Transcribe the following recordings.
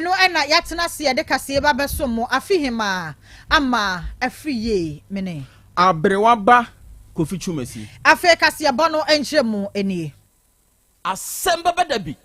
mmienu na yɛatena ase yɛde kaseɛ ba bɛsom mo afe hemaa ama afiri yie mene. Aberewa ba Kofi Twumasi. Afei kaseɛbɔ no nkyerɛmu nie. Asɛm bɛba da bi.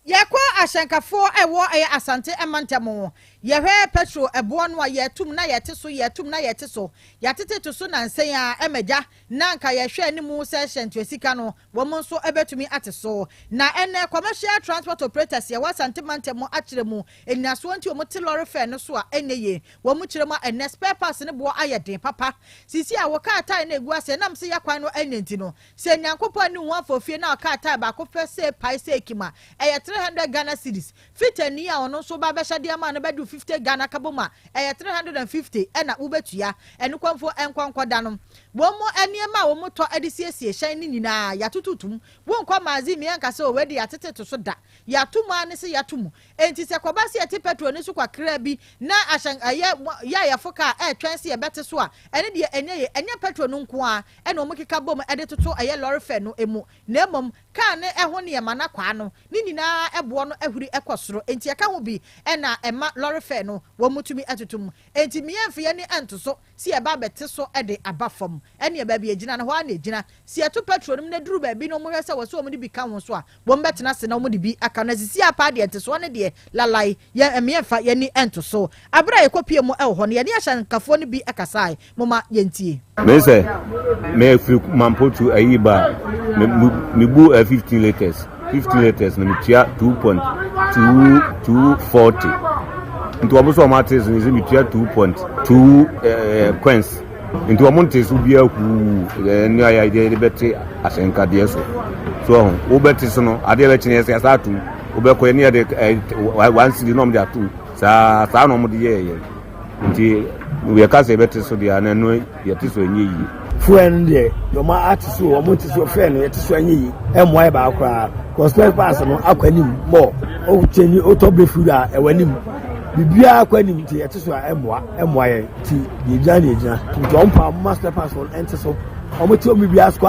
Yɛkɔ ahyɛnkafoɔ a ɛwɔ ɛyɛ Asante mantam, yɛhwɛ petrol ɛboɔ no a yɛtum na yɛte so, yɛtum na yɛte so, yɛatete to so nansa yi ara ɛma gya na anka yɛhwɛ anim sɛ hyɛntua sika no wɔn nso bɛtumi ate so. Na ɛnnɛ commercial transport operators yɛwɔ Asante mantam akyerɛ mu nnyinasoɔ nti wɔn te lɔre fare no so a ɛnyɛ yie. Wɔn kyerɛ mu a ɛnnɛ spare parts no boɔ ayɛ den papa. Sisi a wo car tyre no ɛgu aseɛ ɛnam sɛ yakwan no ɛnyɛ nti no, Sɛ Nyankopɔn anni wo ho afɔfie na ɔkaa tae baako pɛ sei pae sei kim a, ɛyɛ 300 Ghana cedis. Fitani a ɔno nso ba bɛhyɛ de ama no bɛgye wo 50 Ghana ka bom a, ɛyɛ 350 ɛna wobɛtua. Ɛnokwamfo nkɔ nkɔda no. Wɔn nneɛma a wɔtɔ de siesie hyɛn no nyinaa, yɛatoto tom. Wonkɔ magazine mu yɛnka sɛ o wei de yɛatete to so da. Yɛato mu ara ne sɛ yɛato mu. Enti sɛ ɛkɔba sɛ yɛte pɛtro no so kakraa bi na ahyɛn ɛyɛ yɛ a yɛfo kaa ɛretwɛn sɛ yɛbɛte so a, ɛno deɛ ɛnyɛ yie. Ɛnyɛ pɛtro no nko ara na wɔkeka bom de toto ɛyɛ lɔre fɛ no mu, na mmom kaa no ho nneɛma no akwaa no, ne nyinaa boɔ no ahuri kɔ soro. Enti ɛka ho bi na ɛma lɔre fɛ no wɔtumi toto mu. Enti meyɛmfa yɛn ani nto so sɛ yɛba abɛte so de aba fam. Ɛnneɛ baabi a ɛgyina no, ɛhɔ ara na ɛgyina. Sɛ yɛto pɛtro no mu na ɛduru baabi na wɔhwɛ sɛ ɛwɔ sɛ wɔde bi ka ho nso a, wɔbɛtena ase na wɔde bi aka. Na sisi ara paa deɛ, ntesoɔ no deɛ, lalai, yɛn, yɛmfa yɛn ani nto so. Berɛ a yɛkɔpuee mu wɔ hɔ no, yɛne ahyɛnkafoɔ no bi kasae. Momma yɛntie. Me sɛ me firi Mampotu ayi ba a me me bu ɛ 15 litres 15 litres na metua 2.2240 nti wɔn nso wɔn ate so ne sɛ metua 2.2 ɛɛ coins nti wɔn nte so biara huu ɛɛ ne ayɛ yɛde bɛte ahyɛnkadeɛ so so ɔho wobɛte so no adeɛ bɛkye no yɛsɛ yɛsa atum wobɛkɔ yɛ ne yɛde ɛɛ one cedi na wɔn de atum saa saa na wɔn de yɛɛ yɛn. Nti yɛka sɛ yɛbɛte so deɛ a na ɛno yɛte so ɛnyɛ yie. Fuel no deɛ deɛ ɔma ate so wɔn te so fuel no yɛte so ɛnyɛ yie ɛmmoa yɛ baako koraa cause spare parts no akɔ anim mɔ o kyɛnyi o tɔ bɛ fuel a ɛwɔ anim biribiara akɔ anim nti yɛte so a ɛmmoa ɛmmoa yɛn nti deɛ egyina deɛ egyina nti wɔn pa wɔn ma spare parts no ɛnte so wɔn te wɔn biribiara so a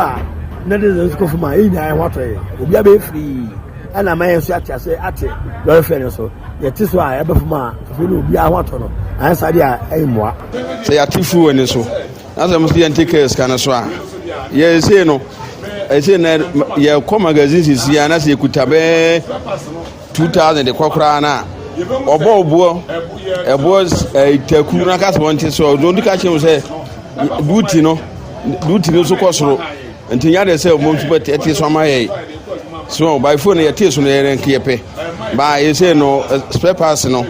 na de nso kɔ fam a yɛn nyinaa yɛn ho atɔ yɛn obiara bɛyɛ firii ɛna ama yɛn nso ate ase ate lɔre fɛ no so. Yɛte so a ɛbɛ fam a afei na obiara ho atɔ no anyɛ saa deɛ a ɛmmoa. Sɛ yɛate fuel no so na sɛ mo so yɛnte kaa sika no so a yɛsei no ɛsei na yɛkɔ magazine sisi a na sɛ yɛkuta bɛɛ 2000 de kɔ koraa no a ɔbɔ ɔboɔ ɛboɔ taku na ka sɛ wɔnte so a ɔdi ka kyerɛ mu sɛ duty no duty no so kɔ soro Nti nyɛ adeɛ sɛ wɔn nso bɛte so ama yɛn so by phone no yɛtee so no yɛrɛ nka yɛpɛ baa yɛsɛ no spare parts no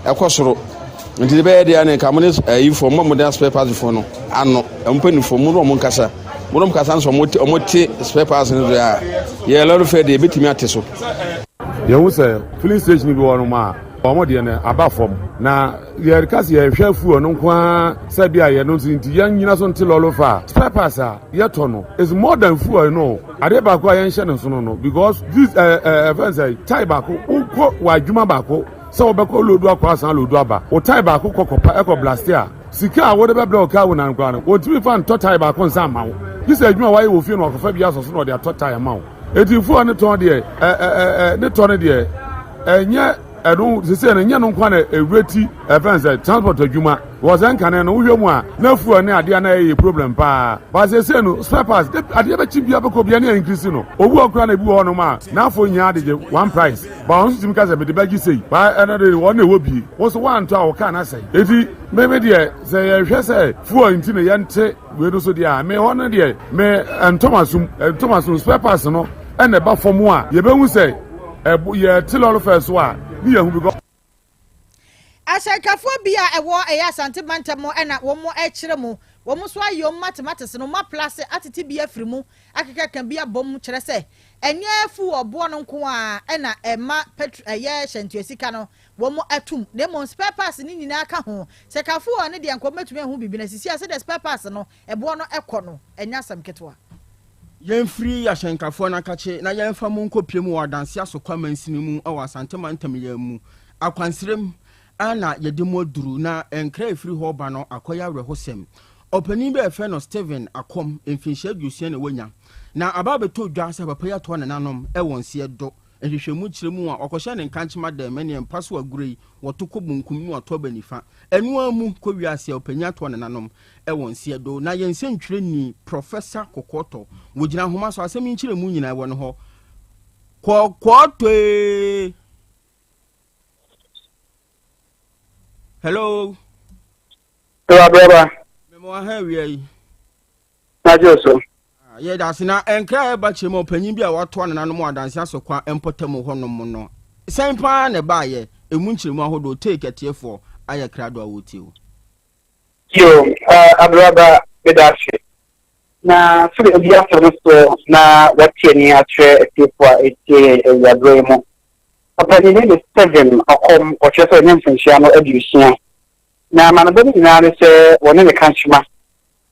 ɛkɔ soro nti bɛyɛ deɛ ne nka mo ne ayifoɔ mo a mo de spare parts foɔ no ano mpanyinfoɔ mo ne wɔn nkasa mo ne wɔn kasa nso wɔn te spare parts no deɛ a yɛ lɔri fɛ deɛ ebetumi ate so. Yɛhu sɛ filling station bi wɔ nom a wɔn deɛ no aba fam na yɛreka sɛ yɛhwɛ fuel no nko ara sɛ bi a yɛno nso nti yɛn nyina so nte lɔri fa spare parts a yɛtɔ no is more than fuel no. Adeɛ baako a yɛnhyɛ no nsono no because this ɛɛ ɛɛ fɛn sɛ tyre baako wokɔ wɔ adwuma baako sɛ wɔbɛkɔ load akɔ asan load aba wo tyre baako kɔ kɔpa ɛkɔ blast a sika a wɔde bɛbrɛ wo kaa wo nan koraa no wɔntumi fa ntɔ tyre baako nsa ama wo gye sɛ adwuma a wayɛ wɔ fie no wakɔfa bi asɔ so na ɔde atɔ tyre ama wo eti fuel ne tɔn deɛ ɛɛ ɛɛ ne tɔ no deɛ ɛnyɛ ɛno sese no nyɛ no nkwa na ewureti ɛfɛn sɛ transport adwuma wɔ sɛ nkane no wohwɛ mu a na fuel ne adeɛ na ɛyɛ problem paa ba sese no spare parts adeɛ bɛkyi bia bɛkɔ bia ne increase no obi wɔ kora na ebi wɔ hɔnom a n'afɔ nyinaa de gye one price ba wɔn nso tumi ka sɛ mede bɛgye sei ba ɛno de wɔn na ɛwɔ bie wɔn so wɔantɔ a wɔkaa na sɛe eti meme deɛ sɛ yɛhwɛ sɛ fuel nti na yɛnte wei no so deɛ a me hɔ no deɛ me ntɔmasum ntɔmasum spare parts no ɛna ɛba fam a yɛbɛhu sɛ ɛbo yɛte lɔre fɛ so a ne yɛhu because. Ahyɛnkafoɔ bi a ɛwɔ ɛyɛ Asante mantam na wɔn rekyerɛ mu. Wɔn nso ayɛ wɔn mathematics no, wɔn aplase atete bi afiri mu akekaka bi abom kyerɛ sɛ ɛnyɛ fuel boɔ no nko ara na ɛma petro ɛyɛ hyɛntua sika no wɔn atum na mmom spare parts no nyinaa ka ho. Sɛ ka fuel no deɛ nka wɔbɛtumi ahu biribi na sisi a sɛdeɛ spare parts no ɛboɔ no kɔ no ɛnyɛ asɛm ketewa. Yɛmfiri ahyɛnkafoɔ no akakye na yɛmfa mo nkɔpue mu wɔ Adanse Asokwa mansini mu wɔ Asante mantam yi ara mu. Akwansrem na yɛde mo aduru na nkra a ɛfiri hɔ reba no akɔyɛ awerɛhosɛm. Ɔpanin bi a yɛfrɛ no Stephen Akɔm, mfinhyia 60 na wanya, na aba abɛtɔ dwa sɛ papa yi atoa nananom wɔ nseɛ do. Nhwehwɛmu kyerɛ mu a, ɔkɔhyɛɛ ne nkankyema dɛm, ɛneɛ mpa so agorɔ yi, wɔto kɔ bonkum na wɔato aba nifa. Ɛno ara mu, kɔ wiase a ɔpanyin atoa nananom wɔ nseɛ do. Na yɛn nsɛntwerɛni, Professor Kɔkɔɔtɔ, wɔgyina ahoma so, asɛm yi nkyerɛmu nyinaa wɔ ne hɔ. Kɔkɔɔtɔ ee! Hello. Hello, Abraba. Mema wa ha awia yi. Agye so. Ah, yɛda ase na nkra a ɛba kyerɛ mu ɔpanyin bi a watoa nananom adanse asokwa mpɔtam hɔnom no. Sɛn paa na ɛbaayɛ? Emu nkyerɛmu ahodoɔ take atiefoɔ ayɛ krado a wɔretie wo. Yo, uh, Abraba, meda ase. Na sɛdeɛ obi asɔ no soɔ na wate ani akyerɛ atiefoɔ a ɛtie yɛn awiaberɛ yi mu. Ɔpanin ne Stephen Ɔkɔm, ɔkyerɛ sɛ ɔnya mfinhyia no aduosia. Na amanebɔ no nyinaa ne sɛ wɔne ne kankyema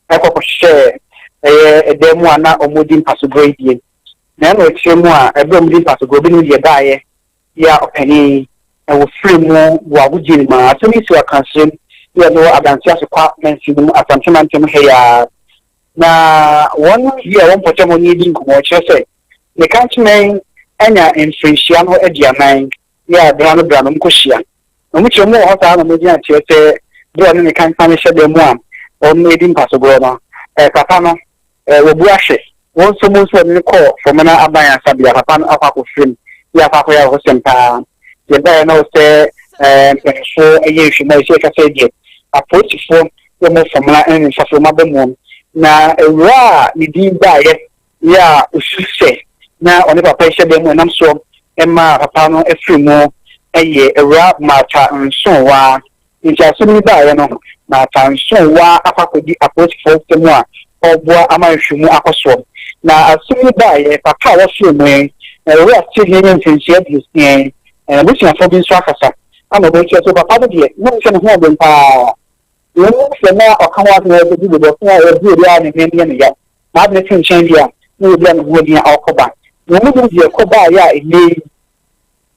kɔ kɔhyehyɛɛ ɛyɛ ɛdan mu a na wɔredi mpasoborɔ yi die. Na ɛna ɔkyerɛ mu a ɛberɛ a wɔdi mpasoborɔ binom deɛ baeɛ yɛ a ɔpanin yi na wɔfiri mu wɔ agodie no mu ara. Asɛm yi si wɔ Akansrem yi a ɛwɔ Adanse Asokwa mansin no mu Asante mantam ha yi ara. Na wɔn yi a wɔn mpɔtam hɔ no redi nkɔmmɔ kyerɛ sɛ ne kankyema anya mfirinhyia no aduanan yɛ a bra no bra no wɔkɔhyia. Na wɔkyerɛ mu wɔ hɔ saa na wɔgyina kyerɛ sɛ berɛ a ɔne ne kankyema no hyɛ dan mu a wɔredi mpasoborɔ no, papa no wɔbu ahwe. Wɔn nso mu nso wɔde no kɔɔ Fomena aban asabea, papa no akɔ akɔfiri mu, yɛ akɔ akɔyɛ awerɛhosɛm paa. Deɛ ɛbaeɛ no sɛ mpanimfoɔ yɛ nhwehwɛmu a ɛsɛ yɛkasa yi deɛ, apolisifoɔ yɛ wɔn Fomena ne ne mfafo wɔn aba mu. Na awuraa a ne din baeɛ yɛ a ɔsusu sɛ na ɔne papa yi hyɛ dan mu ɛnam soɔ maa papa no firi mu yɛ awuraa Martha Nsowaa. Enti asɛm yi baeɛ no, Martha Nsowaa akɔ akɔdi apolisifoɔ nsam a ɔreboa ama nhwehwɛmu akɔ soɔ. Na asɛm yi baeɛ, papa a wafiri mu yi, na Owura Sydney anya mfirinhyia aduosia yi, na n'abusuafoɔ bi nso akasa ama wɔatua sɛ papa no deɛ, na ɔnim sɛ ne ho ɔden pa ara. Na mmom sɛ na ɔka ho asɛm a ɔbɛdi bɔne a ɔdi obiara ne nan yɛ no yaw. N'adwene te nkyɛn bi a, na obi a ne ho adi a ɔrekɔ ba. Na wɔn mu deɛ ɛkɔ baeɛ a ɛnnɛ yi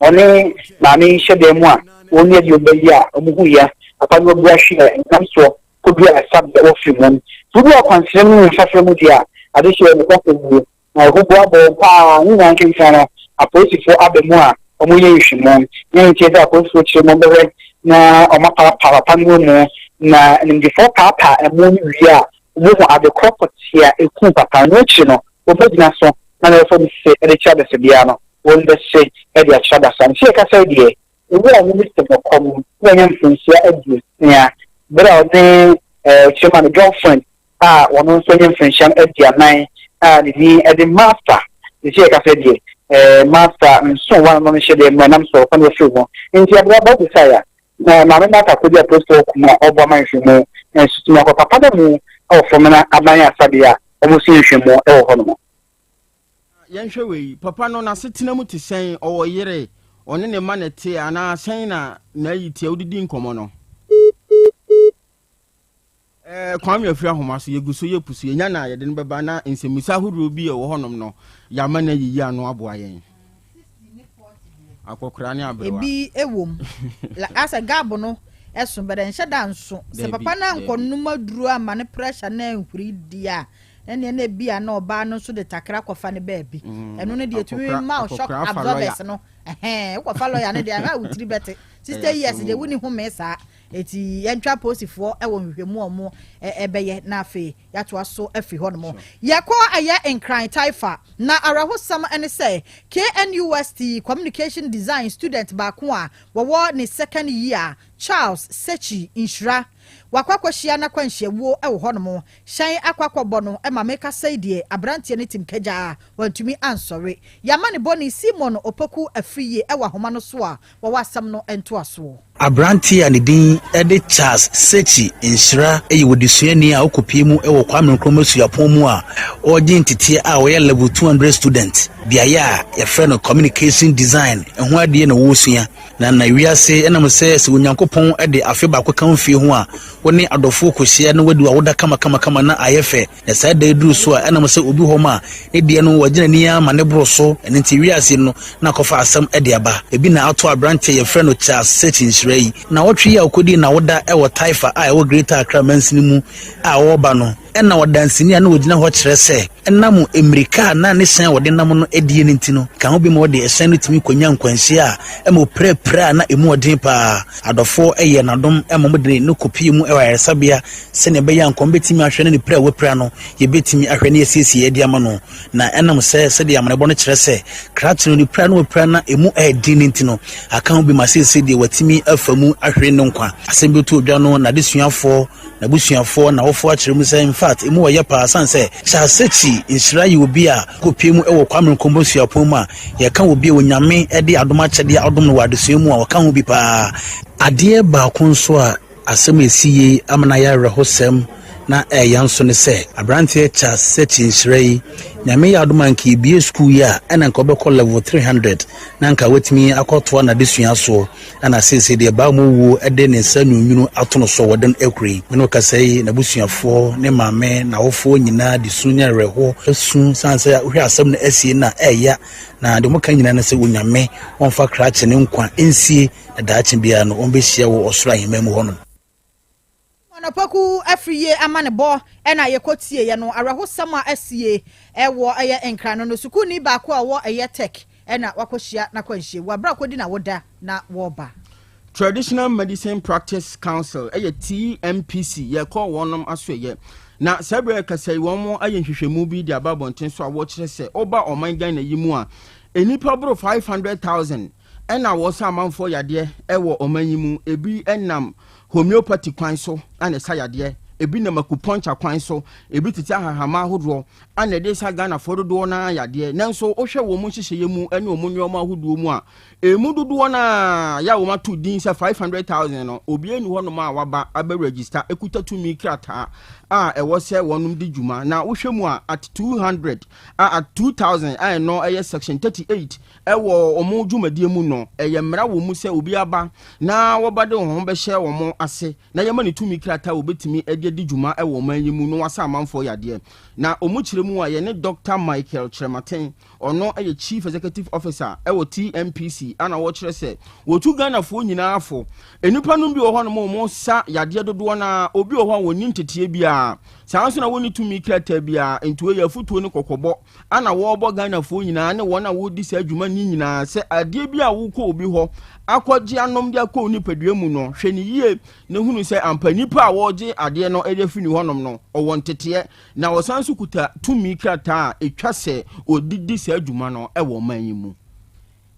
ɔne maame yi hyɛ dan mu a wɔn adi wɔn ba yi a wɔhuiɛ papa no abu ahwe a ɛnam soɔ kɔduru asabea wɔ firi mu. Sɛ wodu akwansra mu ne mfafra mu deɛ a, adehyeɛ nokwasɛm nie. Na ahoboa bɔ wɔn paa. Ne nyinaa nkenkan no, apolisifoɔ aba mu a wɔreyɛ nhwehwɛmu. Nea enti ɛsɛ sɛ apolisifoɔ kyerɛ mu, wɔbɛhwɛ na wɔapaapaa papa no amu. Na animdefoɔ paapaa amu no wie a, wɔhu ade korɔ pɔtee a ɛkuu papa no. Ɛno akyiri no, wɔbɛgyina so na nea wɔfa mu se de kyerɛ adasa biara no, wɔbɛse de akyerɛ adasa. Nti yɛkasa yi deɛ, owura a ne se bɔkɔm na wanya mfirinhyia aduosia berɛ a ɔne ɔkyerɛ mu a ne girlfriend a ɔno nso anya mfirinhyia aduanan a ne din de Martha. Seesei yɛka sɛ deɛ eh, Martha nso wa no hyɛ deɛ mmerɛ nam so ɔfa no afiri ho. Nti aberɛ ba bisaeɛ a, na maame Martha kɔdi apolisifoɔ kum a ɔboa ma nhwehwɛmu nso tumi akɔ papa da mu wɔ fam na aban asabea a wɔn si nhwehwɛmu wɔ hɔ nom. Yɛnhwɛ wei, papa no n'asetena mu te sɛn? Ɔwɔ yere? Ɔne ne mma na ɛte anaa sɛn na n'ayi teɛ? Wodidi nkɔmmɔ no. Eh, Kwame afiri ahoma so, yɛgu so yɛpu so, yɛnya na yɛde no bɛba na nsɛmmisa ahodoɔ bi a ɛwɔ hɔnom no, yɛama no ayiyi ano aboa yɛn. Akɔkora ne aberewa. Ebi wɔ mu. Asɛ gab no ɛso bɛdɛ nhyɛ da nso. Sɛ papa no ankɔ nom aduro ama ne pressure na anhuri di a, ɛneɛ na ebi a na ɔbaa no nso de takra kɔfa ne baabi. Ɛno no deɛ etumi ma wo shock absorbers no. Ɛhɛn, wokɔfa lawyer no deɛ ahwɛ a wo tiri bɛte. 60 years deɛ wonni home saa. Enti yɛntwa apolisifoɔ wɔ nhwehwɛmu a wɔn bɛyɛ na afei yɛatoa so afiri hɔ nom. Yɛkɔ ɛyɛ Nkran Taifa na awerɛhosɛm ne sɛ KNUST Communication Design student baako a wɔwɔ ne second year Charles Sekyi Nhyira wakɔ akɔhyia n'akwanhyiawuo wɔ hɔ nom. Hyɛn akɔ akɔbɔ no ma mekasa yi deɛ aberanteɛ no tim kagyaa wantumi ansɔre. Yɛama ne bɔne Simon Opoku Afriyie wɔ ahoma no so a wɔwɔ asɛm no ntoasoɔ. Aberanteɛ a ne din de Charles Sekyi Nhyira yɛ odesuani a ɔkɔpue mu wɔ Kwame Nkrumah Suapɔn mu a ɔregye nteteɛ a ɔyɛ Level 200 student, beaeɛ a yɛfrɛ no Communication Design ho adeɛ na ɔresua. Na na wiase ɛnam sɛ sɛ Onyankopɔn de afe baako ka wo mfie ho a, wo ne adɔfoɔ kɔhyia na wadi w'awoda kamakamakama na ayɛ fɛ. Na saa da yi duru so a, ɛnam sɛ obi hɔ ma ne deɛ no wagyina ni ara ma ne boro so, ɛno nti wiase no na akɔfa asɛm de aba. Ebi na ato aberanteɛ a yɛfrɛ no Charles Seth Nhyira yi. Nnawɔtwe yi a ɔkɔdii n'awoda wɔ Taifa a ɛwɔ Greater Accra mansini mu a ɔreba no, Ɛnna ɔdanseni a na ogyina hɔ kyerɛ sɛ ɛnam mmirika a na ne hyɛn a wɔde nam no die no nti no ka ho bi ma ɔde hyɛn no tumi konya nkwanhyia a ɛma opirapira a na emu yɛ den paa. Adɔfoɔ yɛɛ no adom ma wɔde no kɔpuee mu wɔ ayaresabea sɛnea ɛbɛyɛ a anka wɔbɛtumi ahwɛ na ne pira a wapira no yɛbɛtumi ahwɛ na yɛasiesie de ama no. Na ɛnam sɛ sɛdeɛ amanebɔ no kyerɛ sɛ krakye no ne pira na wapira na emu yɛ den no nti no aka ho bi ma seesei deɛ watumi afa mu ahwere ne nkwa. Asɛm bi too dwa no n'adesuafoɔ N'abusuafoɔ, n'awofoɔ akyerɛ mu sɛ infact emu ɔyɛ paa sane sɛ Charles Sekyi Nhyira yɛ obi a kɔpie mu wɔ Kwame Nkrumah Suapɔn mu a yɛka obi a Onyame de adom akyɛdeɛ adom no wɔ adesua mu a ɔka ho bi paa. Adeɛ baako nso a asɛm a ɛsi yei ama no ayɛ awerɛhosɛm na ɛɛya nso ne sɛ aberanteɛ Charles Sekyi Nhyira yi Nyame yɛ adom a nka yɛbue sukuu yi a ɛna nka ɔbɛkɔ level 300 na nka watumi akɔtoa n'adesua soɔ. Ɛna seesei deɛ baa mu wuo de ne nsa nwununwunu ato no so wɔ den akuro yi. Me ne wo kasa yi, n'abusuafoɔ, ne maame, n'awofoɔ nyinaa de su ne awerɛhoɔ su sane sɛ wohwɛ asɛm no asie no a ɛɛya. Na deɛ wɔka nyinaa ne sɛ Onyame ɔmfa krakye ne nkwa nsie na daakye biara no wɔbɛhyia wɔ ɔsoro ahemman mu hɔnom. Ɔnɔpaku afiri yie amanebɔ na yɛkɔ tieɛ no, awerɛhosɛm a asie wɔ ɛyɛ Nkran no no, sukuuni baako a ɔwɔ ɛyɛ Tech na wakɔhyia n'akwanhyia wɔ aberɛ a ɔkɔdi n'awoda na wɔreba. Traditional Medicine Practice Council ɛyɛ TMPC yɛkɔ wɔnom asoɛyɛ na saa berɛ yɛkasa yi wɔn ayɛ nhwehwɛmu bi de aba abɔnten so a wɔkyerɛ sɛ woba ɔman Ghana yi mu a nnipa boro 500,000 Ɛna wɔsa amanfoɔ yadeɛ wɔ ɔman yi mu, ebi nam homeopathy kwan so na ɛsa yadeɛ, ebi nam acupuncture kwan so, ebi tete ahahama ahodoɔ na ɛde sa Ghanafoɔ dodoɔ no ara yadeɛ. Nanso wohwɛ wɔn nhyehyɛeɛ mu ne wɔn nneɛma ahodoɔ mu a, emu dodoɔ no ara yɛ a wɔato din sɛ 500,000 no, obiara nni hɔnom a waba abɛ register kuta tumi krataa a ɛwɔ sɛ wɔnom di dwuma. Na wohwɛ mu a, at 200, at 2000 a ɛno ɛyɛ section 38 Wɔ wɔn dwumadie mu no, ɛyɛ mmara wɔ mu sɛ obi aba na wɔba de wɔn ho bɛhyɛ wɔn ase na yɛma no tumi krataa a wɔbɛtumi de adi dwuma wɔ ɔman yi mu na wasa amanfoɔ yadeɛ. Na wɔn kyerɛ mu a, yɛne Dɔkta Michael Kyerematen, ɔno yɛ Chief Executive Officer wɔ TMPC a na ɔkyerɛ sɛ wɔtu Ghanafoɔ nyinaa fo. Nnipa nom bi wɔ hɔnom a wɔsa yadeɛ dodoɔ no ara, obi wɔ hɔ a wɔnni nteteɛ biara, saa nso na wɔnni tumi krataa biara, nti wei yɛ afotuo ne kɔkɔbɔ a na wɔrebɔ Ghanafoɔ nyinaa ne wɔn a wɔredi saa dwuma no nyinaa sɛ adeɛ bi a wokɔ obi hɔ akɔgye anom de akɔ wo nipadua mu no, hwɛ no yie na hunu sɛ ampa nipa a wɔregye adeɛ no de afiri ne hɔnom no, ɔwɔ nteteɛ na ɔsan nso kuta tumi krataa a ɛtwa sɛ ɔde di saa dwuma no wɔ ɔman yi mu.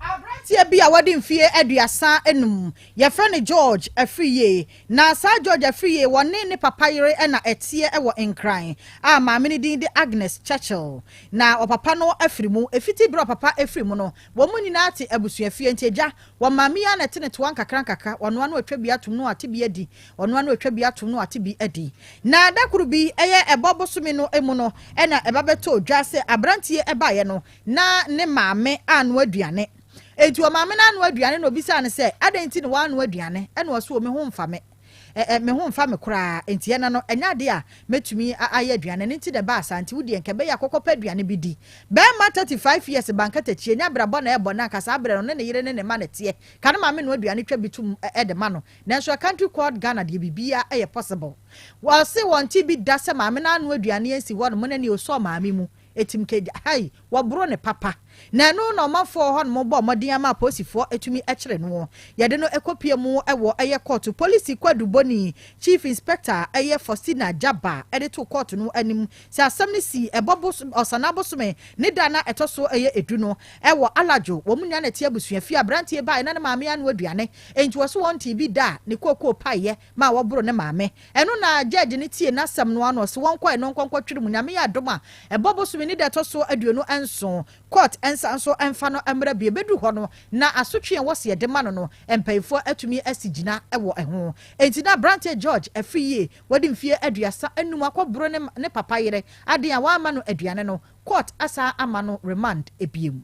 Aberanteɛ bi a wadi mfeɛ 35, yɛfrɛ no George Afriyie. Na saa George Afriyie, wɔne ne papa yere na ɛteɛ wɔ Nkran a maame no din de Agnes Churchill. Na ɔpapa no afiri mu. Ɛfiti berɛ a ɔpapa firi mu no, wɔn nyinaa te abusuafie. Nti agya, wɔn maame yi ara na ɛte ne toa nkakrankakra. Ɔnoa na ɔtwa bi atom na wate bi adi. Ɔnoa na ɔtwa bi atom na wate bi adi. Na da koro bi, ɛyɛ ɛbɔ bosome no mu no, ɛna ɛba bɛtɔɔ dwa sɛ aberanteɛ baeɛ no, Ná ne maame anoa aduane. Enti ɔmaame no anoa aduane na obisaa no sɛ, Adɛn nti na woanoa aduane? Ɛnna ɔse, O, me ho mfa me. Ɛ, ɛ, me ho mfa me koraa. Enti ɛnnɛ no, ɛnyɛ ade a mɛtumi ayɛ aduane. Ɛno nti na ɛbaa saa. Nti wo deɛ, nka ɛbɛyɛ a kɔkɔpɛ aduane bi di. Barima 35 years, bankatakyie, nyɛ abrabɔ na ɛrebɔ no anka saa berɛ no, ɔne ne yere ne ne mma na ɛteɛ. Ka ne maame noa aduane twa bi tom de ma no. Nanso a country called Ghana deɛ, biribiara yɛ possible. Ɔse wɔnte bi da sɛ maame no anoa aduane asi hɔnom na nea ɔsɔɔ maame mu. Etim kɛ hai, wɔboro no papa. Na ɛno na ɔmanfoɔ wɔ hɔnom bɔɔ mmɔden ama apolisifoɔ atumi kyere no. Yɛde no kɔpie mu wɔ ɛyɛ kɔɔto. Polisi kwadubɔni, Chief Inspector ɛyɛ Faustina Jaba de too kɔɔto no anim sɛ asɛm no sii ɛbɔ bos Ɔsanaa bosome ne da a na ɛtɔ so ɛyɛ edu no wɔ Alajo. Wɔn nyinaa na ɛte abusua fie. Aberanteɛ baeɛ na ne maame anoa aduane enti wɔse wɔntee bi da a ne kookoo paeɛ maa wɔboro ne maame. Ɛno na judge no tie n'asɛm no ara na ɔse wɔnkɔ ɛno nkɔ nkɔtwere mu, Nyame yɛ adom a ɛbɔ bosome ne da ɛtɔ so 27 court nsa nso mfa no mmra bio, ɛbɛduru hɔ no na asotwe a ɛwɔ se yɛde ma no no mpaninfoɔ atumi asi gyina wɔ ɛho. Enti na abranteɛ George Afriyie wadi mfeɛ 35 akɔboro ne ne papa yere aden a wamma no aduane no, court asan ama no remand bio.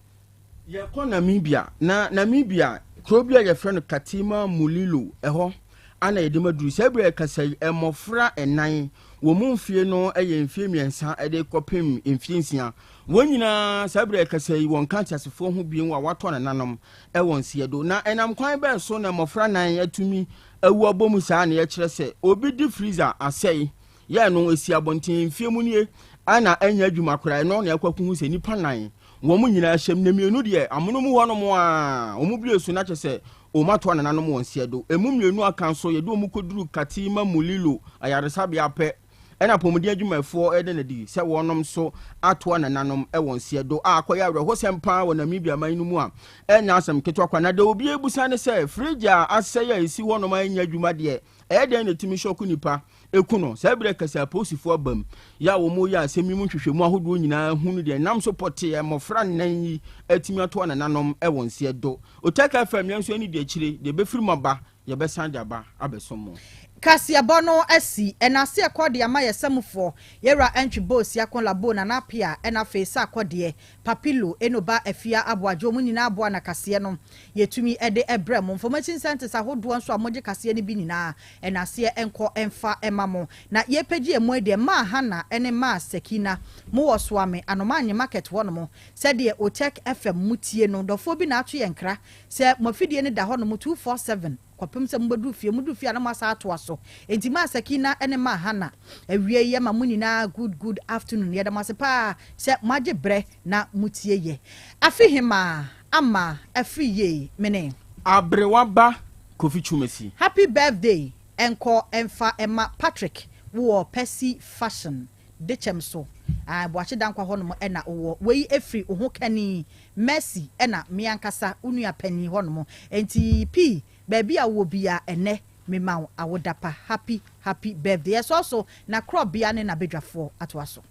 Yɛkɔ Namibia, na Namibia kuro bi a yɛfrɛ no Katima Mulilo, ɛhɔ ana yɛde ma duru. Saa berɛ a yɛkasa yi, mmɔfra nnan, wɔn mu mfie no yɛ mfie 3 de kɔpem mfie 6. Wɔn nyinaa saa berɛ a yɛkasa yi, wɔnka ateasefoɔ ho bio a wɔatɔ nananom wɔ nseɛ do. Na ɛnam kwan bɛn so na mmɔfra nnan atumi awu abɔ mu saa na yɛkyerɛ sɛ obi di freezer asɛe? Yɛ no esi abɔnten mfie mu nie a na ɛnyɛ adwuma koraa. Ɛno na ɛkɔ akɔhu sɛ nnipa nan wɔn nyinaa hyɛm na mmienu deɛ amono mu hɔnom a wɔn bue so na kyɛ sɛ wɔn ato anananom wɔn seɛ do. Emu mmienu aka nso yɛde wɔn kɔduru Katima Mulilo ayaresabea pɛ ɛna apɔmuden adwumayɛfoɔ ɛda no adi sɛ wɔnom nso ato anananom wɔn seɛ do a akɔyɛ awerɛhosɛm paa wɔ Namibia man no mu a ɛnyɛ asɛm ketewa kwa. Na deɛ obi ebusa ne sɛ fridge a asɛe a esi hɔnom a ɛnyɛ adwuma deɛ ɛyɛ dɛn na ɛtumi hyɔko nipa eku no? Saa berɛ kɛsɛ apolisifoɔ aba mu yɛ a wɔn yɛ asɛm yi mu nhwehwɛmu ahodoɔ nyinaa hu no deɛ nam so pɔtee mmɔfra nnan yi atumi ato anananom wɔn seɛ do. Otec FM yɛn nso ani di akyire, deɛ ɛbɛfiri mu aba yɛbɛsan de aba abɛsom mo. Kaseɛbɔ no asi ɛna ase ɛkɔ de ama yɛ samufoɔ yɛwura Antwi Bosi Akon Labo Nana Apia ɛna afei Sarkodie Papilo Enoba Afia Aboagye wɔn nyinaa aboa na kaseɛ no yɛtumi de brɛ mo. Information centers ahodoɔ nso a mogye kaseɛ no bi nyinaa ɛna aseɛ nkɔ mfa ma mo. Na yɛpɛgye ɛmu yi deɛ Maa Hana ne Maa Sakina mo wɔ Soame Anomaanye market hɔ nom sɛdeɛ Otec FM mo tie no dɔfoɔ bi na ato yɛn nkra sɛ mo afidie no da hɔ nom 247 kɔpem sɛ mobɛduru fie. Moduru fie a na moasa atoa so. Enti Maa Sakina ne Maa Hana, awie yi yɛma mo nyinaa good good afternoon. Yɛda mo ase paa sɛ moagye berɛ na motie yɛ. Afi hemaa ama afiri yie mene. Aberewa ba Kofi Twumasi. Happy birthday nkɔ mfa mma Patrick wowɔ Percy Fashion dekyɛm so aah Boakye Dankwa hɔ nom na wowɔ wei ɛfiri wo ho kani Mercy ɛna me ankasa wo nua panin hɔ nom enti pii baabi a wowɔ biaa ɛnɛ me ma wo awoda pa happy happy birthday yɛsɔɔ so na korɔbea ne nabadwafoɔ atoa so.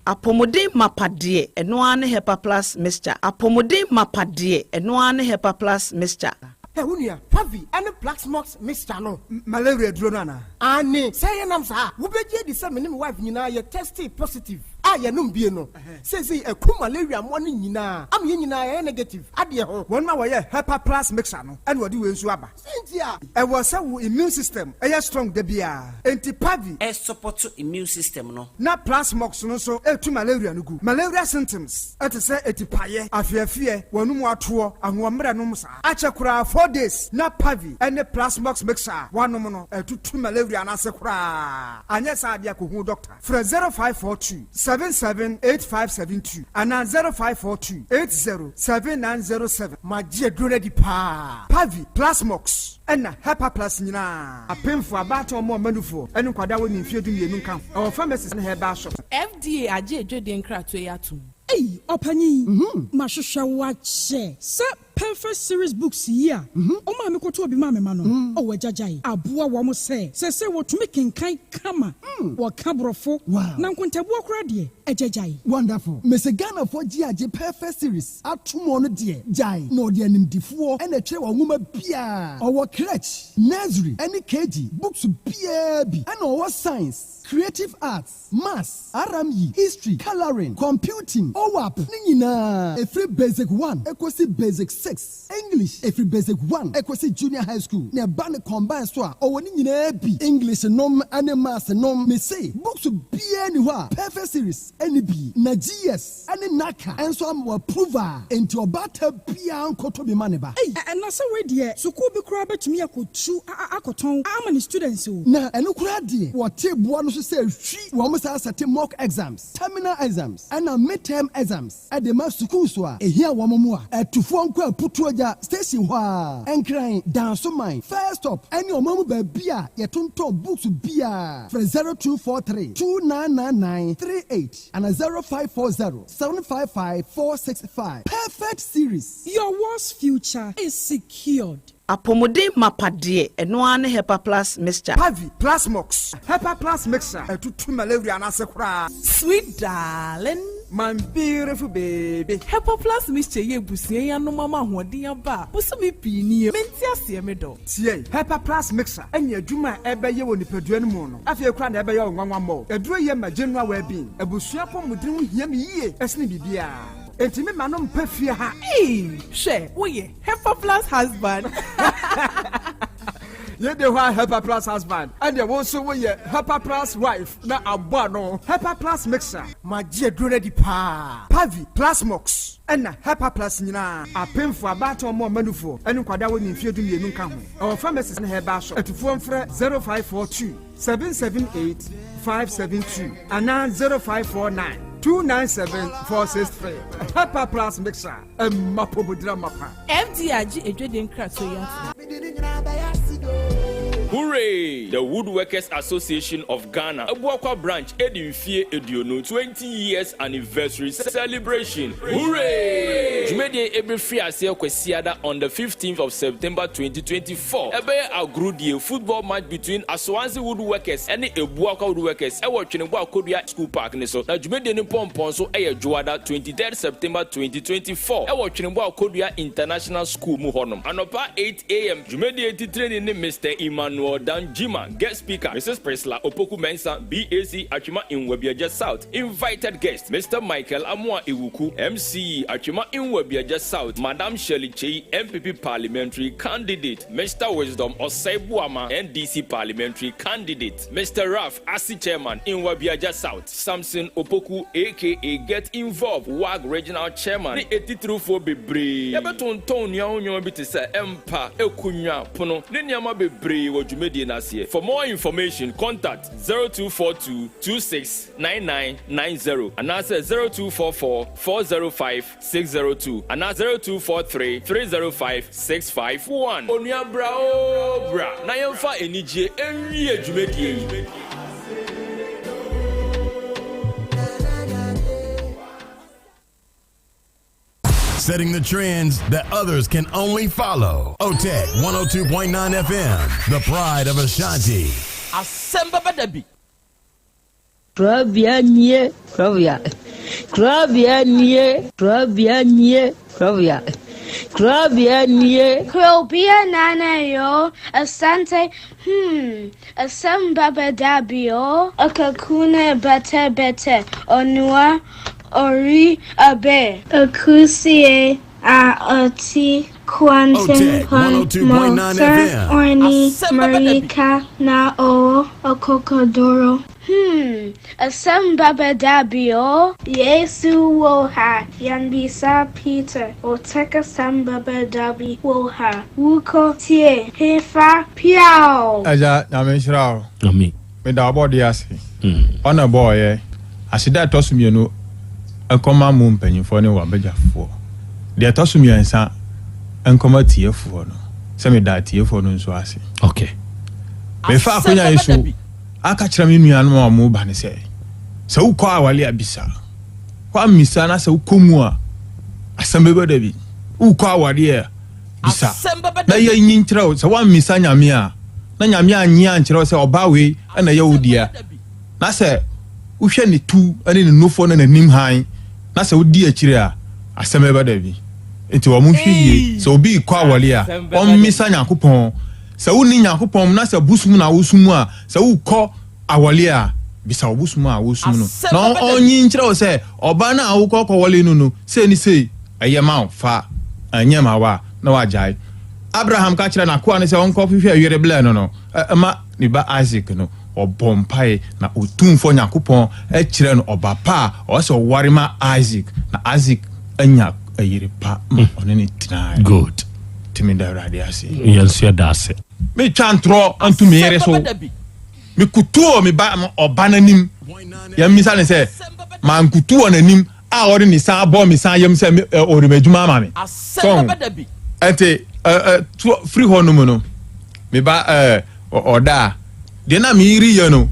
Apɔmuden mapa deɛ, ɛno ara ne Hepa Plus mixture. Apɔmuden mapa deɛ, ɛno ara ne Hepa Plus mixture. Hɛ, wo nua, Pavi ne Plaxmox mixture no, malaria aduro no anaa? Aane, sɛ yɛnam saa a, wobɛgye adi sɛ me ne me wife nyinaa yɛ testee positive a yɛnom bie no. Seesei aku malaria mmoa no nyinaa ama yɛn nyinaa yɛayɛ negative adeɛ ho. Wɔn a wɔyɛ Hepa Plus mixture no na wɔde wei nso aba. Sɛ nti a. Ɛwɔ sɛ wo immune system yɛ strong da biara. Enti Pavi. Ɛsupɔto immune system no. Na Plasmox no nso tu malaria no gu. Malaria symptoms te sɛ atipaeɛ, afeafeɛ, w'anum atoɔ, ahoɔmmerɛ nom saa. Akyɛ koraa 4 days na Pavi ne Plasmox mixture a woanom no atutu malaria no ase koraa. Anyɛ saa adeɛ a kɔhu doctor. Frɛ 0542 778572 anaa 0542 807907. Magye aduro no adi paa. Pavi, Plasmox ɛna Hepa Plus nyinaa. Apemfo, abaatan, ɔmo ɔmanufoɔ ne nkwadaa a wɔnni mfeɛ 12 nka ho. Ɛwɔ pharmacies ne herbal shops. FDA agye adwadie nkratoɔ yi atom. Ei, ɔpanyin, mahwehwɛ wo akyɛ sɛ Perfect Series books yi a ɔmaa me kɔtɔɔ bi maa me ma no. Ɔwɔ agyagyae aboa wɔn sɛ sɛsɛ wɔtumi kenkan kama, wɔka Borɔfo, na nkontabuo koraa deɛ, agyagyae. Wonderful. Mese Ghanafoɔ gye agye Perfect Series ato mu. Ɔno deɛ gyae na ɔde animdifoɔ ɛna ɛtwerɛ wɔ nwoma biara. Ɔwɔ crèche, nursery ɛne KG books biara bi, ɛna ɔwɔ science, creative arts, maths, RME, history, colouring, computing, OWAP ne nyinaa, ɛfiri basic 1 ɛkɔsi basic 6, English ɛfiri basic 1 ɛkɔsi junior high school, na ɛba ne combine so a ɔwɔ ne nyinaa bi, English nom ne maths nom. Mese books biara ni hɔ a Perfect Series ɛne bi na GS ɛne NaCCA ɛnso ama wɔ approve a, enti ɔbaata biara nkɔtɔ bi ma ne ba. Ei, ɛna sɛ wei deɛ, sukuu bi koraa bɛtumi akɔtu akɔtɔn ama ne students o. Na ɛno koraa deɛ, wɔte boa no so sɛ hwi wɔn saa sɛte mock exams, terminal exams ɛna midterm exams ɛde ma sukuu so a ehia wɔn mu a ɛtufoɔ nkɔ Aputuogya station hɔ a Nkran Dansoman first stop ɛne ɔman mu baabi a yɛtontɔn books biara. Frɛ 0243 2999 38 ana 0540 755 465. Perfect Series. Your world's future is secured. Apɔmuden mapa deɛ, ɛno ara ne Hepa Plus mixture. Pavi, Plasmox, Hepa Plus mixture ɛtutu malaria no ase koraa. Sweet darling. My beautiful baby. Hepa Plus mixture yɛ ebusua yi anom ama ahoɔden aba a bosome pii nie. Mente aseɛ, me dɔ. Tie, Hepa Plus mixture ɛne adwuma a ɛbɛyɛ wɔ nipadua no mu no afei koraa na ɛbɛyɛ wo nwanwa mmɔ. Aduro yɛ ma general well-being. Abusua pɔmuden ho hia me yie ɛsene biribiara. Enti me ma no mpɛ fie ha. Ee, hwɛ, woyɛ Hepa Plus husband. Yei de hɔ a Helper Plus husband, ɛnneɛ wo nso woyɛ Helper Plus wife na abɔ ano. Helper Plus mixture. Magye aduro no adi paa. Pavi, Plasmox, ɛna Helper Plus nyinaa. Apemfoɔ, abaatan, ɔmo a ɔma nufoɔ, ɛne nkwadaa a wɔnni mfeɛ 12 nka ho. Ɛwɔ pharmacies ne herbal shop. Atufoɔ mfrɛ 0542 778 572 anaa 0549 297 463. Helper Plus mixture. Ɛmma pomodira mapa. FDA agye edwadie nkratoɔ yi ato. Hooray! The Woodworkers Association of Ghana, Abuakwa Branch, edi mfie 20, 20 years anniversary celebration. Hooray! Dwumadie ebefiri aseɛ Kwasiada on the 15th of September 2024. Ɛbɛyɛ agorudie football match between Asuansi Woodworkers ɛne Abuakwa Woodworkers ɛwɔ Tweneboa Kodua School Park ne so. Na dwumadie no pɔmpɔn so ɛyɛ Dwoada 23rd September 2024 ɛwɔ Tweneboa Kodua International School mu hɔnom. Anɔpa 8 a.m. Dwumadie titireni ne Mr. Emmanuel Danjima, guest speaker Mrs. Priscilla Opoku Mensah, BAC Atwima Nwabiagya South, invited guest Mr. Michael Amoa Ewuku, MCE Atwima Nwabiagya South, Madam Shirley Chei, NPP parliamentary candidate, Mr. Wisdom Osei Buama, NDC parliamentary candidate, Mr. Ralph Asi chairman Nwabiagya South, Samson Opoku aka Get Involved, WAG regional chairman, ne etitirufoɔ bebree. Yɛbɛtontɔn nnua ho nneɛma bi te sɛ mpa, akonnwa, pono ne nneɛma bebree wɔ dwumadie n'aseɛ. For more information, contact 0242 269990 anaasɛ 0244 405 602 anaa 0243 305 651. Onua bra o bra na yɛmfa anigye nwie dwumadie yi. Setting the trends that others can only follow. OTEC 102.9 FM, the pride of Ashanti. Asɛm bɛba da bi. Kurabea nie, kurabea. Kurabea nie, kurabea nie, kurabea. Kurabea nie. Krobea nana yo, asante, asem baba dabio, akakuna bete bete, onua, ori abe, akusie a oti OTEC kwanten 102.9 FM. orni Asɛm bɛba da bi. marika na o okokodoro. Asem baba dabio, Yesu woha, yanbisa Peter, oteka sam baba dabi woha, wuko tie, hefa piao. Agya, Nyame nhyira wo. Amen. Meda ɔbɔde ase. Ɔna bɔɔyɛ. Aseda a ɛtɔ so mmienu nkɔma mu mpanyimfoɔ ne wabagyafoɔ. Deɛ ɛtɔ so mmiɛnsa nkɔma tiefoɔ no. Sɛ meda tiefoɔ no nso ase. Mefa akonnwa yi so aka kyerɛ me nuanom a wɔn ba ne sɛ sɛ wokɔ awale a bisa. Woammisa na sɛ wokɔ mu a asɛm bɛba da bi. Wokɔ awale a bisa. Asɛm bɛba Na da bi. yɛnyi nkyerɛ wo sɛ woammisa Nyame a na Nyame anyi ankyerɛ wo sɛ ɔbaa wei ɛna ɛyɛ wo dea. Na sɛ wohwɛ ne tu ne ne nufoɔ ne n'anim hann na sɛ wodi akyire a asɛm bɛba da bi. Nti wɔn hwɛ yie sɛ obi kɔ awale a ɔmmisa Nyankopɔn. Sɛ wonni Nyankopɔn mu na sɛ bosom na wosom a sɛ wokɔ awale a bisa wo bosom a wosom no Asɛm na bɛba da bi. ɔnyi nkyerɛ wo sɛ ɔbaa no a wokɔ kɔwale no sei ne sei ɛyɛ ma wo fa ɛnyɛ ma wo a na wagyae. Abraham ka kyerɛ n'akoa no sɛ ɔnkɔ hwehwɛ yere blɛ no ɛma ne ba Isaac no ɔbɔ mpae na Otumfoɔ Nyankopɔn ɛkyerɛ no ɔba pa a ɔwɔ sɛ ɔware ma Isaac na Isaac anya ɛyere pa ma ɔne ne tenae. Good. Tumi da Awurade ase. Yɛn nso yɛda ase. Metwa ntorɔ nto me yere so. Asɛm bɛba da bi. Mekutu wɔ me ba ɔba n'anim. Yɛmmisa ne sɛ mankutu wɔ n'anim a ɔde ne san bɔ me san yam sɛ ɔde m'adwuma ama me. Asɛm So, bɛba da bi. ɛnti ɛ ɛ to firi hɔ nom no me ba ɔda a deɛ na me yere yɛ no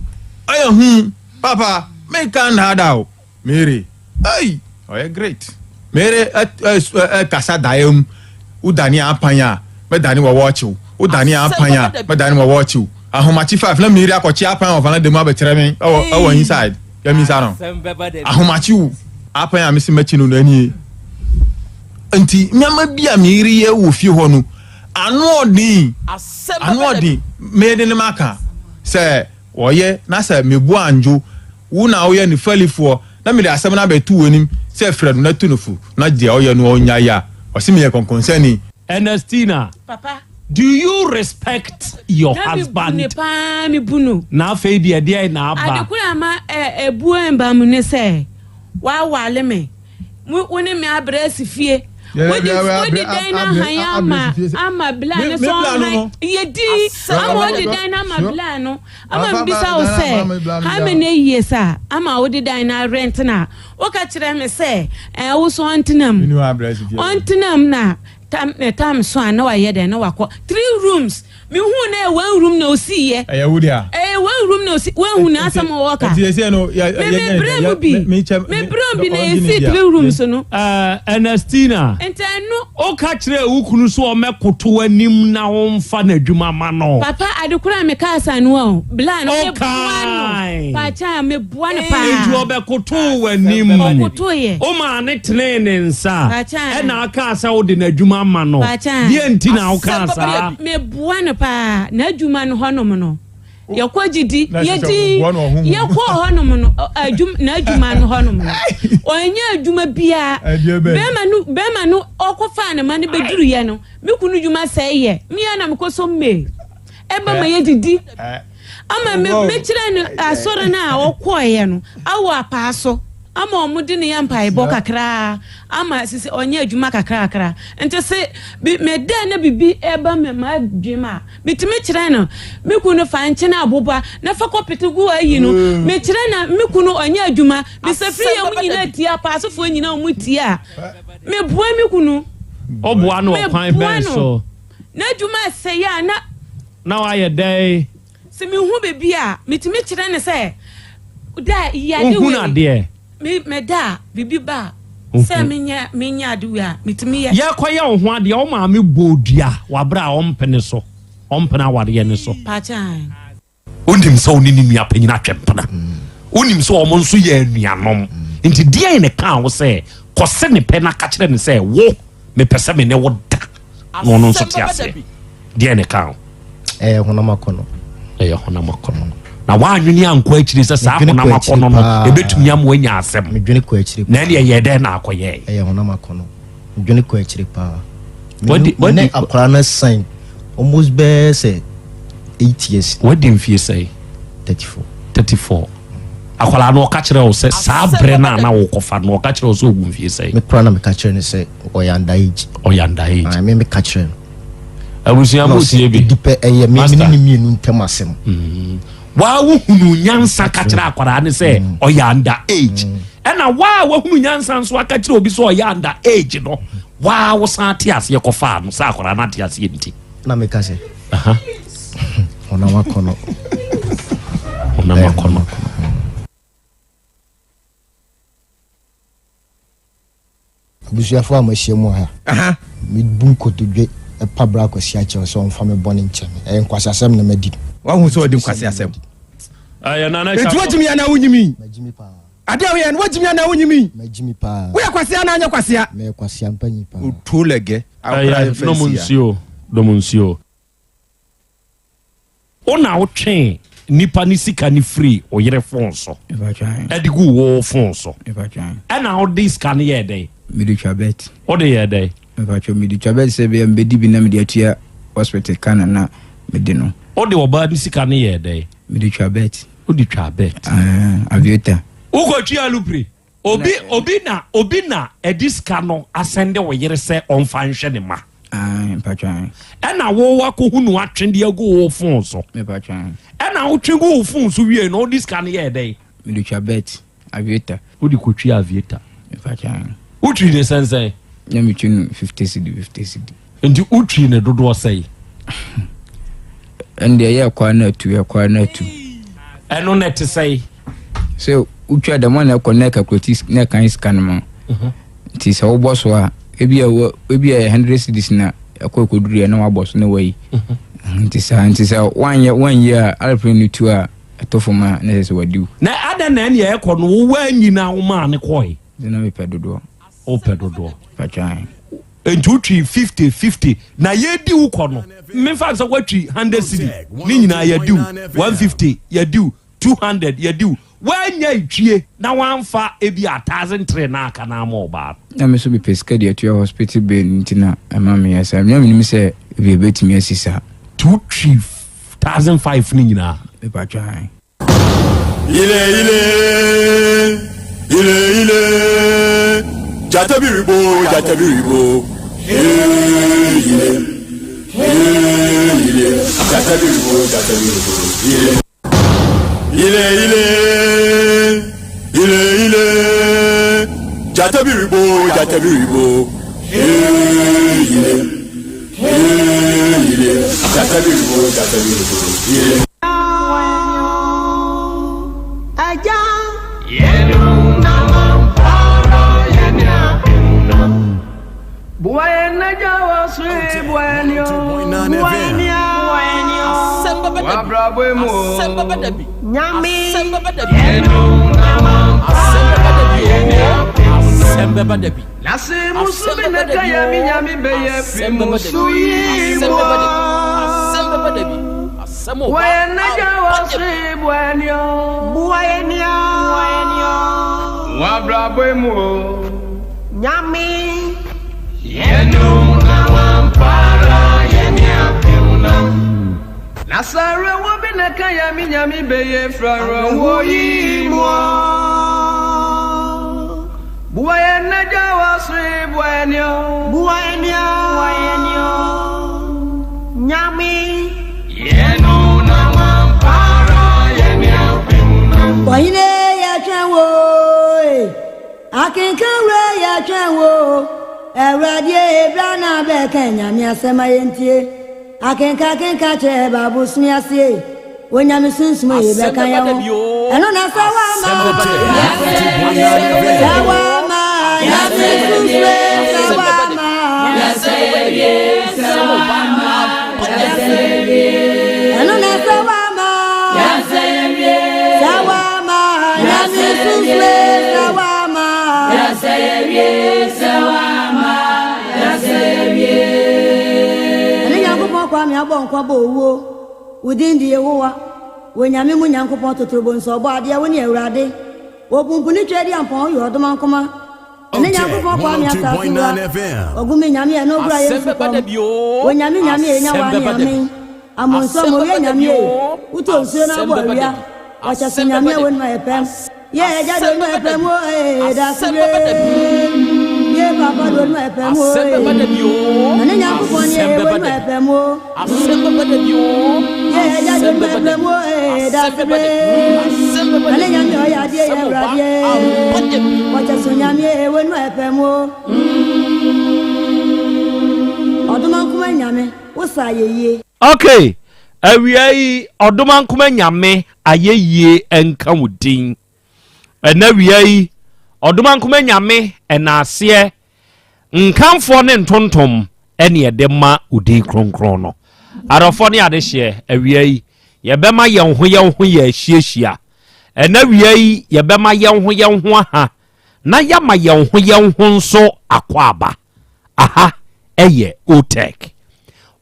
ɔyɛ hu papa meka nnaada o me yere ɛyi ɔyɛ great me yere ɛ ɛ ɛ kasa daeɛ mu wodane apan a mɛdane wɔ wɔɔkyew wodane apan a mɛdane wɔ wɔɔkyew ahomakye 5 na me yere akɔkye apan wɔ fana dɛm abɛkyerɛ me ɛwɔ inside yɛmisa no Asɛm bɛba da bi. ahomakye wo apan a mesi m'akyi no n'anie nti nneɛma bi a me yere yɛ wɔ fie hɔ no ano ɔden Asɛm ano bɛba da bi. ɔden mede ne maka sɛ ɔyɛ na sɛ mebu anjo wo na woyɛ ne falifoɔ na mede asɛm no abɛto w'anim sɛ frɛ no na tu no fo na deɛ ɔyɛ no ɔnya yɛ a ɔse meyɛ kɔnkɔnsani. Ernestina. Papa. Do you respect your Na mebu husband? ne paa mebu no. Na afei deɛ deɛn na aba? Ade koro a ama ɛbuo mba mu ne sɛ wawale me. Wo ne me abrɛ asi fie. Wode wode dan no ahan ama ama bla no sɛ ɔnhan yɛ din ama wode dan no ama bla no ama mbisa wo sɛ how many years a ama wode dan no arent na woka kyerɛ me sɛ ɛɛ wo so ɔntena mu ɔntena mu na tam ne tam so a na wayɛ dɛn na wakɔ three rooms mehu na ɛyɛ one room na osi yɛ ɛyɛ wo dea ɛyɛ one room na osi wehu na asɛm wɔ ka nti ɛsɛ no yɛ me me brɛ mu bi me brɛ mu bi na esi three rooms no Ɛɛ Ernestina. Nti ɛno. Woka kyerɛɛ wo kunu sɛ ɔmmɛkoto w'anim na womfa n'adwuma ma no. Papa ade koro a mekaa saa no o bla no meboa no Ɔkae. paakyɛ a meboa no paa. Enti ɔbɛkotoo w'anim. Ɔkotoeɛ. Womaa no tenee ne nsa. Paakyɛ. Ɛna akaa sɛ wode n'adwuma ama no. Paakyɛ. Deɛ nti na wokaa saa? Meboa no paa n'adwuma no hɔnom no. Yɛkɔ gyidi yɛdi yɛkɔ hɔnom no adwuma n'adwuma no hɔnom no ɔnyɛ adwuma biara bɛrima no bɛrima no ɔkɔfaa ne ma no bɛduruyɛ no me kunu dwuma sɛe yɛ mmea na mekɔ so mmee ɛba ma yɛdidi ama me mekyerɛ no asɔre no a ɔkɔɔeɛ no awɔ apaa so ama wɔn de ne yɛ mpaebɔ kakraa ama sisi ɔnyɛ adwuma kakrakra nti se bi meda na bibi ɛba me ma adwene a Metumi kyerɛ no, me kunu fa nkyene aboba na fa kɔpete gu ayi no. Mm. Mekyerɛ na me kunu ɔnyɛ adwuma. Mesafiri yɛ mu nyinaa tie apaasofoɔ nyinaa wɔn tie a. Meboa me kunu. Ɔboa no ɔkwan bɛn so? N'adwuma ɛsɛe a na. Na wayɛ dɛn? Sɛ mehu baabi a, metumi kyerɛ no sɛ da yi ade wei. Wohunu adeɛ. Me meda a, biribi ba a, sɛ menyɛ menyɛ ade wei a, metumi yɛ. Yɛrekɔyɛ wo ho adeɛ, wo maame bɔɔ dua wɔ aberɛ a ɔmpene so, ɔmpene awareɛ no so. Pakyɛ. Wonim sɛ wo ne ne nua panyin atwe mpena. Wonim sɛ wɔn nso yɛ anuanom. Nti deɛn na ɛkaa wo sɛ kɔse ne pɛ na ka kyerɛ no sɛ wo mepɛ sɛ me ne wo da na ɔno nso te aseɛ? Deɛn na ɛkaa wo? Ɛyɛ honam akɔnnɔ. Ɛyɛ honam akɔnnɔ. Na woanwene ankɔ akyiri sɛ saa honam akɔnnɔ no ɛbɛtumi ama woanya asɛm. Medwene kɔ akyiri paa. Na ɛne ɛyɛ dɛn na akɔyɛe? Ɛyɛ honam akɔnnɔ. Medwene kɔ akyiri paa. Me ne akwaraa no asan almost bɛyɛ sɛ 8 years. Wadi mfie sɛe? 34. 34. Akwaraa no ɔka kyerɛ wo sɛ saa berɛ no a na wokɔfa no ɔka kyerɛ wo sɛ ɔwu mfie sɛe? Me koraa na meka kyerɛ no sɛ ɔyɛ under age. Ɔyɛ under age. Me meka kyerɛ no. Abusua mo tie bi. Ɛdi pɛ ɛyɛ me ne ne mmienu ntam asɛm. Mm. Waa wohunu nyansa ka kyerɛ akwaraa ne sɛ mm. ɔyɛ under age. Mm. Ɛna waa wahunu nyansa nso aka kyerɛ obi sɛ ɔyɛ under age no waa wosan ate aseɛ kɔfaa no sɛ akwaraa no ate aseɛ nti. Na meka sɛ. Ɔnam akɔnɔ. Ɔnam akɔnɔ. Abusuafoɔ a moahyia mu wɔ ha, mebu nkotodwe pa Bra Kwasi akyɛw sɛ ɔmfa me bɔne nkyɛ me. Ɛyɛ nkwaseasɛm na madi. Wahu sɛ ɔdi nkwaseasɛm. Enti woagyimi anaa wonyimi? Magyimi paa. Adeɛ a woyɛ no woagyimi anaa wonyimi? Magyimi paa. Woyɛ kwasea anaa anyɛ kwasea? Meyɛ kwasea mpanyin paa. Otuo lɛgɛ. Ɛyɛ nom nsuo, nom nsuo. Wo na wotwee nipa ne sika no firii wo yere fon so de guu wo fon so. Ɛna wode sika no yɛɛ dɛn? Mede twa bet. Wode yɛɛ dɛn? Mepatwɔ mede twa bet sɛ bɛyɛ mebɛdi bi na mede atua hospital ka na na mede no. Wode ɔbaa no sika no yɛɛ dɛn? Mede twa bet. Wode twaa bet. Aviator. Wokɔtwi alupre? Obi obi na obi na ɛde sika no asɛnde wo yere sɛ ɔmfa nhwɛ ne ma. Ae, mpatwa ae. Ɛna wo wakɔhu no atwe de agu wo fon so. Mepatwa ae. Ɛna wotwe gu wo fon so wie no wode sika no yɛɛ dɛn? Mede twa bet, aviator. Wode kɔtwi aviator. Mepatwa ae. Wotwi ne sɛnsɛn? Na metwi no 50 cedi, 50 cedi. Nti wotwi ne dodoɔ sɛn? Ɛno deɛ ɛyɛ ɛkɔ a na atu, ɛkɔ a na atu. Ɛno na ɛte sɛn? Sɛ wotwa dɛm a na ɛkɔ na ɛkakulati na ɛkan sika no ma. Mhm. Nti sɛ wobɔ so a, ebi a ebi a 100 cedis na ɛkɔ ɛkɔduru yɛ na wabɔ so na wayi. Mhm. Nti saa nti sɛ wanyɛ wanyi a aeroplane no tu a ɛtɔ fam a na ɛsɛ sɛ wadi wo. Na adɛn na ɛne ɛkɔ no wo wanyi na womaa ne kɔe? Nti na mepɛ dodoɔ. Wopɛ dodoɔ. Patwan. Nti wotwi 50 50 na yɛdi wo kɔ no memfa sɛ woatwi 100 cedi ne nyinaa yɛdi wo 150 yɛdi wo. 200 yɛdi wo. Woannya etwie na woamfa ebia 1003 no aka no ama ɔbaa no. Na me nso mepɛ sika de atua hospital bill nti na ɛma meyɛ saa. Na menim sɛ ebi ebetumi asi saa. Nti wotwi 1005 no nyinaa? Mepatwa ae. Ile ile ile ile jata biribo jata biribo ee ile ee ile jata biribo jata biribo ile ile ile ile ile jata biribo jata biribo ee ile ee ile jata biribo jata biribo ile. Ɔhene yɛtwɛn wo ee, akenkan wura yɛtwɛn wo Awurade bra na bɛka nyame asɛm a yɛntie Akenka akenka kyerɛ baabosome ase Onyame sunsum yi bɛka yɛn ho Ɛno na sɛ woama Sɛ woama nyame sunsum sɛ woama Ɛno na sɛ woama Sɛ woama nyame sunsum sɛ woama Ɛne Nyankopɔn Kwame abɔ nkwa bɔ owuo Wo din de Yehowa Wɔ Nyame mu Nyankopɔn totorobɔ nso ɔbɔ adeɛ Wo ne Awurade Wɔ pumpuni Tweaduampɔn woyɛ ɔdomankoma Ɛne Nyankopɔn Kwame asase wura Ɔgu me Nyame ɛno ɔgura yɛn sukɔm Wɔ Nyame Nyame ɛnya wa ne amen Amonso amowie Nyame e Wotɔ nsuo na abɔ awia Wɔkyɛ so Nyame a wɔnum ayɛ pɛm Yɛ agya de onum ayɛ pɛm o ee Dasebe Yɛ papa de onum ayɛ pɛm o ee Ɛne Nyankopɔn ne ee wɔnum ayɛ pɛm o Yɛ agya de onum ayɛ pɛm o ee Dasebe Ɛne Nyame ɔyɛ adeɛ yɛ awuradeɛ Wɔkyɛ so Nyame ee wɔnum ayɛ pɛm o Ɔdomankoma Nyame wo sa ayɛyie. Okay, awia yi Ɔdomankoma Nyame ayɛyie nka wo din. Ɛna awia yi Ɔdomankoma Nyame ɛnaaseɛ nkamfoɔ ne ntontom ɛne ɛde ma wo din kronkron no. Adɔfoɔ ne adehyeɛ, awia yi yɛbɛma yɛn ho yɛn ho yɛ ahyiahyia. Ɛna awia yi yɛbɛma yɛn ho yɛn ho aha na yɛama yɛn ho yɛn ho nso akwaaba. Aha ɛyɛ OTEC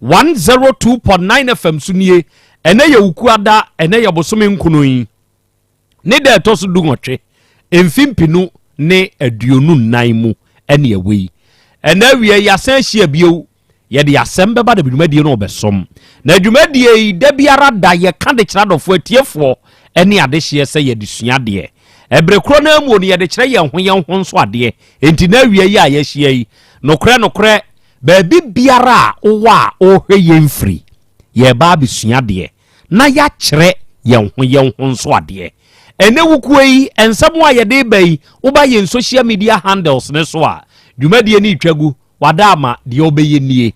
102.9 FM so nie. Ɛnɛ yɛ Wukuada, ɛnɛ yɛ bosome nkono yi ne da ɛtɔ so dunwɔtwe mfe mpinu ne 24 mu ɛne ɛwɔ yi. Ɛnɛ awia yi asan ahyia bio, yɛde asɛm bɛba da dwumadie no ɔbɛsom. Na dwumadie yi da biara da yɛka de kyerɛ adɔfoɔ atiefoɔ ɛne adehyeɛ sɛ yɛde sua adeɛ. Ɛbere korɔ no amuo no yɛde kyerɛ yɛn ho yɛn ho nso adeɛ. Enti na awia yi a yɛahyia yi, nokorɛ nokorɛ, baabi biara a wowɔ a worehwɛ yɛn firi, yɛreba abɛsua adeɛ na yɛakyerɛ yɛn ho yɛn ho nso adeɛ. Ɛnnɛ wukuo yi, nsɛm a yɛde reba yi, woba yɛn social media handles no so a, dwumadie no retwa gu, wada ama deɛ wobɛyɛ nie.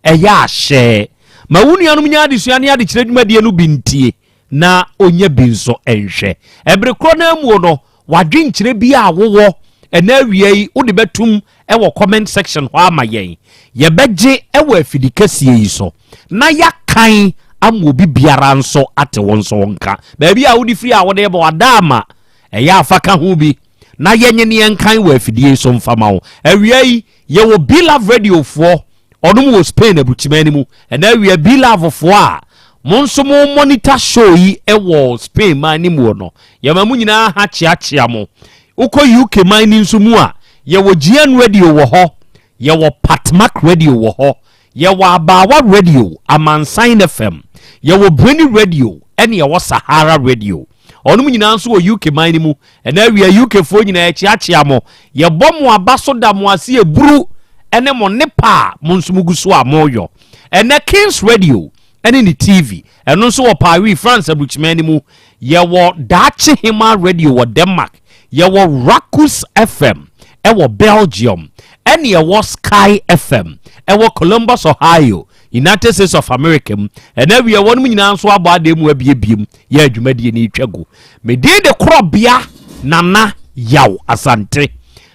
Ɛyɛ a hyɛ ma wo nuanom nya adesua ne adekyerɛ dwumadie no bi ntie na ɔnya bi nso nhwɛ. Ɛbere korɔ no ara muo no, w'adwenkyerɛ bi a wowɔ ɛnɛ awia yi wode bɛtum wɔ comment section hɔ ama yɛn. Yɛbɛgye wɔ afidi kɛseɛ yi so na yɛakan ama obi biara nso ate wo nso wo nka. Baabi a wode firi a wode bɔ ada ama ɛyɛ afa ka ho bi na yɛnye ne yɛnkan wɔ afidie yi so mfa ma wo. Awia yi Yɛwɔ B-Love Radio foɔ, ɔnom wɔ Spain aburukyiman no mu. Ɛnɛ awia B-Love foɔ a Mo nso mo monitor show yi wɔ Spain man no mu no, yɛma mo nyinaa ha kyeakyea mo. Wokɔ UK man no nso mu a, yɛwɔ GN Radio wɔ hɔ, yɛwɔ Patmak Radio wɔ hɔ, yɛwɔ Abaawa Radio, Amansan FM, yɛwɔ Brainy Radio, ɛne yɛwɔ Sahara Radio. Ɔnom nyinaa nso wɔ UK man no mu. Ɛna awia UK foɔ nyinaa yɛkyeakyea mo. Yɛbɔ mo aba so da mo ase eburu ɛne mo nnepa a mo nso mo gu so a moyɔ. Ɛnɛ Kings Radio ɛne ne TV, ɛno nso wɔ Paris, France aburukyiman no mu. Yɛwɔ Daakye Hema Radio wɔ Denmark. Yɛwɔ Rakus FM ɛwɔ Belgium. Ɛne yɛwɔ Sky FM ɛwɔ Columbus, Ohio, United States of America mu. Ɛnɛ awia wɔnom nyinaa nso abɔ adeɛ mu abiebie mu yɛ adwumadie no retwa gu. Me din de Korɔbea Nana Yaw Asante.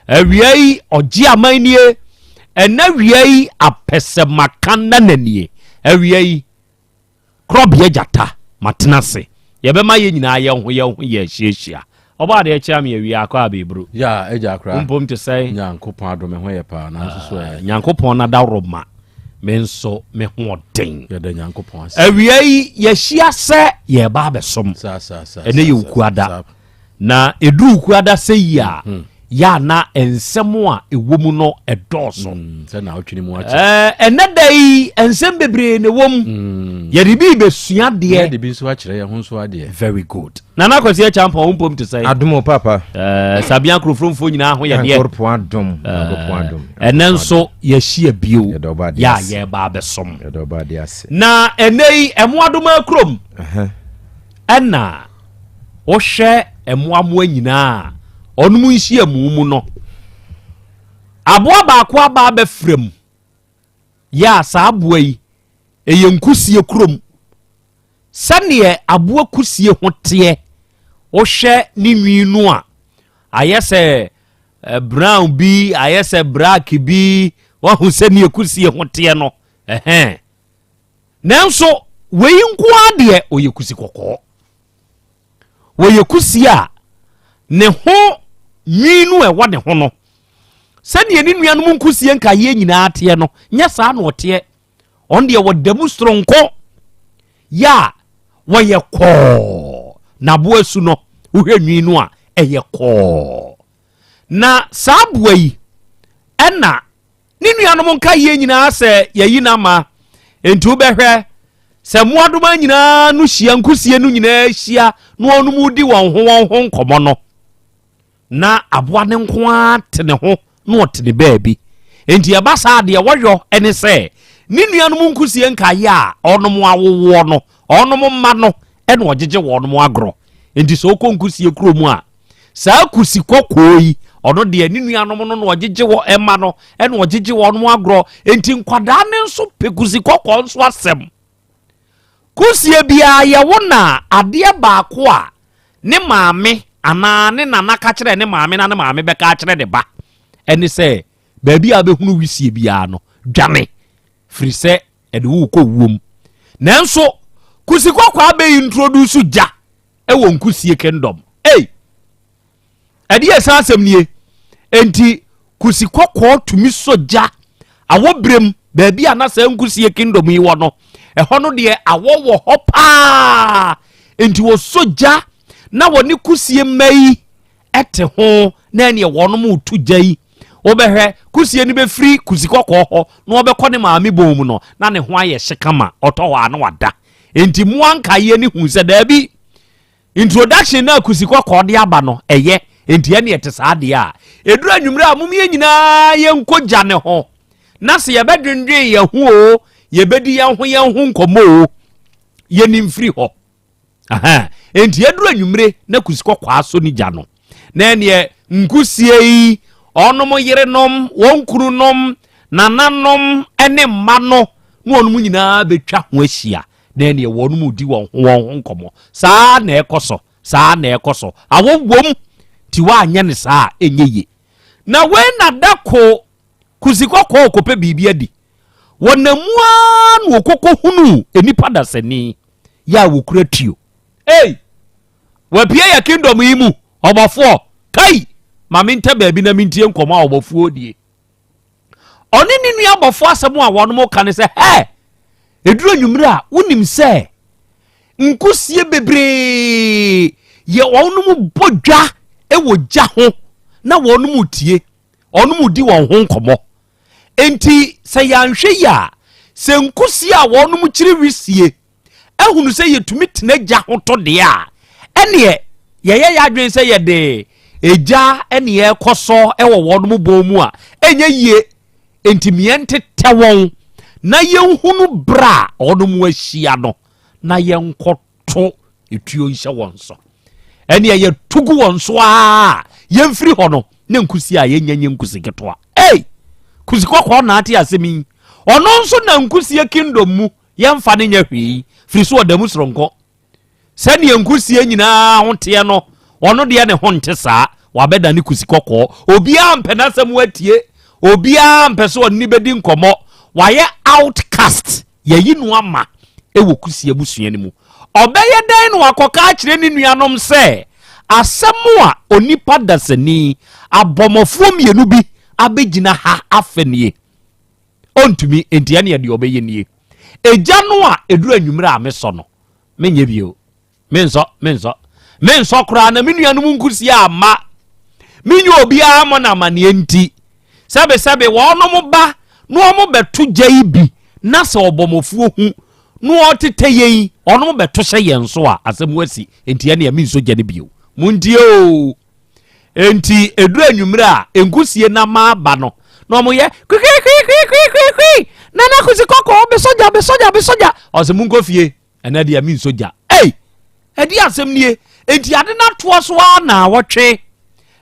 Awia yi ɔgye aman nie. Ɛnɛ awia yi apɛsɛmaka nana nie. Awia yi Korɔbea gyata matena ase. Yɛbɛma yɛn nyinaa yɛn ho yɛn ho yɛ ahyiahyia. Ɔbɔ adeɛ kyea me awia akɔ abɛburo. Ya agya akora. Wo mpom te sɛn? Nyankopɔn adom me ho yɛ paa nanso so ɛ. Nyankopɔn n'adaworoma me nso me ho ɔden. Yɛda Nyankopɔn ase. Awia yi yɛahyia sɛ yɛreba abɛsom. Saa saa saa. Ɛnɛ yɛ Okuada. Na ɛduru Okuada sɛ yi a, mhm. yɛ a na nsɛm a ɛwɔ mu no ɛdɔɔso. Mm, sɛ na ɔtwene mu akyɛ. Ɛnɛ da yi nsɛm bebree na ɛwɔ mu. Mm. Yɛde bi bɛsua adeɛ. Yɛde bi nso akyerɛ yɛn ho nso adeɛ. Very good. Nana Kwasi Acheampong wo mpom te sɛn? Adom o papa. Eh, Sabea Kurofromfoɔ nyinaa ho yɛ deɛ. Nyankopɔn adom. Nyankopɔn adom. Ɛnɛ nso yɛahyia bio. Yɛ a yɛreba abɛsom. Yɛda ɔba ade ase. Na ɛnɛ yi ɛmoadoma kurom. Ɛna wohwɛ ɛmoamoa nyinaa ɔnom nhyiamu mu no. Aboa baako aba abɛfra mu. Yɛ a saa aboa yi ɛyɛ nkusie kurom. Sɛdeɛ aboa kusie ho teɛ, wohwɛ ne nwi no a, ayɛ sɛ eh, brown bi, ayɛ sɛ black bi, wahu sɛdeɛ kusie ho teɛ no, ɛhɛn. Nanso wei nko ara deɛ ɔyɛ kusi kɔkɔɔ. Wɔyɛ kusie a ne ho nwi no a ɛwɔ ne ho no, sɛdeɛ ne nuanom nkusie nkaeɛ nyinaa teɛ no, nyɛ saa na ɔteɛ. Ɔno deɛ wɔda mu soronko yɛ a wɔyɛ kɔɔ na aboa su no wohwɛ nwi no a ɛyɛ kɔɔ na saa aboa yi ɛna ne nuanom nka yie nyinaa sɛ yɛyi no ama nti wobɛhwɛ sɛ mmoadoma nyinaa no hyia nkusie no nyinaa hyia na wɔn di wɔn ho wɔn ho nkɔmmɔ no Na aboa no nko ara te ne ho na ɔte ne baabi. Enti ɛba saa a, deɛ wɔyɔ ne sɛ, ne nuanom nkusie nkaeɛ a ɔnom awowoɔ no, ɔnom mma no na ɔgyegye wɔnom agorɔ. Enti sɛ ɔkɔ nkusie kuro mu a, saa kusi kɔkɔɔ yi, ɔno deɛ ne nuanom no na ɔgyegye wɔ mma no na ɔgyegye wɔnom agorɔ. Enti nkwadaa no nso pɛ kusi kɔkɔɔ nso asɛm. Kusie biara yɛwo no a, adeɛ baako a ne maame anaa ne nana ka kyerɛ ne maame na ne maame bɛka akyerɛ ne ba ɛne sɛ, baabi a wobɛhunu wisie biara no, dwane, firi sɛ ɛde wo rekɔ wuom. Nanso Kusi Kɔkɔɔ abɛ introduce gya ɛwɔ Nkusie Kingdom. Ei! Ɛdeɛ ɛsan asɛm nie. Enti kusi kɔkɔɔ tumi sɔ gya awɔ berɛm baabi a na saa nkusie kingdom yi wɔ no. Ɛhɔ no deɛ awɔ wɔ hɔ paa. Enti wɔsɔ gya na wɔne kusie mma yi ɛte ho na ɛneɛ wɔnom reto gya yi. Wobɛhwɛ kusie no bɛfiri kusi kɔkɔɔ hɔ na ɔbɛkɔ ne maame bɔn mu no na ne ho ayɛ hye kama ɔtɔ hɔ a na wada. Enti mmoa nkaeɛ no hu sɛ daabi Introduction no a Kusi Kɔkɔɔ de aba no, ɛyɛ. Enti ɛne ɛte saa deɛ a, ɛduru anwummerɛ a, mom yɛn nyinaa yɛnkɔ gya ne ho. Na sɛ yɛbɛdwendwen yɛn ho o, yɛbɛdi yɛn ho yɛn ho nkɔmmɔ o, yɛni mfiri hɔ. Aha. Enti ɛduru anwummere na Kusi Kɔkɔɔ asɔ ne gya no. Na ɛneɛ nkusie yi, ɔnom yerenom, wɔn kununom, nananom ne mma no, na wɔnom nyinaa bɛtwa ho ahyia. na ɛneɛ wɔn mu di wɔn ho wɔn ho nkɔmmɔ. Saa na ɛkɔ so, saa na ɛkɔ so. Awɔ wom, nti woanyɛ no saa a, ɛnyɛ yie. Na wei na da ko Kusi kɔkɔɔ kɔpɛ biribi adi. Wɔnam mu ara na ɔkɔkɔ hunuu nnipa dasani yɛ a wɔkura tuo. Ei! Wapue yɛ kingdom yi mu, ɔbɔfoɔ, kai! Ma mentɛ baabi na mentie nkɔmmɔ a ɔbɔfoɔ die. Ɔne ne nua bɔfoɔ asɛm a wɔnom ka ne sɛ, hɛ! Ɛduru anwummere a, wonim sɛ. Nkusie bebree yɛ wɔnom bɔ dwa wɔ gya ho na wɔnom tie, wɔnom di wɔn ho nkɔmmɔ. Enti sɛ yɛanhwɛ yie a, sɛ nkusie a wɔnom kyiri wisie ahunu sɛ yɛtumi tena gya ho to deɛ a, ɛneɛ yɛyɛ yɛn adwene sɛ yɛde egya ne yɛrekɔsɔ wɔ wɔnom bɔn mu a, ɛnyɛ yie. Enti meɛntetɛ wɔn na yɛnhunu berɛ a wɔnom ahyia no na yɛnkɔto etuo nhyɛ wɔn so. Ɛneɛ yɛto gu wɔn so a yɛmfiri hɔ no ne nkusi a yɛnya nyɛ nkusi ketewa. Ei! Kusi kɔkɔɔ na ate asɛm yi. Ɔno nso na nkusie kingdom mu yɛmfa no nyɛ hwee firi so ɔda mu soronko. Sɛdeɛ nkusie nyinaa ho teɛ no, ɔno deɛ ne ho nte saa. Wabɛda ne kusi kɔkɔɔ. Obiara mpɛ n'asɛm atie. Obiara mpɛ sɛ ɔne ne bɛdi nkɔmmɔ. Wayɛ outcast. Yɛayi no ama wɔ kusie abusua no mu. Ɔbɛyɛ dɛn na wakɔka akyerɛ ne nuanom sɛ asɛm a onipa dasani abɔmmɔfoɔ mmienu bi abɛgyina ha afɛ nie? Ɔntumi, enti ɛneɛ deɛ ɔbɛyɛ nie. Egya no a ɛduru anwummerɛ a mesɔ no, menyɛ bio. Mensɔ, mensɔ. Mensɔ koraa na me nuanom nkusie amma. Menyɛ obiara mmɔ no amaneɛ nti. Sɛbesɛbe wɔnom ba na wɔn bɛto gya yi bi na sɛ ɔbɔmmɔfoɔ hu na ɔtetɛ yɛn, wɔnom bɛto hyɛ yɛn so a, asɛm asi. Enti ɛneɛ mensɔ gya no bio. Montie oo. Enti ɛduru anwummerɛ a, nkusie no ama aba no, na wɔyɛ kwikwikwikwikwikwi, Nana Kusi kɔkɔɔ, besɔ gya, besɔ gya, besɔ gya. Ɔsɛ monkɔ fie, ɛnɛ deɛ mensɔ gya. Ei, ɛde asɛm nie. Enti ade no atoa so ara naawɔtwe,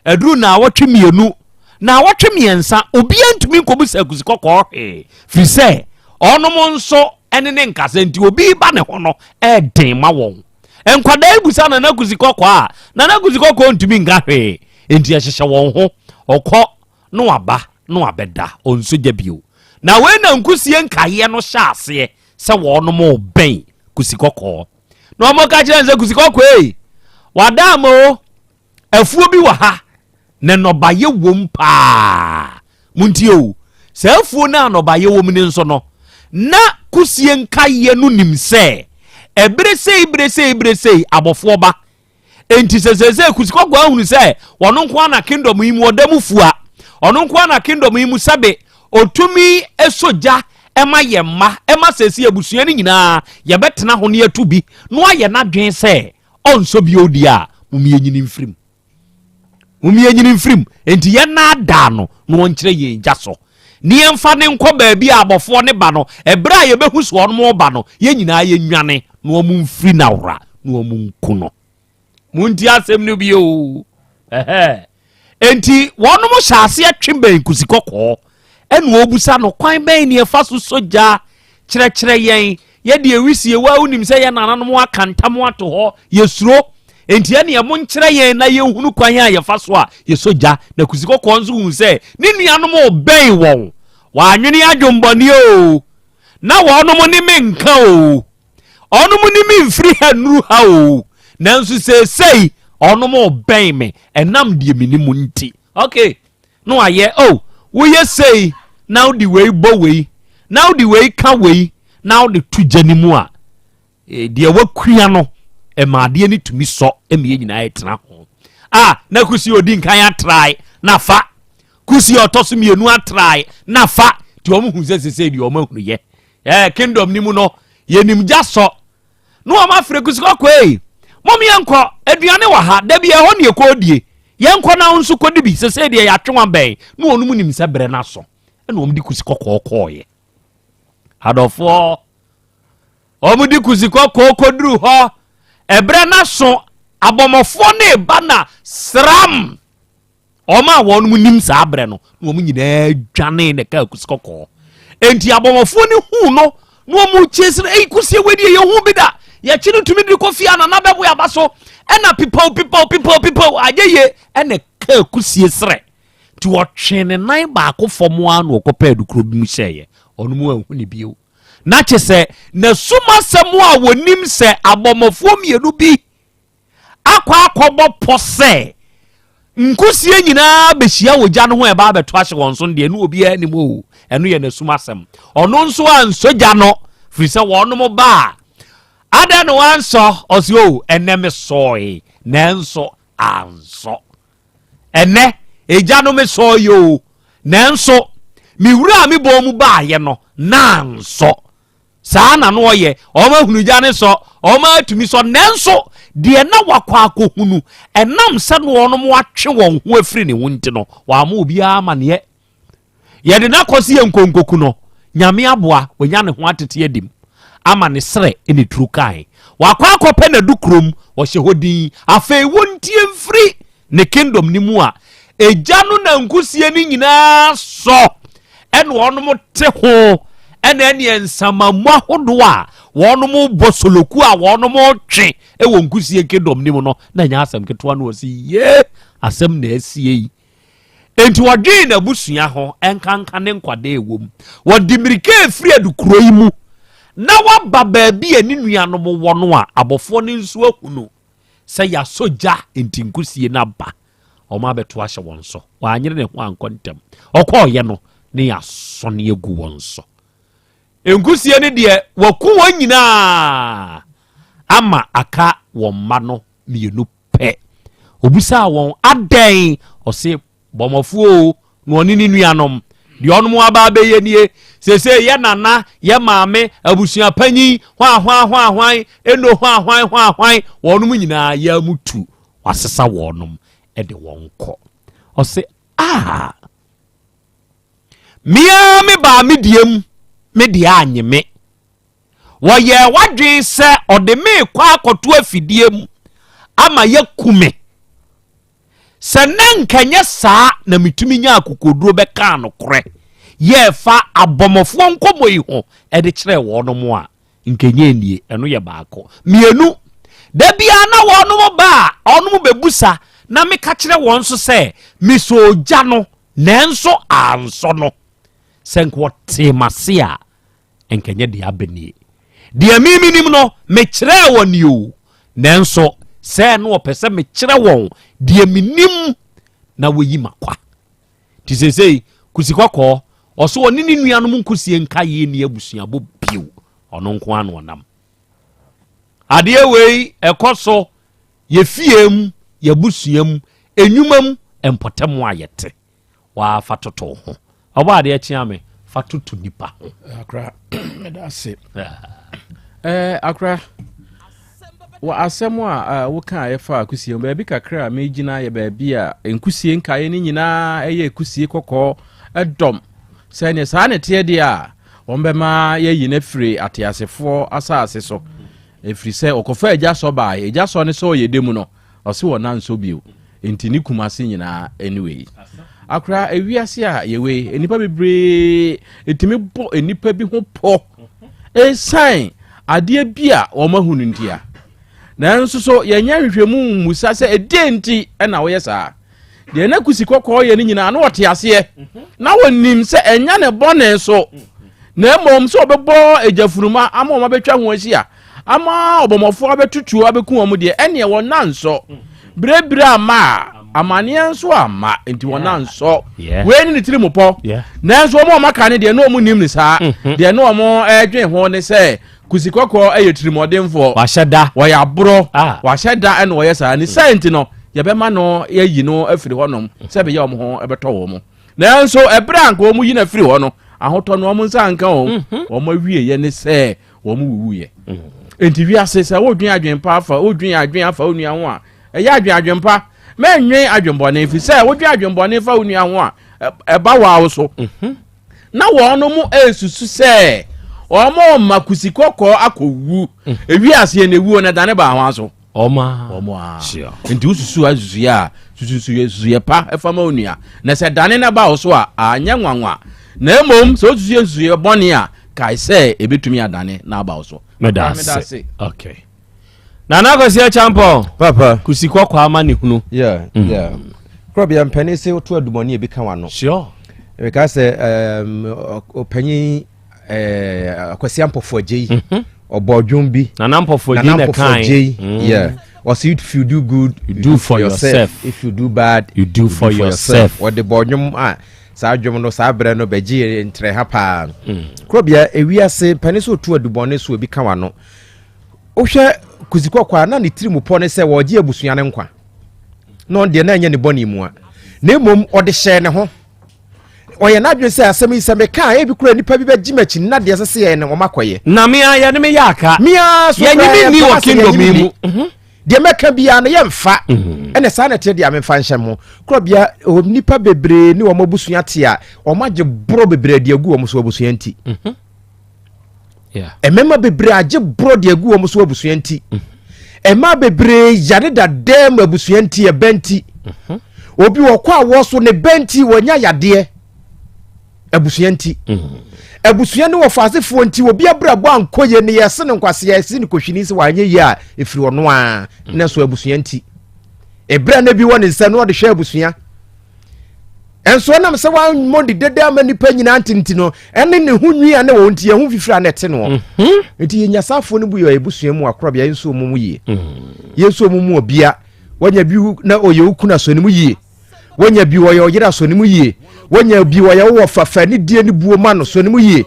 ɛduru naawɔtwe mmienu, naawɔtwe mmiɛnsa, obiara ntumi nkɔbisa Kusi kɔkɔɔ hwee, firi sɛ ɔnom nso ɛne ne nkasa nti obi ba ne ho no ɛɛden ma wɔn. Nkwadaa yi bisa Nana Kusi Kɔkɔɔ a, Nana Kusi Kɔkɔɔ ntumi nka hwee. Enti ɛhyehyɛ wɔn ho. Ɔkɔ na waba na wabɛda, ɔnsɔ gya bio. Na wei na nkusie nkaeɛ no hyɛ aseɛ sɛ wɔnom rebɛn Kusi Kɔkɔɔ. Na wɔka kyerɛ no sɛ, Kusi Kɔkɔɔ ei, wada ama o. Afuo bi wɔ ha na nnɔbaeɛ wom paa. Montie o, saa afuo no a nnɔbaeɛ wom no nso no, na kusie nkaeɛ no nim sɛ ɛberɛ sei, berɛ sei, berɛ sei abɔfoɔ ba. Enti sɛ seesei Kusikɔkɔɔ ahunu sɛ ɔno nko ara na kingdom yi mu ɔda mu fua, ɔno nko ara na kingdom yi mu sɛbe ɔtumi sɔ gya ma yɛn mma, ɛma seesei abusua no nyinaa yɛbɛtena ho na yɛatu bi, na wayɛ n'adwene sɛ ɔnsɔ bio deɛ a, mom yɛnyini mfiri mu. Mom yɛnyini mfiri mu. Enti yɛnnaadaa no na ɔnkyerɛ yɛn gya so. Ne yɛmfa ne nkɔ baabi a abɔfoɔ ne ba no, ɛberɛ a yɛbɛhu sɛ wɔn reba no, yɛn nyinaa yɛnnwane na wɔn mfiri n'awora na wɔn nku no. Montie asɛm no bio. Ɛhɛ. Enti wɔnom hyɛ aseɛ twe bɛn kusi kɔkɔɔ ɛna wɔbusa no kwan bɛn ne ɛfa so sɔ gya kyerɛkyerɛ yɛn yɛde ewisie wa wonim sɛ yɛn nananom aka ntam ato hɔ yɛsuro enti ɛne ɛmo nkyerɛ yɛn na yɛnhunu kwan a yɛfa so a yɛsɔ gya na kusi kɔkɔɔ nso hu sɛ ne nuanom ɔbɛn wɔn wɔanwene adwombɔne o na wɔnom ne me nka o Ɔnom ne me mfiri ha nnuru ha o, nanso seesei ɔnom rebɛn me ɛnam deɛ menim nti. Okay, na wayɛ oh, woyɛ sei na wode wei bɔ wei na wode wei ka wei na wode to gya no mu a, eh, deɛ wakua no ɛma adeɛ no tumi sɔ ɛma yɛn nyinaa yɛtena ho. Ah, na kusi odi nkan atrae na fa kusi ɔtɔ so mmienu atrae na fa nti wɔn hu sɛ sesei deɛ wɔn ahunu yɛ Eh, kingdom ni mu no, yɛnim gya sɔ. Na wɔn afrɛ kusi kɔkɔɔ yi. Mom yɛnkɔ, aduane wɔ ha, da bi ɛhɔ ne yɛkɔ die. Yɛnkɔ na wo nso kɔdi bi, sesei deɛ yɛatwe wɔn abɛn. Na wɔn mu nim sɛ berɛ no aso. Ɛna wɔn de kusi kɔkɔɔ kɔɔeɛ. Adɔfoɔ, wɔn de kusi kɔkɔɔ kɔduru hɔ. Ɛberɛ no aso, abɔmmɔfoɔ no reba na sram. Wɔn a wɔn nim saa berɛ no, na wɔn nyinaa dwanee na ɛkaa kusi kɔkɔɔ. Enti abɔmmɔfoɔ no huu no na wɔn kyesi no, ei kusie wei deɛ yɛhu bi da. Yɛkye no tumi de kɔ fie a nana bɛboe aba so. Ɛna pipaw pipaw pipaw pipaw anyɛ yie ɛna ɛkaa kusie serɛ. Nti wɔtwee ne nan baako fam ara na wɔkɔpɛɛ adukuro bi mu hyɛeɛ. Ɔno mu anhu ne bio. Na kye sɛ n'asumasɛm a wɔnim sɛ abɔmmɔfoɔ mmienu bi akɔ akɔbɔ pɔ sɛ nkusie nyinaa bɛhyia wɔ gya no ho a ɛba abɛto ahyɛ wɔn so no deɛ ɛno obiara nim o ɛno yɛ n'asum asɛm ɔno nso ansɔ gya no firi sɛ wɔnom ba a Adɛn na wansɔ? Ɔse o, ɛnɛ mesɔe, nanso ansɔ. Ɛnɛ, egya no mesɔe o, nanso me wura a mebɔɔ mu baayɛ no, na ansɔ. Saa na no ɔyɛ, wɔn ahunu gya ne sɔ, wɔn atumi sɔ, nanso deɛ na wakɔ akɔhunu, ɛnam sɛ no wɔn atwe wɔn ho afiri ne ho nti no, wɔama obiara amaneɛ. Yɛde no akɔ sɛ yɛn nkonkoku no, Nyame aboa, wanya ne ho atete adim ama ne serɛ ne turu kae. Wakɔ akɔpɛ n'adu kurom, ɔhyɛ hɔ din. Afei wontie mfiri ne kingdom no mu a, egya no na nkusie no nyinaa sɔ ɛna wɔnom te ho ɛna ɛneɛ nsamammu ahodoɔ a wɔnom bɔ soloku a wɔnom twe ɛwɔ nkusie kingdom no mu no na ɛnyɛ asɛm ketewa no ɔsi yie asɛm na asie yi. Enti ɔdwen n'abusua ho, ɛnkanka ne nkwadaa a ɛwɔ mu. Wɔde mmirika refiri adukuro yi mu na waba baabi a ne nuanom wɔ no a abɔfoɔ no nso ahunu sɛ yɛasɔ gya nti nkusie no aba. Wɔn abɛto ahyɛ wɔn so. Wanyere ne ho ankɔ ntɛm. Ɔkɔɔyɛ no ne yɛasɔne agu wɔn so. Nkusie no deɛ wɔku wɔn nyinaa ama aka wɔn mma no mmienu pɛ. Obisaa wɔn, Adɛn? Ɔse, Bɔmmɔfoɔ o, na ɔne ne nuanom. Deɛ ɔnom aba abɛyɛ nie. Seesei yɛ nana, yɛ maame, abusua panyin, hwan hwan hwan hwan, eno hwan hwan hwan hwan, wɔnom nyinaa yɛ mu tu. Wasesa wɔnom de wɔn kɔ. Ɔse, Ah! Me ara me baa me deɛ mu, me deɛ anye me. Wɔyɛɛ w'adwene sɛ ɔde me rekɔ akɔto afidie mu ama yɛaku me. Sɛ na nka nyɛ saa na metumi nya akokoɔduro bɛkaa nokorɛ yɛɛfa abɔmmɔfoɔ nkɔmmɔ yi ho de kyerɛɛ wɔnom a, nka ɛnyɛ nie. Ɛno yɛ baako. Mmienu, da biara na wɔnom ba a, wɔnom bɛbusa na meka kyerɛ wɔn nso sɛ mesɔɔ ogya no nanso ansɔ no. Sɛ nka wɔtee m'ase a, nka ɛnyɛ deɛ aba nie. Deɛ me menim no, mekyerɛɛ wɔn ni o, nanso sɛɛ na wɔpɛ sɛ mekyerɛ wɔn deɛ menim na wɔyi makwa. Nti seesei, Kusi Kɔkɔɔ, ɔso ɔne ne nuanom nkusie nka yie ni abusuabɔ bio, ɔno nko ara na ɔnam. Adeɛ wei ɛkɔ so yɛ fie mu, yɛ abusua mu, enwuma mu, mpɔtam a yɛte. Waa fa toto wo ho. Ɔbɔ adeɛ kyea me fa toto nipa ho. Akra meda ase. Eh, akra wɔ asɛm a woka a ɛfa akusie ho baabi kakra a megyina yɛ baabi a nkusie nkaeɛ no nyinaa ɛyɛ kusie kɔkɔɔ ɛdɔm sɛ neɛ saa ne teɛ deɛ a wɔn bɛma yɛyi no afiri ateasefoɔ asase so ɛfiri sɛ ɔkɔfa agya sɔ baeɛ agya sɔ ne sɛ ɔyɛ dɛ mu no Ɔse wɔ na nsɔ bio nti ne Kumase nyinaa ɛne wei. Akora ewiase a yɛwɔ yi nnipa bebree ɛtumi bɔ nnipa bi ho pɔ ɛsan adeɛ bi a wɔn ahu no ntia. Nanso so yɛnyɛ nhwehwɛmu mmusa sɛ ɛdeɛ nti ɛna wɔyɛ saa. Deɛ na kusi kɔkɔɔ yɛ no nyinaa na wɔte aseɛ na wɔnim sɛ ɛnya ne bɔne so na mmom sɛ wɔbɛbɔ agyafunuma ama wɔn abɛtwa ho ahyia ama ɔbɔmmɔfoɔ abɛtutuo abɛku wɔn deɛ ɛneɛ wɔn nan nsɔ birebire ama a amaneɛ nso ama nti wɔn nan nsɔ wei ne ne tiri mu pɔ nanso wɔn a wɔaka ne deɛ na wɔn nim ne saa mhm. deɛ na wɔn ɛredwen ho ne sɛ kusi kɔkɔɔ ɛyɛ tirimɔdenfoɔ wahyɛ da wɔyɛ aborɔ ah. wahyɛ da ɛna wɔyɛ saa ne sɛ nti no yɛbɛma no yɛyi no afiri hɔnom sɛ ɛbɛyɛ wɔn ho ɛbɛtɔ wɔn nanso ɛberɛ a nka wɔn yi no afiri hɔ no ahotɔ no wɔn nsa nka wɔn mhm. wɔn awieɛ ne sɛ wɔn wuwuiɛ nti wiase sɛ wodwen adwen pa afa wodwen adwen afa wo nua ho a ɛyɛ adwen adwen pa mɛnwen adwen bɔne fi sɛ wodwen adwen bɔne fa wo nua ho a ɛba wɔ awo so mhm. na wɔn mo esusu sɛ wɔn ma kusi kɔkɔɔ akɔwu mhm. ewi aseɛ na ewuo na dane ba ho aso ɔma wɔn a nti wosusu asusuyɛ a sususuyɛ susuyɛ pa ɛfa ma onua na sɛ dane na ba wo so a anyɛ nwanwa na mmom sɛ wosusu yɛ nsusuyɛ bɔne a kae sɛ ebetumi adane na aba wo so. Meda ase. Okay. Nana Kwasi Acheampong. Papa. Kusi kɔkɔ ama ne hunu. Yeah, mm. yeah. Krɔbea mpanin sɛ woto adumɔne ebi ka wano. Sure. Meka sɛ ɔpanyin Akwasi Ampɔfo Agyei mhm. ɔbɔ dwom bi. Nana Ampɔfo Agyei na kan. Agyei. Mm. Yeah. Ɔsɛ if you do good, you do for yourself. If you do bad, you do for yourself. Wɔde bɔ dwom a saa dwom no saa berɛ no bɛgye ntrɛ ha paa. Mm. Kurɔbea ewiase mpanin sɛ otu adubɔne so ebi ka wano. Wohwɛ Kusi Kɔkɔɔ a, na ne tirim pɔ ne sɛ wɔregye abusua no nkwa. Na ɔno deɛ na ɛnyɛ ne bɔne mua. Na mmom ɔde hyɛɛ ne ho. Ɔyɛ n'adwene sɛ asɛm yi sɛ meka a ebi kura nipa bi bɛgye m'akyi na deɛ ɛsɛ sɛ yɛyɛ no wɔn akɔyɛ. Na me ara yɛne me yɛ aka. Me ara so Yɛnye koraa me nni yɛmpɛ wɔ asɛ kingdom yɛnye me yi nni. mu. Mhm. Deɛ mɛka biara no yɛmfa. Ɛna saa na ɛteɛ deɛ a memfa nhyɛ mo. Korɔbea nnipa bebree ne wɔn abusua te a wɔn agye borɔ bebree de agu wɔn so abusua nti. Mhm. Mmarima bebree agye borɔ de agu wɔn so abusua nti. Mmaa bebree yare dadaa mu abusua nti ɛbɛ nti. Mhm. Obi wɔkɔ awɔ so ne bɛ nti wɔnya yadeɛ abusua nti. Mhm. Abusua ne wɔfaasefoɔ nti obi abrabɔ ankɔ yie ne yɛse no nkwaseɛ yɛse no kɔhwini sɛ wanyɛ yie a ɛfiri ɔno a mhm. na so abusua nti. Ɛberɛ na bi wɔ ne nsa no ɔde hwɛ abusua. Nso ɛnam sɛ wammɔ ne dede ama nnipa nyinaa nte nti no, ɛne ne ho nwi a na wɔn nti ɛho fifiri a na ɛte noɔ. Mhm. Nti yɛnya saafoɔ no bu yɛ abusua mu akorɔbea yɛnso wɔn mu yie. Mhm. Yɛnso wɔn mu obia wanya bi na ɔyɛ wo kunu asɔ ne mu yie. Wanya bi ɔyɛ ɔyere asɔ ne mu yie. Wanya bi ɔyɛ wɔ fafa ne die ne buo ma no sɔ ne mu yie.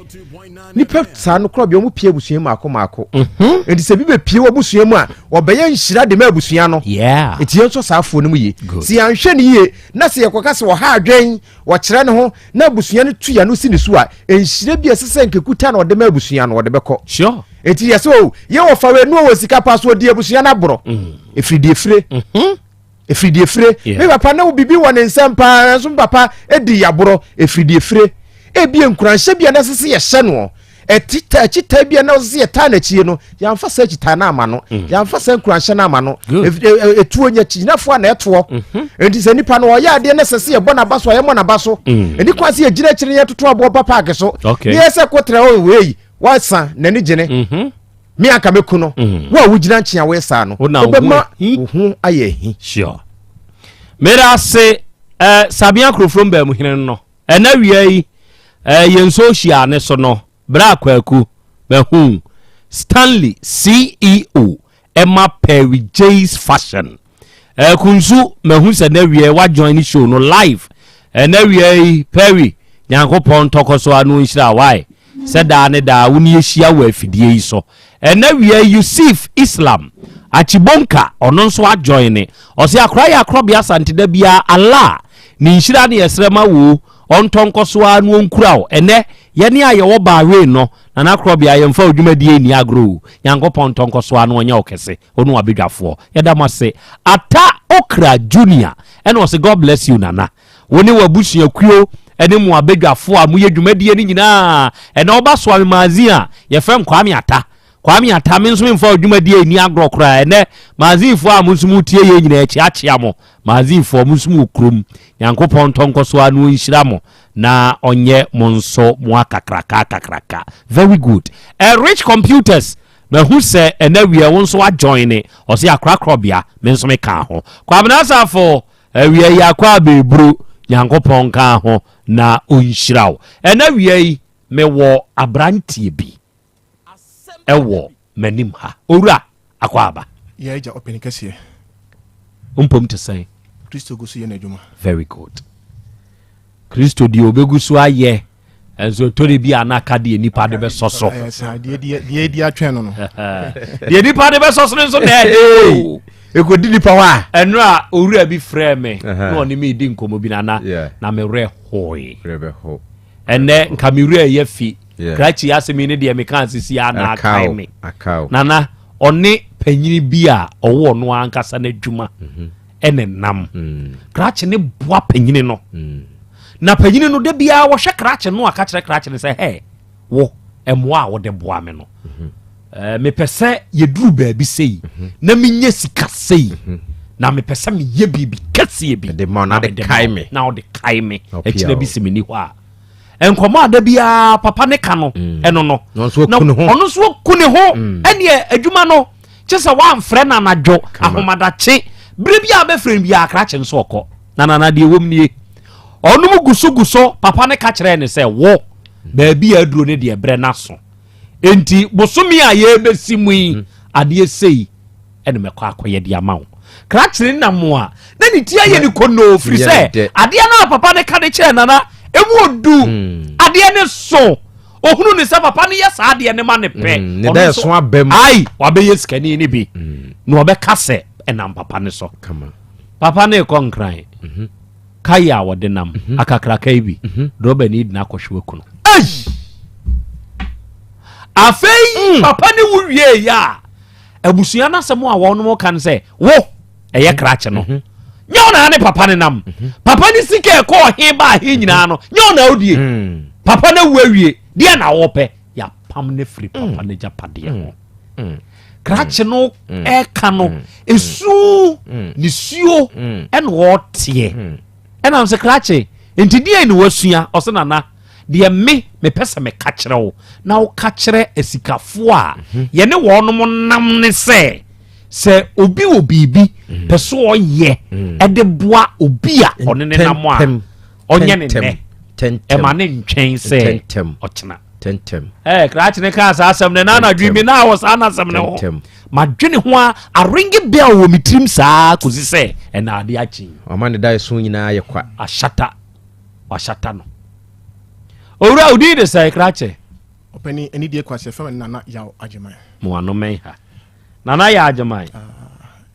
Nipa saa no korɔbea wɔn pie abusua mu maako maako. Mhm. Nti sɛ bi bɛ pie wɔ abusua mu a ɔbɛyɛ nhyira de ma abusua no. Nti yɛnso saafoɔ no mu yie. Si yɛanhwɛ ne yie na sɛ yɛkɔka sɛ ɔha adwɛn, ɔkyerɛ ne ho, na abusua no tu yɛn si ne so a, nhyira bi a ɛsɛ sɛ nkekuta na ɔde ma abusua no, ɔde bɛkɔ. Sure. Enti yɛ sɛ o, yɛ wɔfa wei no wɔ sika pa so ɔdi abusua no aborɔ. Mm. Ɛfiri deɛ fire. Mm-hmm. Ɛfiri deɛ fire. Me papa na wo biribi wɔ ne nsam paa, nanso me papa di yaborɔ. Ɛfiri deɛ fire. Ebia nkuranhyɛ bi a na ɛsɛ sɛ yɛhyɛ noɔ. Ɛtita akyitaa bi a na ɔsɛ sɛ yɛtaa n'akyie no, yɛamfa saa akyitaa no ama no. Mm. Yɛamfa saa nkuranhyɛ no ama no. Ɛtuo nya kyinafo a na ɛtoɔ. Mhm. Enti sɛ nipa no ɔyɛ adeɛ na ɛsɛ sɛ yɛbɔ n'aba so a yɛmmɔ n'aba so. Mm. Ɛni kwan sɛ yɛgyina akyire na yɛtoto aboɔ ba paake so. Ne yɛ sɛ kotrɛ o wei wasa n'ani gyene. Mhm. Me anka mɛku no. Mm. Wo a wogyina nkyea woyɛ saa no, wobɛma wo ho ayɛ ahi. Sure. Meda ase eh, Sabea Kurofrom Baamuhene no. Ɛna wia yi eh, yɛn social ne so no, bra Kwaku, mahu Stanley CEO ɛma Perry J's Fashion. Eh, Kunsu, mahu sɛ na wia wa join ne show no live. Ɛna wia yi, Perry, Nyankopɔn ntɔkɔ so ano nhyira why sɛ daa ne daa wo ne yɛhyia wɔ afidie yi so. Ɛna wia yi Yusuf Islam Achibonka ɔno nso ajoine. Ɔse akora yɛ akorɔbea Asante da biara Allah Ne nhyira ne yɛsrɛ ma wo o, ɔntɔ nkɔ so ara na ɔnkura wo. Ɛnnɛ, yɛne a yɛwɔ Bahrain no, Nana Korɔbea, yɛmfa wo dwumadie nni agorɔ o. Nyankopɔn ntɔ nkɔ so ara na ɔnyɛ wo kɛse, wo ne w'abadwafoɔ. Yɛda mo ase. Atta Okra Junior ɛna ɔse God bless you Nana. Wo ne w'abusuakuo ne mo abadwafoɔ a moyɛ dwumadie no nyinaa. Ɛnɛ woba Soame Magazine a, yɛfrɛ me Kwame Atta. Kwame Atta, me nso memfa wo dwumadie nni agorɔ koraa. Ɛnɛ, magazinefoɔ a mo nso motie yɛn nyinaa, kyeakyea mo. Magazinefoɔ, mo nso mowɔ kurom. Nyankopɔn ntɔ nkɔ so ara na ɔnhyira mo na ɔnyɛ mo nso mo akakraka akakraka. Very good. Eh, Rich Computers, mahu sɛ ɛnɛ awia wo nso woajoine. Ɔse akorakorɔbea, me nso mekaa ho. Kwabena Asafo, awia yi akɔ abɛɛburu. Nyankopɔn nka ho na ɔnhyira wo. Ɛnɛ awia yi, mewɔ aberanteɛ bi. ɛwɔ m'anim ha. Owura, akwaaba. Yɛ agya ɔpɛni kɛseɛ. Mpom te sɛn? Kristo gu so yɛ n'adwuma. Very good. Kristo deɛ ɔbɛgu so ayɛ nso ɛtɔ de bi a na aka deɛ nipa de bɛsɔ so. Deɛ edi atwɛn no no. Deɛ nipa de bɛsɔ so no nso na ɛde. Ekodi nipa hɔ a. Ɛno a owura bi frɛ me na ɔne me di nkɔmɔ bi nana na me werɛ hoe. Ɛnɛ nka me werɛ yɛ fi. Krakye asɛm yi ne deɛ meka asisi a na akae me. Nana, ɔne panyini bi a ɔwɔ ɔno ankasa n'adwuma mhm. ɛne nam. Mm. Krakye ne boa panyini no. Mm. Na panyini no da biara wɔhwɛ krakye no aka kyerɛ krakye no sɛ hɛ wo mmoa a wode boa me no. Mhm. Eh, mepɛ sɛ yɛduru baabi sei mhm. na menyɛ sika sei na mepɛ sɛ meyɛ biribi kɛseɛ bi na wode kae me akyina bi sɛ menni hɔ a Nkɔmmɔ a da biara papa ne ka no mm. ɛno no na ɔno nso aku ne ho mm. ɛneɛ adwuma no kyɛ sɛ woamfrɛ no anadwo ahomadakye berɛ bi a bɛfrɛ no biara krakye nso ɔkɔ na nana deɛ wɔm nie ɔnom gu so gu so papa ne ka kyerɛɛ ne sɛ wo baabi a aduro ne deɛ berɛ no aso enti bosome a yɛbɛsi mu yi mm. adeɛ sei ɛna mɛkɔ akɔyɛ de ama wo. Krakyere nam a na ne ti ayɛ ne kɔnɔɔ firi sɛ adeɛ no a papa no ka de kyerɛ nana ɛmu odu hmm. adeɛ ne so. Ohunu ne sɛ papa no yɛ saa adeɛ no ma ne pɛ. Mm, ne da ɛso aba mu. Ai, wabɛyɛ sikani no bi. Mm. Na ɔbɛka sɛ ɛnam papa no so. Papa no rekɔ nkran. Mm -hmm. Kae a wɔde nam mm -hmm. akakraka yi bi. Mm -hmm. Drɔbani di n'akɔhwe wakunu. Ei! Afei mm. papa ne wo wie yɛ a abusua no asɛm a wɔnom ka no sɛ wo ɛyɛ krakye no mhm. nyɛ wo na ne papa ne nam mhm. papa ne sika ɛkɔ ɔhe ba ahe nyinaa no nyɛ wo na wodie mm. papa no awu awie deɛ na wɔpɛ yɛapam no firi papa mm. no gyapadeɛ ho mm. krakye no ɛka no ɛsu ne suo ɛna ɔteɛ ɛnam sɛ krakye nti deɛ ne wasua ɔsɛ nana deɛ me mepɛ sɛ meka kyerɛ wo na woka kyerɛ asikafoɔ a mhm. yɛne wɔnom nam ne sɛ sɛ obi wɔ biribi mm. pɛ so ɔyɛ mm. ɛde boa obi a ɔne ne nam a ɔnyɛ ne nnɛ ɛma ne ntwɛn sɛ ɔkyena ɛɛ krakye ne kaa saa asɛm ne na anadwo mi na wɔ saa n'asɛm ne ho madwene ho a arenge bell wɔ me tirim saa kòsi sɛ ɛna ade akyi. ɔma ne da ɛso nyinaa yɛ kwa. ahyata wahyata no owura odin de sɛ krakye. ɔpɛni ɛni die kwasɛ fɛn nana yaw agyeman. mo ano mɛn ha. Nana yɛ Agyeman.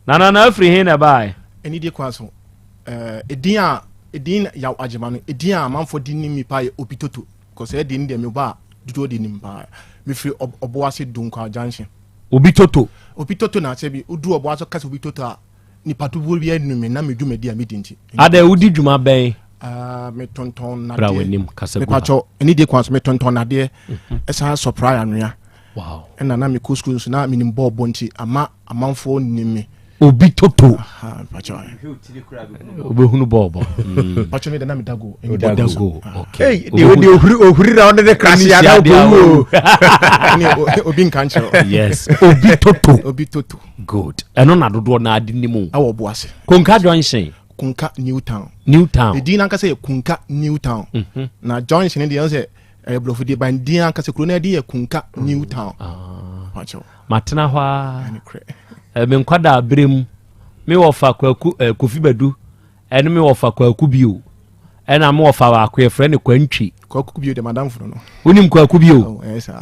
Nana na afiri he na ɛbaeɛ? Anidie kwan so, edin a edin Yaw Agyeman no, edin a amanfoɔ de nim me paa yɛ Obi Toto. Because ɛyɛ din deɛ mebɔ a dodoɔ de nim paa. Mefiri Ɔboase Dunkwa Junction. Obi Toto. Obi Toto na sɛ bi woduru Ɔboase ka sɛ Obi Toto a, nipa dodoɔ bi anu me na me dwumadi a medi nti. Adɛ wodi dwuma bɛn? Ah, metontɔn Bra nadeɛ. w'anim kasa gu ha. Mepakyɛw, anidie kwan so metontɔn nadeɛ. Ɛsan supply anwea. Wow. Ɛna na mekɔ sukuu nso na menim bɔɔl bɔ nti ama amanfoɔ nim me. Obi toto. Obɛhunu bɔɔl bɔ. Pakyɛ me de na meda go. Oda go. Okay. Hey, de de ohuri ohuri na ɔde ne krasi ana okowu o. Obi nka nkyerɛ. Yes. Obi toto. Obi toto. Good. Ɛno na dodoɔ na ade nim o. Ɛwɔ Boase. Konka Junction. Kunka New Town. New Town. Edin nankasa yɛ Kunka New Town. Mm-hmm. Na junction deɛ sɛ ɛyɛ borɔfo deɛ ban din ankasa kuro no ɛde yɛ Kunka New Town. Ah. Matena hɔ a. Me nkwadaa berɛ mu me wɔfa kwaku eh, Kofi Badu ɛne me wɔfa kwaku bio ɛna me wɔfa baako yɛfrɛ no Kwantwi. Kwaku bio de madam funu no. Wonim kwaku bio? Oh, ɛyɛ saa.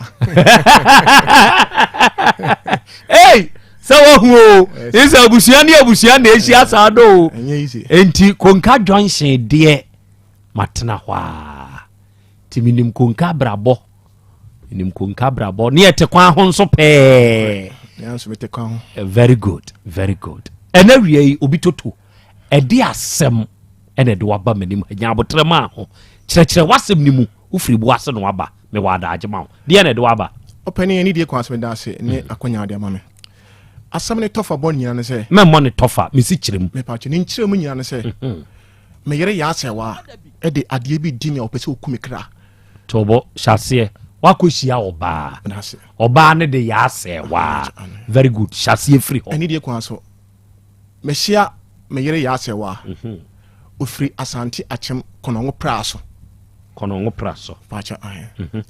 Hey! sɛ wahu o sɛ abusua ne abusua na ɛhyia saa do o enti Konka Junction deɛ matena hɔ a nti menim Konka abrabɔ menim Konka abrabɔ ne yɛte kwan ho nso pɛɛ eh, very good very good ɛna wia yi obi toto ɛde asɛm ɛna ɛde waba m'anim nya abotrɛ maa ho kyerɛkyerɛ w'asɛm no mu wofiri bo ase na waba mewɔ adagye ma wo deɛ na ɛde waba ɔpɛni ɛne deɛ kwan so meda ase ne mm. akwanya ade ama me asɛm ne tɔfa bɔ nyina ne sɛ mɛmmɔ ne tɔfa mesi kyerɛ mu mepatwe ne nkyerɛ mu nyina ne sɛ mhm. Me yere yɛ asɛwa de adeɛ bi di me a ɔpɛ sɛ ɔku me kra. Tobo hyɛ aseɛ wakɔ hyia ɔbaa ɔbaa ne de yɛ asɛwa very good hyɛ aseɛ firi hɔ. Ɛne deɛ kwan so mehyia me yere yɛ asɛwa mhm. ofiri Asante Akyem Kɔnɔngo pra so. Kɔnɔngo pra so. Paakyɛ ahe. Mhm.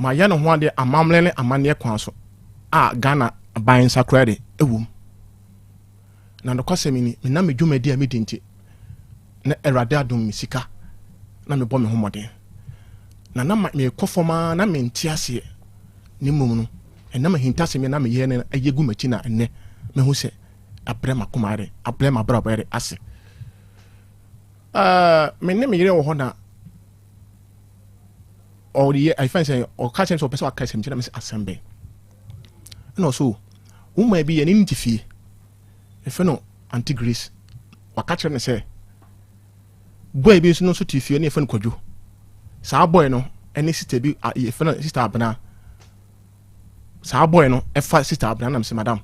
Mayɛ ne ho adeɛ amammerɛ ne amanneɛ kwan so a Ghana ban nsa koraa de ɛwom. Na nokwasɛm ni, menam me dwumadi a midi nti, na Awurade adom me sika na mebɔ me ho mmɔden. Na na merekɔ fam ara na mente aseɛ. Na mmom no, ɛnam ahintasɛm yi a na meyɛ no ɛyɛ gu m'akyi na ɛnnɛ mahu sɛ abrɛ m'akoma ayɛ dɛ, abrɛ m'abrabɔ ayɛ dɛ ase. Uh, me ne me yere wɔ hɔ na ɔyɛ ɛfɛn sɛ ɔka kyerɛ me sɛ ɔpɛ sɛ ɔka asɛm kyerɛ me sɛ asɛm bɛn. Ɛna ɔsɛ o, wo maa bi yɛne no te fie, yɛfrɛ no Auntie Grace. Waka kyerɛ no sɛ boy bi nso no nso te fie ne yɛfrɛ no Kwadwo. Saa boy no ɛne sister bi yɛfrɛ no sister Abena. Saa boy no ɛfa sister Abena nam sɛ madam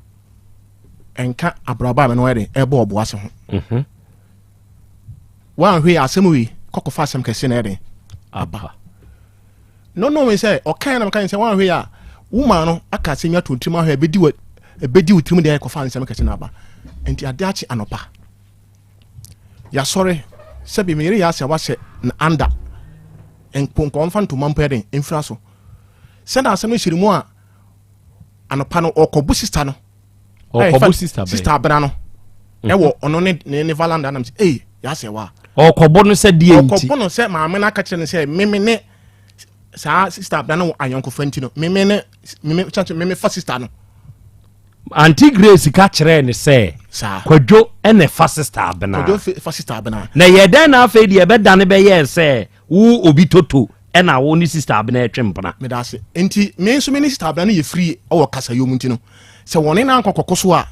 ɛnka abrabɔ a me no ɛde ɛbɔ ɔbo ase ho. Mhm. Woanhwɛ yi asɛm wei kɔkɔfa asɛm kɛse na ɛde aba. No no sɛ ɔkae na meka sɛ woanhwɛ yi a wo maa no aka asɛm yi ato tirim ahwɛ ɛbɛdi wɔ ɛbɛdi wo tirim deɛ kɔfa nsɛm kɛse na aba. Nti ade akye anɔpa yɛasɔre sɛbi meyere yɛ asɛ wahyɛ na anda nko ɔmfa ntoma mpo ɛden mfira so sɛ na asɛm no hyɛ mu a anɔpa no ɔkɔbo sista no ɔkɔbo sista bɛn sista abena no mhm. ɛwɔ ɔno ne ne ne valanda nam sɛ ee yasɛ wa ɔkɔbo no sɛ deɛ nti ɔkɔbo no sɛ maame no aka kyerɛ no sɛ meme ne saa sista abena no wɔ ayɔnkofa nti no meme ne meme kyɛnkyɛn meme fa sista no. Auntie Grace ka kyerɛɛ ne sɛ Kwadwo na ɛfa sista abena. Kwadwo fa sista abena. Na yɛ dɛn na afei deɛ ɛbɛdane bɛyɛɛ sɛ wo obi toto ɛna wo ne sista abena ɛtwe mpena. Meda ase. Nti me nso me ne sista abena no yɛ firi wɔ kasayɔ mu nti no sɛ wɔne no ankɔ kɔkɔ so a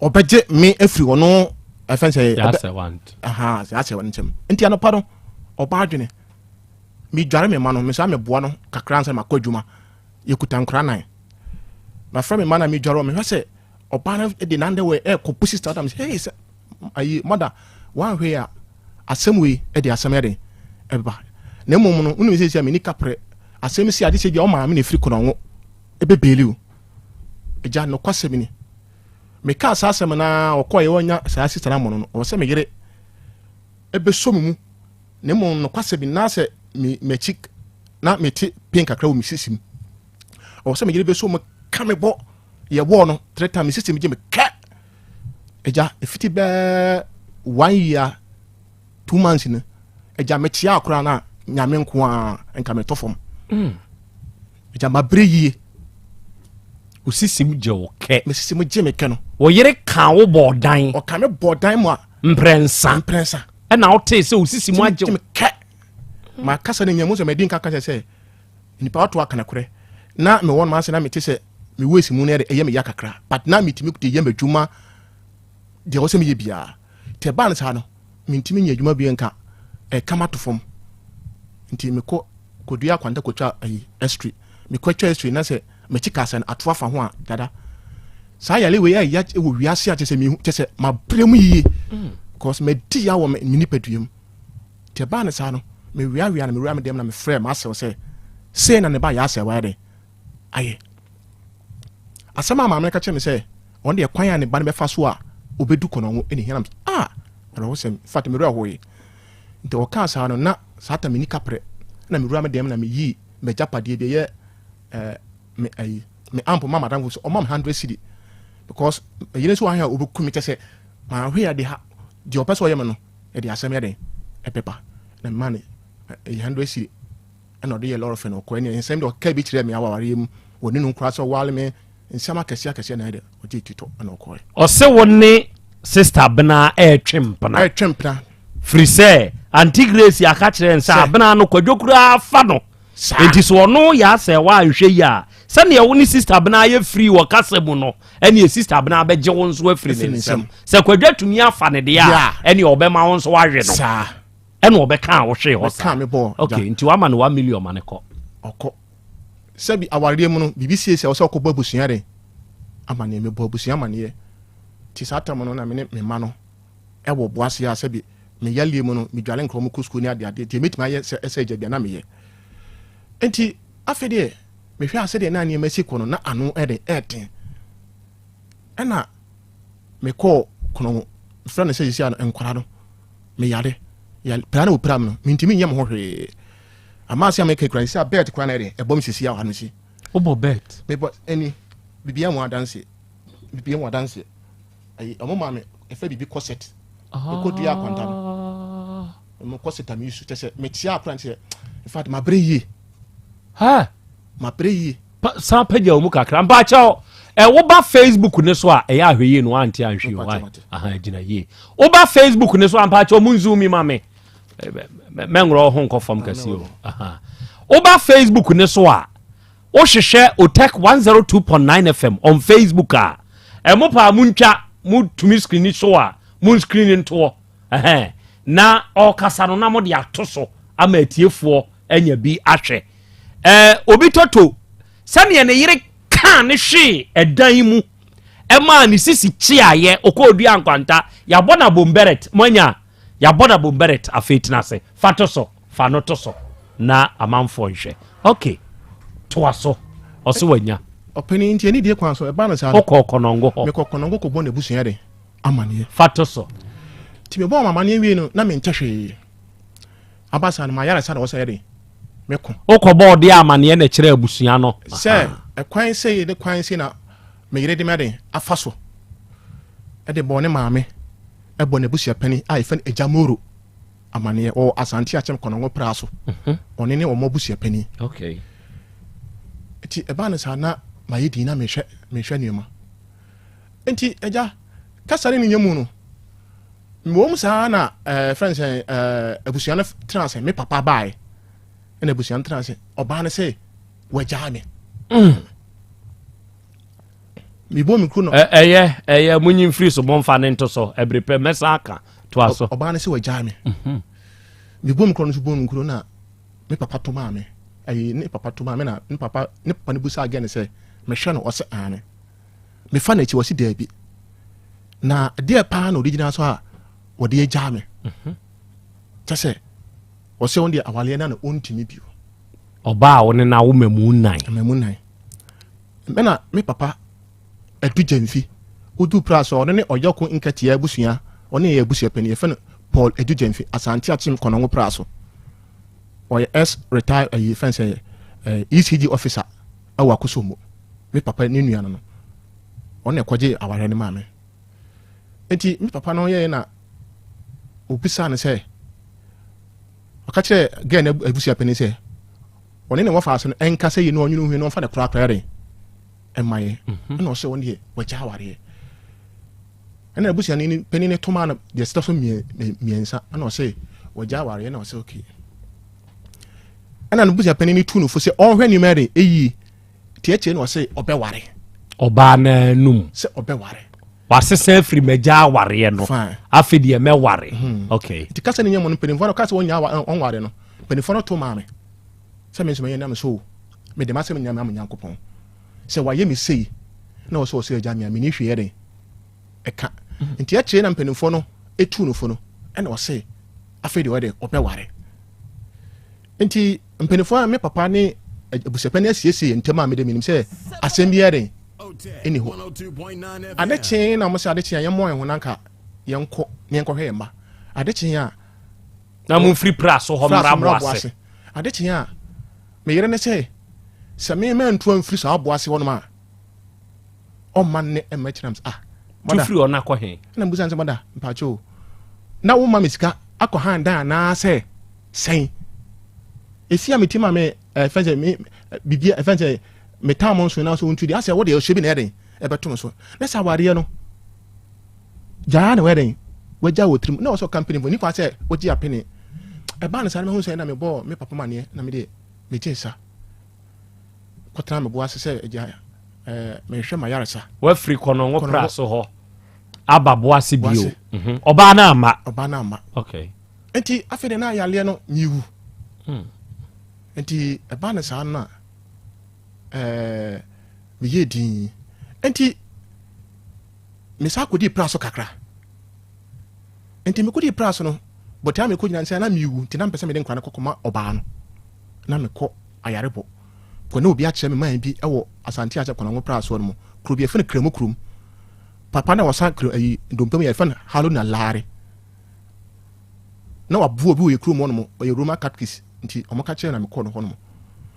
ɔbɛgye me afiri ɔno ɛfɛn sɛ yɛasɛ wɔn ntɛm nti anɔpa no ɔba adwene medware me ma no mesaa meboa no kakra ansa makɔ adwuma yɛkuta nkora nan mafrɛ me ma na medware wɔ mehwɛ sɛ ɔba no de nandɛ wɔ ɛkɔ pusi star dam hey sɛ ayi mɔda wanhwɛ a asɛm wei ɛde asɛm yɛ den ɛba na mmom no wonim sɛ sɛ meni kaprɛ asɛm si ade sɛ bia ɔmaame na ɛfiri kɔnɔngo ɛbɛbeeli o Agya, nokwasɛm ni, mekaa saa asɛm no ara ɔkɔeɛ wanya saa sista no amono no, ɔwɔ sɛ me yere ɛbɛsɔ me mu, na mmom nokwasɛm ni, na sɛ me m'akyi na mete pain kakra wɔ me sisi mu, ɔwɔ sɛ me yere bɛsɔ mu ka me bɔ yɛwɔɔ no three times, me sisi mu gye me kɛ. Agya, ɛfiti bɛɛ one year 2 months no, agya mekyea koraa no a nyame nko a nka metɔ fam. Agya mabrɛ yie. Wo sisim gye wo kɛ. Me sisim gye me kɛ no. Wo yere ka wo bɔ dan. Ɔka me bɔ dan mu a. Mprɛnsa. Mprɛnsa. Ɛna wotee sɛ wo sisim agye wo. Kɛ. Ma kasa no nyɛ mu sɛ madi nka kasa sɛ nipa wato aka nokorɛ na mewɔ no ase na mete sɛ me waist mu no ɛyɛ me ya kakra but na metumi de yɛ m'adwuma deɛ ɛwɔ sɛ meyɛ biara nti ɛbaa no saa no mentumi nyɛ adwuma bio nka ɛka mato fam nti mekɔ kɔdua akwanta kɔtwa ayi ɛstri mekɔ twa ɛstri na sɛ mɛkyi kaa sɛ no ato afa ho a dada saa yale wei ɛyɛ wɔ wiase a kyɛ sɛ mehu kyɛ sɛ mabrɛ mu yie because madi ya wɔ me nipadua mu nti ɛbaa no saa no meweawea na mewura me dɛm na mefrɛ m'asɛw sɛ sei na ne ba yɛ asɛ wayɛ dɛn ayɛ. Asɛm a maame no ka kyerɛ me sɛ ɔno deɛ kwan a ne ba no bɛfa so a ɔbɛdu kɔnɔngo ɛna hia nam sɛ ah awerɛhosɛm in fact me werɛ hoe nti ɔkaa saa no na saa ta menni kaprɛ na mewura me dɛm na meyii m'agyapadeɛ bi ɛyɛ eh, me ayi me ampo ma madam sɛ ɔma me 100 cedi because ɛyere nso ahwɛ a ɔbɛku me kyɛ sɛ mahwɛ yɛ de ha deɛ ɔpɛ sɛ ɔyɛ me no ɛde asɛm yɛ den ɛbɛba na mema no 100 cedi ɛna ɔde yɛ lɔre fɛ no ɔkɔ ɛne nsɛm de ɔka bi kyerɛ me awareɛ mu wɔ ne no koraa sɛ ɔwale me nsɛm akɛseɛ akɛseɛ na ɛde ɔgye tutɔ ɛna ɔkɔɛ. Ɔse wo ne sister Abena ɛretwe mpena. Ɛretwe mpena. Firi sɛ Auntie Grace aka kyerɛ n sɛ Abena no kwadwo koraa fa no. Enti sɛ ɔno yɛ asɛ woanhwɛ yi a sɛdeɛ wo ne sister Abena ayɛ firi wɔ kasa mu no ɛneɛ sister Abena bɛgye wo nso afiri ne nsam. Sɛ kwadwo atumi afa ne deɛ a ɛneɛ ɔbɛma wo nso wawe no. Saa. Ɛna ɔbɛka a wohwee hɔ saa. Ɔbɛka me bɔɔ. Ok, nti wama no 1 million ma ne kɔ. Ɔkɔ. Sɛbi awareɛ mu no, biribi siesie a ɔsɛ ɔkɔbɔ abusua de amaneɛ. Mebɔ abusua amaneɛ. Nti saa tam no na me ne me mma no ɛwɔ boase a sɛbi me yareɛ mu no, medware nkorɔ mo kɔ sukuu ne adeade. Deɛ mɛtumi ayɛ sɛ ɛsɛ agya bia na meyɛ. Nti afei deɛ mehwɛ a sɛdeɛ na nneɛma si kɔ no na ano ɛden ɛɛden. Ɛna mekɔɔ kono mefrɛ no sɛ sisi a no nkwadaa no meyare yare pira na wɔpira me no mentumi nyɛ me ho hwee ama ase a meka kura sisi a bɛɛt kora na ɛde ɛbɔ me sisi a ɔha no si wobɔ bɛɛt mebɔ ɛni bibia mu adanseɛ bibia mu adanseɛ ayi ɔmo maa me ɛfɛ biribi corset mekɔ dua akwanta no mo corset a meyi so kyɛ sɛ mekyia akora no sɛ in fact mabrɛ yie ha mabrɛ yie san pagya wo mu kakra mpakyɛw ɛ woba facebook ne so a ɛyɛ ahwɛ yie no wante anhwe o wai aha gyina yie woba facebook ne so a mpakyɛw mu nzoom mi ma me mɛnworɔ ho nkɔ fam kɛse o aha woba facebook ne so a wohwehwɛ otek 102.9 fm on facebook a ɛmo paa muntwa mutumi screen so a mun screen ntoɔ ɛhɛn na ɔkasa no na mode ato so ama atiefoɔ anya bi ahwɛ ɛɛ obi tɔtɔ sɛdeɛ ne yere kaa ne hwee ɛdan mu ɛmaa ne sisi kyeayɛ ɔkɔ odua nkwanta yabɔ na bomberet moanya yabɔ na bomberet afei tena ase fa to so fa no to so na amanfoɔ nhwɛ ok toa so ɔso wanya. Ɔpanin nti anidie kwan so ɛbaa no saa no. Wokɔɔ kɔnɔngo hɔ. Mekɔ kɔnɔngo kɔbɔ n'abusua de amaneɛ. Fa to so. Nti mebɔɔ wɔn amaneɛ wie no na menkyɛ hwee. Aba saa no mayaresa na wɔsɛ yɛ den meko. Wokɔbɔɔ deɛ amaneɛ na ɛkyerɛ abusua no. Sɛ ɛkwan sei ne kwan sei na me yere de me aden afa so de bɔɔ ne maame bɔ n'abusua panin a yɛfrɛ no Agya Moro. amaneɛ ɔwɔ Asante Akyem Kɔnɔngo Pra so mhm. ɔne ne wɔn abusua panin okay. nti ɛbaa no saa na mayɛ din na mehwɛ mehwɛ nneɛma nti agya kasa ne ne nyɛ mu no mmom saa na ɛɛ eh, fɛn sɛ ɛɛ eh, abusua no tena ase me papa baae ɛna abusua no tena ase ɔbaa no sɛ wagyaa me mm. mebɔ me kuro no ɛyɛ ɛyɛ munyi mfiri so momfa ne nto so ɛbere pɛ mɛsan aka toa so ɔbaa no sɛ wagyaa me mhm. mebɔ me kuro no so bɔ me kuro na me papa to maa me ɛyi ne papa to maa me na ne papa ne papa no busa agɛ ne sɛ mehwɛ no ɔsɛ aane mefa n'akyi ɔsi daabi na deɛ paa na ɔde gyina so a wɔde agyaa me mhm. kyɛ sɛ ɔsɛ wɔn deɛ awaleɛ na na ɔntumi bio ɔbaa a wɔne na awo mmamu nan mmamu nan Mena me papa Adu Gyamfi odu pra so ɔno ne Ɔyɔko Nkatia abusua ɔne yɛ abusua panin yɛfɛ no Paul Adu Gyamfi Asante Akyem Kɔnɔngo pra so ɔyɛ S retire ayi fɛn sɛ ECG officer ɛwɔ Akosombo me papa ne nua no no ɔno na ɛkɔgye awareɛ no maa me nti me papa no yɛyɛ na obisaa no sɛ ɔka kyerɛ gɛɛ no abusua panin sɛ ɔne ne wɔfa ase no ɛnka sɛ yɛ no ɔnwene hu no ɔmfa ne korakora yɛ den ɛma yɛ mhm. ɛna ɔsɛ wɔn deɛ wɔagya awareɛ ɛna abusua ne panin ne toma no deɛ sita so mmiɛnsa ɛna ɔsɛ wɔagya awareɛ ɛna ɔsɛ okay ɛna ne busua panin ne tu no fo sɛ ɔnhwɛ nneɛma yɛ den ɛyie tiatia na ɔsɛ ɔbɛware ɔbaa n'anum sɛ ɔbɛware wasesa afiri m'agya awareɛ no afei deɛ mɛware hmm. okay nti kasa ne nyɛ mu no mpanimfoɔ no kasa wɔnya ɔnware no mpanimfoɔ no to maa me sɛ me nso mɛyɛ nam so mede m'asɛm nyinaa ma Nyankopɔn sɛ wayɛ me sei na ɔsɛ ɔsɛ agya me a menni hwee yɛ den ɛka hmm. nti akyire na mpanimfoɔ no ɛtu no fo no ɛna ɔse afei deɛ ɔyɛ dɛ ɔbɛware Nti mpanimfoɔ a me papa ne abusuapɛn asiesie yɛn ntam a mede menim sɛ asɛm biara den ɛni hɔ. Ade kyee na wɔn sɛ ade kyee a yɛmmɔ yɛn ho nanka yɛnkɔ na yɛnkɔhwɛ yɛn mma. Ade kyee a na mo mfiri pra so hɔ mmra bo ase. Ade kyee a me yere ne sɛ sɛ me mantu amfiri saa bo ase hɔnom a ɔmma nne mma akyiri nam sɛ ah mada. Tu firi hɔ na kɔ he? Ɛna mbusa no sɛ mada mpakyɛ o na woma me sika akɔ han dan anaasɛ sɛn? Esi a me ti ma me ɛfɛn sɛ me biribi ɛfɛn sɛ me tam nso na so ntu deɛ asɛ wode ɔhyɛ bi na ɛyɛ den ɛbɛto me so na sɛ awareɛ no gyaa na wɔyɛ den wagya wɔ tirim na ɔsɛ ɔka mpanimfoɔ nipa sɛ wogye apene ɛbaa no saa no mahu sɛ na mebɔɔ me papa maneɛ na mede megye nsa kɔtena me bo ase sɛ agya ɛɛ mehwɛ ma yaresa. Wafiri kɔnɔngo pra so hɔ aba bo ase bio. Mhm. Ɔbaa no ama. Ɔbaa no ama. Okay. Nti afei de na yareɛ no miwu. Hmm. Nti ɛbaa no saa no a ɛɛ meyɛ din. Nti mesa akɔdi pra so kakra. Nti mekɔdii pra so no, botae a mekɔgyina ne sɛ na mewu nti na mepɛ sɛ mede nkora no kɔkɔma ɔbaa no. Na mekɔ ayarebɔ. Kɔ na obi akyerɛ me man bi wɔ Asante Akyɛ Kwanango pra soɔ no mu. Kuro bi yɛfrɛ no Kramu kurom. Papa na ɔsa kuro ayi ndompe mu yɛfrɛ no Haruna Lare. Na waboa obi wɔ yɛ kurom hɔ nom, ɔyɛ Roman Catholic nti wɔn ka kyerɛ na mekɔɔ no hɔ nom.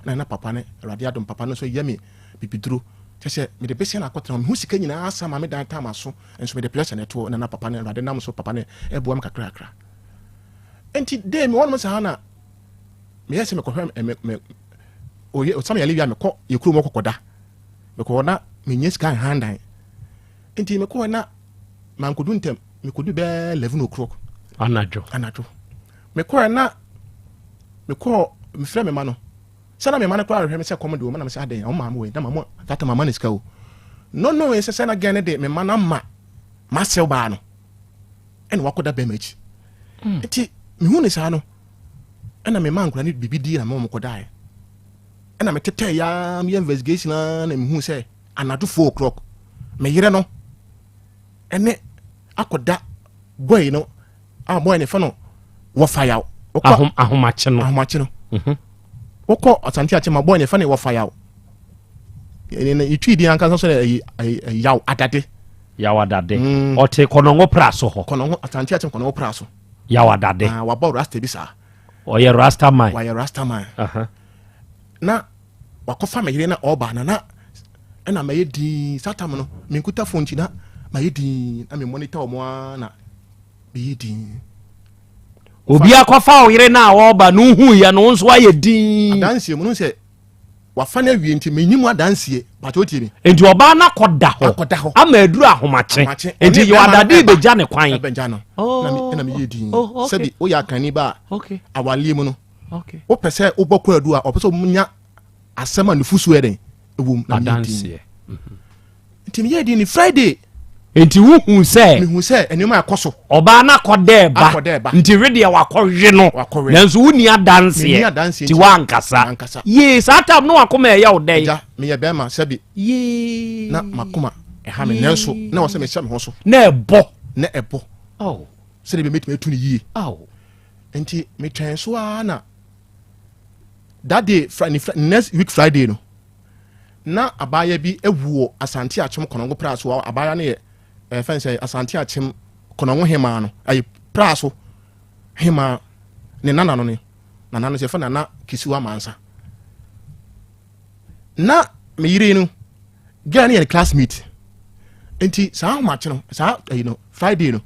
Na na papa no, Awurade adom papa no nso yɛ me bibiduro. Kyɛ sɛ mede besia na akɔtena hɔ, mehu sika nyinaa asa ma me dan tam aso. Nso mede pressure na ɛtoɔ na na papa no awurade nam so papa no ɛboa me kakrakra nti dee me wɔnom saa na meyɛ sɛ mekɔhwɛ me me oye ɔsam yɛ lewia mekɔ yɛ kurom kɔkɔda mekɔ na menyɛ sika nhandan nti mekɔ na mankodu ntɛm mekɔdu bɛɛ 11 o'clock anadwo anadwo mekɔɛ na mekɔ mefrɛ me ma no Sɛ na me mma no koraa rehwɛ me sɛ kɔm de wɔn na me sɛ adɛn wɔn maame wei na mamu tata mama ne sika o no no ɛsɛ sɛ na gɛn ne de me mma no ama m'asɛw baa no ɛna wakɔda bɛrima akyi hmm. nti mehu ne saa no ɛna me mma nkora ne biribi di na me wɔn kɔdaeɛ ɛna metetɛ ya meyɛ investigation na mehu sɛ anadwo 4 o'clock me yere no ɛne akɔda boy no a boy ne fɛ no wɔfa yaw ahom ahomakye no ahomakye no mhm. wokɔ asante akye ma boy ne fɛ no wɔfa yaw ne yɛtwi din ankasa sɛ ɛyi yaw adade yaw adade mm. ɔte kɔnɔngo pra so hɔ kɔnɔngo asante akye kɔnɔngo pra so yaw adade ah, wabɔ rasta bi saa ɔyɛ rasta man wayɛ rasta man uh -huh. na wakɔfa me yere na ɔba na na ɛna mayɛ din saa tam no menkuta phone nti na mayɛ din na me monitor wɔn ara na meyɛ din. Obi akɔfa wo yere no a ɔreba no wohuiɛ no wo nso ayɛ din. Adanseɛ mu no sɛ wafa no awie nti menyi mu adanseɛ pàtó otie mi. Nti ɔbaa no akɔda hɔ akɔda hɔ ama aduru ahomakye ahomakye nti ɔne yɛ bɛrima no ɔdade ɛba bɛgya ne kwan. ɛbɛgya no Oh. na me ɛna meyɛ din Oh, okay. sɛbi woyɛ akanni ba a Okay. awaleɛ mu no Okay. wopɛ sɛ wobɔ kwaadu a ɔpɛ sɛ wonya asɛm a nufusuo yɛ dɛn ɛwɔ mu na meyɛ din Adanseɛ. nti meyɛ din ni Friday Nti wohu sɛ mehu sɛ nneɛma ɛkɔ so ɔbaa no akɔdɛ ba Akɔdɛ ba. nti wedeɛ wakɔwe no Wakɔwe. nanso wonni Menni adanseɛ adanseɛ nti nti woankasa mankasa. yee saa tam no wakoma ɛyɛ wo dɛn agya meyɛ bɛrima sɛbi yee na makoma ɛha me nanso na wɔ sɛ mehyɛ me ho so na ɛbɔ na ɛbɔ oh. sɛdeɛ bɛmɛtumi atu no yie oh. nti metwɛn so ara na that day Friday, next week Friday no na abaayewa bi awu wɔ Asante Akyem Kɔnɔngo pra so. Abaayewa no yɛ ɛfɛn sɛ Asante Akyem Kɔnɔngo hemaa no ɛyɛ pra so hemaa ne nana no ne nana no sɛ fɛ nana Kisiwa Mansa na me yere no girl no yɛ ne classmate nti saa ahomakye no saa ɛyi no Friday no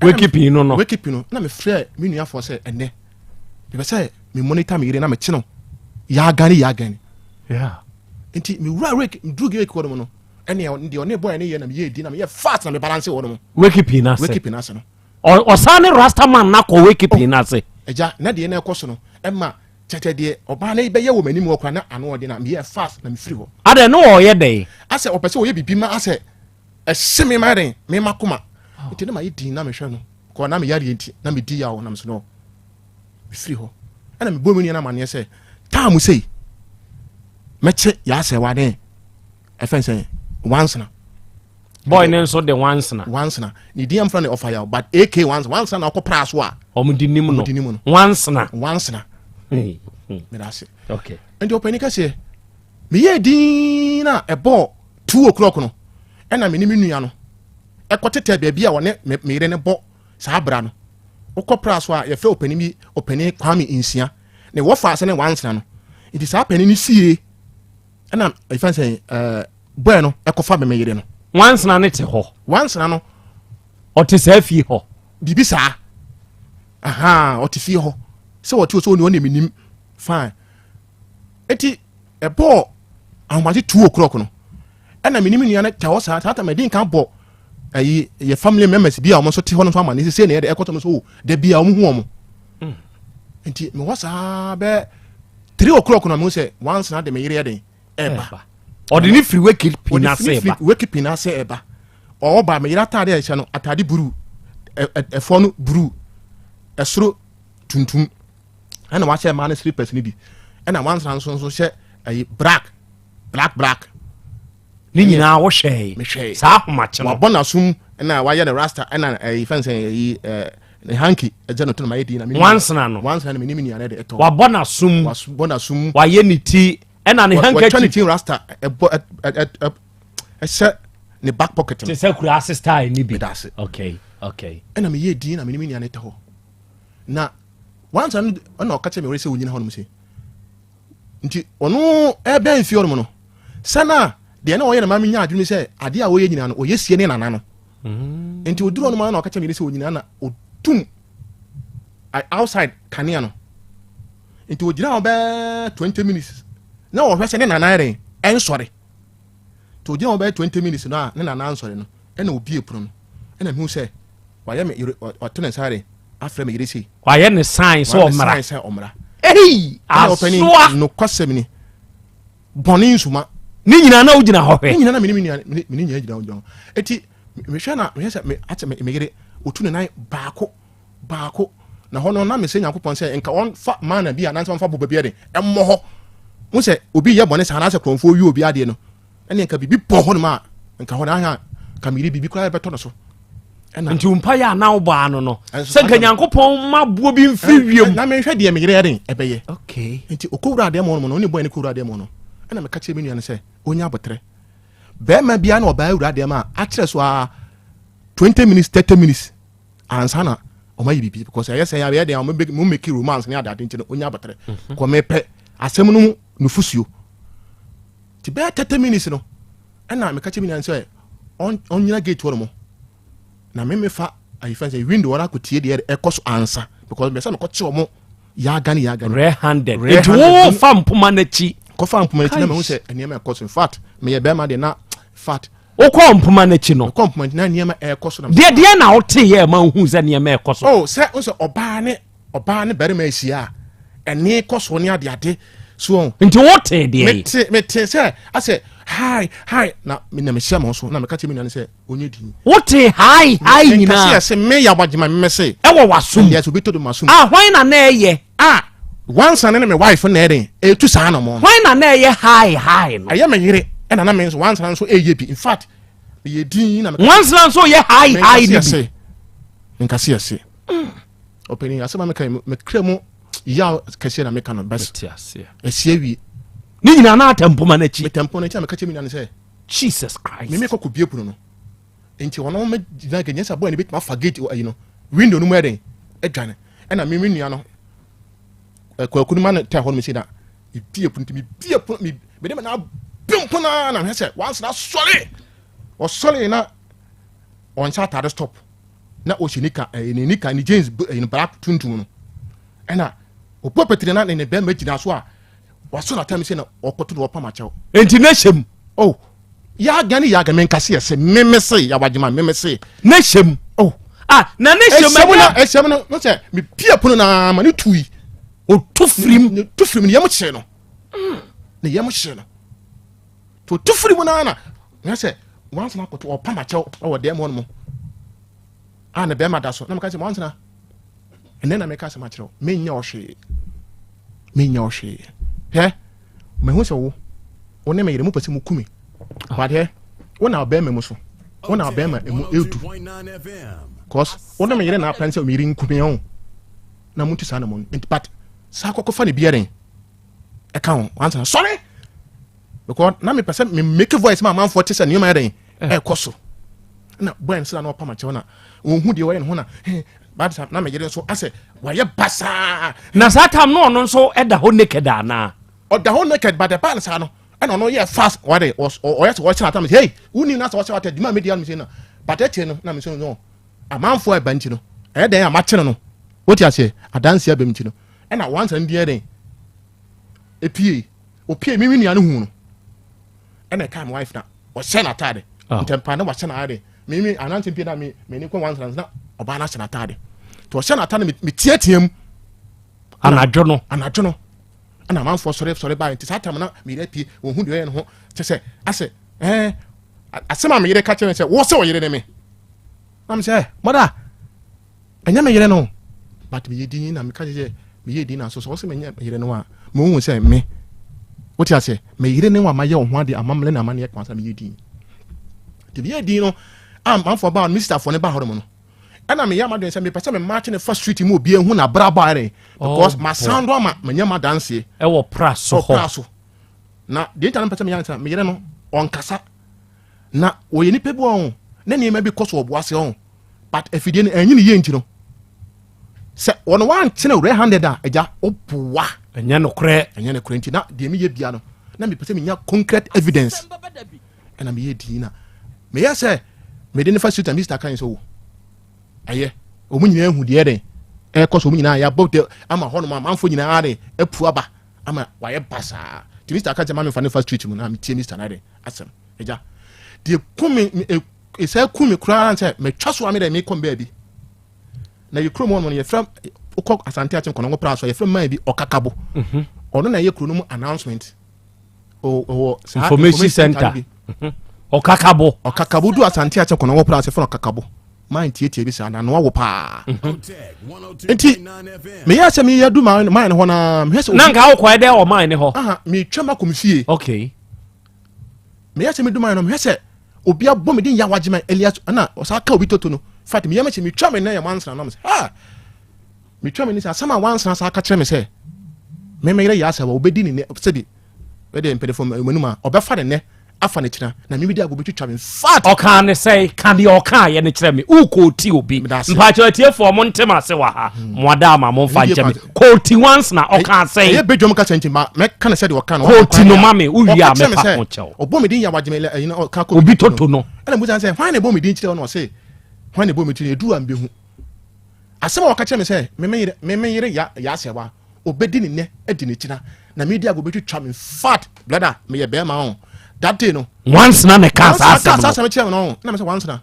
Wakeeping no no. Wakeeping no na mefrɛ me nuafoɔ sɛ ɛnɛ mepɛ sɛ me monitor me yere na mekye no yaagan ne yaagan Yeah. nti mewura wake meduru wake hɔ nom no ɛne deɛ ɔne boy ne yɛ na meyɛ di na meyɛ fast na me balance hɔ nom Wakeeping no ase. wakeeping no ase no Ɔsan ne Rastaman no akɔ wakeeping no ase. agya na deɛ na ɛkɔ so no ɛma kyɛkyɛ deɛ ɔbaa no bɛyɛ wɔ m'anim hɔ koraa na ano ɔde na meyɛ fast na mefiri hɔ Adɛn ne ɔyɛ dɛn? asɛ ɔpɛ sɛ ɔyɛ biribi ma asɛ ɛhye me ma den me ma koma nti ne ma yɛ din na mehwɛ no kɔ na meyare nti na medi yaw na mesɛ no mefiri hɔ ɛna mebɔ me nua no amanneɛ sɛ taa mu sei mɛkye yɛasɛ wa ne ɛfɛn sɛ wansena Boy ne nso de wansena. Wansena ne din amfra ne ɔfa yaw but ak wansena wansena na ɔkɔ pra so a ɔmo di nim no ɔmo di nim no wansena wansena meda ase okay nti ɔpɛni kɛseɛ meyɛ din na ɛbɔɔ 2 o'clock no ɛna me ne me nua no ɛkɔ tetɛ baabi a ɔne me yere no bɔ saa bra no wokɔ pra so a yɛfrɛ ɔpanin bi ɔpanin Kwame Nsia ne wɔfa ase ne wansena no nti saa panin no sie ɛna ɛfɛn sɛ ɛɛ bɔɛ no ɛkɔfa me me yere no wansena ne te hɔ wansena no ɔte saa fie hɔ biribi saa aha ɔte fie hɔ sɛ ɔte hɔ sɛ ɔne ɔne menim fine eti ɛbɔɔ ahomakye 2 o'clock no ɛna me ne me nua no tɛ hɔ saa saa tam ɛdi nka bɔ ɛyi yɛ family members bi a wɔn nso te hɔ no nso ama ne sese na yɛde ɛkɔtɔ no so o da bi a wɔn hu wɔn nti mewɔ saa bɛ 3 o'clock na mehu sɛ once na de me yere yɛ den ɛba ɔde ne firi wakeeping Ɔde n'ase firi ba wakeeping n'ase ɛba ɔba me yere ataade a ɛhyɛ no ataade blue ɛfɔ no blue ɛsoro tuntum ɛna wahyɛ mmaa no slippers no bi ɛna wansana nso nso hyɛ ɛyi black black black ne nyinaa wohwɛe mehwɛe saa ahomakye no wabɔ n'asom ɛna wayɛ ne rasta ɛna ɛyi fɛn sɛ ɛyi ɛɛ ne hanky ɛgya no to na ma yɛ di na me Wansana no. wansana no me ne me nua no de ɛtɔ wabɔ n'asom wabɔ n'asom wayɛ ne ti ɛna ne watwa ne handkerchief ti rasta ɛbɔ ɛ ɛ ɛ ɛhyɛ ne back pocket no te sɛ kura ase style ni bi Meda ase. okay ɛna meyɛ din na me ne me nua no tɛ hɔ na wansana no ɛna ɔka kyerɛ me wɛrɛ sɛ onyina hɔ nom sɛ nti ɔno ɛbɛn fie hɔ nom no sɛna deɛ na ɔyɛ na maame nya adwene sɛ adeɛ a ɔyɛ nyinaa no ɔyɛ sie ne nana no nti oduru hɔ nom a na ɔka kyerɛ me sɛ onyina na otum outside kanea no nti ogyina hɔ bɛɛ 20 minutes na ɔhwɛ sɛ ne nana yɛrɛ ɛnsɔre nti ogyina hɔ bɛyɛ 20 minutes no a ne nana ansɔre no ɛna obie pono no ɛna mehu sɛ wayɛ me yere ɔto ne nsa yɛrɛ afrɛ me yere sei wayɛ ne sign sɛ Wayɛ ne ɔmmra sign sɛ ɔmmra ei ɛna ɔpɛni asoa nokwasɛm ni bɔne nsuma ne nyinaa na wogyina hɔ ne hwɛ nyinaa na mene me nua mene nyinaa gyina hɔ gyina hɔ eti mehwɛ na mehwɛ sɛ me akyɛ me yere otu ne nan baako baako na hɔ no na mesɛ Nyankopɔn sɛ nka ɔmfa mana bi anaasɛ ɔmfa boba bi ɛde ɛmmɔ hɔ wo sɛ obi yɛ bɔne saa anaasɛ kurɔmfoɔ wi obi adeɛ no ɛne nka biribi bɔ hɔ nom a nka hɔ no ahwɛ a nka meyere biribi koraa bɛtɔ no so ɛna nti wo mpaeɛ a na wobɔ ano no Ɛnso sɛ nka Nyankopɔn ma boɔ bi mfiri wiem na mehwɛ deɛ meyere ɛden ɛbɛyɛ okay nti ɔkɔwura adeɛ mu no no ɔne bɔɛ ne kɔwura adeɛ mu no ɛna meka kyerɛ me nua no sɛ ɔnya abotrɛ bɛrima biara na ɔbaa wura adeɛ mu a akyerɛ so a 20 minutes 30 minutes ansa na ɔma yɛ biribi because ɛyɛ sɛ yɛ deɛ ɔmo mo make romance ne adeade nti no ɔnya abotrɛ kɔ mepɛ asɛm no mu nufusuo nti bɛyɛ 30 minutes no ɛna meka kyerɛ me nua no sɛ ɔnyina gate hɔ no mo na me mefa ayi fɛn sɛ window hɔ no akɔtie deɛ ɛkɔ so ansa. Because mepɛ sɛ mekɔkye ɔmo yaaga ne yaaga. Red handed. Eti wo fa mpoma n'akyi. Kɔfa mpoma n'akyi na mehu sɛ nneɛma ɛkɔ so. In fact, meyɛ bɛrima deɛ na fact. Wokɔ mpoma n'akyi no. Mekɔ mpoma n'akyi na nneɛma ɛkɔ so na. Deɛ deɛ na wote yɛ ɛma wohu sɛ nneɛma ɛkɔ so. Oh, sɛ sɛ ɔbaa ne ɔbaa ne barima ahyia a ɛne kɔ so ne ade ade so wɔn. Nti wote deɛ yi. Mete mete sɛ asɛ hi hi na na mehyɛ mo so na meka kyerɛ me nua no sɛ onye din. Wote hi hi nyinaa. Nkasi ɛsɛ me yɛ abagyema me se. Ɛwɔ w'asom. Yes obi to do m'asom. Ah hwan na na ɛyɛ. Ah wansa ne ne me wife na ɛden etu saa na mo. Hwan na na ɛyɛ hi hi no. Ɛyɛ me yere ɛna na me nso wansa nso ɛyɛ bi in fact meyɛ din na. Wansa nso yɛ hi hi ni bi. Nkasi ɛse. Ɔpanin asɛm a meka yi mekra mu yaw kɛseɛ na meka no bɛs ɛsi awie. Ne nyinaa na atɛmpoma no akyi. Metɛmpoma no akyi a meka kyerɛ me nua no sɛ. Jesus Christ. Meme kɔ kɔ bie pono no. Nti ɔno me gyina gate nyɛ sɛ boy no bɛtumi afa gate ayi no window no mu ɛden adwane ɛna me me nua no kwaku no ma no tɛ hɔ no mesi na mebie pono nti mebie pono me mede me na abem pono na na hwɛ sɛ wansena sɔre ɔsɔre na ɔnhyɛ atade stop na ɔhyɛ nika ɛyɛ ne nika ne jeans ɛyɛ black tuntum no ɛna ɔbɔ petire na ne ne bɛrima gyina so a wasɔ n'atam sɛ na ɔkɔto na ɔpam akyɛw. Enti na hyɛ mu. Oh yaga ne yaga menka se yɛse meme se yawagyema meme se. Na hyɛ mu. Oh ah na ne hyɛ mu ɛhyɛ mu na ɛhyɛ mu no no sɛ mepie pono na ma ne tui. Otu firim. Ne tu firim ne yam hyɛ no. Ne yam hyɛ no. To tu firim na na na sɛ wansana akɔto ɔpam akyɛw ɛwɔ dɛm hɔ no mu. A ne bɛrima da so na meka sɛ wansana. Ɛnɛ na meka asɛm akyerɛ wo menyɛ ɔhwee menyɛ ɔhwee hwɛ mahu sɛ wo wo ne me yere mopɛ sɛ moku me ah. but hwɛ wo na ɔbɛrima mu so wo na ɔbɛrima mu edu cause wo ne me yere na apɛn sɛ me yere nku me ho na montu saa na mo but saa kɔkɔfa ne biara ɛka ho wansa sɔre because na mepɛ sɛ me make voice ma amanfoɔ te sɛ nneɛma yɛ dɛn eh. ɛkɔ so na boy no sɛ na ɔpam akyɛw na ɔhu deɛ ɔyɛ ne ho na bad na meyere nso asɛ wayɛ basaa na saa tam no ɔno nso ɛda hɔ naked anaa ɔda hɔ naked but ɛbaa no saa no ɛna ɔno yɛ fast ɔde ɔyɛ sɛ ɔhyɛ atam sɛ hey wonni na sɛ ɔhyɛ ɔtɛ dwuma medi anum sɛ na but ɛkyɛ no na mesɛ no amanfoɔ ɛba nti no ɛyɛ dɛn a makyene no wote aseɛ adanseɛ abɛm nti no ɛna wansa no deɛ dɛn epie opie me me nua no hu no ɛna ɛka my wife na ɔhyɛ n'ataade ah. ntɛmpa na wahyɛ n'ataade me me anante pie na me me ne kɔ wansana na ɔbaa no ahyɛ n'ataade nti ɔhyɛ n'ataade me me teatea mu anadwo no anadwo no ɛna amanfoɔ sɔre sɔre baa nti saa tam na me yere pie wɔn hu deɛ ɔyɛ no ho kyɛ sɛ asɛ ɛɛ asɛm a me yere ka kyerɛ me sɛ wɔ sɛ ɔyere ne me na me sɛ mɔda. Ɛnyɛ me yere no but meyɛ din na meka kyerɛ meyɛ din na so sɛ ɔsɛ menyɛ me yere no a mehu sɛ me wote aseɛ me yere ne wa mayɛ wo ho adeɛ amammerɛ na amanneɛ kwan sɛ meyɛ din nti meyɛ din no a manfoɔ baa no me sistafoɔ no baa hɔ nom no ɛna meyɛ amadwene sɛ mepɛ sɛ memaakye ne fa street mu obi ahu na abrabɔ ayɛ because oh, masan do ama manya madanseɛ ɛwɔ pra so hɔ pra so na deɛ nti na mepɛ sɛ meyɛ ne sɛ meyere no ɔnkasa Na wɔyɛ nipa bi wɔn na nneɛma bi kɔ so wɔ boase wɔn but afidie no ɛnyi ne yie nti no sɛ wɔn wankyene red handed a agya ɔboa. Ɛnyɛ nokorɛ. Ɛnyɛ nokorɛ nti na deɛ meyɛ bia no na mepɛ sɛ menya concrete evidence ɛna meyɛ din na meyɛ sɛ mede ne fa street and Mr. kan sɛ o ɛyɛ wɔn nyinaa ehu deɛ dɛn ɛkɔ so wɔn nyinaa yɛabɔ de ama hɔnom amanfo nyinaa de apu aba ama wayɛ basaa nti Mr. kan sɛ ma mefa ne fa street mu na metie Mr. na de asɛm agya deɛ ku me ɛsɛ ku me koraa sɛ matwa so a me dɛ mekɔ baabi na yɛ kurom hɔ no yɛfrɛ wokɔ asante akye nkɔnɔnkɔ pra so yɛfrɛ man bi ɔkakabo mhm. ɔno na ɛyɛ kuro no mu announcement ɔwɔ saa information center bi mhm. ɔkakabo ɔkakabo du asante akye nkɔnɔnkɔ pra so yɛfrɛ no ɔkakabo man tietie bi saa na anoa wo paa mhm. nti meyɛ sɛ meyɛ du man no hɔ na mehwɛ sɛ na nka wokɔɛ dɛ ɔman ne hɔ metwam akɔ me fie okay meyɛ sɛ medu man no mehwɛ sɛ obi abɔ me din yawa gyema Elias ɛna ɔsan ka obi toto no fat meyɛ mɛkyɛ metwa me nan yɛ wansana nam sɛ ha metwa me ni sɛ asɛm a wansana saa ka kyerɛ me sɛ memeyere yɛ asɛ wɔ obɛdi ne nɛ sɛbi ɛdeɛ mpanyinfoɔ mmanum a ɔbɛfa ne nɛ afa ne kyina na mimi di ago bɛtwitwa me fat. Ɔkaa ne sɛe ka deɛ ɔkaa yɛ no kyerɛ me wokɔɔti obi mpakyɛ atiefoɔ mo ntem ase wɔ ha hmm. mo ada ama mo mfa nkyɛ me kɔɔti once na ɔkaa sɛe ɛyɛ badwam kasa nti ma mɛka ne sɛdeɛ ɔka no kɔɔti no ma me wowie a mɛpa ho kyɛw ɔbɔ me din yɛ wagyeme ɛyi na ɔka kɔ obi toto no ɛna musa sɛ hwan na ɛbɔ me din kyerɛ ɔno ɔse hwan na ɛbɔ me din ɛdu a mbɛhu. Asɛm a ɔka kyerɛ me sɛ me me yere me me yere ya ya asɛwa obedi ne nɛ adi ne kyina na me di ago betwitwa me fat brother meyɛ bɛrima o that day no. Wansena na ɛka saa asɛm no. Saa asɛm kyerɛ me no na me sɛ wansena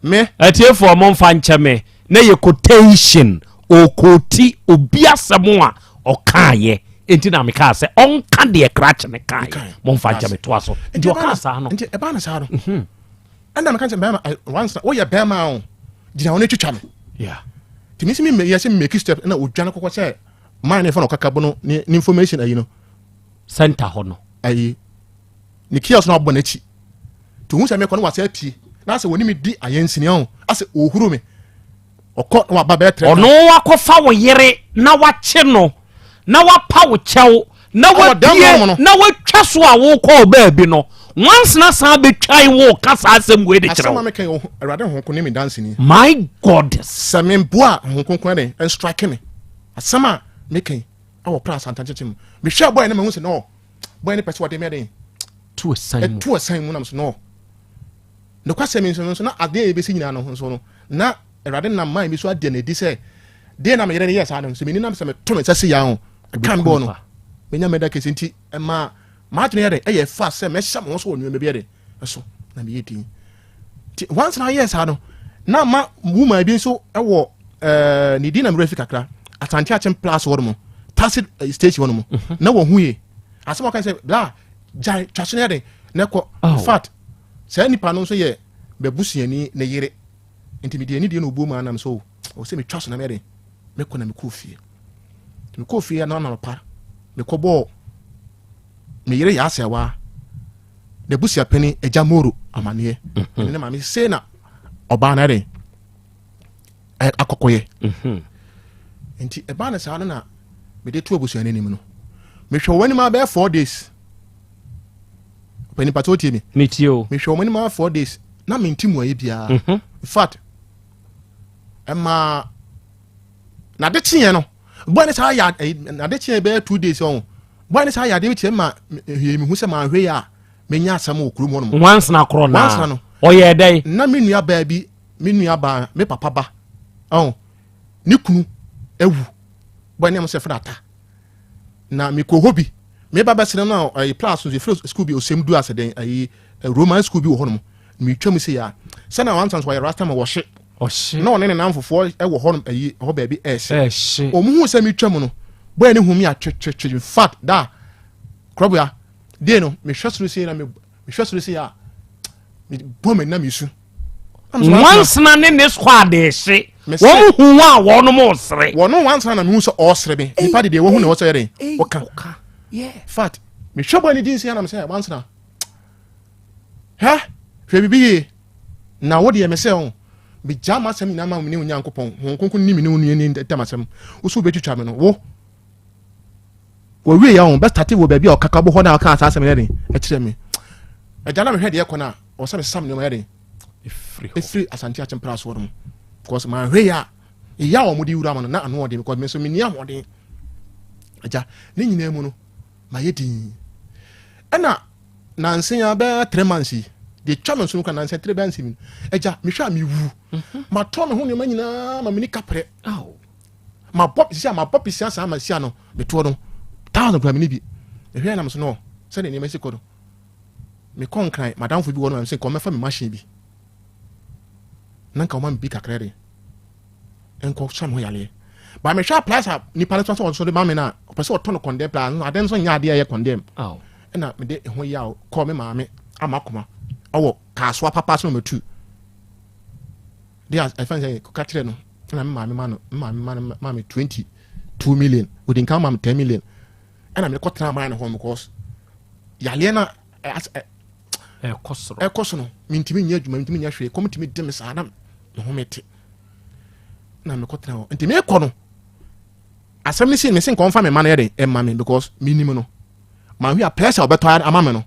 me. Atiefoɔ momfa nkyɛ me na yɛ quotation ɔkɔti obi asɛm a ɔkaayɛ nti na mekaa sɛ ɔnka deɛ krakye ne kaayɛ momfa nkyɛ me toa so nti ɔkaa saa no nti ɛbaa no saa no mhm. Ɛna meka sɛ bɛrima once na woyɛ bɛrima o gyina hɔ na twitwa me. Yeah. Nti me sɛ me yɛ sɛ make step na odwane kɔkɔ sɛ man ne fa na ɔkaka bo no ne information ayi no. Center hɔ no. Ayi ne kiosk no abɔ n'akyi. Nti ohun sɛ mekɔ no wasɛ apue na asɛ wɔne me di ayɛnsini o asɛ ohuru me. Ɔkɔ na waba bɛyɛ trɛ. Ɔno wakɔfa wo yere na wakye no na wapa wo kyɛw na wapue na watwa so a wokɔɔ baabi no nwansena san bɛtwae wo ka saa asɛm wei de kyerɛ wo. Asɛm a meka yi Awurade Honhom ne me danseni. My goddess. Sɛ memboa a Honhom Kronkron ɛdɛn ɛnstrike me. Asɛm a meka yi ɛwɔ pra asantan kyekyem. Mehwɛ bɔyɛ no mahu sɛ no bɔyɛ no pɛ sɛ wɔde me ɛdɛn to ɛsan mu. Ɛto ɛsan mu nam so no. Nokwasɛm yi nso no nso na adeɛ a yɛbɛsi nyinaa no nso no na Awurade nam man bi so adi no adi sɛ deɛ na me yere no yɛɛ saa no sɛ menni nam sɛ meto me nsa si yɛn ho ɛka me bɔɔ no menya mɛda kɛse nti ɛma m'adwene yɛ dɛ ɛyɛ fa sɛ mɛhyɛ me ho so wɔ nneɛma bi yɛ dɛ ɛso na meyɛ din nti once na ayɛ saa no na ma woman bi nso ɛwɔ ɛɛ ne din na mmerɛ fi kakra Asante Akyem plus hɔ nom taxi eh, station hɔ nom mhm. na wɔn ho yie asɛm ɔka sɛ bla gyae twa so no yɛ dɛ na ɛkɔ in fact saa nipa no nso yɛ m'abusuani ne yere nti mede anidie na obuo maa nam sɛ o ɔwɔ sɛ metwa so na meyɛ den mekɔ na mekɔɔ fie nti mekɔɔ fie na anɔpa mekɔbɔɔ me yere yɛ asɛwa n'abusua panin agya moro amaneɛ mhm. ɛne ne maame sei na ɔbaa no ɛden akɔkɔyɛ mhm. nti ɛbaa no saa no na mede to abusua no anim no mehwɛ wɔn anim abɛyɛ 4 days ɔpɛni pàtó tie mi. mi tie o. mehwɛ wɔn anim ara 4 days na mi nti mu ayɛ biara. Mhm. In fact ɛmaa n'ade kyeɛ no bɔyɛ ne saa yɛ ɛyi n'ade kyeɛ bɛyɛ 2 days ɔho bɔyɛ ne saa yɛ adeɛ bi kyerɛ ma hwɛ mi hu sɛ maa hwɛ yɛ a menya asɛm wɔ kurom hɔ nom. Nwansena korɔ naa nwansena no ɔyɛ dɛn. Na me nua baa bi me nua baa me papa ba ɔho ne kunu ewu bɔyɛ ne mo sɛ fɛn ata. Na mekɔ hɔ bi meba bɛsene no a ɛyɛ plus nso efiri school bi osɛm du ase den ɛyi roman school bi wɔ hɔ nom metwa mu se ya sɛnea wansa nso wɔyɛ rasta ma wɔhye ɔhye na ɔne ne namfofoɔ ɛwɔ hɔ nom ɛyi hɔ baabi ɛɛhye ɛhye wɔn hu sɛ metwa mu no bɔyɛ ne hu mi atwetwetwe in fact da korɔboa dee no mehwɛ soro sei na mehwɛ soro sei a mebɔ m'ani na mesu. Nwansena ne ne squad rehye. Wɔn hu wɔn a wɔn mo resere. Wɔn nwansena na mehu sɛ ɔresere me. Nipa de deɛ wɔhu na ɔsɛ yɛ den. Ɔka. Fat. Mehwɛ bɔ ne din si anam sɛ nwansena. Hɛ hwɛ bibi yie. Na wo deɛ mesɛ ho. Megya m'asɛm nyinaa ma me ne Onyankopɔn. Honhom Kronkron ne me ne wo nua ni ntam asɛm. Wo so wobɛtwitwa me no. Wo. Wɔwie yɛ ho bɛstate wɔ baabi a ɔkaka bɔ hɔ na ɔka saa asɛm yɛ den ɛkyerɛ me. Agya na mehwɛ deɛ ɛkɔ no a ɔsɛ mesesa me nneɛma yɛ den. Ɛfiri Asante Akyem soɔ no mu because manhwɛ yɛ a ɛyɛ a wɔde wura ma no na ano ɔden because me nso menni ahoɔden. Agya ne nyinaa mu no mayɛ din. Ɛna nanse ya bɛyɛ 3 months yi deɛ twa me nso no kora nanse 3 months yi agya mehwɛ a mewu. Matɔ me ho nneɛma nyinaa ma meni kaprɛ. Mabɔ sisi a mabɔ pisia saa ma sia no metoɔ no thousand kura mene bi mehwɛ nam so no sɛdeɛ nneɛma si kɔ no mekɔ Nkran madamfo bi wɔ no ma sɛ nka ɔmɛfa me machine bi na nka ɔma me bi kakra de nkɔ sɔ me ho yaleɛ ba mehwɛ a price a nipa no sɛ ɔnso de ma me no a ɔpɛ sɛ ɔtɔ no condemn plus no ade nso nyɛ adeɛ a ɛyɛ condemn ɛna mede ɛho yɛ a kɔɔ me maame ama koma ɔwɔ kaasoa papa so na matu de a ɛfɛn sɛ kɔka kyerɛ no ɛna me maame ma no me maame ma no ma me 22 million odi nka ma me 10 million ɛna me kɔ tena aman no hɔ because yaleɛ na ɛkɔ soro ɛkɔ so no mentumi nyɛ adwuma mentumi nyɛ hwee kɔm tumi de me saa na me ho mete na mekɔ tena hɔ nti mekɔ no asɛm no si me se nka ɔmfa me ma no yɛ den ɛma me because menim no mahwe a pressure ɔbɛtɔ ama me no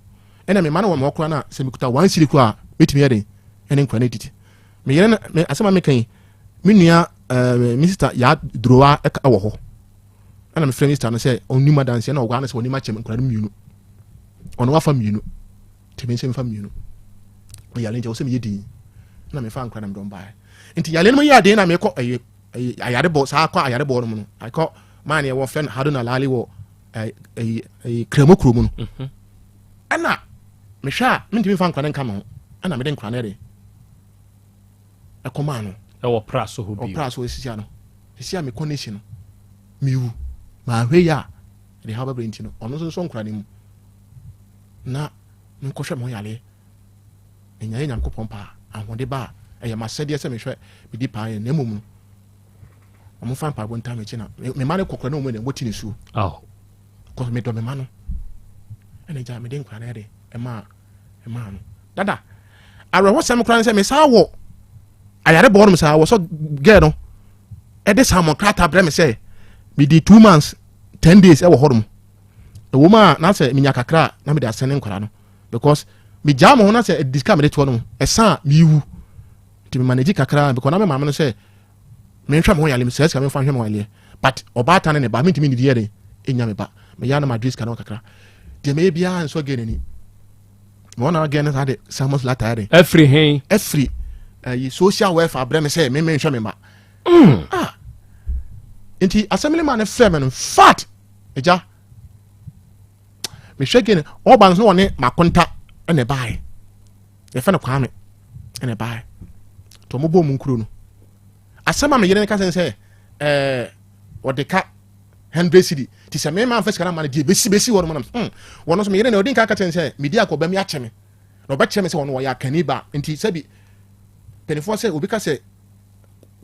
ɛna me ma no wɔ me hɔ koraa no a sɛ mekuta 1 cedi koraa a mɛtumi yɛ den ɛne nkora no adidi me yere no me asɛm a meka yi me nua ɛɛ me sister yaa durowa ɛka ɛwɔ hɔ ɛna mefrɛ me sister no sɛ ɔnim adanseɛ na ɔgwa no sɛ ɔnim akyɛm nkora no mmienu ɔno wafa mmienu nti me nso mefa mmienu meyare nti ɛwɔ sɛ meyɛ din na mefa nkora na medɔm baeɛ. Nti yale no mu yɛ aden na mekɔ ɛyɛ ɛyɛ ayarebɔ saa kɔ ayarebɔ no mu no akɔ maa ne ɛwɔ fɛn Haruna Lali wɔ ɛyɛ ɛyɛ Kramo kuro mu no. Mhm. Ɛna mehwɛ a mentumi nfa nkwa ne nka me ho ɛna mede nkwa ne de ɛkɔmaa no. Ɛwɔ pra so hɔ bio. Ɔpra so esisi ano sisi a mekɔ n'akyi no mewu mahwɛ yi a ɛde ha bɛbrɛ nti no ɔno nso nsɔ nkora ne mu na menkɔhwɛ me ho yareɛ. Menyaeɛ Nyankopɔn paa, ahoɔden ba a, ɛyɛ m'asɛdeɛ sɛ mehwɛ medi paa yɛ, na mmom no, wɔmfa mpaebɔ ntaa m'akyi na me mma no kɔkora na wɔn nyinaa wɔti nisuo. Oh. Kɔ medɔ me mma no. Ɛna gya mede nkora no yɛ de ɛmaa ɛmaa no. Dada, awerɛhosɛm koraa ne sɛ mesaa wɔ ayarebɔ nom saa wɔ sɛ gɛɛ no ɛde saa mɔ krataa brɛ me sɛ medi 2 months 10 days ɛwɔ hɔ nom. Ɛwɔ mu a na sɛ menya kakra a na mede asɛne nkora no. Because megyaa mo ho na sɛ ɛde sika mede toɔ no ɛsa a mewu nti me manage kakra because na me maame no sɛ menhwɛ me ho yale mesɛ sika memfa nhwɛ me ho yaleɛ but ɔbaatan ne ne ba mentumi nnidi yɛ den ɛnya me ba meyɛ na madwe sika no kakra deɛ mɛyɛ biara nsɔ gɛ n'ani na ɔna gɛ no saa de samus lata yɛ den afiri hen afiri ɛyi social welfare brɛ me sɛ me menhwɛ me ma ah nti assembly man no frɛ me no fat agya mehwɛ gye no ɔba no so wɔne makonta ɛna ɛbaeɛ yɛfɛ no kwame ɛna ɛbaeɛ nti wɔn bɔ mu nkuro no asɛm a meyere no ka sɛ sɛ ɛɛ ɔde ka 100 cedi ti sɛ mema nfa sika no ama no deɛ bɛsi bɛsi hɔ no nam wɔn nso meyere no ɔde nka ka kyerɛ sɛ medi akɔba mi akyɛ me na ɔbɛkyerɛ me sɛ ɔno ɔyɛ akani ba nti sɛbi mpanimfoɔ sɛ obi ka sɛ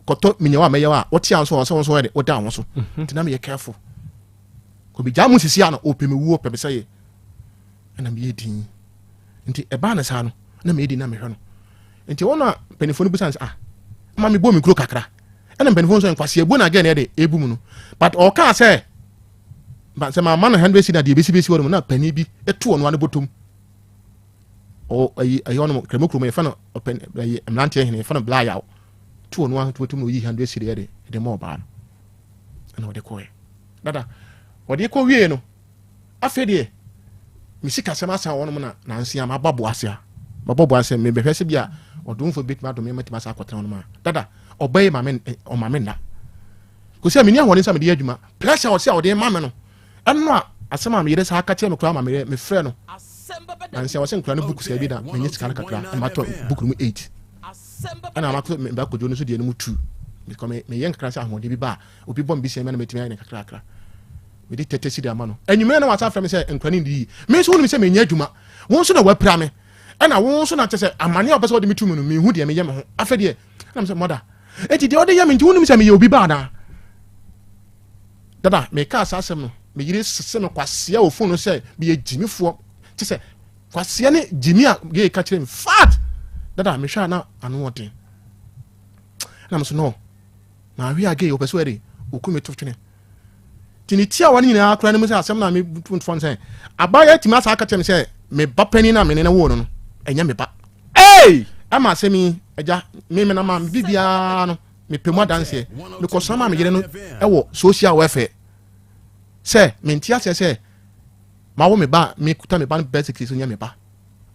kɔtɔ menyawa a mɛyɛ a wɔte a nso ɔsɛ wɔn nso wɔyɛ de wɔda wɔn so nti na meyɛ careful. Obegyaa mu sisi a na ɔpɛ me wuo, ɔpɛ me sɛeɛ. Ɛna meyɛ din. Nti ɛbaa ne saa no, na meyɛ din na mehwɛ no. Nti wɔn a mpanimfoɔ no bisa no sɛ, ah, ma mebɔ me kuro kakra. Ɛna mpanimfoɔ nso nkwasi ebu na agɛ na ɛde ebu mu no. But ɔkaa sɛ, sɛ maama no 100 cedi na deɛ ebesi besi hɔ no mu na panin bi etu ɔno ano bɔtɔm. Ɔ ɛyi ɛyɛ ɔno kremo kurom yɛfɛ no ɔpɛn ɛyi mmeranteɛ hene yɛfɛ no blayaw. Tu ɔno ano bɔtɔm na oyi 100 cedi ɛde ɛde ma ɔbaa no. Ɛna ɔde kɔɛ. Dada, ɔde kɔ wie no, afei deɛ me sikasɛm asan wɔnom na nanse a maba boase a mabɔ boase mebɛhwɛ sɛ bi a ɔdomfo bɛtumi adome matumi asa akɔtena wɔnom a dada ɔba yi ma me ɔma me nna kɔsi a menni ahoɔden sɛ mede yɛ adwuma pressure ɔsɛ a ɔde ma me no ɛno a asɛm a meyere saa ka kyerɛ me koraa ma meyɛ mefrɛ no nanse a ɔsɛ nkora no book sika bi na menyɛ sika no kakra na matɔ book no mu 8 ɛna makɔ mebɛkɔdwo no so deɛ no mu 2 meyɛ nkakra sɛ ahoɔden bi ba a Obi bɔ me bisia mi a na matumi ayɛ no kakrakra. Mede 30 cedi ama no. Anwummerɛ na wasan frɛ me sɛ nkura no ndidi. Me nso wonim sɛ menyɛ adwuma. Wo nso na wapira me. Ɛna wo nso na kyɛ sɛ amane a wopɛ sɛ wode me tu mu no menhu deɛ meyɛ me ho. Afei deɛ ɛna me sɛ mɔda. Enti deɛ wode yɛ me nti wonim sɛ meyɛ obi ba anaa? Dada mekaa saa asɛm no me yere sese me kwasea wɔ fon no sɛ meyɛ gyimifoɔ. Kyɛ sɛ kwasea ne gyimi a gay ka kyerɛ me fat. Dada mehwɛ a na ano ɔden. Ɛna me so no. Na ahwe age ɔpɛ sɛ ɔyɛ oku me to twene. Nti ne tiawa no nyinaa koraa no mu sɛ asɛm no a metu fam sɛ abayewa atumi asa aka kyerɛ me sɛ me ba panin no a mene no woo no no ɛnyɛ me ba. Ei! Ɛma asɛm yi agya me menam a me biribiara no mepɛ mu adanseɛ. Mekɔsra maa me yere no ɛwɔ social welfare sɛ mente aseɛ sɛ mawo me ba a mekuta me ba no birth certificate so nyɛ me ba.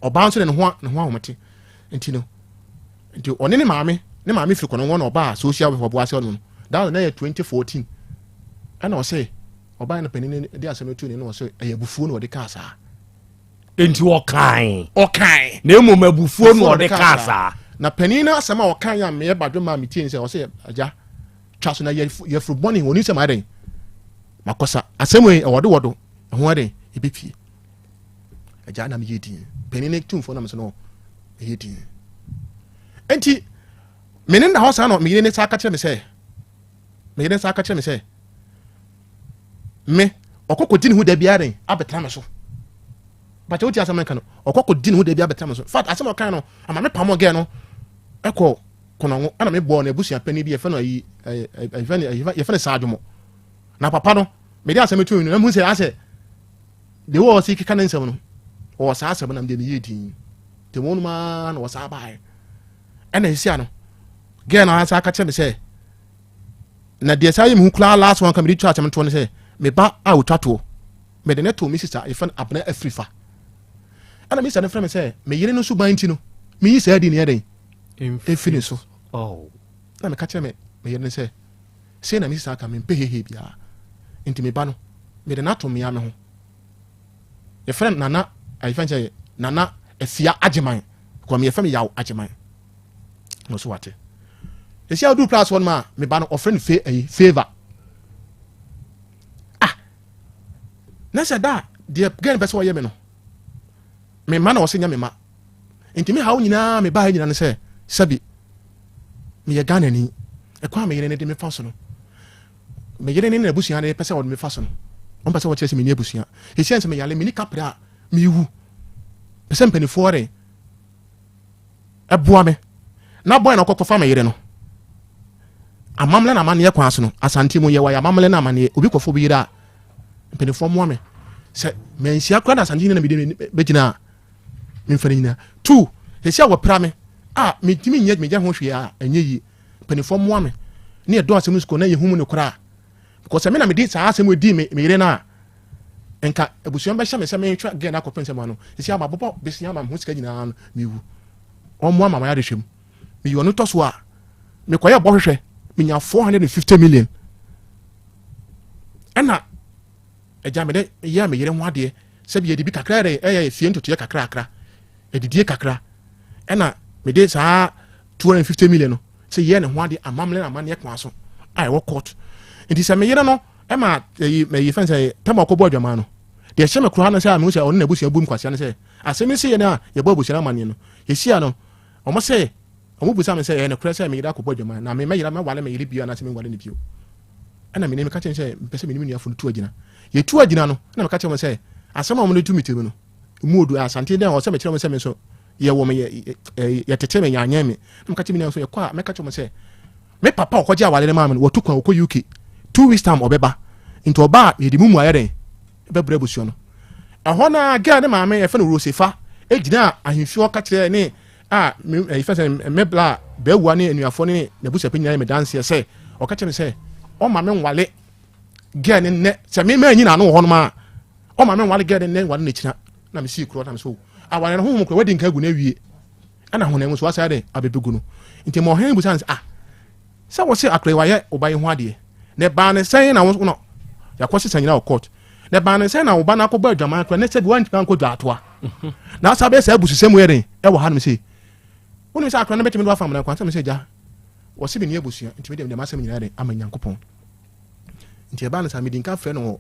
Ɔbaa nso de ne ho ne ho ahomete nti no nti ɔne ne maame ne maame firi kɔnɔngɔ na ɔbaa social welfare ɔboase ɔno no that was na yɛ 2014 ɛna ɔsɛ ɔbaa no panin de asɛm no tu ne na ɔsɛ ɛyɛ abufuo na ɔde kaa saa. Nti ɔkae. Ɔkae. Na mmom abufuo na ɔde kaa saa. Na panin no asɛm a ɔkae a meyɛ badwe maa metie ne sɛ ɔsɛ agya twa so na yɛfuru bɔne wɔnim sɛ mayɛ dɛn makɔsa asɛm wei ɛwɔ de wɔ do ɛho ɛdɛn ɛbɛpie. Agya na meyɛ din. Panin ne tumfoɔ na mesɛ no meyɛ din. Enti me ne nna hɔ saa na me yere ne saa ka kyerɛ me sɛ me yere saa ka kyerɛ me sɛ me ɔkɔ kɔdi ne ho da biara den abɛtena me so. Bàtɛ wotie asɛm nka no ɔkɔ kɔdi ne ho da biara abɛtena me so. Fat asɛm ɔkan no ama me pamɔ gɛɛ no ɛkɔ kɔnɔngo ɛna me bɔɔ n'abusua panin bi yɛfɛ no ayi ɛyɛ yɛfɛ no saa adwomo na papa no mede asɛm to no na mu sɛ asɛ Deɛ wɔ ɔsi keka ne nsɛm no, ɔwɔ saa asɛm nam deɛ meyɛ din. Nti wɔn nom ara na wɔsaa baeɛ. Ɛna ɛsi ano, girl no ara ka kyerɛ me sɛ, na deɛ saa yɛ me hu koraa last one ka mede twa asɛm toɔ no sɛ, me ba a ɔtwa toɔ, mede ne too me sista yɛfrɛ no Abena Afirifa. Ɛna me sista no frɛ me sɛ, me yere no suban nti no, meyi saa di ne yɛ dɛn? Ɛmfiri ne so. Oh. Na meka kyerɛ me me yere no sɛ, sei na mesi saa ka, mempɛ hehe biara. Nti me ba no, mede no ato mmea me ho. Yɛfrɛ no Nana, ayɛfɛ sɛ Nana Afia Agyeman, kɔ me yɛfrɛ me Yaw Agyeman. Na ɔso wate. Esi a ɔduru class hɔ nom a, me ba no ɔfrɛ no fe ayi favor. Ah, na sɛ da deɛ girl pɛ sɛ ɔyɛ me no, me mma na ɔsɛ nyɛ me ma. Nti me haw nyinaa me baa nyinaa ne sɛ sɛbi meyɛ Ghanani ɛkwan a me yere ne de me fa so no me yere ne n'abusua ne pɛ sɛ ɔde me fa so no wɔn pɛ sɛ wɔkyerɛ sɛ menni abusua ɛsiane sɛ meyale menni kaprɛ a mewu pɛ sɛ mpanimfoɔ re ɛboa me na bɔn na ɔkɔkɔfa me yere no amammerɛ na amanneɛ kwan so no asante mu yɛwɔ yɛ amammerɛ na amanneɛ obi kɔfo obi yere a mpanimfoɔ mmoa me sɛ manhyia koraa na asante nyina na mede bɛgyina a memfa no nyina tu sɛsi a wɔpra me a mentumi nyɛ megya ho hwee a ɛnyɛ yie mpanimfoɔ mmoa me ne yɛdɔ asɛm no sukuu na yɛhu mu no koraa because sɛ me na mede saa asɛm di me yere no a nka abusua bɛhyɛ me sɛ menhwɛ gɛ no akɔpɛ nsɛm ano sɛsi a mabobɔ besia ama me ho sika nyinaa no mewu ɔmmoa ma mayɛ adehwɛ mu meyɛ ɔno tɔ so a mekɔyɛ bɔ hwehwɛ menya 450 million ɛna Agya, mede yɛɛ me yere ho adeɛ sɛ bi yɛde bi kakra yɛde ɛyɛ fie ntotoeɛ kakrakra, adidie kakra, ɛna mede saa 250 million no sɛ yɛɛ ne ho adeɛ amammerɛ na amanneɛ kwan so a ɛwɔ court. Nti sɛ me yere no ɛma ɛyi ɛyi fɛn sɛ tɛm a ɔkɔbɔ adwaman no, deɛ ɛhyɛ me koraa no sɛ a mehu sɛ ɔne n'abusua bu nkwasea no sɛ asɛm no sɛ yɛ no a yɛbɔ abusua no amanneɛ no yɛhyia no wɔn sɛ wɔn busa me sɛ ɛyɛ nokorɛ sɛ me yere akɔbɔ adwaman na me mɛyera mɛwale me yere bio anaasɛ menwale no bio. Ɛna mene meka kyerɛ sɛ mepɛ sɛ mene me nuafo no tu agyina. Yɛtu agyina no, ɛna meka kyerɛ wɔn sɛ asɛm a wɔde tu me tirim no, mu odu asante dɛn ɔsɛ mekyerɛ wɔn sɛ me nso yɛwɔ me yɛtete me yɛanyɛn me. Na meka kyerɛ me nua nso yɛkɔ a mɛka kyerɛ wɔn sɛ me papa a ɔkɔgye awale no maa me no watu kwan ɔkɔ UK 2 weeks time ɔbɛba nti ɔba a yɛde mu mu ayɛ dɛn bɛbrɛ abusua no. Ɛhɔ na girl ne maame yɛfɛ no Rosefa gyina ahemfie hɔ ka kyerɛ ne a me ɛyi fɛ sɛ me bla bɛwua ne anuafoɔ ne n'abusuapɛ nyinaa yɛ me danseɛ sɛ ɔka kyerɛ me sɛ ɔma me nwale girl ne nnɛ sɛ me maa nyina ano wɔ hɔnom a ɔma me nwale girl ne nnɛ nwale n'akyina na me sii korɔ na me so awale no honhom korɔ wadi nka agu no awie ɛna honam nso wasa dɛ abɛbɛgu no nti ma ɔhene busa no sɛ ah Sɛ wose akora yi wayɛ wo ba yi ho adeɛ, na ɛbaa ne sɛn na wo no yɛakɔ sesa nyina wɔ court, na ɛbaa ne sɛn na wo ba no akɔbɔ adwaman koraa na sɛbi woantumi ankɔ dwaatoa, na asa bɛyɛ saa abususɛm yɛ den ɛwɔ hanom sei. Wonim sɛ akora no bɛtumi de wafa amena kwan sɛ me sɛ gya wɔse menni abusua nti mede mede m'asɛm nyinaa den ama Nyankopɔn. Nti ɛbaa no saa medi nka frɛ no wɔ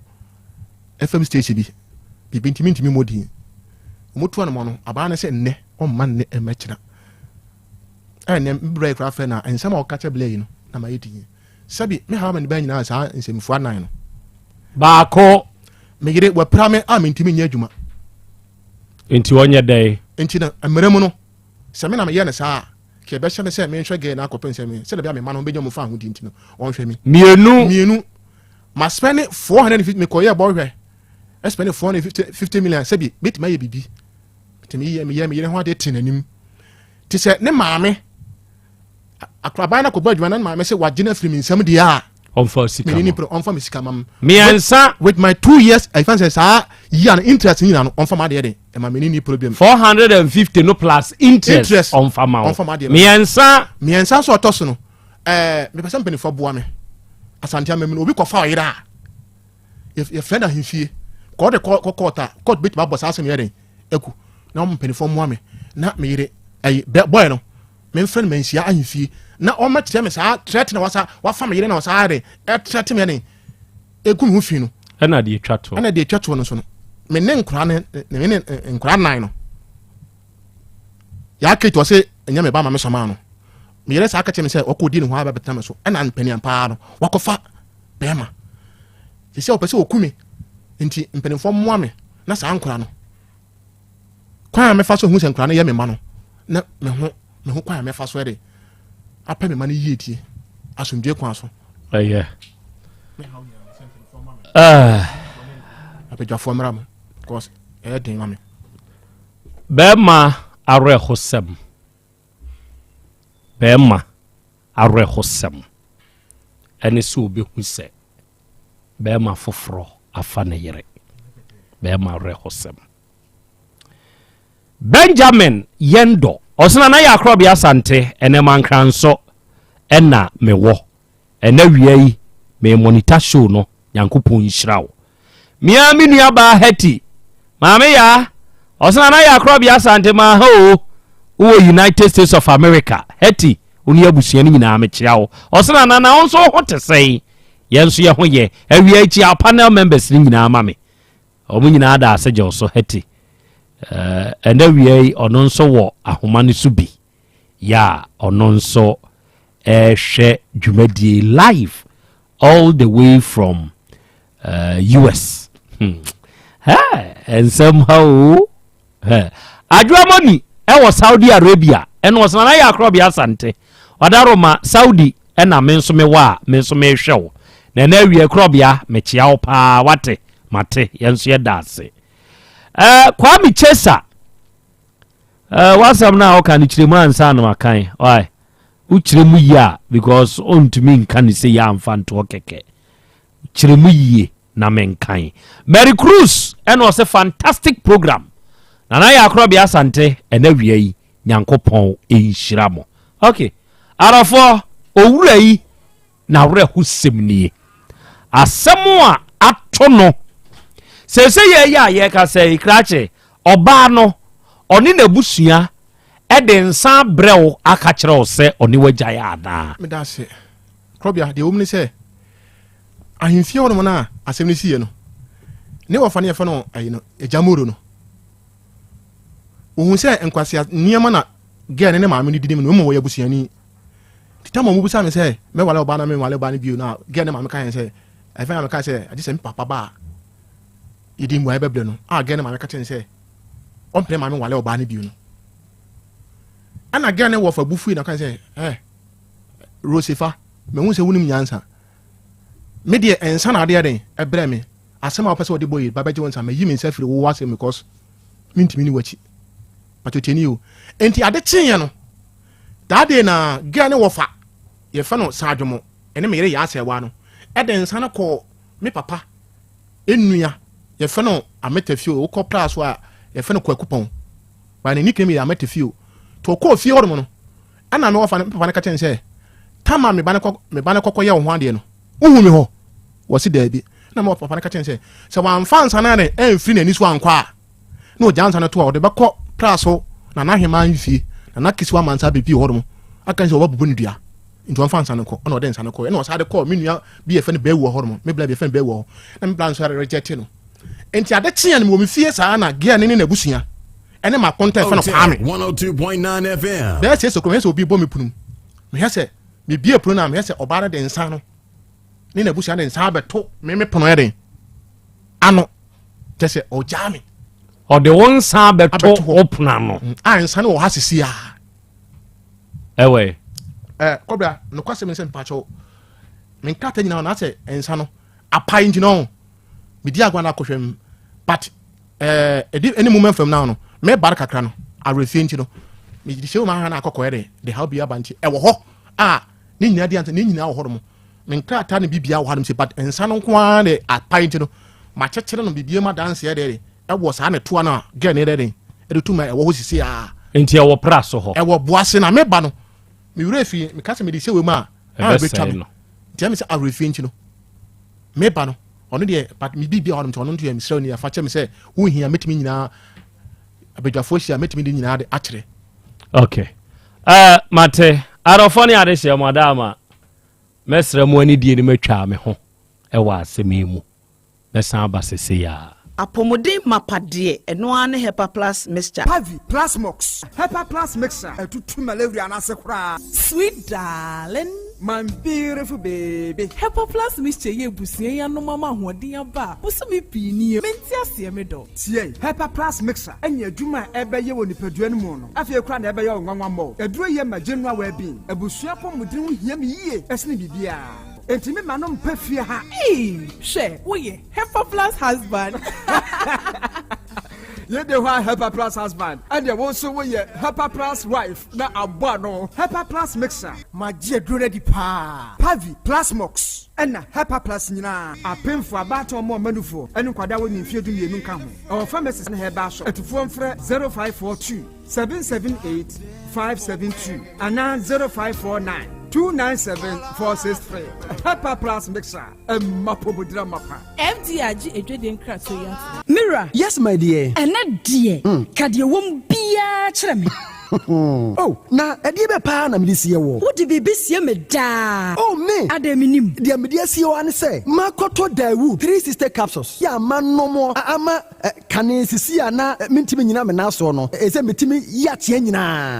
FM station bi biribi nti mentumi mmɔ din. Wɔtu anamɔ no abaa no sɛ nnɛ ɔmma nnɛ ɛmmɛkyena. Ɛnɛ me bra yi koraa frɛ na nsɛm a ɔka kyerɛ bla yi no na mayɛ din. Sɛbi me haw ma ne ba nyinaa saa nsɛmfua nan no. Baako. Me yere wapira me a mentumi nyɛ adwuma. Nti ɔnyɛ dɛn? Nti na mmerɛ mu no sɛ me na meyɛ no saa a kɛ ɛbɛhyɛ me sɛ menhwɛ gɛɛ no akɔpem sɛ me sɛdeɛ bɛyɛ a me mma no bɛnya mu fa ahodie nti no ɔnhwɛ me. Mmienu. Mmienu. Ma spɛne 450 mekɔyɛ bɔhwɛ ɛspɛne 450 million sɛbi mɛtumi ayɛ biribi. Metumi yɛ meyɛ me yere ho adeɛ te n'anim. Te sɛ ne maame akoraban no akɔbɔ adwuma na ne maame sɛ wagye no afiri me nsam deɛ a ɔmfa sika ma ɔmfa me sika ma mmiɛnsa with my 2 years ɛfa sɛ saa yia no interest nyina no ɔmfa ma adeɛ de ɛma me ni problem 450 no plus interest ɔmfa ma wo mmiɛnsa mmiɛnsa nso ɔtɔ so no ɛɛ mepɛ sɛ mpanimfoɔ boa me asante amammu no obi kɔfa ɔyere a yɛfrɛ no ahemfie kɔ ɔde kɔ court a court bɛtumi abɔ saa asɛm yɛ den aku na wɔn mpanimfoɔ mmoa me na me yere ɛyi bɛ bɔyɛ no memfrɛ no manhyia ahemfie na ɔmmɛkyerɛ me saa trɛte na wasa wafa me yere na wasa ayɛ den ɛtrɛte me den egu me ho fi no ɛna deɛ etwa toɔ ɛna deɛ etwa toɔ no so no me ne nkora ne me ne nkora nan no yaa kate ɔse ɛnyɛ me ba ma me sɔmaa no me yere saa kakyɛ me sɛ ɔkɔ di ne ho abɛbɛtena me so ɛna mpaniam paa no wakɔfa bɛrima sɛ ɔpɛ sɛ ɔku me nti mpanimfoɔ mmoa me na saa nkora no kwan a mɛfa so hu sɛ nkora no yɛ me ma no na me ho me ho kwan a mɛfa so ɛde apɛ me ma no yie tie asomdwe kwan so ɛyɛ abadwafoɔ mmra mo because ɛyɛ den ma me bɛrima awerɛhosɛm bɛrima awerɛhosɛm ɛne sɛ obehu sɛ bɛrima foforɔ afa ne yere. Bɛrima awerɛhosɛm. Benjamin Yɛndɔ. Ɔsena na yɛ Akorɔbea Asante, ɛnɛ Mankranso. Ɛna mewɔ. Ɛnɛ wia yi me monitor show no Nyankopɔn nhyira wo. Me ara me nua baa Hetty. Maame Yaa, ɔse Nana Yaa Korɔbea Asante maa ha o. Wowɔ United States of America. Hetty, wo ne abusua no nyinaa mekyea wo. Ɔse Nana na wo nso wo ho te sɛn? Yɛn nso yɛ ho yɛ. Awia yi kyia panel members no nyinaa ma me. Wɔn nyinaa da ase gye wo so Hetty. Ɛnɛ wia yi ɔno nso wɔ ahoma no so bi. Yɛ a ɔno nso ɛrehwɛ dwumadie live all the way from uh, eh, US. Hmm. Hey, nsɛm ha o. Hey. Adwoamoni ɛwɔ Saudi Arabia ɛna ɔsena na yɛ akorɔbea asante. Ɔdaroma Saudi ɛna me nso mewɔ a me nso mehwɛ wo. Na ɛna awie korɔbea mekyea wo paa wate mate yɛn nso yɛda ase. Uh, Kwame Chesa Uh, w'asɛm no a woka no kyerɛ mu ansa na makan why wokyerɛ mu yie a because ɔntumi nka ne sɛ yɛ amfa ntoɔ kɛkɛ kyerɛ mu yie na menkan Mary Cruz ɛna ɔsɛ fantastic program nana yɛ akorɔbea asante ɛna wia yi nyankopɔn nhyira mo ok arɔfoɔ owura yi N'awerɛhosɛm nie. Asɛm a ato no seesei yɛ yɛ a yɛrekasa yi, krakye, ɔbaa no, ɔne n'abusua de nsa abrɛ wo aka kyerɛ wo sɛ ɔne wagyae anaa? Meda ase. Korɔbea, deɛ ɛwɔ mu ne sɛ, ahemfie hɔnom no a asɛm no siiɛ no, ne wɔfa no yɛfrɛ no ayi no, Agya Moro no, wɔhu sɛ nkwasea nneɛma na gɛɛ ne ne maame no di ne mu no, mmom wɔyɛ abusuani. Nti tam a wɔbisaa me sɛ mɛwale ɔbaa na menwale ɔbaa no bio no a, girl no maame ka yɛn sɛ, ɛfɛ na meka sɛ agye sɛ me papa ba a yɛde mmuaeɛ bɛbrɛ no a girl no maame ka kyerɛ no sɛ ɔmpene maame nwale ɔbaa no bio no. Ɛna girl no wɔfa bu fui na ɔka sɛ, eh, Rosefa, mahu sɛ wonim nyansa. Me deɛ nsa na adeɛ den ɛbrɛ me. Asɛm a wopɛ sɛ wɔde bɔ yi ba bɛgye wo nsa, mayi me nsa firi wo asɛm because mentumi ne w'akyi. Patoteni o. Enti ade kyeeɛ no, That day na girl ne wɔfa yɛfɛ no Saadwomo ɛne me yere Yaa Sɛɛwaa no ɛde nsa no kɔɔ me papa nua yɛfɛ no Ametafio wokɔ pra so a yɛfɛ no Kwaku Pɔn by ne nickname yɛ Ametafio to ɔkɔɔ fie hɔ nom no ɛna me wɔfa no me papa no ka kyerɛ no sɛ tama me ba no kɔ me ba no kɔkɔ yɛ wo ho adeɛ no wohu me hɔ wɔsi daabi na me papa no ka kyerɛ no sɛ sɛ wamfa nsa no ɛmfiri n'ani so ankɔ a na ɔgya nsa no to a ɔde bɛkɔ pra so na n'aheman mfie na n'akesiwa amansa abɛpie hɔ nom aka sɛ wɔbɛbobɔ no dua nti wɔmfa nsa no nkɔ ɛna ɔde nsa no kɔ ɛna ɔsan de kɔɔ me nua bi yɛfɛ no bɛɛwu wɔ hɔ nom me bla bi yɛfɛ no bɛɛwu wɔ hɔ na me bla nso reject no nti ade kyeɛ no mewɔ me fie saa na gea ne ne n'abusua ɛne ma kɔntɛ fɛ no Kwame 102.9 FM bɛɛ sɛ sɛ kuro mehwɛ sɛ obi bɔ me punum mehwɛ sɛ mebie pono no a mehwɛ sɛ ɔbaa no de nsa no ne n'abusua de nsa abɛto me me pono ɛden ano kyɛ sɛ ɔgyaa me ɔde wo nsa abɛto wo pono ano mm, a nsa no wɔ ha sisi a ɛwɛ ɛ kɔbra nokwasɛm ne sɛ mpakyɛw me nkrataa nyinaa na sɛ nsa no apae nti no medi agua no akɔhwɛ m but ɛɛ ɛdi ɛne mu mɛmfam now no mɛbare kakra no awerɛfie nti no mede hyɛ mu ahwɛ no akɔkɔɛ de de haw bi aba nti ɛwɔ hɔ a ne nyinaa di ansa ne nyinaa wɔ hɔ nom me nkrataa ne biribiara wɔ hanom sɛ but nsa no nko ara de apae nti no makyekyere no biribiara mu adanseɛ deɛ de ɛwɔ saa ne toa no a gɛɛ ne deɛ ɛde tu ma ɛwɔ hɔ sisi a. Nti ɛwɔ pra so hɔ. Ɛwɔ boase na meba no me werɛ fi meka sɛ mede hyɛ wei mu a ɛbɛtwa me nti ɛmi sɛ awerɛfie nti no meba no ɔno deɛ but me biribiara hɔ nom nti ɔno nso yɛ mesrɛ ni afa kyɛ me sɛ wohia mɛtumi nyinaa abadwafoɔ hyia mɛtumi de nyinaa de akyerɛ. Okay. Uh, mate adɔfoɔ ne adehyeɛ mo adaama Mɛsrɛ mo anidie no matwa me ho wɔ asɛm yi mu. Mɛsan aba sesei ara. Apɔmuden mapa deɛ, ɛno ara ne Hepa Plus Mixture. Pavi, Plasmox, Hepa Plus Mixture atutu malaria no ase koraa. Sweet darling. My beautiful baby. Hepa Plus Mixture yi abusua yi anom ama ahoɔden aba a bosome pii nie. Mente aseɛ me dɔ. Tie! Hepa Plus Mixture ne adwuma a ɛbɛyɛ wɔ nipadua no mu no, afei koraa na ɛbɛyɛ wo nwanwa mmɔ. Aduro yi ma general well-being. Abusua apɔmuden ho hia me yie sene biribiara. Enti me ma no mpa fie ha. Eii hwɛ woyɛ Hepa plus husband. Yei de hɔ a Hepa plus husband ɛneɛ wo nso woyɛ Hepa plus wife na abɔ ano. Hepa plus mixer. Magye aduro no adi paa. Pavi, Plasmox, ɛna Hepa plus nyinaa. Apemfoɔ, abaatan ɔmo ɔma nufoɔ, ɛne nkwadaa a wɔnni mfeɛ 12 nka ho. Ɛwɔ pharmacies ne herbal shop. Atufoɔ mfrɛ 0542 778 572 anaa 0549. 297 463. Hepa Plus Mixture, ɛma apɔmuden amapa. FDA agye adwadie nkratoɔ yi atom. Me wura. Yes my dear. Ɛnɛ deɛ, ka deɛ ɛwɔ mu biara kyerɛ me. Oh, na ɛdeɛ bɛ paa na mede sie woɔ? Wode biribi sie me daa. Oh, me! Adɛn mennim? Deɛ mede asie wo ara ne sɛ, makɔtɔ Daewoo 360 capsules yi a manom ama kane sisi a na mentumi nnyina me nan soɔ no, ɛsɛ metumi yi ateɛ nyinaa.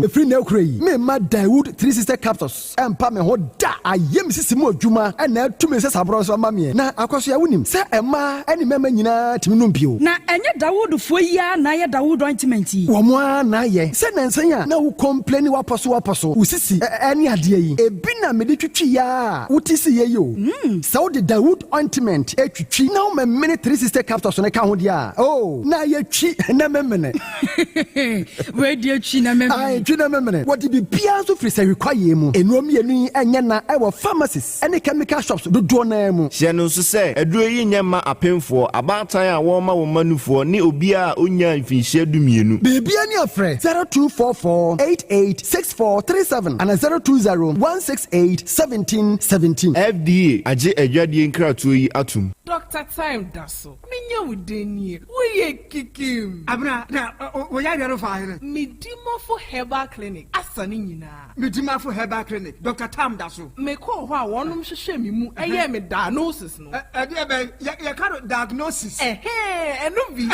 Ɛfiri nnɛ rekora yi, meremma Daewoo 360 capsules Ɛmpa me ho da. Ayɛ me sisi mu adwuma na atu me nsasaborɔ nso ama meɛ. Na Akwasoa, wonim sɛ mmaa ne mmarima nyinaa tumi nom bio. Na ɛnyɛ Dawoodfoɔ yi ara na ayɛ Dawood ointment yi? Wɔn ara na ayɛ. Sɛ nnansa yi a na wo complaini w'apɔ so w'apɔ so, wo sisi ne adeɛ yi, ebi na mede twitwi a wote siiɛ yi o. Sɛ wode Dawood ointment twitwi na womemene 360 capsules no ka ho deɛ a, oh, na ayɛ twi na memene. Wei deɛ twi na memene. Ae, twi na memene. Wɔde biribiara nso firi sahwi kwaeɛ mu. Nnuro mmienu yi nyɛ na wɔ pharmacies ne chemical shops dodoɔ no ara mu. Hyɛ no nso sɛ, aduro yi nyɛ mma apemfoɔ, abaatan a wɔrema wɔn mma nufoɔ, ne obiara a ɔnnyaa mfinhyia dumienu. Biribiara ni a frɛ 0244 88 64 37 anaa 020 168 17 17. FDA agye adwadie nkratoɔ yi atom. Doctor Time da so. Menya wo dɛn nie? Woyɛ kikim. Abena, na wo yareɛ no faa hene? Medimafo Herbal Clinic asa ne nyinaa. Medimafo Herbal Clinic, Doctor Tam da so. Mekɔɔ hɔ a wɔnom hwehwɛɛ me mu yɛɛ me diagnosis no. Ɛdeɛ bɛn? Yɛka no diagnosis. Ɛhɛɛ, ɛno bi.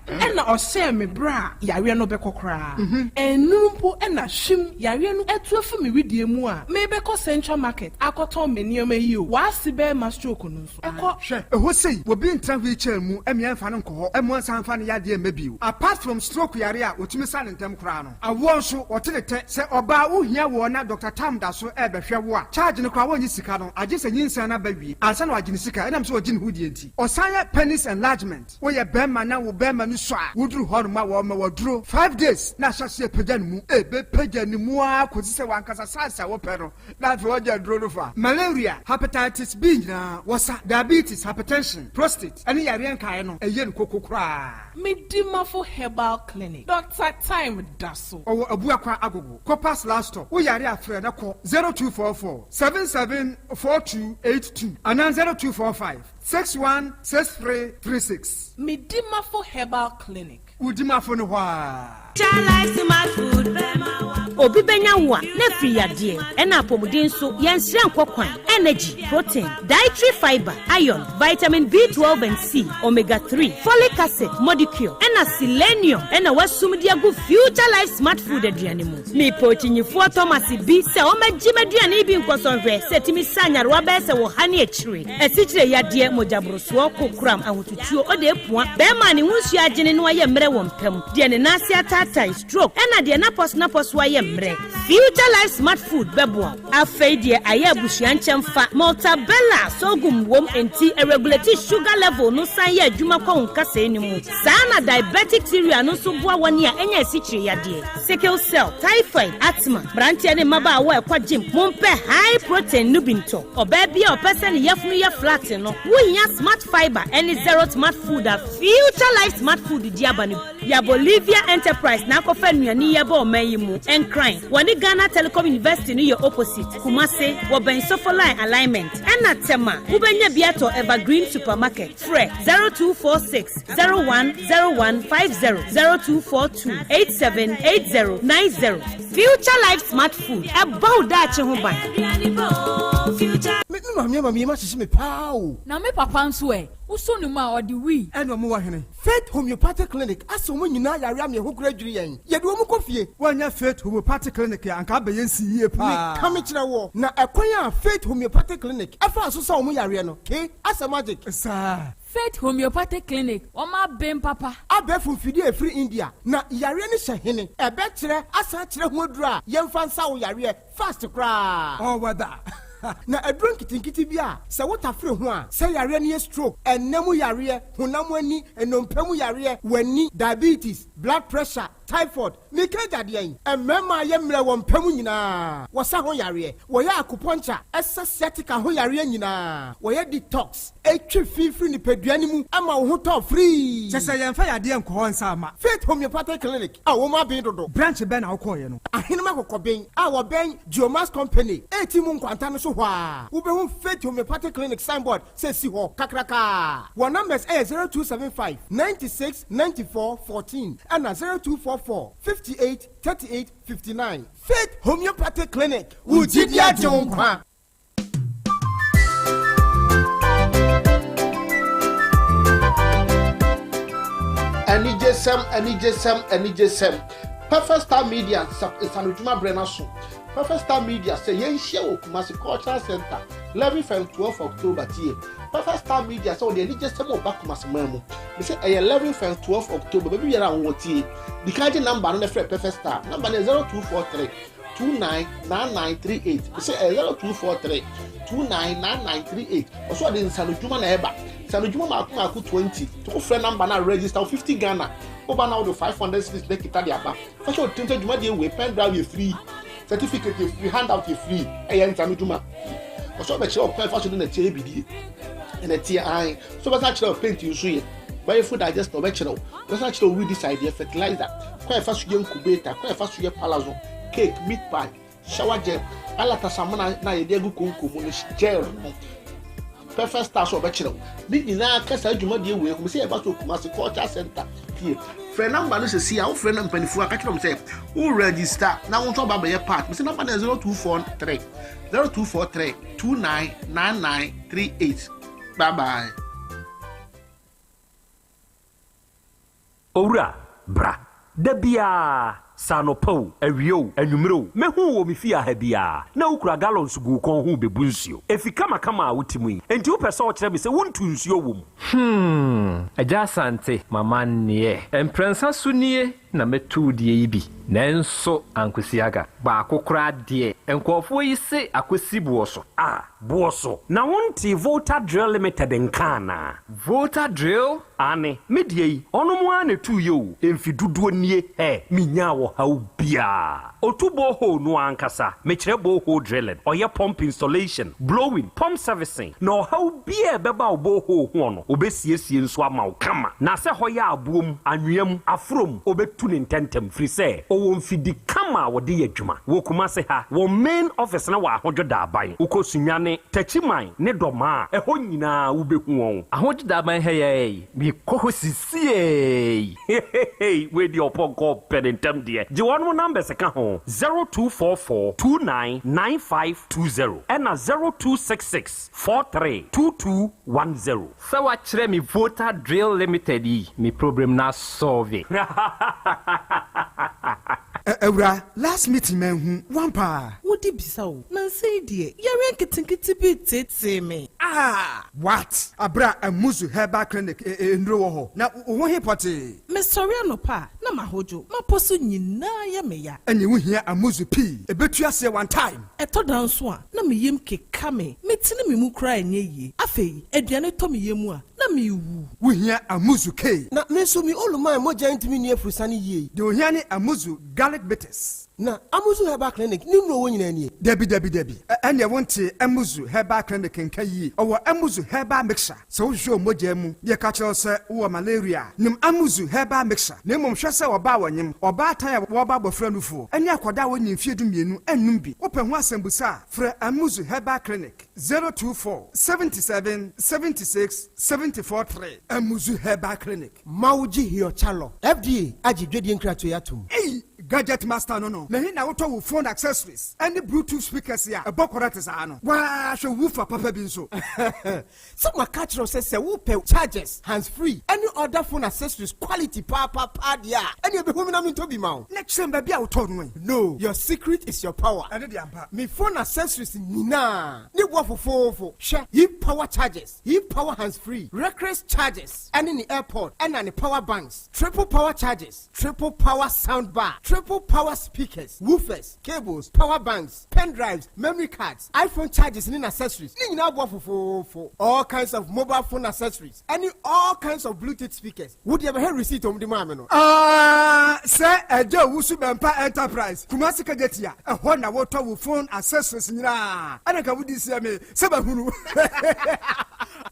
Ɛna ɔhyɛɛ me berɛ a yareɛ no bɛkɔ koraa. Ɛnnuru mpo na hwim, yareɛ no atu afi me wedeɛ mu a merebɛkɔ Central Market akɔtɔn me nneɛma yi o, w'ase bɛrima stroke no nso ɛkɔ. Hwɛ, ɛhɔ sei, obi ntra wheelchair mu mmea mfa no nkɔ hɔ mmoa nsan mfa no yadeɛ mma bio. Apart from stroke yare a wɔtumi sa no ntɛm koraa no, awoɔ nso, wɔte ne tɛ. Sɛ ɔbaa wohia woɔ na Doctor Tam da so rebɛhwɛ wo a, charge no koraa wɔnnye sika no, agye sɛ nyinsɛn no aba wie ansa na wɔagye ne sika ɛnam sɛ ɔgye ne ho die nti. Ɔsan yɛ penis enlargement. Woyɛ bɛɛma na wo bɛɛma no sua a, woduru hɔ nom a wɔma wo aduro 5 days na ahyɛ aseɛ pagya ne mu. Ɛbɛpagya ne mu ara kɔsi sɛ w'ankasa size a wopɛ no na afei wagya aduro no fa. Malaria, Hepatitis B nyinaa wɔsa, Diabetes, Hypertension, Prostate ɛne yareɛ nkaeɛ no ɛyɛ no koko koraa. Medimafo Herbal Clinic, Doctor Time da so. Ɔwɔ Abuakwa Agogo, Copas last stop. Wo yare a frɛ na kɔ 0244 77 4282 anaa 0245. 616336. Medimafo Herbal Clinic. Wo dimafo no hɔ aa. Obi bɛnya wo a, na afiri yadeɛ, ɛna apɔmuden nso, yɛnsrɛ nkɔ kwan, energy, protein, dietary fibre, iron, vitamin B12 and C, omega 3, folic acid, modicure, ɛna selenium ɛna wasum de agu Future Life Smart Food aduane mu. Mepɛ okyinyifoɔ Thomas bi sɛ ɔmmɛgye m'aduane yi bi nkɔsɔ nhwɛ sɛ ɛtumi sa nyarewa bɛyɛ sɛ ɔha ne akyire. Asikyire yadeɛ, mogyaborosoɔ, kokoram, ahotutuo, ɔde apua, bɛrima a ne ho nsuo agyene na wayɛ mmerɛ wɔ mpa mu, deɛ ne nan ase ataatae, stroke, ɛna deɛ n'apɔsonapɔso ayɛ mmerɛ. Future Life Smart Food bɛboa wo. Afei deɛ ayɛ abusua nkyɛmfa, Maltabella sorghum wom enti ɛregulate sugar level no san yɛ adwuma kɔ wo nkasɛɛ no mu. Saa ara na diabetic cereal no nso boa wɔn a anya asikyire yadeɛ, sickle cell, typhoid, asthma. Mmeranteɛ ne mmabaawa a ɛkɔ gym, mompɛ high protein no bi ntɔ. Ɔbaa bi a ɔpɛ sɛ ne yafunu yɛ flat no, wohia Smart Fibre ne Zero Smart Food a Future Life Smart Food de aba no bi. Ya Bolivia Enterprise na akɔfa nnuane yi aba ɔman yi mu. Nkran, wɔne Ghana Telecom University no yɛ opposite. Kumase, wɔbɛn Sofoline Alignment. Ɛna Tema, wobɛnya bi atɔ Evergreen Supermarket. Frɛ 0246 01 01 50, 0242 87 80 90. Future Life Smart Food, ɛbɔ wo daakye ho ban. Me me maame ama me yam ahyehye me paa o. Na me papa nso ɛ? Wosɔ ne mu a, ɔde wii. Ɛna ɔmo wɔ hene? Faith Homeopathic Clinic asa ɔmo nyinaa yare ama yɛn ho kora adwiri yɛn. Yɛde ɔmo kɔ fie. Woannya Faith Homeopathic Clinic a, anka abɛyɛ nsi yie paa. Meka mekyerɛ woɔ, na ɛkwan a Faith Homeopathic Clinic faa so sa ɔmo yareɛ no, ke, asɛ magic. Saa. Faith Homeopathic Clinic, wɔn aben papa. Abɛɛfo mfidie a ɛfiri India, na yareɛ no hyɛ hene? Ɛbɛkyerɛ asan akyerɛ ho aduro a yɛmfa nsa wo yareɛ fast koraa. All weather. Na aduro nketenkete bi a sɛ wo tafere ho a, sɛ yareɛ no yɛ stroke, ɛnna mu yareɛ, honam ani, nnompe mu yareɛ, w'ani, diabetes, blood pressure, Typhoid, Meka agya deɛn? Mmarima a yɛ mmerɛ wɔ mpa mu nyinaa, wɔsa ho yareɛ, wɔyɛ akupɔnkya, ɛsa sciatica ho yareɛ nyinaa, wɔyɛ detox, ɛtwe fi firi nipadua no mu ma wo ho tɔ firii. Kyerɛ sɛ yɛmfa yadeɛ nkɔ hɔ nsa mma. Faith Homeopathic Clinic a wɔn aben dodo. Branch bɛn na wokɔeɛ no? Ahenem Akokɔben a wɔbɛn Geomax Company ɛreti mu nkwanta no so hɔ ara, wobɛhu Faith Homeopathic Clinic signboard sɛ si hɔ kakrakaa. Wɔn numbers yɛ 0275 96 94 14 ɛna 0244 58 38 59. Faith Homeopathic Clinic, wo gyidi agye wo nkwa. Anigyesɛm, anigyesɛm, anigyesɛm. Perfect Star Media nsanodwuma berɛ no aso. Perfect Star Media sɛ yɛnhyia wɔ Kumasi Cultural Center, 11 fm 12 October tie. Perfect Star Media sɛ wɔde anigyesɛm ɔba Kumasi man mu. Me sɛ ɛyɛ 11 fm 12 October, baabi biara a wowɔ tie. Di kan gye number no na frɛ Perfect Star. Number no yɛ 0243 299938. Me sɛ ɛyɛ 0243 299938. Ɔsɛ ɔde nsanodwuma na ɛba. Nsanodwuma mako mako 20. To frɛ number no a register 50 Ghana. Woba na wode 500 cedis na kita de aba. Fa hyɛ wo tirim sɛ dwumadie wei pen drive yɛ free, certificate yɛ free, handout yɛ free, ɛyɛ nsa no dwuma. Ɔsɛ ɔbɛkyerɛ wo kwan fa so de nɛteɛ yɛ bidie. Nɛteɛ ae. So ɔbɛsan akyerɛ wo paint nso yɛ. Bɛyɛ digester ɔbɛkyerɛ wo. Ɔbɛsan akyerɛ wo weedicide yɛ fertilizer. Kwan fa so yɛ incubator, kwan fa so yɛ palazzo, cake, meat pie, shower gel, alata samina na yɛde agu konko mu no gel no. Perfect Star so ɔbɛkyerɛ wo. Ne nyinaa ka saa dwumadie wei ho. Sɛ yɛba so Kumasi Culture Center tie. Frɛ number no sɛsi a wofrɛ no mpanimfoɔ a ka kyerɛ wɔn sɛ wo register na wo nso aba bɛyɛ part. Mesɛ number no yɛ 0243 0243 299938. Bye bye. Owura, bra. Da biara, sɛ anɔpa o, awia o, anwummere o, mɛhu wo wɔ me fie ha biara, na wokura gallons gu wo kɔn ho rebebu nsuo. Efi kamakama a wote mu yi, enti wopɛ sɛ wokyerɛ me sɛ wontu nsuo wɔ mu? Hmm, Agya Asante, m'amanneɛ. Mprɛnsa so nie na mɛtu wo deɛ yi bi, nanso ankosi aga. Baako koraa deɛ, nkurɔfoɔ yi se akɔsi boɔ so. Ah, boɔ so? Na wontee Volta Drill Limited nka anaa? Volta Drill? Aane, me deɛ yi, ɔnom ara na ɛtuiɛ o, mfe dodoɔ nie, hɛ, menyaa ɔhaw biara. Ɔtu borehole no ara ankasa, mekyerɛ borehole drilling, ɔyɛ pump installation, blowing, pump servicing, na ɔhaw biara a ɛbɛba wo borehole hoɔ no, ɔbɛsiesie nso ama wo kama. Na sɛ hɔ yɛ aboɔ mu, anwea mu, aforɔ mu, ɔbɛtu no ntɛntɛm, firi sɛ ɔwɔ mfidi kama a wɔde yɛ adwuma. Wɔ Kumase ha, wɔn main office no wɔ Ahodwo Daaban. Wokɔ Sunyani, Techiman ne Dɔmaa a, ɛhɔ nyinaa wobɛhu wɔn. Ahodwo Daaban ha yi ara yi, mekɔ hɔ sisiei. Hehehe wei deɛ ɔpɔnkɔ pɛ ne ntɛm deɛ. Gye wɔnom numbers ka ho, 0244 29 9520 ɛna 0266 43 2210. Sɛ wakyerɛ me Volta Drill Limited yi, me problem no asɔlve. Awura, last meeting manhu wo ampa? Wode bisa o, nansa yi deɛ yareɛ nketenkete bi reteetee me. Ah! What? Aberɛ a Amuzu Herbal Clinic nnuro wɔ hɔ, na wo ho he pɔtee? Mesɔre anɔpa a, na mahodwo, m'apɔ so nyinaa yɛ me ya. Ɛneɛ wo hia Amuzu pii, ɛbɛtu aseɛ one time. Ɛtɔ da nso a, na me yam keka me, metene me mu koraa ɛnyɛ yie. Afei, aduane tɔ me yam a, na merewu. Wo hia Amuzu K. Na me nso me Oluman mogya ntumi nni afurusane yie. Deɛ ohia ne Amuzu Garlic Bitters. Na Amuzu Herbal Clinic ne nnuro wɔ nyinaa nie. Dabi dabi dabi, ɛnneɛ wontee Amuzu Herbal Clinic nka yie. Ɔwɔ Amuzu Herbal Mixture. Sɛ wohwehwɛ wo mogya mu na yɛka kyerɛ wo sɛ wowɔ malaria a, nom Amuzu Herbal Mixture. Na mmom hwɛ sɛ ɔbaa a ɔnyem, ɔbaatan a wɔreba abɔfra nufoɔ, ne akwadaa a wɔnni mfeɛ 12 nnom bi. Wopɛ ho asɛmbusa a, frɛ Amuzu Herbal Clinic, 024 77 76 74 3. Amuzu Herbal Clinic. Mawuji Hiochalɔ, FDA agye dwadie nkratoɔ yi atom. Ei! Gadget Master no no, na he na wotɔ wo phone accessories ne Bluetooth speakers a ɛbɔ kɔrɛt saa no? Waa hwɛ woofer papa bi nso. Sɛ maka akyerɛ wo sɛ sɛ wopɛ chargers, hands free ne other phone accessories quality paapaa deɛ a, ɛneɛ bɛhu me na mentɔ bi ma wo. Na kyerɛ me baabi a wotɔɔ no ɛ. No, your secret is your power. Ɛno deɛ ampa. Me phone accessories nyinaa ne boɔ fofoofo. Hwɛ, yi power chargers, yi power hands free, reckless chargers ɛne ne airpod ɛna ne power banks, triple power chargers, triple power sound bar, triple. Triple power speakers, woofers, cables, power banks, pen drives, memory cards, iPhone chargers ne n'accessories ne nyinaa boɔ fofoofo. All kinds of mobile phone accessories ɛne all kinds of Bluetooth speakers. Wo deɛ bɛhwɛ receipt a wɔde maa me no. Aah sɛ Agya Owusu Bɛmpa Enterprise, Kumasi Kejetia, ɛhɔ na wotɔ wo phone accessories nyinaa, ɛna nka wodi seɛ me sɛ mahunu.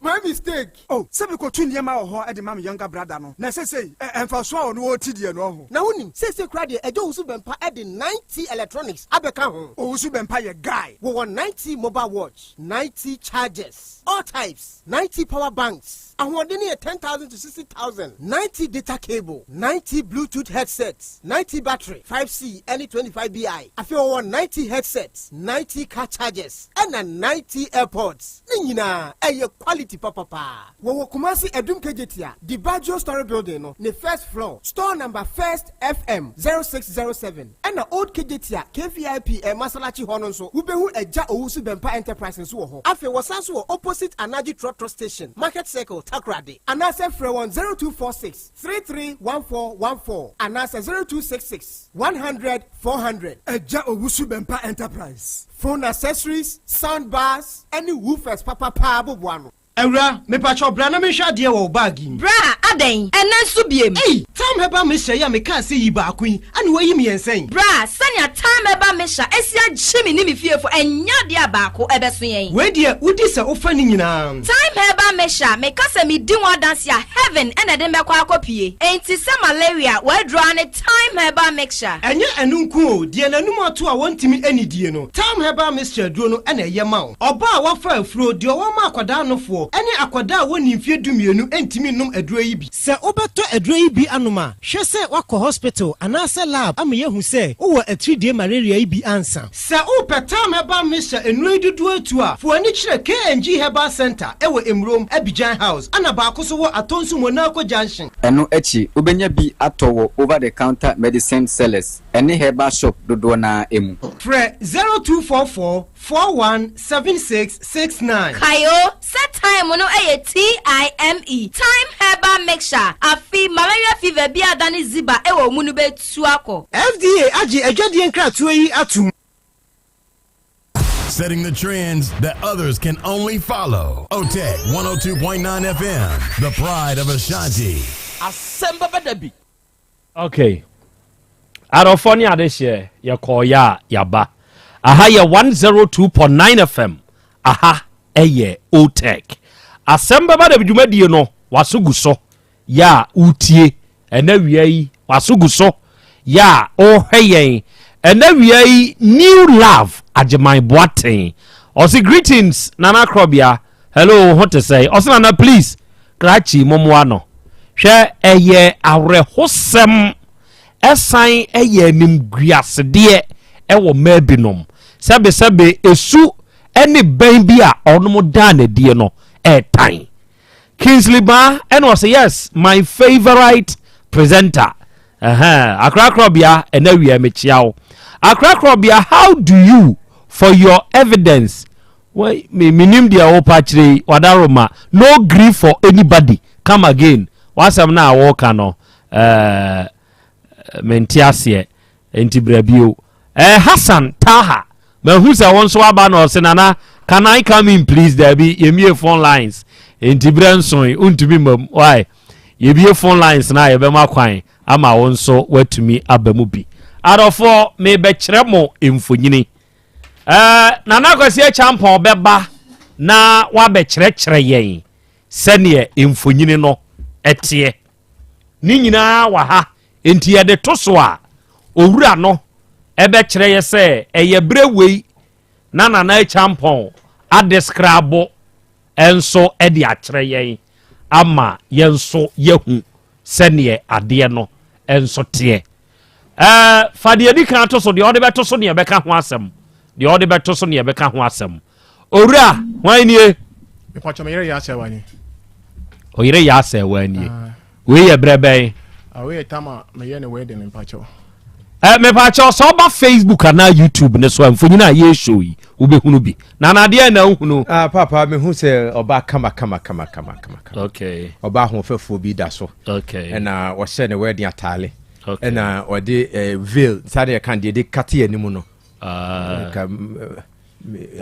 My mistake. Oh, sɛ mekotu nneɛma wɔ hɔ de ma me younger brother no, na sesei ɛ, mfaso a ɔno ɔrete deɛ no ɔho. Na wonim, seesei koraa deɛ Agya Owusu Bɛmpa de 9T Electronics abɛka ho. Owusu Bɛmpa yɛ guy. Wɔwɔ 9T mobile watch, 9T chargers, all types, 9T power banks, ahoɔden no yɛ 10,000 to 60,000, 9T data cable, 9T Bluetooth headsets, 9T battery, 5C ne 25BI. Afei wɔwɔ 9T headsets, 9T car chargers, ɛna 9T airpods. Ne nyinaa ɛyɛ quality papapaa. Wɔwɔ Kumasi Adum Kejetia, Dibaggio Story Building no ne first floor, store number First FM 0607, ɛna Old Kejetia KVIP Masalakyi hɔ no nso wobɛhu Agya Owusu Bɛmpa Enterprise nso wɔ hɔ. Afei wɔsan nso wɔ opposite Anagye Trɔtrɔ Station, Market Circle, Takoradi. Anaasɛ frɛ wɔn 0246 331414 anaasɛ 0266 100 400. Agya Owusu Bɛmpa Enterprise. Phone accessories, sound bars, ɛne woofers papapaa boboa ano. Awura, mepakyɛw bra na menhwɛ adeɛ wɔ wo bag yi mu. Bra, adɛn? Ɛnnɛ nso biem? Ei! Tam Herbal Mixture yi a mekaa sɛ yi baako yi, ɛna woayi mmiɛnsa yi? Bra, sɛnea Tam Herbal Mixture asi agye me ne me fiefo, ɛnyɛ adeɛ a baako ɛbɛso yɛn. Wei deɛ, wodi sɛ wofa ne nyinaa. Thyme Herbal Mixture, meka sɛ medi ho adanse a, heaven na ɛde me bɛkɔ akɔpue. Enti sɛ malaria, w'aduro ara ne Thyme Herbal Mixture. Ɛnyɛ ɛno nko o, deɛ n'anum ato a wɔntumi nnidie no, Thyme Herbal Mixture aduro no na ɛyɛ ma wo. Ɔbaa a wafa afuro, deɛ ɔwɔ ma akwadaa nofoɔ, ne akwadaa a wɔnnii mfeɛ dumienu ntumi nnom aduro yi bi. Sɛ wobɛtɔ aduro yi bi anom a, hwɛ sɛ woakɔ hospital anaasɛ lab ama yɛahu sɛ wowɔ atiridie malaria yi bi ansa. Sɛ wopɛ Thyme Herbal Mixture nnuro yi dodoɔ atu a, fa w'ani kyerɛ KNG Herbal Centre wɔ Emurom, Abidjan House, ɛna baako nso wɔ Atonsu Monaco Junction. Ɛno akyi, wobɛnya bi atɔ wɔ over the counter medicine sellers ne herbal shop dodoɔ no ara mu. Frɛ 0244 417669. Kae o, sɛ thyme no yɛ TIME, Thyme Herbal Mixture, afe malaria fever bi a adane ziba wɔ wo mu no bɛtu akɔ. FDA agye adwadie nkratoɔ yi atom. Setting the trends that others can only follow. OTEC 102.9 FM, the pride of Ashanti. Asɛm bɛba da bi. Okay. Adɔfoɔ ne adehyeɛ, yɛkɔɔyɛ a yɛaba. Aha yɛ 102.9 FM. Aha ɛyɛ OTEC. Asɛm bɛba da dwumadie no, waso gu so. Yɛ a wotie ɛnɛ wia yi, waso gu so. Yɛ a wohwɛ yɛn ɛnɛ wia yi, New Love Agyeman Boateng. Ɔse greetings Nana Krɔbea. Hello, ho te sɛn? Ɔse Nana please, krakye mommoa no. Hwɛ ɛyɛ awerɛhosɛm ɛsan ɛyɛ animguasedeɛ ɛwɔ mmaa binom. Sɛbesɛbe esu ɛne bɛn bi a ɔnom daa n'adie no ɛɛtan. Kingsley Baa ɛna ɔsɛ yes my favourite presenter. Ɛhɛn Akorakorɔbea ɛna wia mekyia wo. Akorakorɔbea how do you for your evidence Wai me menim deɛ wopa kyerɛ yi wadaroma no grief for anybody come again wasɛm no a woka no eh, mente aseɛ nti bra bio eh, Hassan Taha mahu sɛ wo nso aba na ɔse nana can I come in please daabi yɛmie phone lines nti berɛ nsoe wontumi mmam why yɛbie phone lines na yɛbɛma kwan ama wo nso woatumi aba mu bi adɔfoɔ mebɛkyerɛ mo mfonyini Eh, Nana Kwasi Acheampong bɛba na wabɛkyerɛkyerɛ yɛn sɛdeɛ mfonyini no ɛteɛ. Ne nyinaa wɔ ha, nti yɛde to so a, owura no ɛbɛkyerɛ yɛ sɛ ɛyɛ berɛ wei na Nana Acheampong adeskrabo nso de akyerɛ yɛn ama yɛn nso yɛahu sɛdeɛ adeɛ no nso teɛ. Ɛɛ fa deɛ edi kan to so deɛ ɔde bɛto so deɛ ɛbɛka ho asɛm deɛ ɔde bɛto so deɛ ɛbɛka ho asɛm. Owura hwan nie? Mepatwa me yere yɛ asɛ wa nie. Oyere yɛ asɛ wa nie. Ah. Wei yɛ berɛ bɛn? Ah, wei yɛ tam a meyɛ ne wedding mpakyɛw. Eh, mepakyɛw sɛ ɔba Facebook anaa YouTube ne so a mfonyin a yɛreshow yi wobɛhunu bi. Na nadeɛ na wohunu? Ah, papa mehu sɛ ɔba kama kama kama kama kama. Okay. Ɔba ahoɔfɛfoɔ bi da so. Okay. Ɛna wɔhyɛ ne wedding ataale. Ɛna ɔde eh, veil saa deɛ ɛka deɛ de kate anim no. Ah. Nka,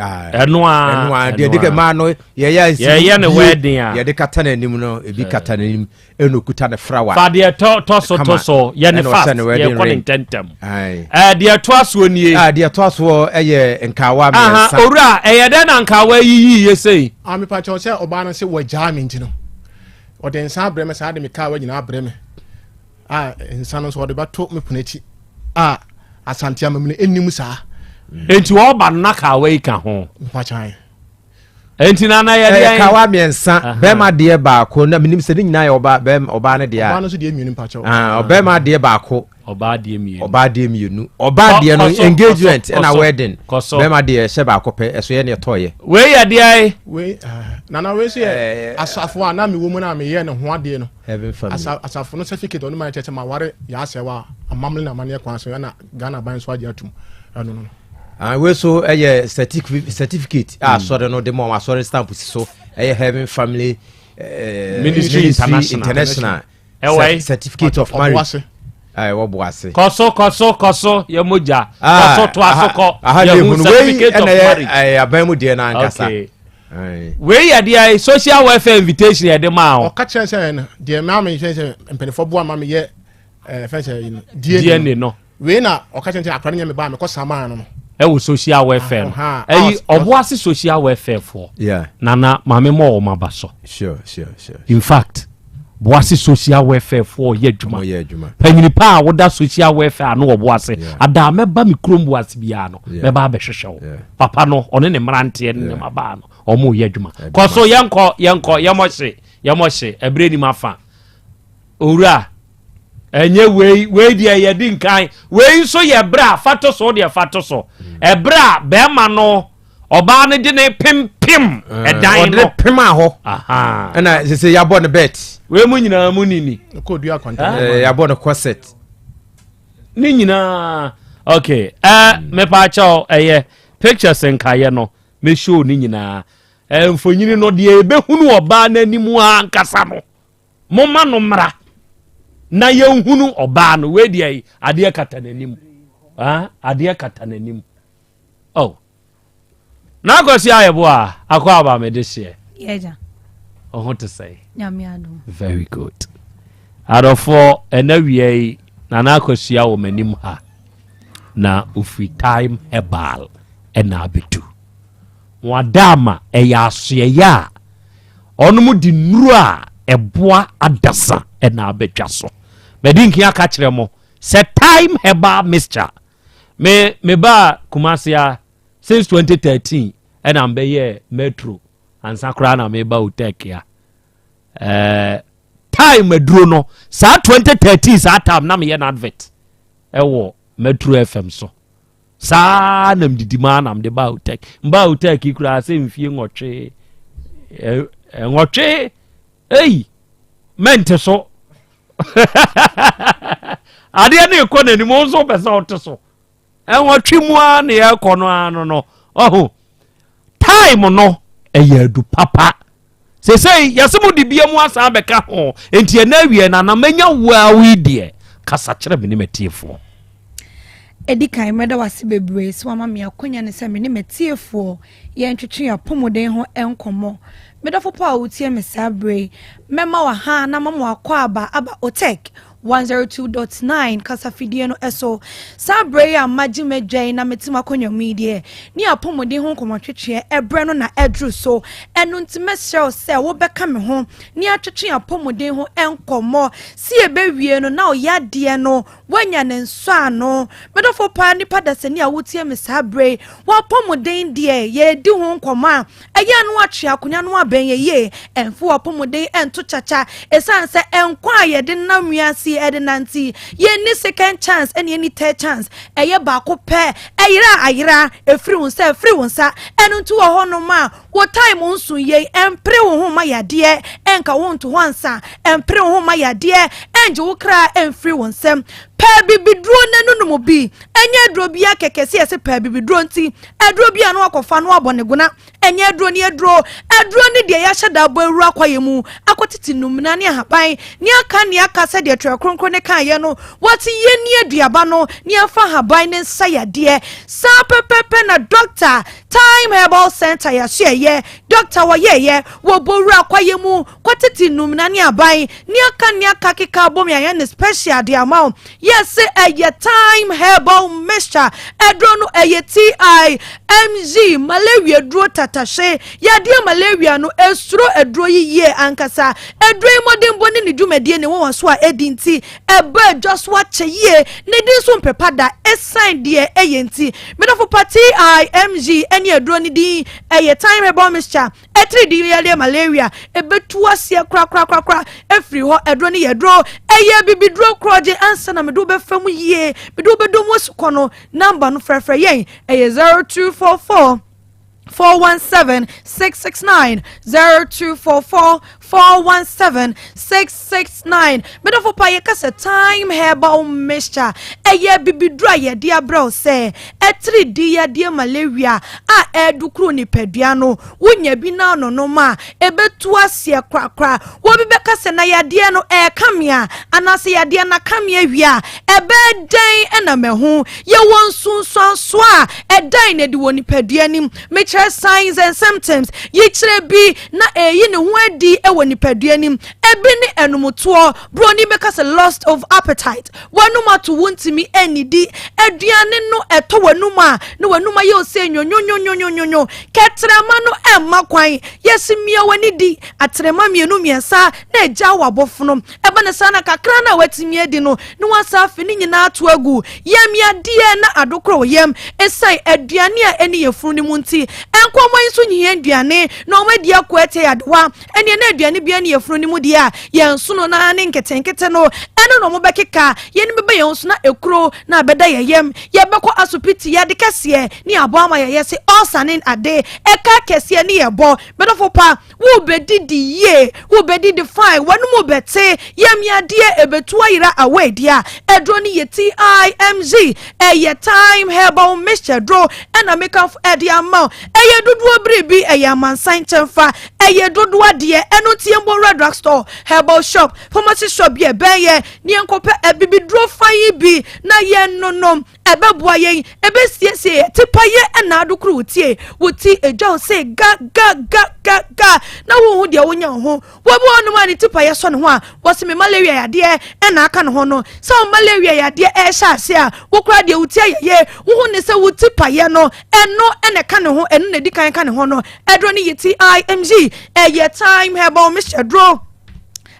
ah, Ɛno a, ɛno a deɛ ɛno de ka a. maa no yɛyɛ nsi Yɛyɛ ne bie, wedding a. yɛde kata n'anim no ebi kata n'anim ɛna okuta ne frawa. Fa deɛ tɔ tɔ so Kama. to so yɛ ne Ɛna ɔhyɛ fast ne wedding yɛkɔ ne ring. ntɛntɛm. Aye. Ɛɛ deɛ ɛtoa soɔ nie. Ah, deɛ ɛtoa soɔ ɛyɛ nkaawa Aha, mmiɛnsa. owura ɛyɛ dɛn na nkaawa yiyi yɛ sei? Ah, mepa kyɛw sɛ ɔbaa no sɛ wɔagyaa me nti no ɔde nsa abrɛ me saa de me kaa wa nyinaa abrɛ me a nsa no nso ɔde bɛto me pono akyi a asante amamene ɛnnim saa. Enti ɔba no na kaawa yi ka ho. Mepa kyɛw. Enti na na yɛ deɛ. Kawa mmiɛnsa bɛrima deɛ baako na menim sɛ ne nyinaa yɛ ɔbaa bɛrima ɔbaa no deɛ a. Ɔbaa no nso deɛ mmienu mepa kyɛw. Ah, ɔbɛrima deɛ baako. Ɔbaa deɛ mmienu. Ɔbaa deɛ mmienu. Ɔbaa deɛ no engagement ɛna wedding. Bɛrima deɛ ɛhyɛ baako pɛ ɛso yɛ ne ɛtɔɔyɛ. Wei yɛ deɛ. Wei ah, nana wei nso yɛ asafo a na mewɔ mu na meyɛ ne ho adeɛ no. Heaven family. Asa asafo no certificate ɔno ma kyerɛ sɛ maware yɛ asɛw a amammerɛ na amanneɛ kwan so ɛna Ghana aban nso agye atum ɛno no. Ah, wei so ɛyɛ certificate a asɔre no de ma wɔn asɔre stamp si so ɛyɛ Heaven Family eh, Ministry International. International Ɛwɔ yi? certificate of marriage. Ɛwɔ Boase. Kɔso kɔso kɔso yɛ mogya. Ah, Kɔso to aso kɔ. aha Yɛ deɛ hu hunu wei certificate of ɛna ɛyɛ marriage. ɛyɛ aban mu deɛ no ankasa. Okay. Aye. Wei yɛ deɛ social welfare invitation yɛ de maa o. Ɔka kyerɛ sɛ no deɛ maa me fɛn sɛ mpanimfoɔ boa ma meyɛ ɛɛ fɛn sɛ yi no DNA no. Wei na ɔka kyerɛ sɛ akora no nyɛ me ba a mekɔ samaa no no. Ɛwɔ social welfare no. Ɛyi Ɔboase social welfare foɔ. Yeah. Nana maame mɔ wɔn aba so. Sure, sure, sure. In fact, Boase social welfare foɔ yɛ adwuma. Wɔyɛ adwuma. Panyini pa a woda social welfare ano wɔ Boase. Adaa mɛba me kurom Boase biara no, mɛba abɛhwehwɛ wo. Papa no, ɔne ne mmeranteɛ ne ne mmabaa no, wɔn reyɛ adwuma. Kɔ so yɛnkɔ, yɛnkɔ, yɛmmɔ hye, yɛmmɔ hye, ɛberɛ nim afa. Owura, ɛnyɛ wei, wei deɛ yɛdi nkan. Wei nso yɛ berɛ a, fa to so, deɛ fa to so. Ɛberɛ a bɛrima no, ɔbaa no de ne pempem eh, ɛdan no. Ɔde pem a hɔ. Ɛna sese yɛabɔ no bet. Wei mu nyinaa mu nini. Eh, yɛabɔ no corset. Ne nyinaa, okay. Eh, mepaakyɛw, ɛyɛ pictures nkaeɛ no, me show ne nyinaa. Eh, mfonyini no deɛ yɛbɛhunu ɔbaa n'anim ankasa no. Momma no mmra na yɛnhunu ɔbaa no. Wei deɛ adeɛ kata n'anim. Ah, adeɛ kata n'anim. Oh. Na akɔsi ayɛbo a akɔ aba mede hyeɛ. Yɛgya. Ɔho te sɛ. Nyame adom. Very good. Adɔfoɔ ɛna wia yi Nana Akosua wɔ m'anim ha na ofiri Time Herbal ɛna abɛtu. Wɔada ama ɛyɛ asoɛeɛ a Ɔnom de nnuro a ɛboa adasa na abɛtwa so. Madi nkan aka kyerɛ mo sɛ Thyme Herbal Mixture. Me mebaa Kumasi a since 2013 ɛna mbɛyɛɛ metro ansa koraa na meba Otec a. Ɛɛ Thyme aduro no saa 2013 saa time na meyɛ no advert ɛwɔ Metro FM so. Saa na mdidi maa na mde baa Otec. Mbaa Otec yi koraa sɛ mfie nwɔtwe nwɔtwe ei mɛnte so. Adeɛ no rekɔ n'anim wo nso wopɛ sɛ wote so. Nwɔtwe mu ara na yɛrekɔ no ara no no ɔho time no ɛyɛ adu papa. Sesei yɛse mo de bia mu asan abɛka ho nti ɛnɛ awiɛ no ana mɛnya wo a woi deɛ kasa kyerɛ me ne matiefoɔ. Edi kan, mɛda wo ase bebree sɛ woama me akwanya no sɛ me ne m'atiefoɔ yɛntwetwe yɛn apɔmuden ho nkɔmmɔ. Me dɔfo pa a wotie me saa berɛ yi, mɛma wo aha na mama w'akwaaba aba OTEC 102.9 kasafidie no so. Saa berɛ yi a magye m'adwa yi na mete m'akonnwa mu yi deɛ, ne apɔmuden ho nkɔmmɔtwetweɛ ɛberɛ no na aduru so. Ɛno nti mɛsrɛ wo sɛ wobɛka me ho ne atwetwe apɔmuden ho nkɔmmɔ. Se yɛbɛwie no na wo yadeɛ no woanya ne nsɔano. Me dɔfo paa nipa dasani a wotie me saa berɛ yi, w'apɔmuden deɛ yɛredi ho nkɔmmɔ a, Ɛyɛ a na wɔatwe akonnwa no abɛn yɛn yie. Ɛmfa w'apɔmuden nto kyakya. Ɛsiane sɛ nkwa a yɛde nam wiase yi de nante yi, yɛnni second chance ɛna yɛnni third chance. Ɛyɛ baako pɛ. Ɛyera a ayera. Ɛfiri wo nsa a ɛfiri wo nsa. Ɛno nti wɔ hɔnom a, wo time nso yei. Ɛmpere wo ho mma yadeɛ ɛnka wo nto hɔ ansa. Ɛmpere wo ho mma yadeɛ ɛngye wo kra ɛmfiri wo nsam. Pɛ abibiduro na nonom bi. Ɛnyɛ aduro biara kɛkɛ sɛ yɛse pɛ abibiduro nti, aduro bi a na wakɔfa na wabɔ ne gona. Ɛnyɛ aduro ne aduro. Aduro ne deɛ yɛahyɛ da abɔ awura kwaeɛ mu akɔtete nnumena ne ahaban ne aka ne aka sɛdeɛ Twerɛ Kronkron no kaeɛ no. Wɔte yɛnni aduaba no na yɛmfa ahaban no nsa yadeɛ. Saa pɛpɛpɛ na Dɔkta Time Herbal Centre yɛasoɛeɛ, Dɔkta wɔyɛeɛ, wɔbɔ wura kwaeɛ mu kɔtete nnumena ne aban ne aka ne aka keka abom yɛayɛ no special de ama wo. Yɛse ɛyɛ Thyme Herbal Mixture, aduro no ɛyɛ TIMZ, malaria duro tatahye. Yadeɛ malaria no ɛsuro aduro yi yie ankasa. Aduro yi mmɔdenbɔ ne ne dwumadie ne nwanwaso a ɛdi nti ɛba adwa so akyɛ yie. Ne din nso mpepa da ɛsiane deɛ ɛyɛ nti. Medɔfo pa TIMZ ɛne aduro no din ɛyɛ Thyme Herbal Mixture. Atiridii yareɛ malaria ɛbɛtu aseɛ korakorakorakora afiri hɔ. Aduro no yɛ aduro, ɛyɛ abibiduro korɔgye. Ansa na mede wo bɛfa mu yie, mede wo bɛdɔ mu asukɔ no, namba no frɛfrɛ yɛn, ɛyɛ 0244 417 669 0244 417 669. Medɔfo pa, yɛka sɛ Thyme Herbal Mixture ɛyɛ abibiduro a yɛde abrɛ wo sɛ Atiridii yadeɛ malaria a ɛredokoro nipadua no, wonya bi na anonom a, ɛbɛtu aseɛ korakora. Obi bɛka sɛ, na yadeɛ no ɛreka me a, anaasɛ yadeɛ no aka me awie a, ɛbɛyɛ dɛn na mahu? Yɛwɔ nsunsuansoɔ a ɛdan no adi wɔ nipadua no mu. Mekyerɛ signs and symptoms, yikyerɛ bi na ɛreyi ne ho adi wɔ nipadua no mu. Ebi ne anomutoɔ, buroni bɛka sɛ loss of appetite. W'anom ato wontumi nnidi. Aduane no ɛtɔ w'anom a na w'anom ayɛ wo sɛ nyonyonyonyonyonyo. Kɛtrɛma no ɛmma kwan. Yɛse mia w'ani di atrɛma mmienu mmiɛnsa na agyaw w'abofono. Ɛba no saa na kakra no a woatumi adi no na woasan afe ne nyinaa ato agu. Yam yadeɛ na adokoro wo yam esiane aduane a ɛnni yafunu no mu nti. Nkɔmmɔ yi nso nhia nnuane na wɔadi ako atia yadewa. Ɛnneɛ na aduane biara nni yafunu no mu deɛ a, yɛn nsono no ara ne nketenkete no, ɛno na wɔbɛkeka, yɛn ani bɛba yɛn ho so na ekuro na abɛda yɛn yam, yɛbɛkɔ asopiti, yɛade kɛseɛ ne yɛabɔ ama yɛyɛ se ɔɔsa ne ade, ɛka kɛseɛ ne yɛbɔ. Me dɔfo pa, worebɛdidi yie, worebɛdidi fine, w'anom rebɛte, yam yadeɛ ɛbɛtu ayera away deɛ a, aduro no yɛ TIMZ, ɛyɛ Thyme Herbal Mixture duro ɛna mekamfo ɛde ama wo. Ɛyɛ dodoɔ biribi, ɛyɛ amansan kyɛmfa, Ɛyɛ dodoɔ adeɛ, ɛno nti yɛn bɔ wura drug store, herbal shop, pharmacy shop bi a ɛbɛn yɛn na yɛn kɔpɛ abibiduro fa yi bi na yɛn nonom. Ɛbɛboa yɛn, ɛbɛsiesie yɛn tipa yɛ ɛna adokoro wo tie, wo ti edwa wo se ga ga ga ga ga na wo hu deɛ wonya wo ho. Wɔbi wɔ nom a ne tipa yɛ sɔ ne ho a wɔse me malaria yadeɛ ɛna aka ne ho no. Sɛ wo malaria yadeɛ ɛrehyɛ ase a, wo koraa deɛ wo ti ayɛ yie, wo hu ne sɛ wo tipa yɛ no ɛno ɛna ɛka ne ho, ɛno na ɛdi kan ka ne ho no. Aduro no yɛ TIMG, ɛyɛ Thyme Herbal Mixture duro.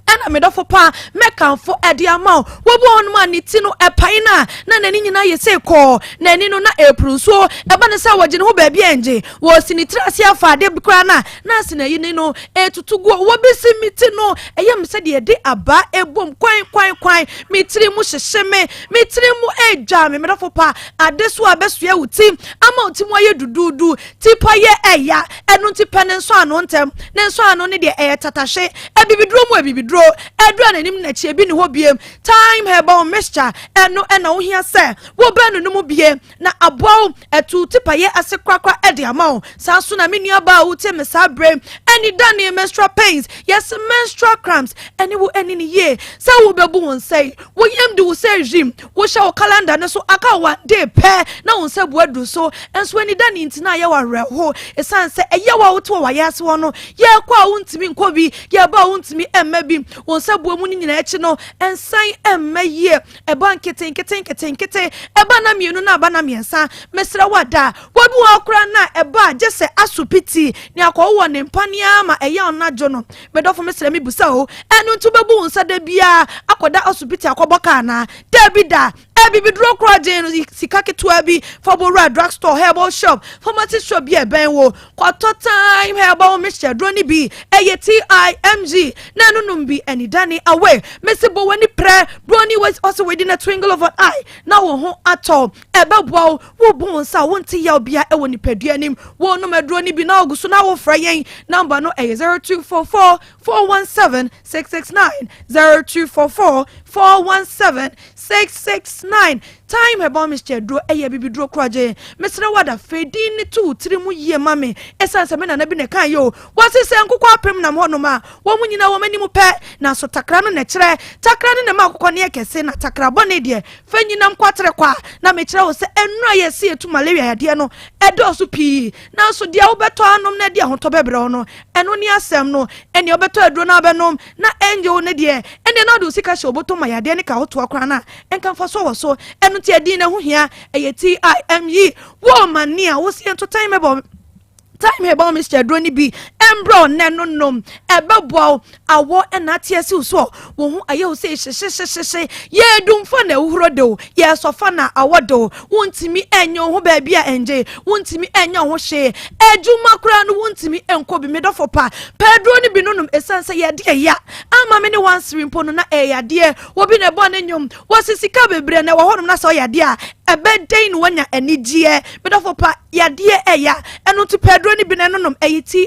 Ɛna me dɔfo pa mɛkamfo ɛde ama wo. Wɔbu hɔnom a ne ti no ɛpae no a na n'ani nyinaa yɛ sei kɔɔ, n'ani no na ɛrepuru nsuo. Ɛba no sɛ wɔgye ne ho baabi a ɛngye, wɔsi ne tiri ase afa ade bi koraa no a na ase na ayi no ɛretutu guo. Wɔbɛsi me ti no ɛyɛ me sɛ deɛ yɛde abaa ɛbom kwan kwan kwan, me tiri mu hyehye me, me tiri mu ɛredwa me. Me dɔfo pa, adesoa bɛsoɛ wo ti ama wo ti mu ayɛ duduudu. Tipa yɛ ɛya, ɛno nti pɛ ne nsɔano ntɛm. Ne nsɔano no deɛ ɛyɛ tatahwe, abibiduro mu abibiduro, aduru a n'anim ne n'akyi ebi nni hɔ biem. Thyme herbal mixture, ɛno na wohia sɛ wobɛ no no mu bie na aboa wo atu tipa yɛ ase korakora de ama wo. Saa nso na me nua baa a wotie me saa bere ɛni da ne menstrual pains, yɛse menstrual cramps, ɛne wo ɛni ne yie sɛ wobɛbu wo nsa yi, wo yam de wo sɛ hwim, Wohyɛ wo calendar no so aka one day pɛ na wo nsa bu aduru so, nso anida ne nti na ayɛ wo awerɛho esiane sɛ ɛyaw a wote wɔ w'ayaase hɔ no, yɛrekɔ a wontumi nkɔ bi, yɛreba a wontumi mma bi. Wo nsa bua mu no nyinaa akyi no, ɛnsan mma yie. Ɛba nketenkete nketenkete, ɛba nna mmienu na aba nna mmiɛnsa. Mesrɛ wo ada, Wɔbi wɔ hɔ koraa no a ɛba a gye sɛ asopiti ne akɔwowɔ ne mpaneɛ ara ma ɛyaw no adwo no. Me dɔfo mesrɛ me bisa o, ɛno nti wobɛbu wo nsa da biara akɔda asopiti akɔbɔ ka anaa? Dabi da! Abibiduro korɔgyenn no sika ketewa bi fa bɔ wura drug store, herbal shop, pharmacy shop bi a ɛbɛn wo. Kɔtɔ Thyme herbal mixture duro no bi, ɛyɛ TIMG, na ɛno nom bi anidane away. Mese bɔ w'ani prɛ, broni ɔse within a twinkle of an eye na wo ho atɔ. Ɛbɛboa wo, wobu wo nsa a wonte yaw bia ɛwɔ nipadua nim. Wonom aduro no bi na wogu so na wofrɛ yɛn. Number no ɛyɛ 0244 417 669, 0244 417 669. Time Herbal Mixture duro ɛyɛ bibiduro korɔgye. Mesrɛ wo ada fɛ din ne to wo tiri mu yie ma me, ɛsiane sɛ me nana bi na ɛka yɛ o. Wɔse sɛ nkokɔ apem nam hɔnom a, wɔn mu nyinaa wɔn anim pɛ, nanso takra no na ɛkyerɛ. Takra no na ɛma akokɔ no yɛ kɛse, na takra bɔne deɛ fɛ nyinam kwatere kwa. Na mekyerɛ wo sɛ nnuro a yɛsi etu malaria yadeɛ no ɛdɔɔso pii, nanso deɛ wobɛtɔ anom na ɛde ahotɔ bɛbrɛ wo no, ɛno ne asɛm no. Ɛnea wobɛtɔ aduro no abɛnom na ɛngye wo no deɛ, ɛnneɛ na wode wo sika hyɛ wo bɔtɔ ma yadeɛ ne ka wotoa koraa no a, ɛnka mfasoɔ wɔ so. Ɛno nti ɛdin no ɛho hia. Ɛyɛ TIME. Wo ma nea wo se yɛnto time herbal, Time Herbal Mixture aduro no bi ɛmbrɛ wo nnɛ no nom. Ɛbɛboa wo. Awɔ ɛna ate asi wo soɔ, wo ho ayɛ wo sɛ hyehyehyehye, yɛdumfa na ɛwohoro de wo, yɛsɔfa na awɔ de wo, wontumi ɛnyɛ wo ho baabi a ɛngye, wontumi ɛnyɛ wo ho hwee, adwuma koraa no wontumi ɛnkɔ bi. Medɔfo pa, pɛ aduro no bi no nom, ɛsiane sɛ yɛde ɛya ama me ne wansere mpo no na ɛyɛ adeɛ. Wɔbi na ɛbɔ ne nnwom, wɔsi sika bebree na ɛwɔ hɔnom na sɛ ɔyɛ adeɛ a ɛbɛdɛn na wanya anigyeɛ. Medɔfo pa, yadeɛ ɛya, ɛno nti pɛ aduro no bi na ɛno nom. Ɛyɛ ti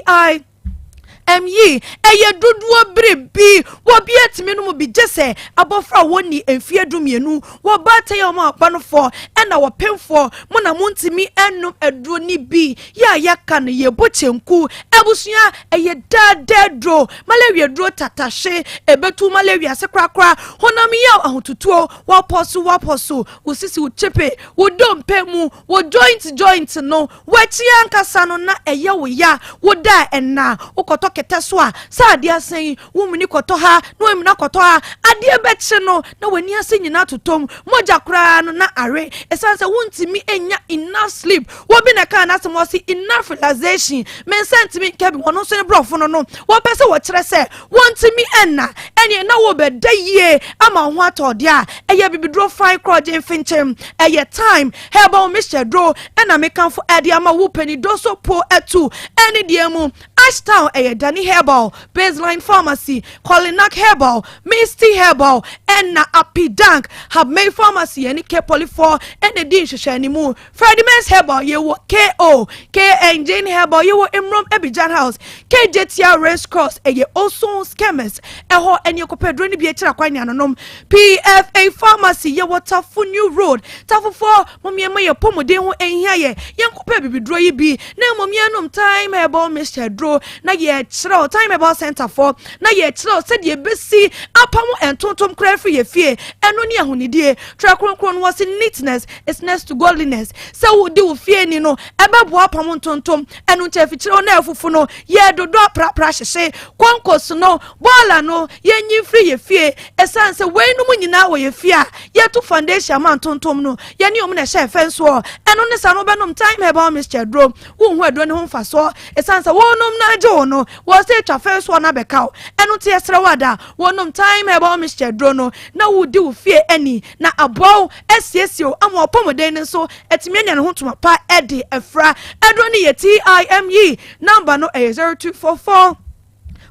ME, ɛyɛ dodoɔ biribi wɔbi atumi no mu bi, gye sɛ abɔfra a wɔnni mfeɛ 12, wɔbaatan a wɔn aba no fɔ ɛna wɔpemfoɔ mo na montumi ɛnom aduro no bi. Yɛ a yɛka no yɛbɔ kyɛnku abusua, ɛyɛ daadaa duro, malaria duro tatahye, ɛbɛtu malaria ase korakora. Honam yaw, ahotutuo, wɔpɔ so wɔpɔ so, wo sisi, wo kyepe, wo dompe mu, wo joint joint no, w'akyi ankasa no na ɛyɛ wo ya, wo da ɛna wokɔtɔ kɛtɛ so a sɛ adeɛ asɛn yi, womuni kɔtɔ ha na wamuna kɔtɔ ha, adeɛ bɛkye no na w'ani ase nyinaa totom, mogya koraa no na awe, ɛsiane sɛ wontumi nya enough sleep. Wɔbi na kaa n'asɛm, wɔ se enough relaxation. Me nsa ntumi nka bi, wɔn nso ne borɔfo no, wɔpɛ sɛ wɔkyerɛ sɛ wɔntumi ɛnna ɛneɛ na wɔbɛda yie ama wo ho atɔ deɛ a, ɛyɛ bibiduro fan korɔgye mfenkyɛm, ɛyɛ Time Herbal Mixture duro ɛna mekamfo ɛde ama wo. Panido so po ɛtu ɛne deɛ mu Ashtown, ɛyɛ Dani Herbal, Baseline Pharmacy, Colinac Herbal, Misty Herbal ɛna Apidank Habmay Pharmacy ɛne K-Polyfour ɛna di nhwehwɛ mu. Fredimens Herbal yɛwɔ ko KN Jane Herbal yɛwɔ Emrom Abidjan House, KJTR Race Cross, ɛyɛ Osons Chemist, ɛhɔ ɛne ɛkɔpɛ duro no bi akyira kwan ne anonom. PFA Pharmacy yɛwɔ Tafo New Road. Tafofoɔ, momiɛma yɛ pɔmuden ho ɛhia yɛ, yɛnkɔpɛ bibiduro yi bi na mmom yɛnom Time Herbal Mixture duro na yɛkyerɛw Time Herbal Center fɔ na yɛkyerɛw sɛdeɛ ɛbɛsi apam ntontom koraa firi yɛ fie. Ɛno ne ahonidie. Twerɛ Kronkron no wɔ se neatness is next to godliness. Sɛ wodi wo fie ni no, ɛbɛboa apam ntontom. Ɛno nkyɛ afikyerɛw na afufu no yɛdodo aprapra hyehye konkos no, bɔɔla no yɛnyi mfiri yɛ fie, ɛsiane sɛ weinom nyinaa wɔ yɛ fie a, yɛto foundation ama ntontom no yɛne ɔmu na ɛhyɛ ɛfɛ nsoɔ. Ɛno ne sa no wobɛnom Time Herbal Mixture duro, wonhu aduro ne ho mfasoɔ, ɛsiane sɛ wɔnom no agye wo no wɔ sɛ atwa fɛ nsoɔ no abɛka wo. Ɛno nti yɛsrɛ wo ada, wɔnom Time Herbal Mixture duro no na wodi wo fie ani na aboa wo asiesie wo ama ɔpɔmuden no nso atumi anya ne ho ntoma pa de afira. Aduro no yɛ TIME. Number no ɛyɛ 0244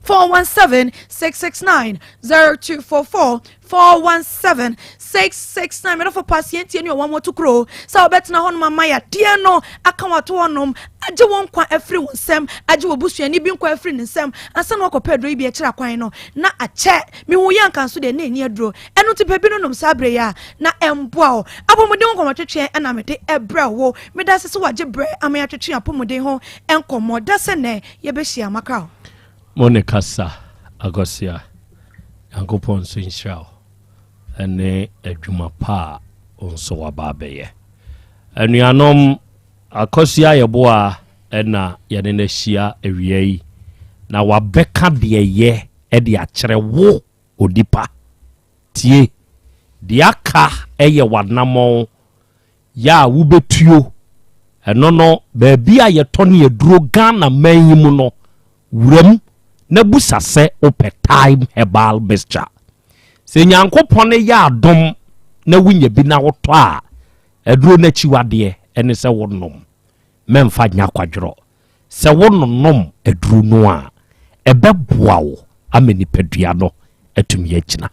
417 669, 0244 417 669. Mɛdɔfo pa, siantie ne ɔwɔ moto kuro sɛ wobɛtena hɔnom ama yadeɛ no aka wato hɔnom, agye wo nkwa afiri wo nsɛm, agye wo busuani bi nkwa afiri ne nsɛm ansa na wakɔpɛ aduro yi bi akyerɛ akwan no na akyɛ. Mehu yɛ anka nso deɛ na ɛni aduro. Ɛno nti pɛ bi no nom saa berɛ yi a na ɛmboa wo. Apɔmuden ho nkɔmmɔtwetweɛ ɛna mede ɛbrɛ wo. Meda ase sɛ wagye berɛ ama yɛatwetwe apɔmuden ho nkɔmmɔ. Da sɛ nnɛ yɛbɛhyia makra wo. Mo ne kasa Akɔsia, Nyankopɔn nso nhyira wo ɛne adwuma pa a wo nso waba abɛyɛ. Anuanom, Akɔsia Yɛboa ɛna yɛne no ahyia awia yi na wabɛka deɛ yɛ ɛde akyerɛ wo onipa. Tie, deɛ aka ɛyɛ w'anammɔn yɛ a wobɛtuo. Ɛno no, baabi a yɛtɔ ne aduro Ghana man yi mu no, wuram na busa sɛ wopɛ Time Herbal Mixture. Sɛ Nyankopɔn yɛ adom. na wonya bi na wotɔ a, aduro no akyiwadeɛ ne sɛ wonom. Mɛmfa nyɛ akwadworɔ. Sɛ wononom aduro no a, ɛbɛboa wo ama nipadua no atumi agyina.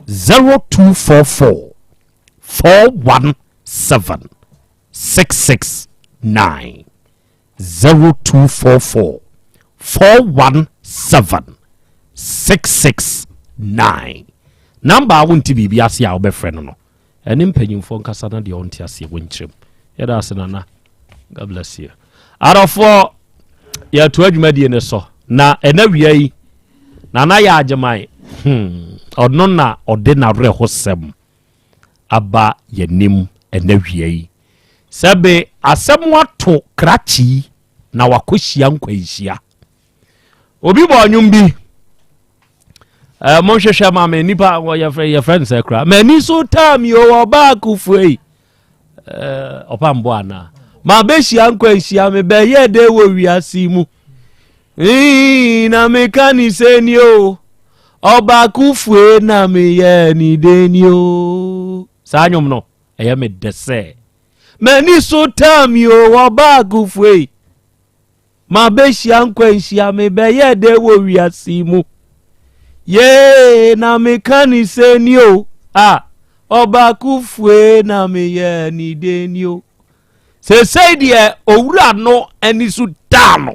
0244 417 669 0244 417 669 Number a wonte biribi ase a wobɛfrɛ no no, ɛne mpanyimfoɔ nkasa na deɛ ɔnte aseɛ wɔnkyerɛ mu. Yɛda ase Nana. God bless you. Adɔfoɔ, yɛto adwumadie no so na ɛna wia yi Nana yɛ agyeman. Hmm, ɔno na ɔde n'awerɛhosɛm aba yɛnim ɛna wia yi. Sɛbe asɛm ato krakye yi na wakɔhyia nkwanhyia. Obi bɔ ɔnwom bi. Eh, monhwehwɛ ma me nipa yɛfrɛ yɛfrɛ no sɛ kora m'ani so taa mi o ɔbaa akufo yi eh, ɔpa mbɔ anaa mabɛhyia nkwanhyia mebɛyɛ dɛ wɔ wiase mu na meka ne sɛ ni o ɔbaako fue na meyɛ ne dɛ ni o saa nnwom no ɛyɛ me dɛ sɛ m'ani so taa mi o ɔbaako fue Mabehyia nkwanhyia, mebɛyɛ dɛ wɔ wiase yi mu. Yee, na meka ne sɛ ni o, a, ɔbaako fue na meyɛ ne dɛ ni o. Seesei deɛ owura no ani so daa no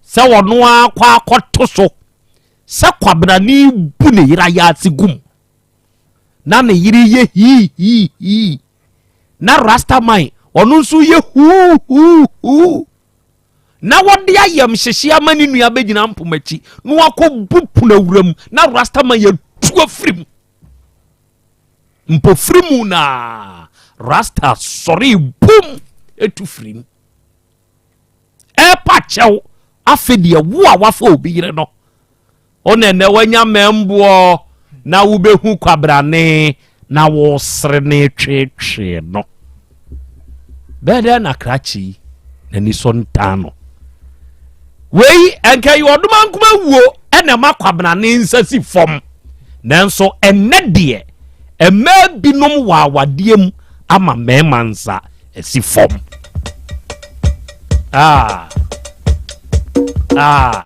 sɛ ɔno ara kɔ akɔto so sɛ kwabenani bu ne yere ayaase gu mu na ne yere yɛ hii hii hii. na Rastaman ɔno nso yɛ huuhuuhuu na wɔde ayamhyehye ama ne nua bɛgyina mpoma akyi na wakɔbu pono awura mu na Rastaman yɛtu afiri mu mpofiri mu na Rasta sɔre bum etu firi mu ɛpa kyɛw afe deɛ wo a wafa obi yere no Wo na ɛnɛ wanya mmɛmboɔ na wobɛhu kwabrane na wosere ne tweetwee no. Bɛyɛ dɛn na krakye yi n'ani so ntaa no? Wei ɛnka yi ɔdoma nkoma wuo ɛna ɛma kwabrane nsa si fam. Nanso ɛnɛ deɛ mmaa binom wɔ awadeɛ mu ama mmarima nsa asi fam. Ah. Ah.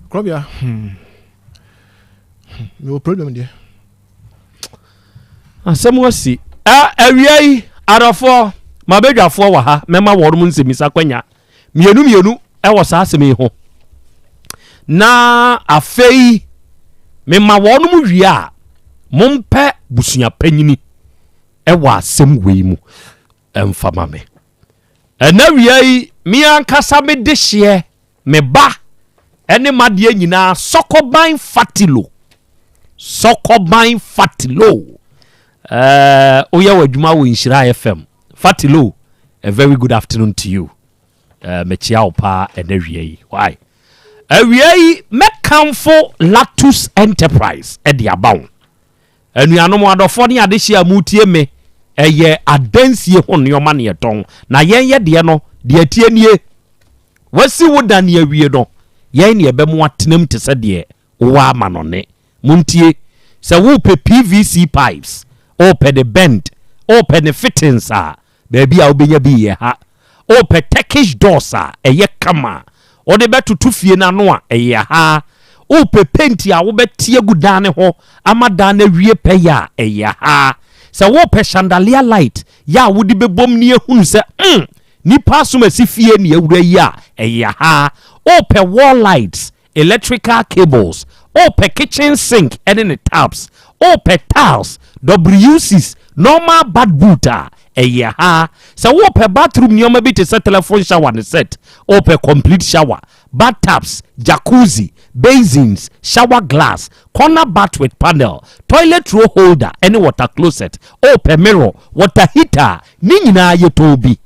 Krɔbea, hmm, hmm, mewɔ problem deɛ. Asɛm asi. Awia yi, adɔfoɔ, mabadwafoɔ wɔ ha, mɛma wɔn nsɛmmisa kwanya mmienu mmienu wɔ saa asɛm yi ho. Na afei, mema wɔn wie a, mompɛ busuapanyini wɔ asɛm wei mu mfa ma me. Ɛna wia yi, me ankasa me dehyeɛ Me ba ne m'adeɛ nyinaa Sɔkɔban Fatilo Sɔkɔban Fatilo. Ɛɛ woyɛ w'adwuma wɔ Nhyira FM. Fatilo, a very good afternoon to you. Ɛɛ mekyia wo paa ɛnɛ wia yi. Why? Awia yi mɛkamfo Lactus Enterprise ɛde aba wo. Anuanom adɔfoɔ ne adehyeɛ a motie me, ɛyɛ adansie ho nneɛma ne yɛtɔn. Na yɛn yɛ deɛ no, deɛ ɛteɛ nie. Wasi wo dan awie no, yɛn ne yɛbɛmo atenam te sɛ deɛ wowɔ amanɔne. Montie, sɛ worepɛ PVC pipes, worepɛ ne bend, worepɛ ne fittings a, baabi a wobɛnya bi yɛ ha. Worepɛ Turkish doors a ɛyɛ kama a wode bɛtoto fie no ano a, ɛyɛ ha. Worepɛ paint a wobɛte agu dan no ho ama dan no awie pɛyɛ a, ɛyɛ ha. Sɛ worepɛ chandelier light yɛ a wode bɛbom ne ahunu sɛ, mm, nipa asom asi fie ne awura yi a, ɛyɛ ha. Worepɛ wall lights, electrical cables, wopɛ kitchen sink ne ne taps, wopɛ tiles, WCs, normal bath boot a, ɛyɛ ha. Sɛ wopɛ bathroom nneɛma bi te sɛ telephone shower ne set, wopɛ complete shower, bath tubs, jacuzzi, basins, shower glass, corner bath with panel, toilet roll holder ne water closet, wopɛ mirror, water heater, ne nyinaa yɛtɔn bi.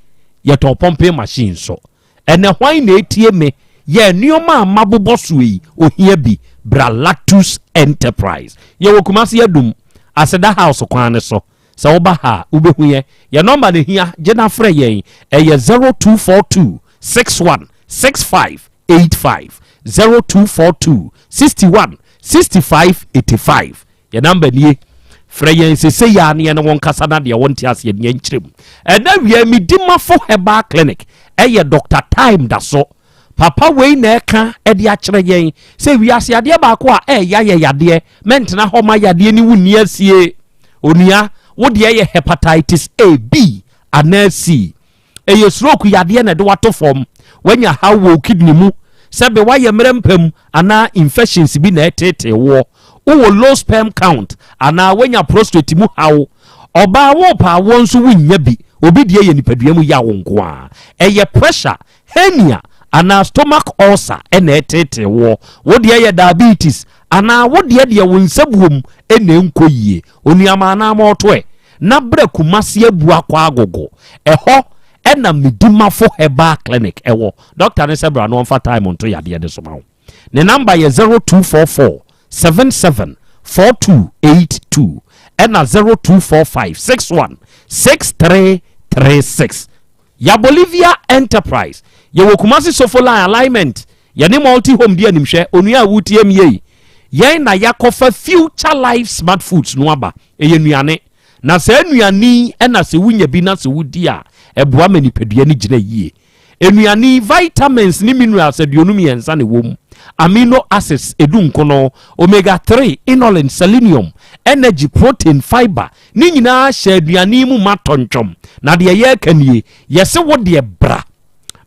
Yɛtɔn pumping machine nso. Ɛnɛ hwan na etie me yɛ nneɛma a mabobɔ so yi ohia bi bra Lactus Enterprise. Yɛwɔ Kumasi Adum, Aseda House kwan ne so. Sɛ woba ha a wobɛhu yɛ. Yɛ nɔmba no hia gye na frɛ yɛn ɛyɛ 0242 61 65 85 0242 61 65 85. Yɛn namba nie. Frɛ yɛn sesei ara na yɛne wo nkasa na deɛ wonte aseɛ no yɛnkyerɛ mu. Ɛnɛ wia me Dimafo Herbal Clinic ɛyɛ Doctor Time da so. Papa wei na ɛka ɛde akyerɛ yɛn sɛ wiase adeɛ baako a ɛɛya yɛ yadeɛ. Mɛntena hɔ ma yadeɛ ne wo nni asie. Onua, wo deɛ yɛ hepatitis A, B anaa C. Ɛyɛ stroke yadeɛ na ɛde wo ato fam. Woanya haw wɔ wo kidney mu, sɛbe woayɛ mmerɛ mpa mu anaa infections bi na ɛreteetee woɔ. Wowɔ low sperm count anaa woanya prostrate mu haw. Ɔbaa worepɛ awoɔ nso wonnya bi. Obi deɛ yɛ nipadua mu yaw nko ara. Ɛyɛ pressure, hernia anaa stomach ulcer na ɛreteetee woɔ. Wo deɛ yɛ diabetes anaa wo deɛ deɛ wo nsabuom na ɛnkɔ yie. Onuamaa anaa mɔɔto ɛ? na brɛ Kumasi Abua kɔ Agogo. Ɛhɔ na Medimafo Herbal Clinic wɔ. Dɔkta no sɛ bra na ɔmfa time nto yadeɛ no so ma wo. Ne namba yɛ 0244 77 4282 ɛna 0245 61 6336. Ya Bolivia Enterprise. Yɛwɔ Kumasi Sofo Line Alignment. Yɛne Multi Home di animhwɛ. Onua a wotie m yei, yɛn na yɛakɔfa Future Life Smart Foods no aba. Ɛyɛ nnuane. Na saa nnuane yi na sɛ wonya bi na sɛ wodi a, ɛboa ma nipadua no gyina yie. Nnuane yi, vitamins ne minerals 53 na ɛwɔ mu, amino acids edunkono, omega 3, inulin, selenium, energy, protein, fiber, ne nyinaa hyɛ aduane yi mu ma tɔntwɔm. Na deɛ yɛreka nie, yɛse wo deɛ bra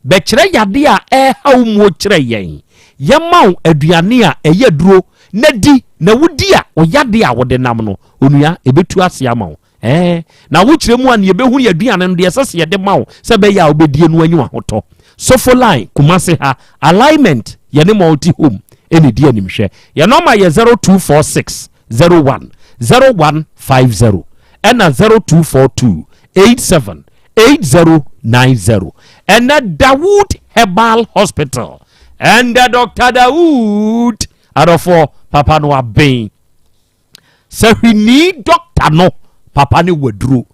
bɛkyerɛ yadeɛ a ɛreha wo muo kyerɛ yɛn. Yɛma wo aduane a ɛyɛ duro na di, na wodi a, wo yadeɛ a wode nam no, onua, ɛbɛtu ase ama wo. Ɛɛ, na wokyerɛ mu a, nea yɛbɛhu yɛ aduane no deɛ ɛsɛ sɛ yɛde ma wo sɛ ɛbɛyɛ a wobɛdie no anyi w'ahotɔ. Sofo Line, Kumasi ha, Alignment, yɛne Multi Home ɛna ɛdi animhwɛ. Yɛn nɔma yɛ 0246 01 0150 ɛna 0242 87 8090. Ɛnɛ Dawood Herbal Hospital, ɛndɛ Dr. Dawood adɔfoɔ papa no aben. Sahwini dɔkta no papa ne waduro.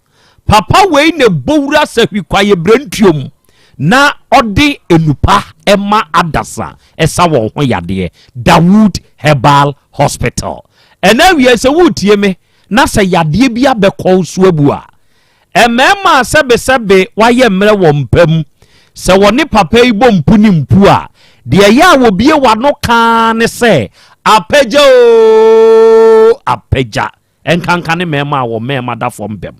Papa wei na ɛbɔ wura sahwi kwaeɛ berɛntuom na ɔde nnupa ɛma adasa ɛsa wɔn ho yadeɛ. Dawood Herbal Hospital. Ɛna awie sɛ woretie me na sɛ yadeɛ bi abɛkɔ wo so abu a, Mmarima a sɛbesɛbe wɔayɛ mmerɛ wɔ mpa mu, sɛ wɔne papa yi bɔ mpu ne mpu a, deɛ ɛyɛ a wɔbue wɔn ano ka ara ne sɛ, Apagya oo, apagya! Ɛnkanka ne mmarima a wɔn mmarima da fam bɛm.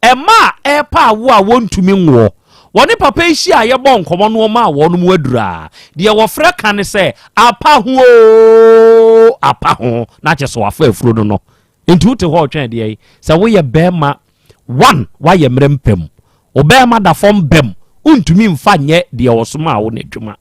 Mmaa a ɛrepa awoɔ a wɔntumi nwoɔ, wɔne papa yi hyia a yɛbɔ nkɔmmɔ no wɔmaa wɔn mu aduru a, deɛ wɔfrɛ ka ne sɛ, Apa ho oo, apa ho, na kyerɛ sɛ wɔafa afuro no no. Nti wote hɔ retwɛn deɛ yi? Sɛ woyɛ bɛrima one woayɛ mmerɛ mpa mu, wo bɛrima da fam bɛm, wontumi mfa nyɛ deɛ ɔsomaa wo no adwuma.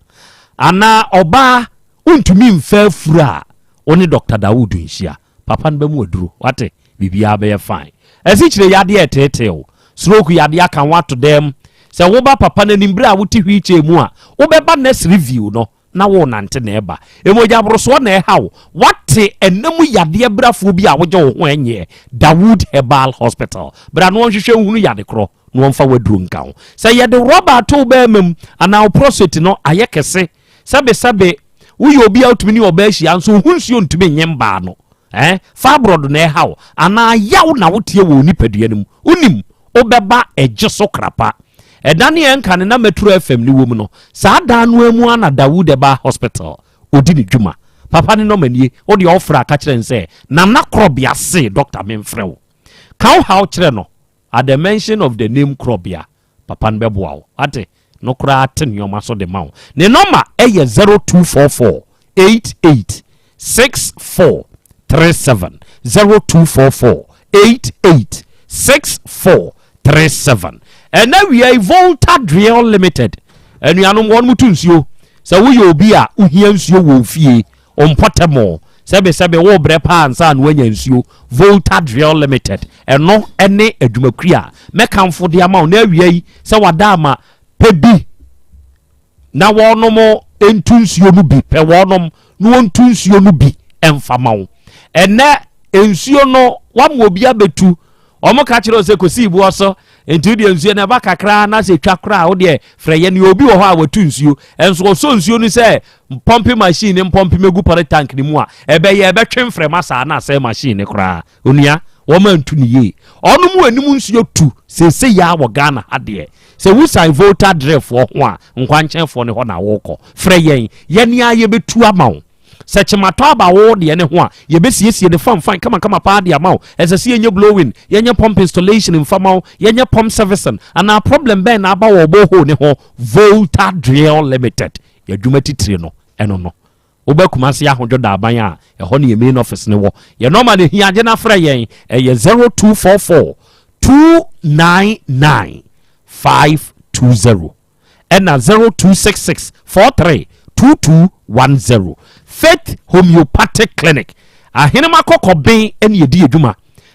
Anaa ɔbaa wontumi mfa afuru a wo ne Dr. Dawood nhyia. Papa no bɛmu aduro, wate? Biribiara bɛyɛ fine. Asikyire yadeɛ reteetee wo. Stroke yadeɛ aka wo ato dam. Sɛ woba papa no anim berɛ a wote wheelchair mu a, wobɛba nurse review no na worenante na ɛreba. Mogyaborosoɔ na ɛha wo. Woate ɛna mu yadeɛ brafoɔ bi a wogye wo ho ɛnyeɛ? Dawood Herbal Hospital. Bra na wɔnhwehwɛ nhunu yade korɔ na wɔmfa w'aduro nka ho. Sɛ yɛde rɔba ato wo bɛɛma mu anaa wo prostate no ayɛ kɛse, sɛbesɛbe woyɛ obi a wotumi ne ɔbaa hyia nso wo ho nsuo ntumi nye mbaa no, eh, fibroid na ɛha wo anaa yaw na woteɛ wɔ wo nipadua no mu, wonim, wobɛba ɛgye so krapa. Ɛda ne ɛnka ne na Metro FM ne wɔ mu no, saa dan no ara mu ara na Dawood Herbal Hospital ɔdi ne dwuma. Papa ne nɔma nie, wo deɛ wofrɛ a ka kyerɛ no sɛ Nana Korɔbea se dɔkta memfrɛ wo. Ka wo haw kyerɛ no, at the mention of the name Korɔbea, papa no bɛboa wo. Wate? No koraa te nneɛma so de ma wo. Ne nɔma yɛ 0244 88 64 37. 0244 88 64 37. Ɛna wia yi Volta Drill Limited. Anuanom wɔn mu tu nsuo. Sɛ woyɛ obi a wohia nsuo wɔ fie, mpɔtam, sɛbesɛbe wobrɛ paa ansa na woanya nsuo, Volta Drill Limited, ɛno ne adwumakuo a mɛkamfo de ama wo na awia yi sɛ wada ama pɛ bi na wɔnom ntu nsuo no bi, pɛ wɔnom na wɔntu nsuo no bi mfa ma wo. Ɛnɛ nsuo no wama obi abɛtu Wɔn ka kyerɛ wo sɛ kɔsi boɔ so, nti wodeɛ nsuo no ɛba kakra na sɛ ɛtwa koraa a wodeɛ frɛ yɛn. Obi wɔ hɔ a watu nsuo, nso ɔsɔ nsuo no sɛ pɔmpe machine ne mpɔmpe mɛgu pɔre tank no mu a, ɛbɛyɛ ɛbɛtwe mframa saa na asɛe machine no koraa. Onua, wɔn antu no yie. Ɔno mu anim nsuo tu seesei ara wɔ Ghana ha deɛ. Sɛ wosan Volta Drillfoɔ ho a, nkwankyɛnfoɔ no hɔ na wokɔ. Frɛ yɛn, yɛn ara yɛbɛtu ama wo. Sɛ kyematɔ aba wo deɛ ne ho a, yɛbɛsiesie no fanfan kamakama paa de ama wo. Ɛsɛ sɛ yɛnyɛ blowing, yɛnyɛ pump installation mfa ma wo, yɛnyɛ pump servicing, anaa problem bɛn na aba wɔ wo borehole no ho, Volta Drill Limited, yɛn adwuma titire no, ɛno no. Woba Kumasi Ahodwo Daaban a, ɛhɔ ne yɛn main office no wɔ. Yɛn nɔma no hia, gye na frɛ yɛn, ɛyɛ 0244 299 520. ɛna 0266 43 2210. Faith Homeopathic Clinic, Ahenema Kɔkɔben ɛne ɛdi adwuma.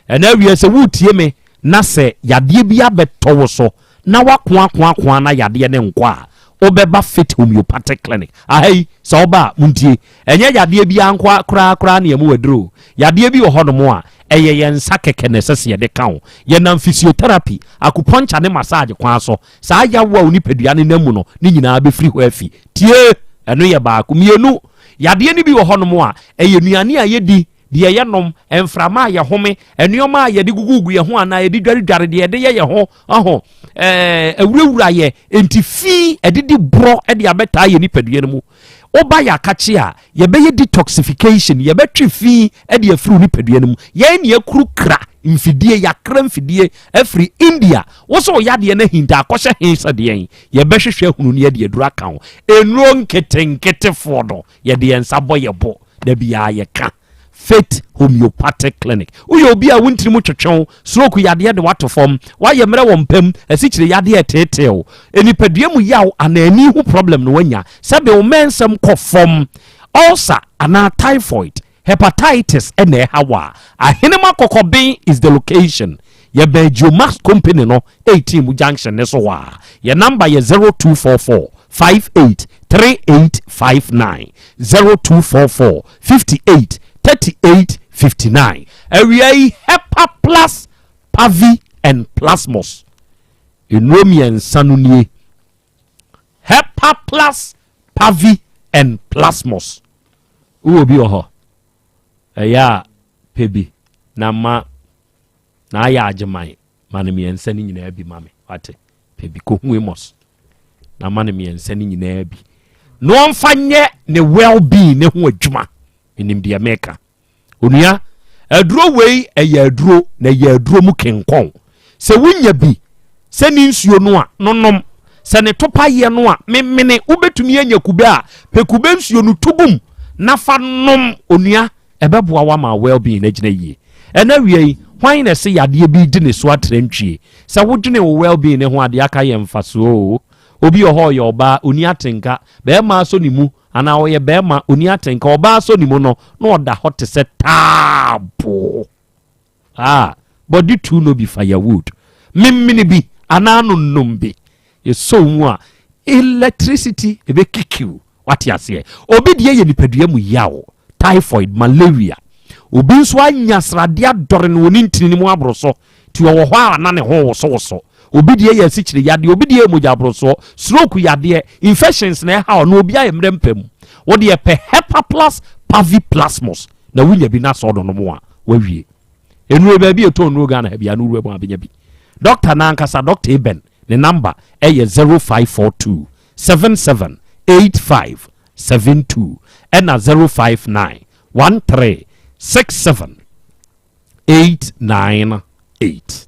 Ɛna awie sɛ woretie me na sɛ yadeɛ bi abɛtɔ wo so na wakoakoakoa na yadeɛ ne nkɔ a, wobɛba Faith Homeopathic Clinic. Aha yi, sɛ woba a, montie. Ɛnyɛ yadeɛ biara nko koraa koraa ne ɛmu aduro. Yadeɛ bi wɔ hɔnom a, ɛyɛ yɛn nsa kɛkɛ na ɛsɛ sɛ yɛde ka wo. Yɛnam physiotherapy, acupuncture ne massage kwan so Saa yaw a wo nipadua no nam mu no, ne nyinaa bɛfiri hɔ afi. Tie! Ɛno yɛ baako. Mmienu, yadeɛ no bi wɔ hɔnom a, ɛyɛ nnuane a yɛdi, deɛ yɛnom, mframa a yɛhome, nneɛma a yɛde gugugu yɛn ho anaa yɛde dwaredware, deɛ yɛde yɛ yɛn ho, ɔho, ɛɛ, awurawura yɛ, enti fi, ɛdidi borɔ de abɛtaa yɛn nipadua no mu. Woba yɛ akakye a, yɛbɛyɛ detoxification, yɛbɛtwe fi de afiri wo nipadua no mu. Yɛn ne akuru kra mfidie, yɛakra mfidie afiri India. Wo sɛ wo yadeɛ no ahinta akɔhyɛ he sɛ deɛn? Yɛbɛhwehwɛ ahunu ne yɛde aduru aka ho. Nnuro nketenketefoɔ no, yɛde yɛn nsa bɔ yɛ bo, da biara yɛka. Faith Homeopathic Clinic. Woyɛ obi a wo ntiri mu twetwe wo, stroke yadeɛ de wato fam, woayɛ mmerɛ wɔ mpam, asikyire yadeɛ reteetee wo, nipadua mu yaw anaa ani ho problem na woanya, sɛbe wo mmɛnsɛm kɔ fam, ulcer anaa typhoid, hepatitis na ɛha wo a, Ahenema Kɔkɔben is the location. Yɛbɛn Geomax Company no 18 mu junction ne so hɔ a. Yɛn number yɛ 0244 58 3859, 0244 58 38 59. Awia yi Hepa Plus, Pavi and Plasmos. Nnuro mmiɛnsa no nie. Hepa Plus, Pavi and Plasmos. Wowɔ bi wɔ hɔ? Ɛyɛ a pɛ bi na ma na ayɛ agyeman ma no mmiɛnsa no nyinaa bi ma me. Wate? Pɛ bi kɔhu Amos na ma no mmiɛnsa no nyinaa bi na ɔmfa nyɛ ne well being ne ho adwuma. Menim deɛ meka. Onua, aduro wei ɛyɛ aduro na ɛyɛ aduro mu kenkɔn. Sɛ wonya bi sɛ ne nsuo no a, nonom. Sɛ ne topaeɛ no a, memene. Wobɛtumi anya kube a, pɛ kube nsuo no to gum na fa nom. Onua, ɛbɛboa wo ama well being no agyina yie. Ɛna awia yi, hwan na ɛse yadeɛ bi redi ne so atrantwie? Sɛ wodwene wo well being no ho a, deɛ aka yɛ mfasoɔ oo. Obi wɔ hɔ ɔyɛ ɔbaa, ɔnni atenka. Barima asɔ ne mu, anaa ɔyɛ barima, ɔnni atenka. Ɔbaa asɔ ne mu no, na ɔda hɔ te sɛ taaboo. Ah, Body too no be firewood. Memene bi anaa nonnom bi. Yɛsɔ wo mu a, electricity ɛbɛkikiw. Wate aseɛ? Obi deɛ yɛ nipadua mu yaw, typhoid, malaria. Obi nso anya sradeɛ adɔre no wɔ ne ntini no mu aboro so, nti ɔwɔ hɔ a na ne ho wosowoso. Obi deɛ yɛ asikyire yadeɛ, obi deɛ yɛ mogya aborosoɔ, stroke yadeɛ, infections na ɛha ɔno, obi ayɛ mmerɛ mpa mu. Wo deɛ pɛ Hepaplus Paviplasmus na wonya bi na sɛ ɔnonom a, wawie. Nnuro baabi a ɛtɔn nnuro Ghana ha biara no wura mu a bɛnya bi. Dɔkta no ankasa, Dɔkta Eben, ne namba ɛyɛ 0542 77 85 72 ɛna 059 13 67 898.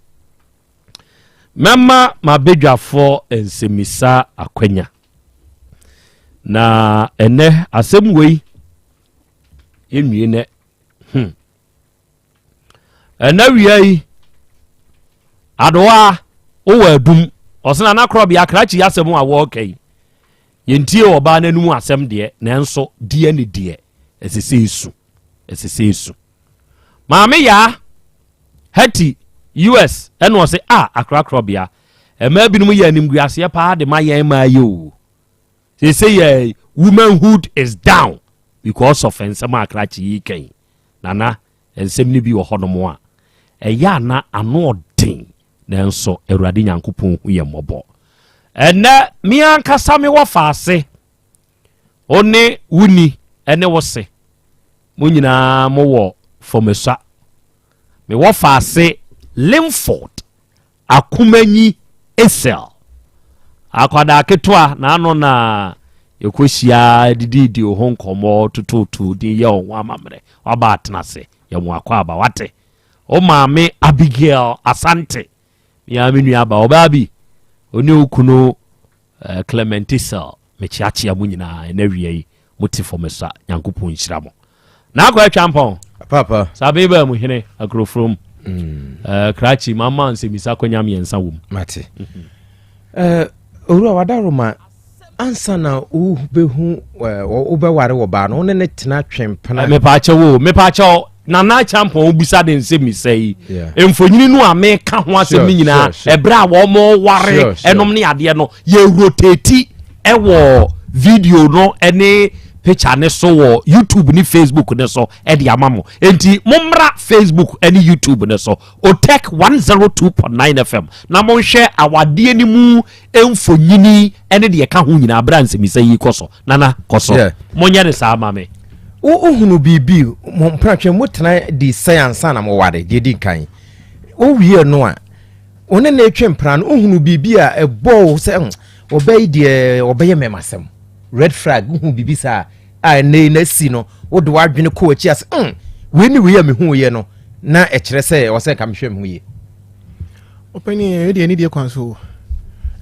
Mɛma m'abadwafoɔ nsɛmmisa akwanya. Na ɛnɛ asɛm wei yɛnwie nɛ. Ɛna wia yi adowa wowɔ adum ɔsena na korɔbea krakye asɛm a wɔreka yi yɛntie ɔbaa no anim asɛm deɛ nanso deɛ ne deɛ ɛsɛ sɛ esu ɛsɛ sɛ esu maame yaa hati us ɛna ɔse a akora korɔbea ɛmaa binom yɛ animguaseɛ paa de ma yɛn maa yɛ o sɛ yɛ womanhood is down because of nsɛm a krakye yi kan. Nana, nsɛm no bi wɔ hɔnom a ɛyɛ a na ano ɔden, nanso Awurade Nyankopɔn hu yɛ mmɔbɔ. Ɛnɛ me ankasa mewɔ faase, wo ne wo ni ne wo se, mo nyinaa mowɔ fɔmɛsua. Mewɔ faase Limford Akumanyi Esel, akwadaa ketewa na ano na yɛkɔhyia didiidi wo ho nkɔmmɔ tototo din yɛ wo ho amammerɛ waba atena ase yɛ mo akɔ aba wate wo maame Abigail Asante mea me nua aba ɔbaa bi ɔne wo kunu Eh, Clement Isel, mekyeakyea mo nyinaa ɛna awia yi, mote fam sa, Nyankopɔn nhyira mo. Na akɔ atwa mpɔn. Papa. Sabe baa mu hene akurofrom. Eh, krakye, mama nsɛmisa kwanya mmiɛnsa wɔ mu. Mate. Eh, owura wadaroma ansa na wobɛhu eh, wobɛware wɔ baa no wo ne ne tena twempena. Eh, mepaakyɛ wo, mepaakyɛ Nana Acheampong wobisa de nsɛmmisa yi mfonyini no a meka ho asɛm no nyinaa ɛberɛ a wɔn ware ɛnom ne adeɛ no yɛ rotate ɛwɔ video no ɛne picture ne so wɔ YouTube ne Facebook ne so ɛde ama mo nti mommra Facebook ɛne YouTube ne so Otec 102.9 FM na monhwɛ awadeɛ no mu mfonyini ɛne deɛ ɛka ho nyinaa berɛ a nsɛmmisa yi kɔ so. Nana kɔ so. Monyɛ ne saa ma me. Wohunu biribi mo mpratwe motena di sɛn ansa na moware deɛ di nkan wowie no a wo ne no retwe mpena no wohunu biribi a ɛbɔ wo sɛ hmm, ɔbɛ yi deɛ ɔbɛyɛ mɛmasɛm red flag wohu biribi saa a ɛnɛ yi na asi no wode w'adwene kɔ w'akyi ase hmm, wei ne wei a mehuiɛ no na ɛkyerɛ sɛ ɛwɔ sɛ nka mehwɛ me ho yie. Ɔpanin, ɛdeɛ ne deɛ kwan so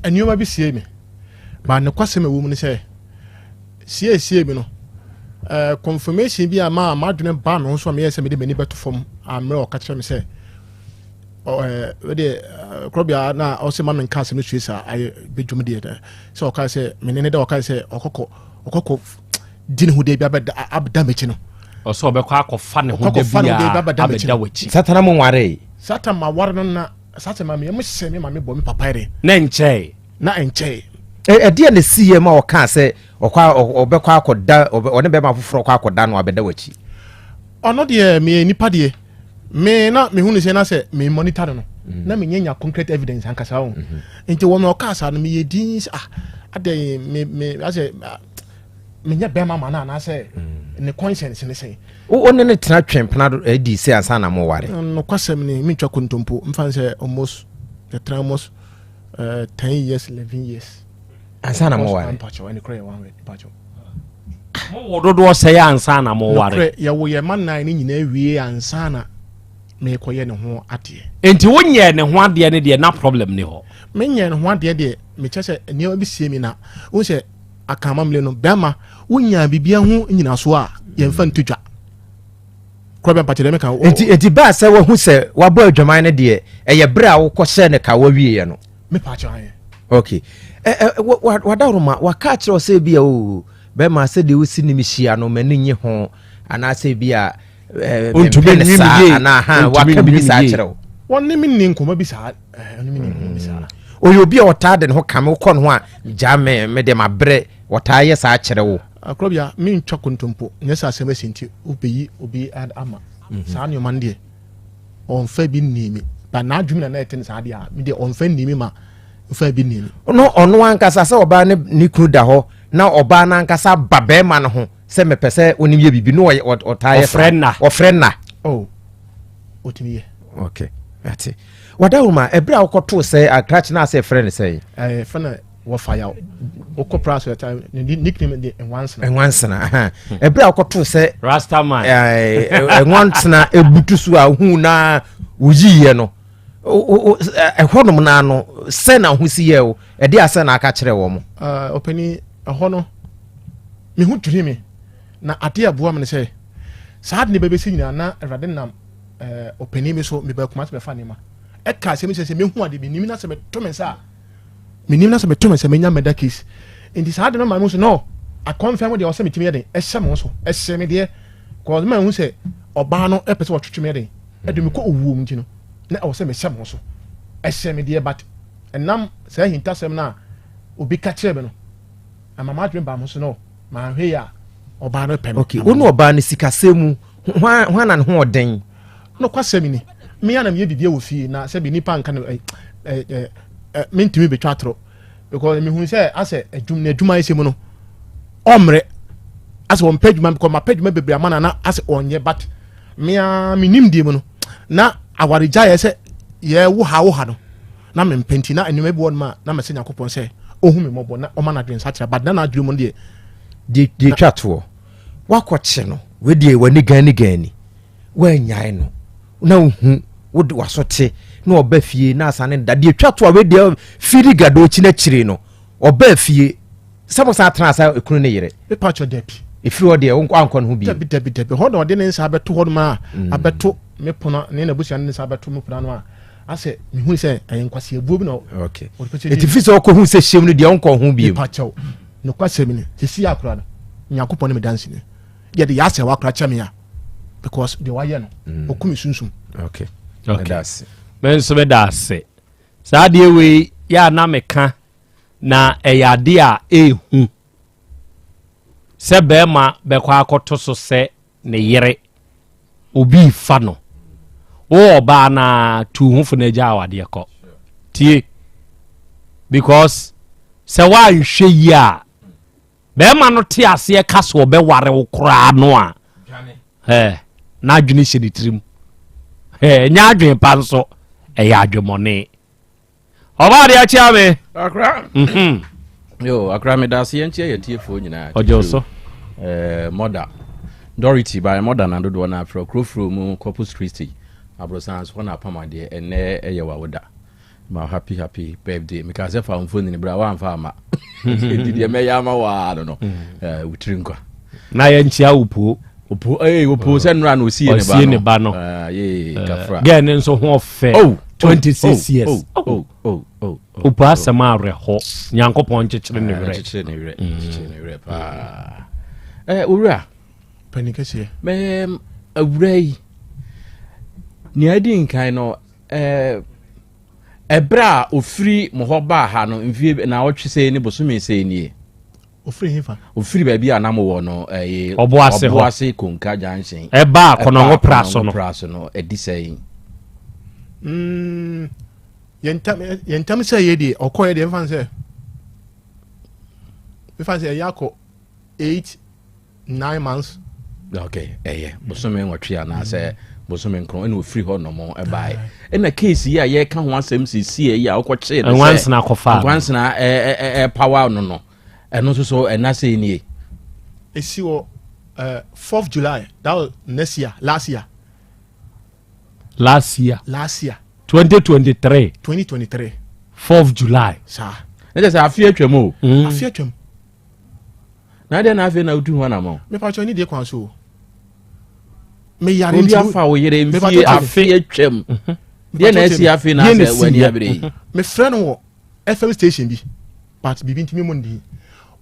nneɛma bi sie me. But nokwasɛm a ɛwɔ mu ne sɛ, siesie mi no, eh, confirmation bi a maa m'adwene baa me ho so a meyɛɛ sɛ mede m'ani bɛto fam a mmerɛ ɔka kyerɛ me sɛ ɛdeɛ korɔbea na ɔsɛ ma menka asɛm no sue saa ayɛ bɛdwom deɛ dɛ sɛ ɔka sɛ mene ne dɛ ɔka sɛ ɔkɔkɔ ɔkɔkɔ di ne ho deɛ bi abɛda abɛda m'akyi no ɔsɛ ɔbɛkɔ akɔfa ne ho da bi abɛda w'akyi satana mo nware satan ma ware no na satan ma me ɛmo hyɛ me ma me bɔ me papa yɛrɛ na nkyɛe Na ɛnkyɛe. Ɛdeɛn na ɛsiiɛ ma ɔkaa sɛ ɔkɔ ɔbɛkɔ akɔda ɔne bɛrima foforɔ kɔ akɔda no abɛda w'akyi? Ɔno deɛ meyɛ nipa deɛ me na mehu no sɛ na sɛ me monitor no no mm. na menyɛ nya concrete evidence ankasa ho mm-hmm. nti wɔn ɔkaa saa no meyɛ din sɛ ah adɛn me me asɛ ah, menyɛ bɛrima ma no anaasɛ mm. ne conscience ne sɛn wo ne ne tena twɛn pena adi sɛ ansa na moware nokwasɛm ne mentwa kontompo mfa sɛ almost yɛtena almost Eh, 10 years 11 years ansa na moware mowɔ dodoɔ sɛe ansa na moware yɛwo yɛ ma nan no nyinaa wie ansa na mekɔyɛ ne ho adeɛ enti wonyɛ ne ho adeɛ no deɛ na problem ne hɔ menyɛ ne ho adeɛ deɛ mekyɛ sɛ nneɛma bi sie mi na wohu sɛ akamamle no bɛrima wonya biribia ho nyinasoɔ a yɛmfa nto dwa Kura bɛ mpakyɛ deɛ meka. Nti nti baa sɛ wahu sɛ wabɔ adwaman no deɛ ɛyɛ berɛ a wokɔ hyɛ no ka wawieɛ no. Me pakyɛ ayɛ. Okay. Ɛ ɛ wadaroma waka akyerɛ wo sɛ bi a o bɛrima sɛ deɛ wosi ne me hyia no m'ani nye ho anaasɛ bi a ɛ mempɛ ne saa anaa ha waka biribi saa akyerɛ wo. Wɔne me nni nkɔmmɔ bi saa. Ɔne me nni nkɔmmɔ bi saa. Ɔyɛ obi a ɔtaa de ne ho kame wokɔ ne ho a gyaa me me de mabrɛ ɔtaa yɛ saa kyerɛ wo. Akorɔbea mentwa kontompo nyɛ sɛ asɛm asi nti wobɛyi obi ama mhm. saa nneɛma no deɛ ɔmfa bi nnii me ba n'adwene na na ɛte no saa deɛ a me deɛ ɔmfa nnii me ma mfa bi nnii me. No ɔno ankasa sɛ ɔbaa ne ne kunu da hɔ na ɔbaa no ankasa ba bɛrima no ho sɛ mepɛ sɛ wonim yɛ biribi no ɔtaa yɛ saa ɔfrɛ nna. Oh. ɔtumi yɛ. ok ate wadawoma ɛberɛ a wokɔtoo sɛ akrakye no asɛ frɛ no sɛn fɛ no wɔfa yaw wokɔ pra so ɛta ne nickname de nwansena nwansena ɛberɛ a wokɔtoo sɛ rastaman nwansena ɛbutu so a hu na woyiiɛ no ɛhɔ nom no ano sɛ na ho si yɛ o ɛde asɛ na aka kyerɛ wɔ mo ɔpani ɛhɔ no meho dwiri me na adeɛ ɛboa me no sɛ Saa ade no bɛbɛsi nyinaa na Awurade nam eh, ɔpanin bi so mebaa Kumasi bɛfa nneɛma. Ɛka asɛm sɛ sɛ mehu ade menim na sɛ meto me nsa a menim na sɛ meto me nsa menya murder case. Nti saa ade no ma mehu sɛ no akɔmfɛn deɛ ɔsɛ metumi yɛ den ɛhyɛ me ho so ɛhyɛ me deɛ cause ma ehu sɛ ɔbaa no ɛpɛ sɛ ɔtwetwe me yɛ den ɛde me kɔ owuo mu nti no na ɛwɔ sɛ mehyɛ me ho so ɛhyɛ me deɛ but ɛnam saa ahintasɛm no a obi ka kyerɛ me no ɛma m'adwene baa me so no Manhwɛ yi a, ɔbaa no pɛ me. Okay, wo ne ɔbaa no sikasɛm mu, hwan hwan na ne ho ɔden? Nokwasɛm ni, me ara na meyɛ biribiara wɔ fie na sɛbi nnipa nka no ɛ ɛ ɛ ɛ mentumi betwa atoro because mehu sɛ asɛ adwuma n'adwuma ayɛsɛ mu no ɔmmerɛ asɛ ɔmpɛ adwuma because mapɛ adwuma bebree ama no na asɛ ɔnyɛ but me ara menim deɛ mu no na awaregyaeɛ sɛ yɛwo ha wo ha no na mempɛ nti na nneɛma bi wɔ nom a na mɛsɛ Nyankopɔn sɛ ɔhu me mmɔbɔ na ɔma n'adwene nsakyera but na n'adwene mu no deɛ deɛ deɛ twa toɔ wakɔkye no wei deɛ w'ani gan ne gan ni woanyae no na wohu wode waso te na ɔba fie na asane da deɛ twa toɔ wei deɛ firi gado akyi n'akyire no ɔba fie sɛ mo san atena asa ekunu ne yere mepa kyɛ dabi efiri hɔ deɛ wonkɔ ankɔ ne ho bio dabi dabi dabi hɔ na ɔde ne nsa abɛto hɔ nom a mm. abɛto me pono ne n'abusua ne nsa abɛto me pono ano a asɛ mehu sɛ ɛyɛ nkwaseabuo bi na okay ɛti fi sɛ ɔkɔhu sɛ hyɛm no deɛ ɔnkɔ ho bio mepa kyɛw nokwasɛm ni sɛsi akora no nyankopɔn ne me danse ni yɛde yɛ asɛ wakora kyɛ me a because deɛ wayɛ no mm. ɔku me sunsum okay okay me nso meda ase saa adeɛ wei yɛ a na meka na ɛyɛ adeɛ a ɛɛhu sɛ bɛrima bɛkɔ akɔto so sɛ ne yere obi refa no wo ɔbaa na tu ho fo na agya awadeɛ kɔ tie because sɛ woanhwɛ yie a bɛrima no te aseɛ ka so ɔbɛware wo koraa no a ɛɛ n'adwene hyɛ ne tirim ɛɛ nyɛ adwene pa nso ɛyɛ adwemmɔne. Ɔbaa deɛ akyia me. Akra. Mhm. Yo, akra me da ase yɛn kyia yɛ tiefoɔ nyinaa. Ɔgye so. Eh, mother. Dorothy by mother na dodoɔ na afrɛ kurofuro mu Corpus Christi. Abrosan so hɔ na apam adeɛ ɛnɛ ɛyɛ wawoda. Ma happy happy birthday. Meka sɛ fa mfoni bra wamfa ama. Nti deɛ mɛyɛ ama waa no no. Mm. Eh, wotiri nkwa. Na yɛnkyia wo puo. Opo ee opo sɛ nnora na osie ne ba no. Osie ne ba no. Ah, yee eh, kafra. Girl ne nso ho ɔfɛ. Oh, 26 years. Oh, oh, oh, oh. Opo asɛm awerɛhɔ. Nyankopɔn nkyekyere ne werɛ. Nkyekyere ne werɛ. Nkyekyere ne werɛ paa. Eh, owura. Panin kɛseɛ. Mɛm awura yi. Nea edi nkan no, eh, ɛberɛ a ofiri mo hɔ baa ha no mfie na ɔtwe sɛ ne bosome sɛ nie. Ofiri hefa? Ofiri baabi a na mowɔ no, ɛyɛ Ɔboase hɔ. Ɔboase Konka Junction. Ɛbaa Kɔnɔngo Pra so no. Kɔnɔngo Pra so no, ɛdi sɛn? Mm, yɛn ntam yɛn ntam sɛ yɛ deɛ ɔkɔ yɛ deɛ nfa sɛ nfa sɛ ɛyɛ akɔ 8 9 months. Okay, ɛyɛ bosome 8 anaasɛ bosome 9 ɛna ofiri hɔ nom ɛbaeɛ. Ɛna case yi a yɛka ho asɛm siesie yi a wokɔkyee no sɛ Nwansena kɔfaa no. Nwansena ɛpawa no no. Ɛno nso so ɛna sɛ nie. Esi wɔ 4th July that was next year last year. Last year. Last year. 2023. 2023. 4th July. Saa. Ne kyɛ sɛ afe atwam o. Afe atwam. Na deɛ na afei na wotu ho anamɔ. Mepa kyɛ ne deɛ kwan so o. Me yare Obi nti. afa wo yere mfie afe atwam. Deɛ na asi afei na asɛ w'ani abere yi. Mefrɛ no wɔ FM station bi but biribi ntumi mu ndi.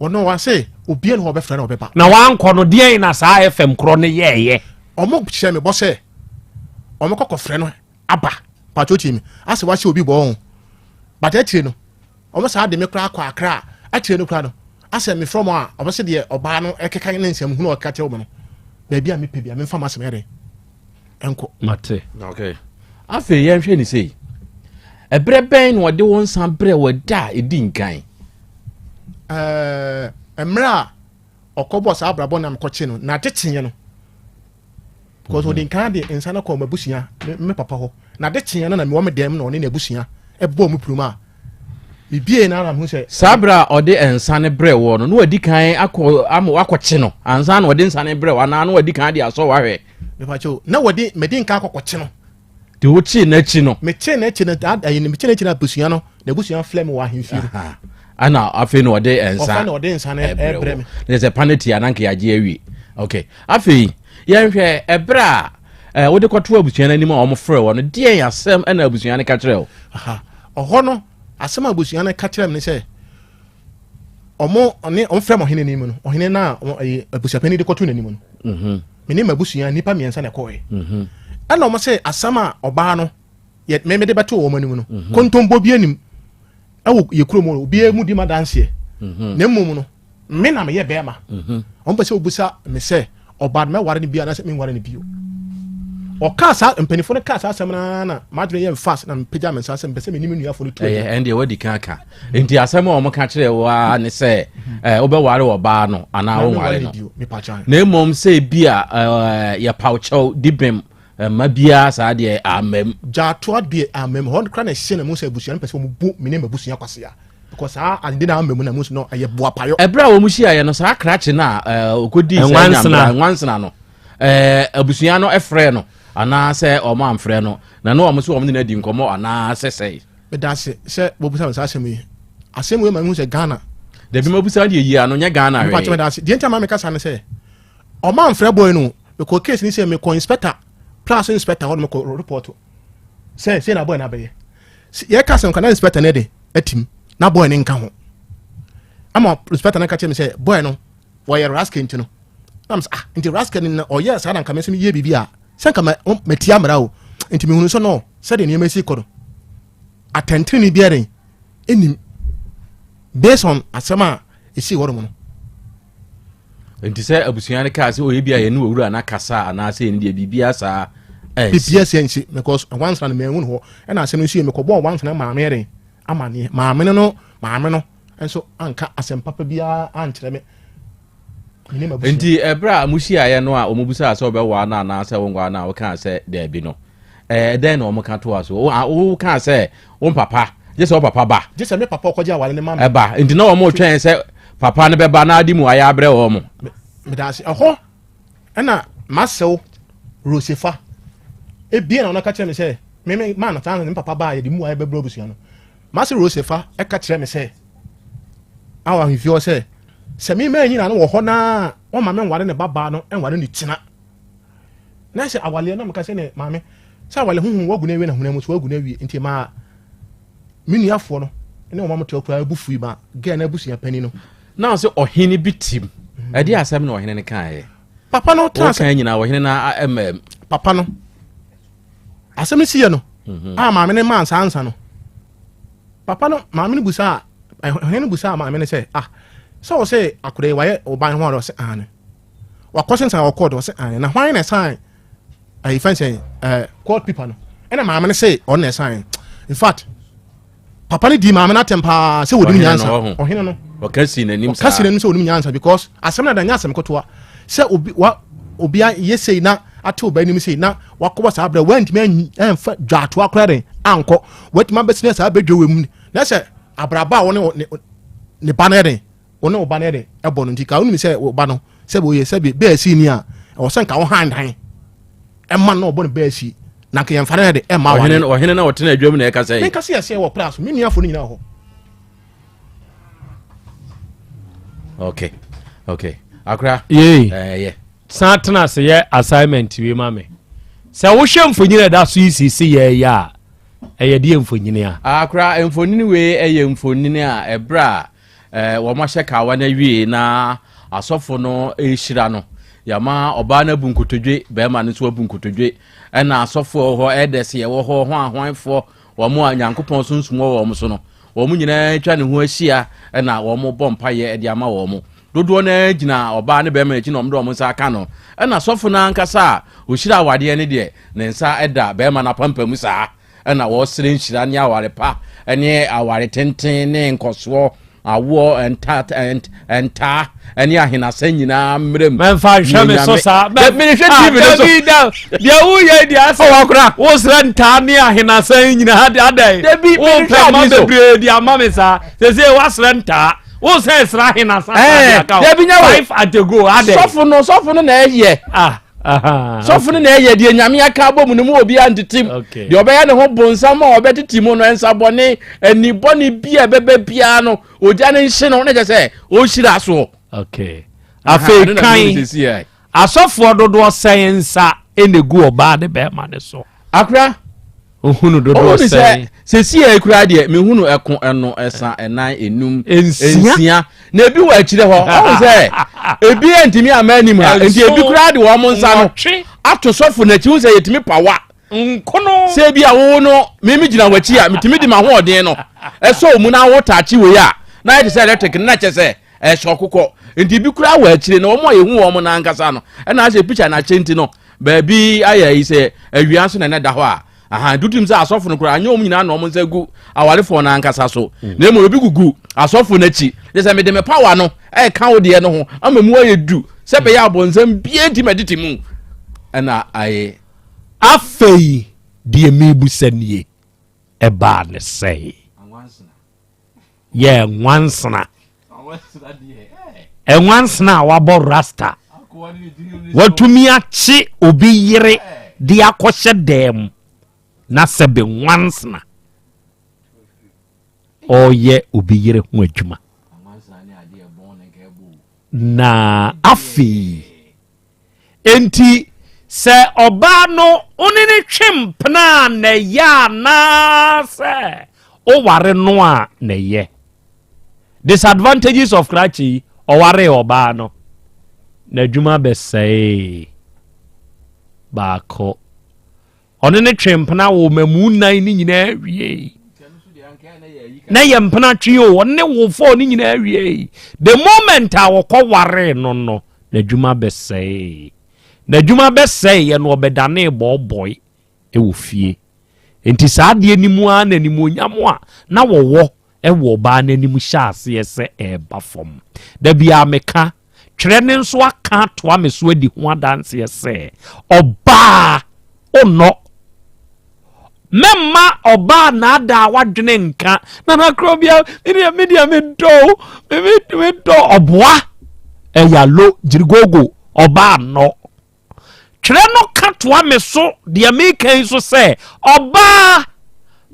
Ɔno wa sɛ obiara ne hɔ ɔbɛfrɛ no ɔbɛba. Na wankɔ no deɛn na saa FM korɔ no yɛɛyɛ? Ɔmo hyɛ me bɔ sɛ ɔmo kɔkɔ frɛ no aba. Patro tie mi asɛ wahyɛ obi bɔ ɔho but akyire no ɔmo saa de me koraa kɔ akra akyire no koraa no asɛ mefrɛ mo a ɔmo sɛ deɛ ɔbaa no ɛkeka ne nsɛm hunu ɔkeka kyerɛ ɔmo no baabi a mepɛ bi a memfa m'asɛm yɛ dɛn ɛnkɔ. Mate. Okay. Afei yɛnhwɛ ne sei. Ɛberɛ bɛn na ɔde wo nsa brɛ wɔ da a ɛdi nkan? Ɛɛ mmerɛ a ɔkɔbɔ saa abrabɔ na mekɔkye no na ade kyeeɛ no because ɔde nkan de nsa no kɔɔ m'abusua me papa hɔ na ade kyeeɛ no na mewɔ me dɛm na ɔne n'abusua ɛbɔɔ mu pirim a mebie na ara mehu sɛ saa berɛ a ɔde nsa no brɛ wɔ no na wadi kan akɔ ama wakɔkye no ansa na ɔde nsa no brɛ wɔ anaa na wadi kan de asɔ wahwɛ mepakyɛw na wɔde mede nkan akɔkɔkye no Nti wokyee n'akyi no. Mekyee n'akyi no, ayi no mekyee n'akyi no abusua no, n'abusua frɛ me wɔ ahemfie no. Ɛna afei na ɔde nsa. Ɔfɛ na ɔde nsa no ɛbrɛ me. Ne sɛ pane tia na nka yɛagye awie. Okay. Afei yɛnhwɛ ɛberɛ a eh, wode kɔto abusua no anim a wɔn frɛ wɔ no, deɛn asɛm ɛna abusua no ka kyerɛ wo? Ɔhɔ no, asɛm a abusua no ka kyerɛ me ne sɛ ɔmo ɔne ɔmo frɛ mo ɔhene anim no ɔhene no a ɛyɛ abusuapanin de kɔto n'anim no mhm. me ne m'abusua nnipa mmiɛnsa na ɛkɔɛ mhm. ɛna ɔmo sɛ asɛm a ɔbaa no yɛ me mede bɛto wɔn anim no mhm. kontombo bi anim ɛwɔ yɛ kurom hɔ obiara mu di ma danseɛ na mmom no me na meyɛ bɛrima ɔmo pɛ sɛ obusa me sɛ ɔbaa no mɛware no bio anaasɛ menware no bio ɔkaa saa mpanimfoɔ no kaa saa asɛm no na m'adwene yɛ fast na mepagya me nsa sɛ mepɛ sɛ menim nnuafoɔ no tu ɛyɛ ɛndeɛ wadi kan aka nti asɛm a wɔka kyerɛ wo ara ne sɛ eh, wobɛware ɔbaa no anaa wonware no na mmom sɛ bi a yɛpaw kyɛw di bem mma biara saa deɛ amam gyaatoa deɛ amam hɔ kora na ɛhyɛ na mu sɛ abusua no pɛ sɛ wɔbu me ne m'abusua kwasea because saa ade na ama mu na mu no ɛyɛ boapayɔ. Ɛberɛ a wɔn hyiaeɛ no saa krakye no a ɔkɔdii saa nyambra nwansena no abusua no frɛ no anaasɛ wɔn amfrɛ no na ne wɔn so wɔn ne no adi nkɔmmɔ anaasɛ sɛe. Meda ase sɛ wɔbusa me saa asɛm yi. Asɛm wei ma mehu sɛ Ghana. Dabi mabusa deɛ yie ano nyɛ Ghana hwee. Mepa meda ase. Deɛ nti ama meka saa ne sɛ ɔma amfrɛ boy no mekɔ case ni sɛ mekɔ inspector plus inspector hɔ no mekɔ report sɛ sɛ na boy no abɛyɛ. Yɛka sɛ nka na inspector no de atim na boy no nka ho ama inspector no ka kyerɛ me sɛ boy no wɔyɛ rascal nti no na mesɛ ah nti rascal no na ɔyɛ saa na nka me nso meyɛ biribi a sɛ nka matia mmara o nti mehunu sɛ no sɛdeɛ nneɛma si kɔ no atɛntene biara ɛnim based on asɛm a ɛsii hɔ nom no nti sɛ abusua no kaa sɛ ɔyɛ bi a yɛne owura no akasa anaasɛ yɛne deɛ biribiara saa ɛnsi biribiara sɛ nsi because wansana no manhu no hɔ ɛna asɛm no nso yɛ mekɔbɔɔ wansana maame yɛ den amaneɛ maame no no maame no nso anka asɛm papa biara ankyerɛ me nti ɛberɛ a mohyiaeɛ no a wɔbusaa sɛ wobɛwaa no anaasɛ wonwaa no a wokaa sɛ daabi no Ɛɛ dɛn na wɔn ka toa so? Wo kaa sɛ wo papa gye sɛ wo papa ba. Gye sɛ me papa ɔkɔgye aware no ma me. Ɛba nti na wɔn retwɛn sɛ papa no bɛba na ade mu ayɛ abrɛ wɔn. Medaase ɛhɔ ɛna masɛw Rosefa ebien na wɔn ka kyerɛ me sɛ me me maa no saa ne papa baa yɛde mu ayɛ bɛbrɛ abusua no masɛ Rosefa ɛka kyerɛ me sɛ awɔ ahemfie hɔ sɛ sɛ me maa nyina no wɔ hɔ naa wɔn ma me nware ne ba baa no nware ne kyina. Na sɛ awaleɛ na meka sɛ ne maame sɛ awale honhom wagu no awie na honam mu so wagu no awie nti maa me nuafoɔ no ne wɔn amotoa koraa bu fui ma gɛɛ no abusua panin no. Na ɔsɛ ɔhene bi tim ɛde asɛm na ɔhene no kaeɛ. Papa no tena sɛ nyinaa ɔhene no ɛmɛ. Papa no asɛm no siyɛ no mhm. a maame no maa nsa nsa no papa no maame no busaa ɔhene no busaa maame no sɛ ah sɛ ɔsɛ akɔda yi wayɛ ɔban ho a ɔsɛ aane wakɔ sensan ɔkɔɔ do ɔsɛ aane na hwan na ɛsan ayi fɛn sɛ ɛɛ court paper no ɛna maame no sɛ ɔno na ɛsan in fact papa no di maame no atɛm paa sɛ wɔnim nyansa ɔhene no ɔka si n'anim saa ɔka si n'anim sɛ wɔnim nyansa because asɛm no da nyɛ asɛm ketewa sɛ obi wa obi ayɛ sei na ate ɔba anim sei na wakɔbɔ saa berɛ wantumi amfa dwaatoa koraa den ankɔ watumi abɛsina saa bɛdwa wɔ mu na sɛ abrabɔ a wɔne ne ba no yɛ den wo ne wo ba no yɛ dɛ ɛbɔ no nti ka wonim sɛ wo ba no sɛ wɔyɛ sɛ bɛɛ si ni a ɛwɔ sɛ nka wo han dan ɛma no ɔbɔ no bɛɛ si na nka yɛmfa no yɛ de ɛma wa ɔhene na ɔtena adwam na ɛka sɛ menka sɛ yɛsɛ wɔ pra so me nuafo no nyinaa hɔ okay okay akora yei ɛyɛ eh, san tena ase yɛ assignment wei ma me sɛ wohwɛ mfonyin a ɛda so yi sisi yɛyɛ a ɛyɛ deɛ mfonyin a akora mfonyin wei ɛyɛ mfonyin a ɛberɛ a Eh, wɔahyɛ kawa no awie na asɔfo no rehyira no. Yɛama ɔbaa no abu nkotodwe, barima no nso abu nkotodwe. Ɛna asɔfoɔ wɔ hɔ, elders yɛwɔ hɔ, ho ahwanfoɔ, wɔn a Nyankopɔn sunsum wɔ wɔn so no, wɔn nyinaa atwa ne ho ahyia ɛna wɔn bɔ mpaeɛ de ama wɔn. Dodoɔ no ara gyina ɔbaa ne barima akyi na wɔn de wɔn nsa aka no. Ɛna sɔfo no ankasa a ɔhyira awadeɛ no deɛ, ne nsa da barima no apampamu saa. Ɛna wɔsrɛ nhyira ne aware pa ne aware tenten ne nkɔsoɔ awoɔ nta ntaa ne ahenasa nyinaa mmerɛ mu. Mɛnfa nhwɛ me so saa. Mehwɛ TV no so. Dabi da deɛ woyɛ deɛ asɛ. Ɔwɔ akora. Wosrɛ ntaa ne ahenasa nyinaa de adɛn. Dabi mehwɛ Wopɛ ma ade so. bebree de ama me saa. Sese wasrɛ ntaa. Wosɛ srɛ ahenasa saa de aka wo. Dabi nya wo. Five at a go adɛn. Sɔfo no sɔfo no na ɛyɛ. Ah. Sɔfo no na ɛyɛ deɛ Nyame aka abɔ mu no mu obiara ntetem. Deɛ ɔbɛyɛ ne ho bonsam a ɔbɛtete mu no nsa bɔne, ani bɔne bi a ɛbɛba biara no, ogya no nhye no, na kyerɛ sɛ ɔnhyira soɔ. Okay. Afei kan asɔfoɔ dodoɔ sɛn nsa na egu ɔbaa ne bɛrima ne so? Akora. Ohunu dodoɔ sɛn? sɛ sɛsi yɛ kura deɛ mehunu ɛko ɛno ɛsa ɛnan enum nsia na ebi wɔ akyire hɔ ɔhu sɛ ebi ntumi ama anim ha nti ebi kura de wɔn nsa no ato sɔfo n'akyi hu sɛ yɛtumi pawa nkono sɛ ebi a wo no mimi gyina w'akyi a metumi de m'ahoɔden no ɛsɔ mu na wo taakye wei a na ayɛ te sɛ electric no na kyɛ sɛ ɛhyɛ ɔkokɔ nti ebi kura wɔ akyire na wɔn a yɛhu wɔn no ankasa no ɛna ahyɛ picture n'akyɛ nti no baabi ayɛ yi sɛ awia nso na ɛna da hɔ a aha nti wotim sɛ asɔfo no koraa anyɛ wɔn nyinaa na wɔn nsa gu awarefoɔ no ankasa so mm. na mmom ebi gugu asɔfo no akyi de sɛ mede me power no ɛka wo deɛ no ho ama mu ayɛ du sɛ bɛyɛ abɔnsam bie nti mɛdete mu ɛna ayɛ afei deɛ mebusa nie ɛbaa ne sɛe yɛ nwansena nwansena a wabɔ rasta watumi akye obi yere de akɔhyɛ dan mu na sɛbe nwansena ɔreyɛ obi yere ho adwuma na afei Enti sɛ ɔbaa no wo ne no twe mpena a na ɛyɛ anaasɛ woware no a na ɛyɛ. Disadvantages of krakye yi, ɔwaree ɔbaa no, n'adwuma bɛsɛee baako. Ɔne ne twe mpena wɔ mmamu nnan ne nyinaa wiei. Na yɛ mpena twe o, ɔne ne wo fɔɔ ne nyinaa wiei. The moment a wɔkɔ waree no no, n'adwuma bɛsɛee. N'adwuma bɛsɛeɛ no, ɔbɛdanee bɔɔbɔe wɔ fie. Enti saa adeɛ no mu ara na animuonyam a na wɔwɔ wɔ ɔbaa no anim hyɛɛ aseɛ sɛ ɛreba fam. Da biara meka, twerɛ no nso aka atoa me so adi ho adanseɛ sɛ, ɔbaa onnɔ. Mɛmma ɔbaa naadaa w'adwene nka, nana korɔ bia, medeɛ medeɛ medɔ o, medɔ ɔboa, ɛyalo, gyirigogo, ɔbaa nnɔ. Twerɛ no ka toa me so deɛ meka yi so sɛ, Ɔbaa,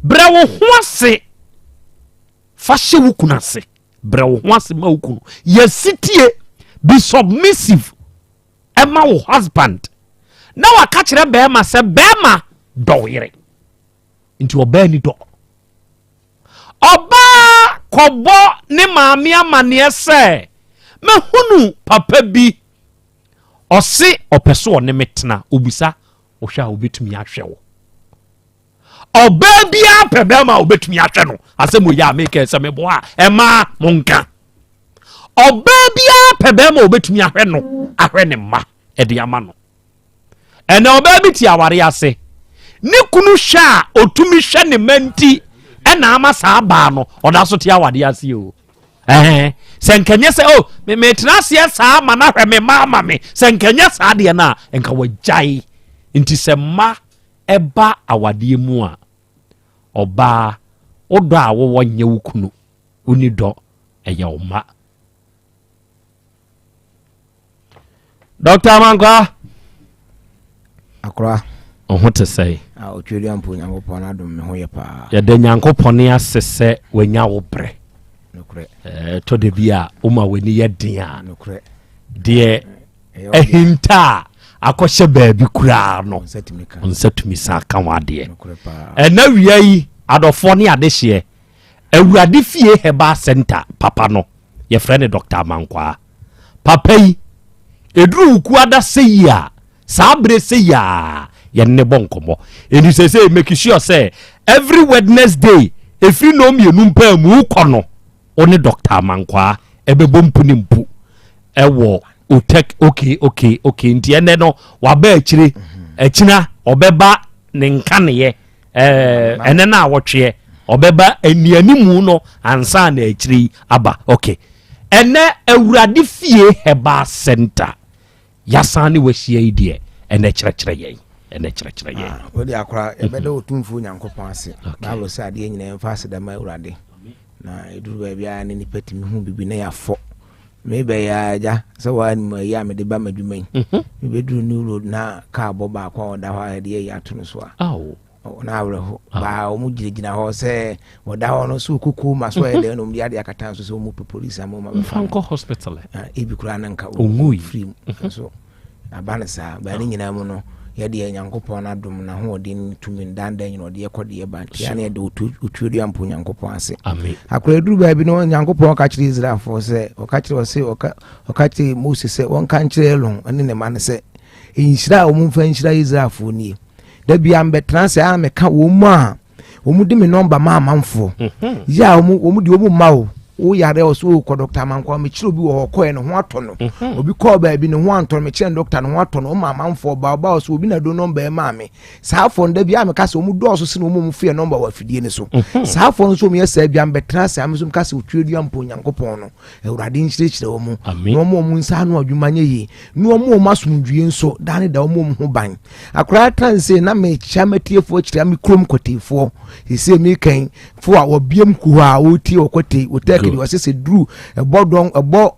brɛ wo ho ase fa hyɛ wo kunu ase. Brɛ wo ho ase ma wo kunu. Yɛ sitie, be submissive ɛma wo husband. Na waka kyerɛ bɛrima sɛ bɛrima dɔ wo yere. Nti ɔbaa ni dɔ. Ɔbaa kɔbɔ ne maame amaneɛ sɛ, mehunu papa bi Ɔse ɔpɛ sɛ ɔne me tena, obisa wohwɛ a obetumi ahwɛ wo. Ɔbaa biara pɛ bɛrima a obetumi ahwɛ no. Asɛm wɔ yi a meka sɛ meboa a ɛmaa mo nka. Ɔbaa biara pɛ bɛrima a obetumi ahwɛ no, ahwɛ ne mma ɛde ama no. Ɛnɛ ɔbaa bi te aware ase. Ne kunu hwɛ a otumi hwɛ ne mma nti ɛna ama saa baa no ɔda so te aware ase o. Ɛhɛn, sɛ nkɛnyɛ sɛ o oh, metena aseɛ saa ma no ahwɛ me mma ama me sɛ nkɛnyɛ saa deɛ no a nka wagyae nti sɛ mma ɛba awadeɛ mu a ɔbaa wodɔ a wowɔ nyɛ wo kunu woni dɔ ɛyɛ wo mma Dr. Amankwa. Akora. Ɔho te sɛe. Ah, Otweria mpo Nyankopɔn adom me ho yɛ paa. Yɛda Nyankopɔn ase sɛ wanya wo brɛ. Nokorɛ. Ɛtɔ da bi a woma w'ani yɛ den a. Nokorɛ. Deɛ ahinta a akɔhyɛ baabi koraa no nsa tumi san ka ho adeɛ. Ɛna wia yi adɔfoɔ ne adehyeɛ Awurade fie herbal center papa no yɛfrɛ no Dr. Amankwaa. Papa yi, Ɛduru Wukuada sɛyi a, saa berɛ sɛyi a, yɛne ne bɔ nkɔmmɔ. Ɛnti sɛsei make sure sɛ every Wednesday ɛfiri nnɔnmienu mpaamu kɔ no, wo ne Doctor Amankwaa ɛbɛbɔ mpu ne mpu ɛwɔ Otek. Okay, okay, okay. Nti ɛnɛ no waba akyire, akyina ɔbɛba ne nkaneyɛ ɛnɛ no a wɔtweɛ ɔbɛba anianimu no ansa na akyire yi aba. Okay, ɛnɛ Awurade Fie Herbal Center yasan ne wahyia yi deɛ, ɛnɛ kyerɛkyerɛ yɛn, ɛnɛ kyerɛkyerɛ yɛn. Ah, wode akora yɛbɛda Ɔtumfoɔ Nyankopɔn ase. Bible sɛ adeɛ nyinaa yɛmfa aseda ma Awurade, na ɛduru baabi a ne nipa tumi hu biribi na yɛafɔ. Mebɛyɛ agya sɛ wɔanim ayi a mede ba m'adwuma yi, mebɛduru New Road na kaa bɔ baako a ɔda hɔ a yɛde ayi ato no so a na awerɛho baa. Wɔn gyinagyina hɔ sɛ wɔda hɔ no so koko ma so ɛyɛ dɛn na wɔn de adeɛ akata so sɛ wɔn pɛ polisi ama wɔn abɛfa no nkɔ hospital. Ebi koraa na nka ɔnwui firi mu nso aba no saa baa ne nyinaa mu no, yɛdeɛ Nyankopɔn no adom na ahoɔden tumi dandan nyina ɔde yɛkɔ de yɛba, nti ana yɛde otuodua mpo Nyankopɔn ase. Akora aduru baabi no, Nyankopɔn ka kyerɛ Israelfoɔ sɛ ɔka kyerɛ ɔse ɔka kyerɛ Mose sɛ wɔnka nkyerɛ Aaron ne ne ma no sɛ nhyira a wɔn mfa nhyira Israelfoɔ nie. Da bia mbɛtena ase a meka wɔn mu a wɔn de me nɔmba ma amanfoɔ yɛ a wɔn de wɔn mma o wo yare ɔsɛ o kɔ dɔkta Amankwa, mekyerɛ obi wɔ hɔ kɔɛ ne ho atɔ no, obi kɔɔ baabi ne ho antɔ no, mekyerɛ no dɔkta ne ho atɔ no. Ɔma amanfoɔ ba ɔba ɔsɛ obi na do nɔmba yɛ maa me. Saa afɔ no da bi a meka sɛ wɔn dɔɔso sene wɔn mu fie nɔmba wɔ afidie no so. Saa afɔ no nso wɔn yɛ saa bi a mbɛtena ase a me nso meka sɛ otue dua mpo Nyankopɔn no Awurade nkyerɛkyerɛ wɔn na wɔn wɔn nsa ano adwuma nyɛ yie na wɔn wɔn asomdwie nso daa ne da wɔn wɔn ho ban. Akwaraa transe na mekyia matiefoɔ kyerɛ me kurom kɔteefoɔ sese mekɛn fo a wɔbiem ku hɔ a wɔretie wɔ kɔte wɔtɛki de wɔsɛ sɛ duru ɛbɔ dɔn ɛbɔ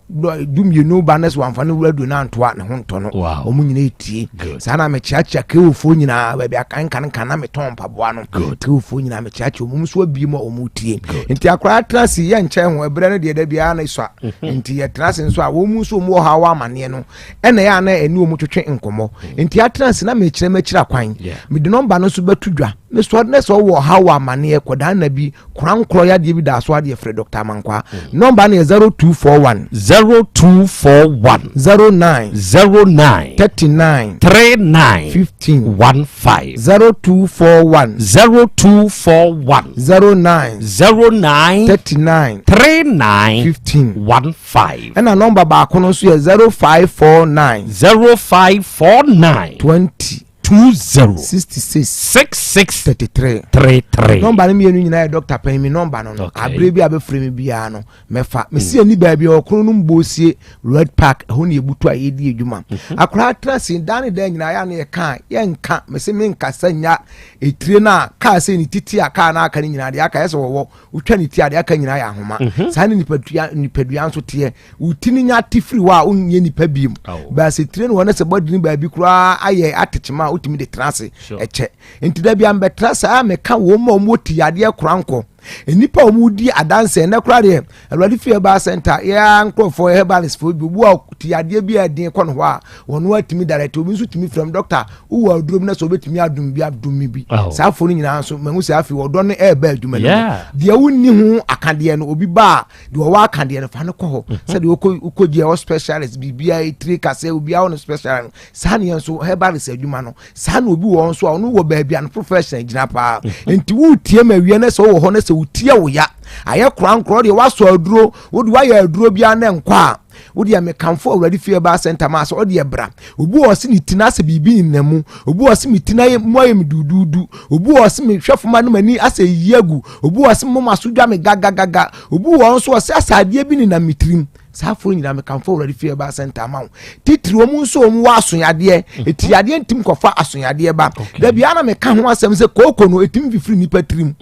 12 ba ne so wɔamfa ne wura du no antoa ne ho ntɔ no wɔn nyinaa etie. Saa na mekyeakyea kewofoɔ nyinaa baabi akankankan na metɔn mpaboa no. Kewofoɔ nyinaa mekyeakyea wɔn nso abiem a wɔn tie. Nti akwaraa tena ase yɛ nkyɛn ho ɛbrɛ no deɛ da biara na esua. Nti yɛtena ase nso a wɔn nso wɔn wɔ ha wɔ amaneɛ no ɛna ɛyɛ a na ɛne wɔn twetwe nkɔmmɔ. Nti atena ase na mekyerɛ m'akyiri akwan, mede nɔmba no nso bɛto dwa. Mesɔ ne sɛ ɔwɔ ɔhaw wɔ amaneɛ kɔdaa nna bi korankorɔ yadeɛ bi da so adeɛ, frɛ Dr. Amankwaa. Nɔmba no yɛ 0241 0241 09 09 39 39 15 15. 0241 0241 09 09 39 39 15 15. Ɛna nɔmba baako no nso yɛ 0549 0549 20 20 66 66 33. 33. Nɔmba no mmienu nyinaa yɛ dɔkta panyin mi nɔmba no. Abere bi a bɛfrɛ mi biara no mɛfa. Mesi ani baabi a ɔkono no mbɔ Red Park ɛhɔ ne yɛbutu a yɛdi adwuma. Akwaraa tena se daa ne daa nyinaa yɛ a ne yɛka a yɛnka mese menkasa nya etire no a kaa sɛ ne titi a kaa no aka no nyinaa deɛ aka yɛ sɛ wɔwɔ wotwa ne ti a deɛ aka nyinaa yɛ ahoma. Saa ne nipadua nso teɛ. Wo ti no nya te firi hɔ a wonyɛ nipa biem. Baasɛ tire no wɔ ne sɛ bɔde no baabi koraa ayɛ atekyema a wotumi de tena ase ɛkyɛ. Nti da bia mbɛtena saa meka wɔn mu a wɔn ti yadeɛ korankɔ nnipa a wɔn di adanse. Ɛnɛ koraa deɛ Awurade Fie Herbal Center yɛa nkurɔfoɔ herbalist foɔ bi obi a ti yadeɛ bi a ɛden kɔ no hɔ a wɔn atumi direct, obi nso tumi frɛm, doctor wowɔ aduro bi na sɛ obetumi adum bi adum mi bi. Saa afɔ no nyinaa nso mahu sɛ afei ɔdɔ no ɛɛba adwuma no mu. Deɛ wonni ho akadeɛ no, obi ba a deɛ ɔwɔ akadeɛ no fa no kɔ hɔ. Sɛdeɛ wokɔ wokɔgye ɛwɔ specialist biribiara etire kasɛ obiara wɔ no special no, saa ne yɛn nso herbalist adwuma no saa na obi wɔ nso a ɔno wɔ baabi a no profession gyina paa. Nti wotie ma awie no sɛ wowɔ hɔ no sɛ wotie wo ya ayɛ korankorɔ deɛ woasɔ aduro wode woayɛ aduro biara na nkɔ a wodeɛ mekamfo Awurade Fie Herbal Center maa sɛ ɔdeɛ bra. Obi wɔ ɔse ne ti no asɛ biribi nna mu, obi wɔ ɔse me ti no ayɛ mu ayɛ me duduudu, obi wɔ ɔse me hwɛ foma no m'ani asɛ yi agu, obi wɔ ɔse moma so dwa me gagagaga, obi wɔ nso ɔse asɛ adeɛ bi nenam me tirim. Saa afo nyinaa mekamfo Awurade Fie Herbal Center ama wo. Titiri wɔn nso wɔn wɔ asoyadeɛ, eti yadeɛ ntim kɔfa asoyadeɛ ba. Dabi ana meka ho asɛm sɛ kooko no etim fifiri nipa tirim.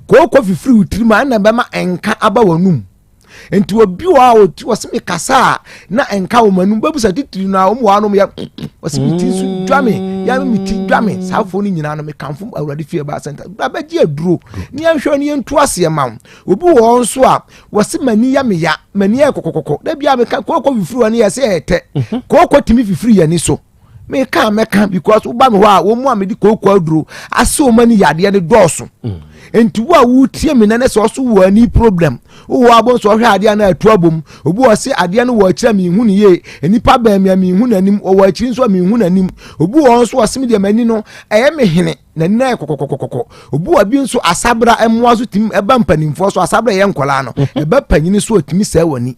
Kooko fifiri wo tirim a ɛna bɛma nka aba w'anum. Nti obi wɔ a ɔti wɔsi mi kasa a na nka wɔn anum bɛbusa titiri no a wɔn wɔ anom yɛ wɔsi mi ti nso dwa mi yɛ mi ti dwa mi. Saa afo no nyinaa no mekamfo Awurade Fie Herbal Center bra bɛgye aduro ne yɛnhwɛ ne yɛntu aseɛ ma wo. Obi wɔ hɔ nso a wɔsi m'ani yɛ me ya, m'ani yɛ kɔkɔkɔkɔ. Dabi a meka kooko fifiri wɔ ne yɛ sɛ ɛtɛ kooko tumi fifiri yɛ ani so. Meka mɛka because woba me hɔ a wɔn mu a mede kooko aduro ase wɔn ani yadeɛ no dɔɔso. Nti wo a wotie me nane sɛ ɔso wɔ ani problem, Wowɔ abɔ nso ɔhwɛ adeɛ na atu abom. Obi wɔ se adeɛ no wɔ akyiri a menhu no yie. Nnipa bɛn me a menhu n'anim. Ɔwɔ akyiri nso a menhu n'anim. Obi wɔ hɔ nso ɔse me deɛ m'ani no ɛyɛ me hene. N'ani no ayɛ kɔkɔkɔkɔkɔ. Obi wɔ bi nso asabra mmoa so tumi ɛba mpanimfoɔ so asabra ɛyɛ nkɔlaa no mhm. ɛba panyini so ɛtumi sɛe w'ani.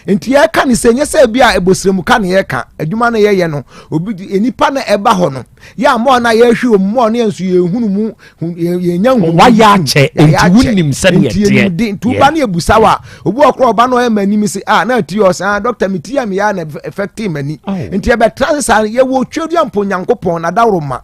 Nti yɛka ne sɛ nyɛ sɛ bi a ɛbɔsiramuka ne yɛka adwuma no yɛyɛ no obi nipa no ɛba hɔ no yɛ a mɔɔ no a yɛhwe wɔn mɔɔ no yɛn nso yɛhunu mu yɛnya nhu wayɛ akyɛ nti wonim sɛdeɛ teɛ nti woba no yɛbusa wa obi wɔ korɔ ɔba no ɔyɛ m'anim se ah na ti ɔsɛ ah dɔkta me ti yɛ me yɛ na ɛfɛkte m'ani nti yɛbɛtra se saa yɛwɔ twɛdua mpo nyankopɔn na daworo ma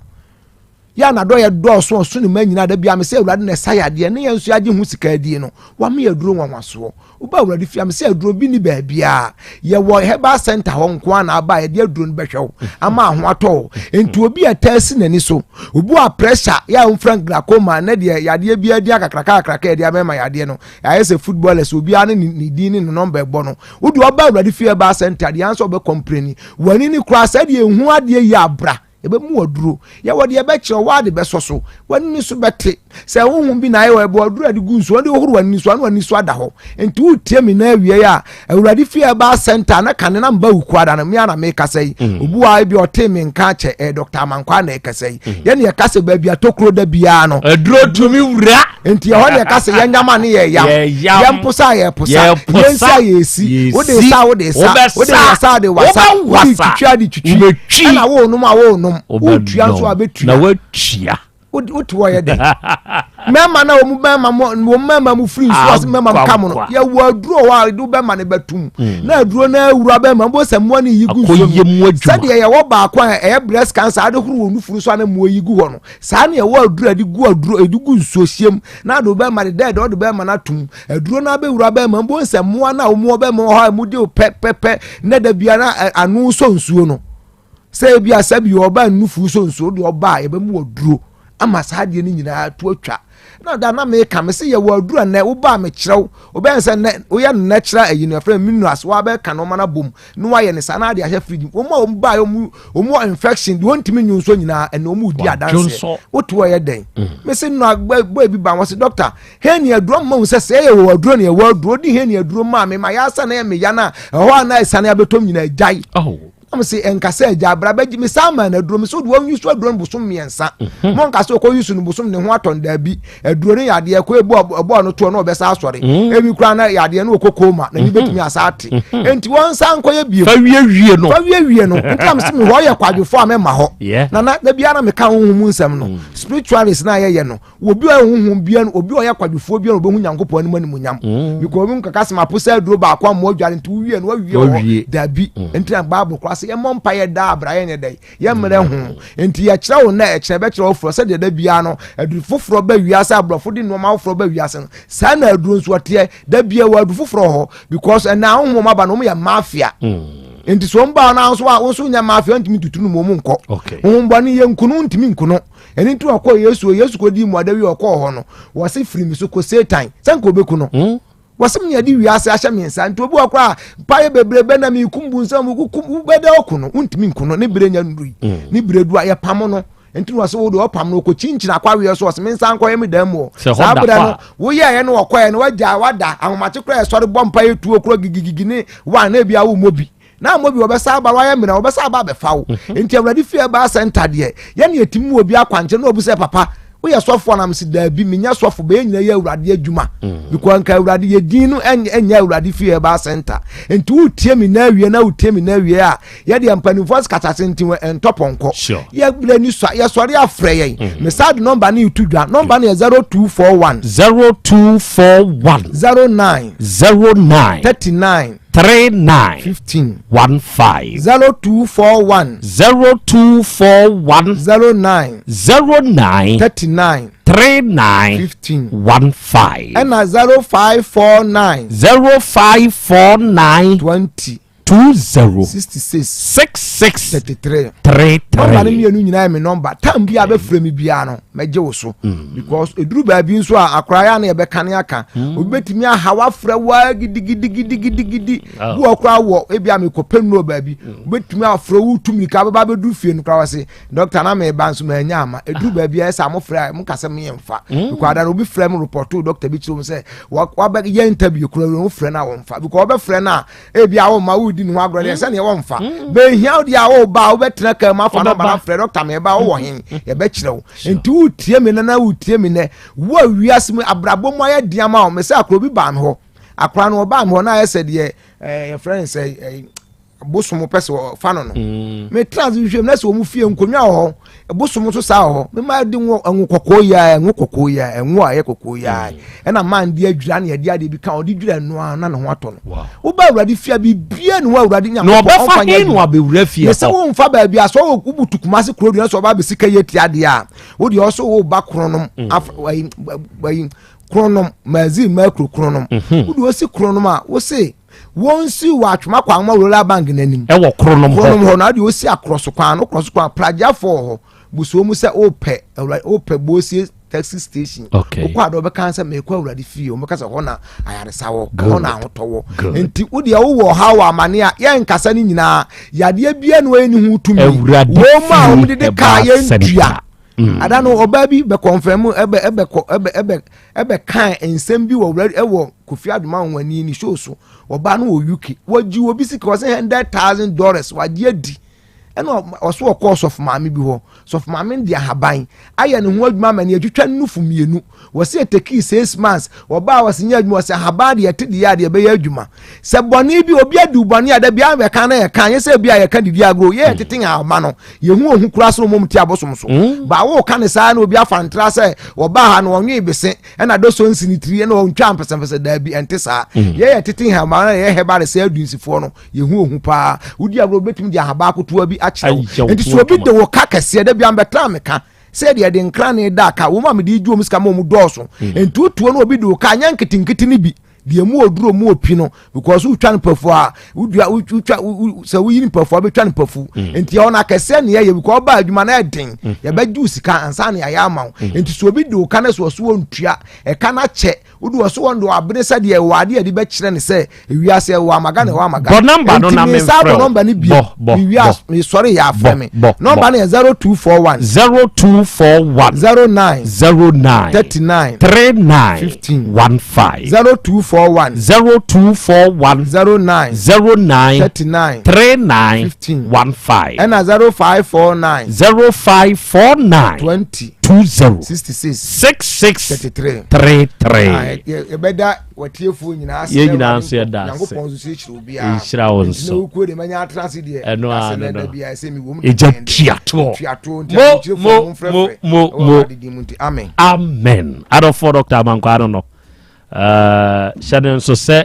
yɛ a n'adɔyɛ dɔɔso ɔso ne ma nyinaa da bia me sɛ awurade na ɛsa yadeɛ ne yɛn nso yɛagye ho sika adie no wama yɛ aduro nwanwasoɔ woba awurade fie a me sɛ aduro bi ni baabiaa yɛwɔ herbal center hɔ nko a na aba a yɛde aduro no bɛhwɛ wo ama aho atɔ wo nti obi a ɛtaa si n'ani so obi a pressure yɛ a womfra glaucoma ne deɛ yadeɛ bi adi akakraka akakraka yɛde amɛma yadeɛ no ayɛ sɛ footballers obiara ne ne din ne ne nɔmba ɛbɔ no wode ɔba awurade fie herbal center deɛ ansa ɔbɛkɔmprɛni w'ani ne koraa sɛ deɛ ɛhu adeɛ yi abra Yɛbɛmu aduro. Yɛwɔ deɛ ɛbɛkyerɛ wo, ade bɛsɔ so. W'ani so bɛte. Sɛ honhom bi na ayɛ wɔ ɛbɔ aduro a de gu nsuo, ɔde hohoro w'ani so, ana w'ani so ada hɔ. Nti wotie me na awiei a, Awurade fie ɛbaa center na kane na mba wukuada no, me a na mekasa yi. Mm. Obi wɔ ebi ɔtee me nka akyɛ, ɛyɛ Dr. Amankwa na ɛkasa yi. Mm. Yɛne yɛka sɛ baabi atokuro da biara no. Aduro tumi wura. Nti ɛhɔ ne yɛka sɛ yɛnyama ne yɛyam. Yɛmposa a yɛposa. Yɛnsi a yɛsi. Wode sa a wode sa. Wode wasa a wode wasa. Wode twitwi a wode twitwi. Ɛna wonom a wonom. Wotua nso a bɛtua. Na woatua. Wote hɔ yɛ dɛn? Mmarima na wɔn mmarima mu wɔn mmarima mu firi nsuo ase mmarima mu ka mu no yɛwɔ aduro hɔ a yɛde bɛma no bɛtum mm. na aduro no awura bɛma mbɔ sɛ mmoa no yi gu nsuo mu sɛdeɛ yɛwɔ baako a ɛyɛ breast cancer ade horo wɔn nufuru so a na mmoa yi gu hɔ no Saa na ɛwɔ aduro a yɛde gu aduro yɛde gu nsuo hyɛm na ade bɛma de dɛɛdɛ ɔde bɛma no atum aduro no abɛwura bɛma mbo nsɛ mmoa no a wɔn wɔ bɛma wɔ hɔ a wɔn de pɛpɛpɛ na da biara ano sɔ nsuo no sɛ ebi asɛ bi ɔba nnufu sɔ nsuo de ɔba a yɛbɛmu aduro ama saa adeɛ no nyinaa to atwa na da na meka me sɛ yɛwɔ aduro a nnɛ woba a mekyerɛw wobɛyɛ sɛ nnɛ woyɛ no natural ayi no ɛfrɛ minerals woabɛka no ɔma no abom na wayɛ ne saa na ade ahyɛ fridge wɔn a wɔn baa wɔn wɔn wɔ infection deɛ wɔntumi nyu nso nyinaa ɛna wɔn di adanseɛ wotu ɔyɛ dɛn mm. mesi nua bɔ ebi ba wɔn si dɔkta hɛn ni aduro mma wɔn sɛ sɛ ɛyɛ wɔ aduro ni ɛwɔ aduro di hɛn ni aduro maa mi ma yɛ asa na yɛ mi ya na ɛhɔ a na ɛsane abɛtɔm nyinaa gyae oh. na mo se nkasa agya abira bɛgye me saa maa no aduro me so de wɔn yusu aduro no bosom mmiɛnsa mhm. mo nkasa okɔ yusu no bosom ne ho atɔ no daabi aduro no yɛ adeɛ kɔ ebu ɛbɔɔ no toɔ na ɔbɛsa asɔre mhm. ebi kura na yɛ adeɛ no okɔ koma na ni mhm. betumi asa ate nti wɔn nsa nkɔ yɛ biem fa wie wie no fa wie wie no nti am se mi hɔ yɛ kwadwofo a mɛma hɔ na na dabi ara meka honhom mu nsɛm no mm. spiritualist na yɛyɛ no obi a honhom bia no obi a ɔyɛ kwadwofoɔ bia no ɔbɛhu nyankopɔn anim animuonyam mm. because obi nkaka sɛ mapo sɛ aduro baako amoa adware nti wowie no wawie hɔ dabi mm. nti na bible koraa sɛ yɛmmɔ mpa yɛ daa abra yɛnyɛ dɛn yɛmmerɛ ho mm. nti yɛkyerɛ wo nnɛ ɛkyerɛ bɛkyerɛ wo foforɔ sɛdeɛ da biara no aduru foforɔ ba wiase aborɔfo de nneɛma foforɔ ba wiase no saa na aduro nso ɔteɛ da biara wɔ aduru foforɔ hɔ because ɛnna ahohom aba no wɔn yɛ mafia nti so wɔn ba no nso a wɔn nso nyɛ mafia ntumi tutu no mu wɔn nkɔ honhommɔne yɛ nkunu ntumi nkono ɛno nti ɔkɔɔ yesu yesu kɔdii mmuada wie ɔkɔɔ hɔ no wɔse firi me so kɔ satan sɛ nka ɔbɛku no hmm? wɔse me ade wiase ahyɛ me nsa nti obi wɔ koraa mpaeɛ bebrebe na mekum bu nsɛm wokum wobɛda ɔko no wontumi nku no ne berɛ nya nnurui hmm. ne berɛ du a yɛpamo no nti na wɔsɛ wode ɔpam no ɔkɔkyinkyini akwaweɛ so ɔsɛ me nsa nkɔyɛ me dan mu hɔ saa berɛ no woyɛɛ no wɔkɔɛ no wagya wada ahomakye koraa ɛsɔre bɔ mpaeɛ tuo korɔ gigigigi ne wa na ebia wo mmɔ bi na mmɔ bi wɔbɛsa aba wayɛ mmerɛ wɔbɛsa aba abɛfa wo mhm. nti awurade fie ɛbaa sɛnta deɛ yɛne yɛtumi mu obi akwankyerɛ na obi sɛ papa woyɛ sɔfo anam si daabi menyɛ sɔfo bɛyɛ nyina yɛ awurade adwuma mm. because nka awurade yɛ din no ɛnyɛ awurade fie ɛbaa sɛnta nti wotie me na awie na wotie me na awie a yɛdeɛ mpanimfoɔ sikata tenten wɔ ɛntɔ pɔnkɔ yɛbrɛ ni sɔ yɛsɔre afrɛ yɛn mm. mesa de nɔmba no yɛto dwa nɔmba no yɛ 0241 0241 09 09 39 39 15 15 0241 0241 09 09 39 39 15 15 ɛna 0549 0549 20 20 66 66. 6 33 3 Nɔmba no 3. mmienu nyinaa yɛ me nɔmba. Time bi a bɛfrɛ me biara no, mɛgye wo so. Because ɛduru baabi nso a akora yɛ a na yɛbɛka ne aka. Obi bɛtumi aha wafrɛ waa gidigidigidigidi. Oh. Bi wɔ koraa wɔ ebi a mekɔpɛ nnuro baabi. Wobɛtumi afrɛ wo tu mirika bɛba bɛduru fie no koraa wɔ se dɔkta na meba nso manya ama. Ɛduru baabi a ɛsɛ a mofrɛ a moka sɛ meyɛ mfa. Because ada no obi frɛ me repɔtoo dɔkta bi kyerɛ mu sɛ wabɛyɛ interview koraa wofrɛ no a wɔmfa. Because wɔbɛfrɛ no a ebi a woma wodi ne ho agorɔ deɛ sɛneɛ wɔmfa bɛhia wo deɛ a woba a wobɛtena kaa mu afa nɔmba no afrɛ dɔkta meba wowɔ he yɛbɛkyerɛ wo. Nti wotie me nɛ na wotie me nɛ wo a wiase mu abrabɔ mu ayɛ den ama wo. Me sɛ akora bi baa me hɔ, akora no ɔbaa me hɔ na ayɛ sɛ deɛ yɛfrɛ no sɛ bosom pɛ sɛ ɔfa no. Metena ase hwehwɛ mu na sɛ wɔn fie nkonnwa wɔ hɔ, bosom nso saa wɔ hɔ. Mema de ngo ngo kɔkɔɔ yi a ngo kɔkɔɔ yi a ngo a ɛyɛ kɔkɔɔ yi a ɛna maa de adwira na yɛde adeɛ bi ka ɔde dwira noa na ne ho atɔ no. Woba Awurade fie a, biribiara ne hɔ Awurade Na Nyankopɔn ɔbɛfa ɔmfa nyɛ he na adwuma. wabɛwura fie Mesɛ hɔ? womfa baabi a sɛ ɔwɔ wobutu Kumase kuro deɛ sɛ ɔba abɛsi ka yɛ tia deɛ a wodeɛ ɔso woba Kronom ayi ayi Kronom Mazin Makuro Kronom. Wode osi Kronom a wose wɔnsi wɔ Atwoma kwan ma Royal Bank n'anim. Ɛwɔ Kronom hɔ. Kronom hɔ na wode osi akorɔ so kwan no, korɔ so kwan pragyafoɔ wɔ hɔ busuo mu sɛ wopɛ awura wopɛ Bosie taxi station. Wokɔ adɔ wobɛka sɛ mekɔ Awurade fie, wɔbɛka sɛ hɔ na ayaresa wɔ, hɔ na ahotɔ wɔ. Nti wodeɛ wowɔ ɔhaw wɔ amane a yɛnkasa no nyinaa, yadeɛ bia na wɔyɛ ne ho tumi Awurade wɔn mu a fie wɔn dede kaa herbal yɛntua. center. Ada no ɔbaa bi bɛ kɔnfɛn mu ɛbɛ ɛbɛ kɔ ɛbɛ ɛbɛ ɛbɛ kan nsɛm bi wɔ wura ɛwɔ Kofi Adoma wɔn ni show so. Ɔbaa no wɔ UK, wɔgye obi sika, wɔsɛ $100,000 wagye adi, ɛna ɔso ɔkɔɔ sɔfo maame bi hɔ. Sɔfo maame no de ahaban ayɛ ne ho adwuma ama ne atwitwa nufu mmienu. Wɔsi eteki 6 months. Ɔbaa wɔsi nyɛ adwuma. Wɔsi ahaban deɛ ɛte deɛ adeɛ ɛbɛyɛ adwuma sɛ bɔnne bi obi adi bɔnne a dabi abɛka na yɛka nyɛ sɛ bi a yɛka didi agorɔ yɛ tete ahoma no yɛhu ohu kura so mom ti abosom so baawo ka ne saa na obi afa ntra sɛ ɔbaa ha na ɔnwe bese ɛna do so nsi ne tiri ɛna ɔntwa mpɛsɛmpɛsɛ. Daabi, ɛnte saa. Yɛyɛ tete ahoma na yɛyɛ hɛba de sɛ adunsifoɔ no yɛhu ohu paa. Wodi agorɔ wobɛtumi de ahaba akotoa bi akyerɛ wo. Nti sɛ obi de wo ka kɛseɛ da bi ambɛtra meka sɛ deɛ de nkrane da ka wɔn a mede gye wɔn sika ma wɔn dɔɔso. Nti wotuo no obi de wo ka nyɛ nketenkete no bi deɛ mu oduro mu opi no because wotwa no pafu a wodua wotwa sɛ woyi no pafu a wobɛtwa no pafu. Nti ɛhɔ no akɛseɛ ne yɛyɛ because ɔba adwuma no ɛden yɛbɛgye wo sika ansa ne yɛayɛ ama wo. Nti sɛ obi de wo ka no sɛ ɔso wɔntua ɛka no akyɛ wode ɔso wɔn de wabene sɛ deɛ ɛwɔ adeɛ yɛde bɛkyerɛ ne sɛ ewiase ɛwɔ amaga na ɛwɔ amaga. Bɔ nɔmba no na Nti mesa memfrɛ bɔ wo. nɔmba no bio. Bɔ, bɔ, Mewie a bɔ. mesɔre yɛ afrɛ me. Bɔ, bɔ, Nɔmba bɔ. no yɛ 0241 0241 09 09 39 39 15 15. 0241 0241 09 09 39 39 15 15. Ɛna 0549 0549 20 20 66 66 33. 33. Ah, yɛbɛda watiefoɔ nyinaa ase. Yɛn nyinaa nso yɛda ase. Nyankopɔn nso siekyerɛ obiara. Nhyira wo Nti nso. na wokuo de manya atena ase deɛ Ɛno ara ase no na no. da biara sɛ mewɔ mu. Ɛgya tuatoɔ. Tuatoɔ nti Mo, akyerɛfoɔ mo, mo mfrɛfrɛ mo, mo, ɛwɔ mo. Awurade din mu nti amen. Amen. Adɔfoɔ, Dr Amankwa no hyɛ ne nso sɛ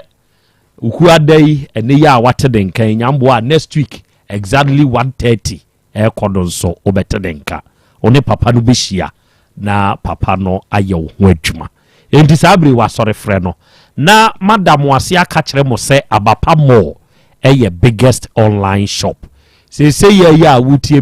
Okuada yi ɛne yɛ a wate ne nka yi nyamboa a next week exactly 1:30 ɛrekɔ no nso wobɛte ne nka. Wo ne papa no bɛhyia na papa no ayɛ wo ho adwuma. Enti saa bere wasɔre frɛ no na mada mo ase aka kyerɛ mo sɛ Abapa Mall ɛyɛ biggest online shop seesei yɛ yɛ a wotie.